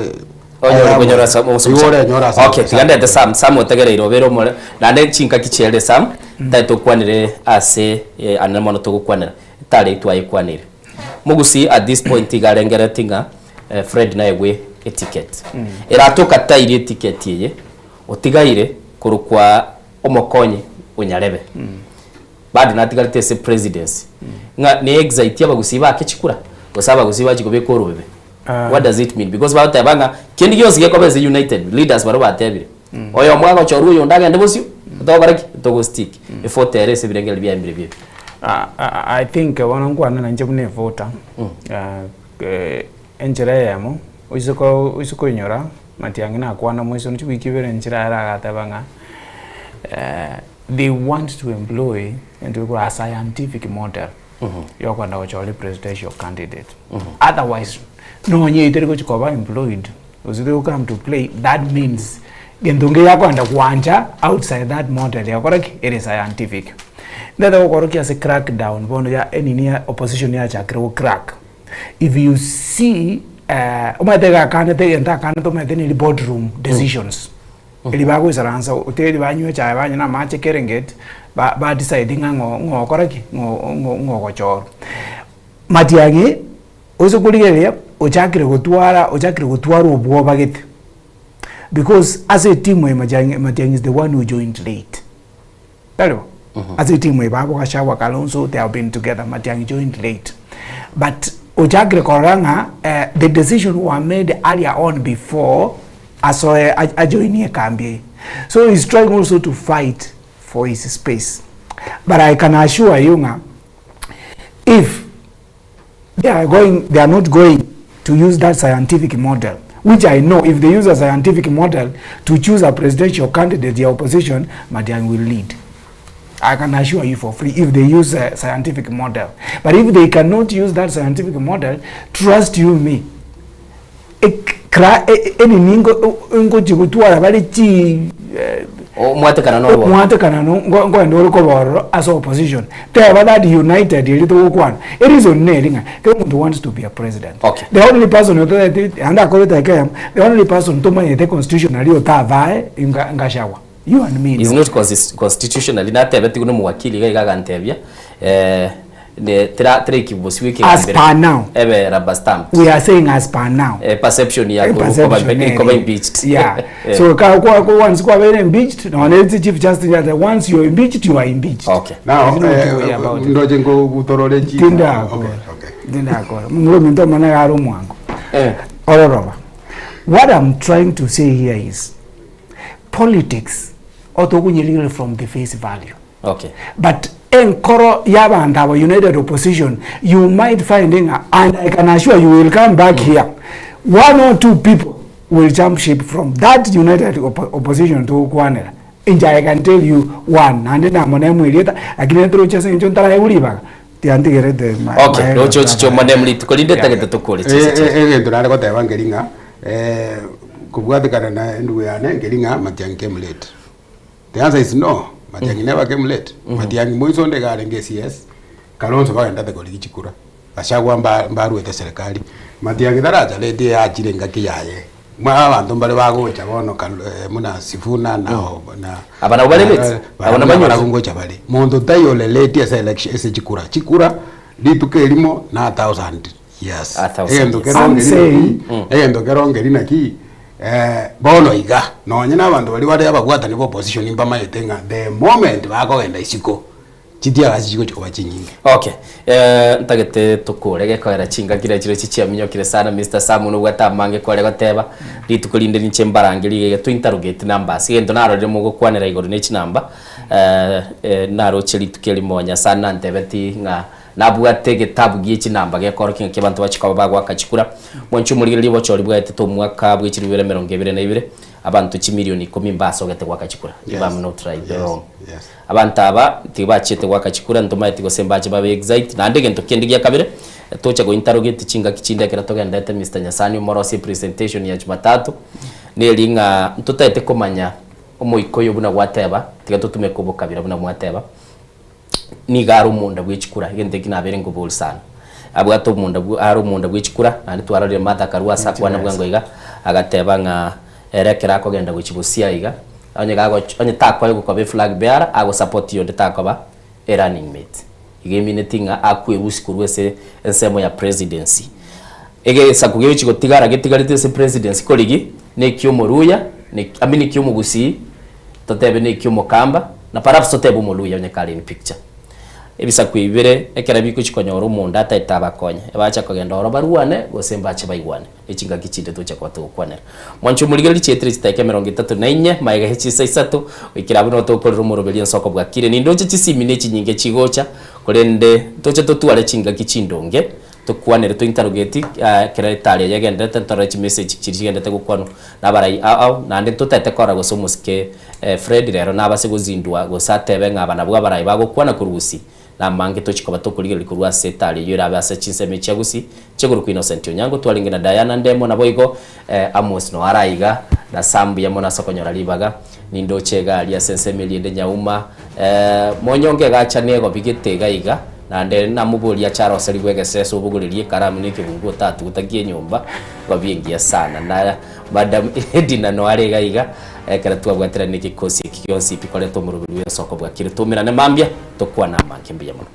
Onyore konyora ase omosacha. Igo orenyore ase Okay, tiga ndete Sam, Sam otegereire obeire omore, naende chinkaki chiarire Sam, tari tokwanire ase eh, ane mono togokwanera, tari twayekwanire. Mogusii at this point iga arengereti ng'a eh, Fred naegwe eticket. Eratoka tairi eticket eye, otigaire korokwa omokonyi o Nyarebe. Bado natigarete ase presidency ng'a ne excite abagusii bake chikura gose abagusii bachie kobeka orobebe what does it mean because bagoteba ng'a kende gionsi gekoba ase united leaders baria batebire oyomo agochorwa oyonde agende bosio togokora ki togo stick evote ere ase ebirengererio biaye mbire biebe. I think bono nkwane nainche buna evoter enchera eyemo oise ko oise koinyora Matiang'i nakwana moiso chiwiki ibere nchire are agateba ng'a They want to employ into a scientific model yokwenda gochora presidential candidate. Otherwise, nonye itari gochi koba employed, gose they will come to play, that means gento nge yakwenda gwancha outside that model yakora ki? Ere scientific. Ndete gokorokia ase crackdown bono ya enini ya opposition yachakire go crack. If you see omanyete iga akanete egento akanete omanyete neri boardroom decisions. Eri bagoisaransa hoteli banywa echae banywa na amache Keringet, ba ba decide ng'a ng'o ng'o okora ki? Ng'o ng'o ng'o ogochorwa. Matiang'i, ase korigereria, ochakire gotwara ochakire gotwara obwoba gete, because ase etimu eye Matiang'i Matiang'i is the one who joined late. Tari bo? Ase etimu eye babo Gachagua Kalonzo they have been together, Matiang'i joined late. But ochakire korora ng'a eh, the decision were made earlier on before asoe ajoinie ekambi eye. So he's trying also to fight for his space. But I can assure you ng'a if they are going they are not going to use that scientific model which I know if they use a scientific model to choose a presidential candidate the opposition Matiang'i will lead I can assure you for free if they use a scientific model but if they cannot use that scientific model trust you me enini ngochi gotwara bare chi Omwatekana norwo. Omwatekana no nkoenda ore koba ororo ase opposition. Teba that united eria togokwana. Ereason neri ng'a kera omonto wants to be a president. Okay. The only person ototeti naende akorete eke eyemo, the only person tomanyete constitutionally otavae nga Gachagua. You and me Is know. not constitutionally natebetigwe na omowakili iga iga agantebia eh, ne tera teraikigwa bosio As per now. ebe rubber stamped. We are saying as per now. Eh, perception ya Eh, koba perception koba eri. impeached. Yeah. Eh. So ka kwa kwa once kwabeire impeached, nonya ase chief justice yate once you are impeached you are impeached. Okay. Now, There's no two way eh, about it. ndoche ngogutorore chi. Tindakora. Okay. Tindakora. Mumura ominto omone iga are omwango. Eh. Ororoba. What I'm trying to say here is politics otokonyerigereria from the face value. Okay. But enkoro y'abanto aba united opposition you might find ng'a and I can assure you will come back here one or two people will jump ship from that united opposition togokwanera inche I can tell you one naende namone mwerieta lakini netoroche ase eng'encho ntaraegwa ribaga tiantigerete my- Okay, my roche ochiche omone mrituko rinde tagete tokore Eh, chise eh, chise. egento nare goteba nkeri ng'a eh, kobwatekana na endugu yane nkeri ng'a Matiang'i came late. The answer is no. Matiang'i never came late. Matiang'i moiso onde iga arenge CS, Kalonzo bagendete korigia chikura. Gachagua mba mbaruete serikali. Matiang'i taracha late eyachire engaki yaye. Mwa abanto mbare bagocha bono Kal buna Sifuna na na Aba nabo bare late? Aba nabo barabwo ngocha bare. Monto taiyo ore late ase election ase chikura. Chikura rituko erimo na a thousand years. A thousand Egento years. kero I'm ngeri saying- naki, egento kero ngeri naki Bono iga, nonye nabanto baria bare ababwatani b'opposition mbamaete ng'a the moment bakogenda isiko, chitiagasi chigochia koba chinyinge. Okay, eh, ntagete tokore gekoera chingaki na chirochio chiaminyokire sana Mister Sam nobwate amange kware goteba, rituko rinde ninche mbarangerie iga to interrogate numbers, egento narorire mogokwanera igoro ne chinamba, eh, eh, naroche rituko erimo Nyasaye nantebeti ng'a Nabwate egetabu gie chinamba gekorokia ng'aki abanto bachia koba bagoaka chikura. Mwanche omorigereria obochori bwaetete omwaka bwe chilifu bibere emerongo ebere na ibere, abanto chimilioni ikomi mbasogete goaka chikura. If I'm not right, wrong. Abanto aba tibachiete goaka chikura, ntomaeti gose mbache babe excite. Naende egento kende gia kabere, tocha go interrogate chingaki chinde ekero togenderete Mister Nyasani omorosie presentation ya Jumatatu, neri ng'a ntotaete komanya omoika oyo buna gwateba, tiga totumeke obokabira buna mwateba. Nigo are omonda bwe chikura, egento eki nabeire nkoboria sana. Abwate omonda bwe are omonda bwe chikura, naende twarorire Martha akarua ase akwana bwango iga, agateba ng'a ere ekero akogenda gochia bosia iga, onye gagoch onye takoegwa koba eflag bearer, agosupport oyonde takoba erunning mate. Iga emineti ng'a akwerusia korwa ase ensemo ya presidency. Egesaku gegochia gotigara getigarete ase presidency korigia, na ekia omoruya, na I mean ekia omogusii, Totebe neki omokamba, na perhaps totebe omoluya onye kare in picture. Ebisaku ebi bire ekero bikochi konyora omonto ataete abakonye, ebacha kogenda oro barwane gose mbache baigwane. Echingaki chinde tocha koba togokwanera. Mwanche omorigereria chietire chidakika emerongo etato na inye, magega ye chinsa isato, goikera abwo nigo togokorera omoroberi ensoko bwakire. Nindoche chisimi ne chinyinge chigocha, korende toche totware chingaki chindonge, Tokwanere to interrogate ekero etari eye egenderete ntorore chimessage chiria chigenderete gokwanwa na abarai ao ao naende ntotete korora gose omosike Fred rero nabase gozindua gose atebe ng'a aba nabwo abarai bagokwana korwa gusii na amange tochi koba tokorigereria korwa ase etari eyio erabe ase chinsemo echi chia gusii chikorokwa Innocent Onyango twarenge na Diana Ndemo naboigo Amos noyo are aiga na Sam mbuya mono ase okonyora ribaga nindoche iga aria ase ensemo eria ende Nyauma monyonge egacha nigo bigete iga iga. Naende namoborie ache aroserigwe egeseso obogorerie ekaramu na ekebunguo otatuguta ki'enyomba, babe engiya sana. Na Madam Edina noare iga iga, ekero twabwaterana ekikosi eki gionsi pi koreta omoroberi bw'ensoko bwakire. Toumerane mambia, tokwane amange mbuya mono.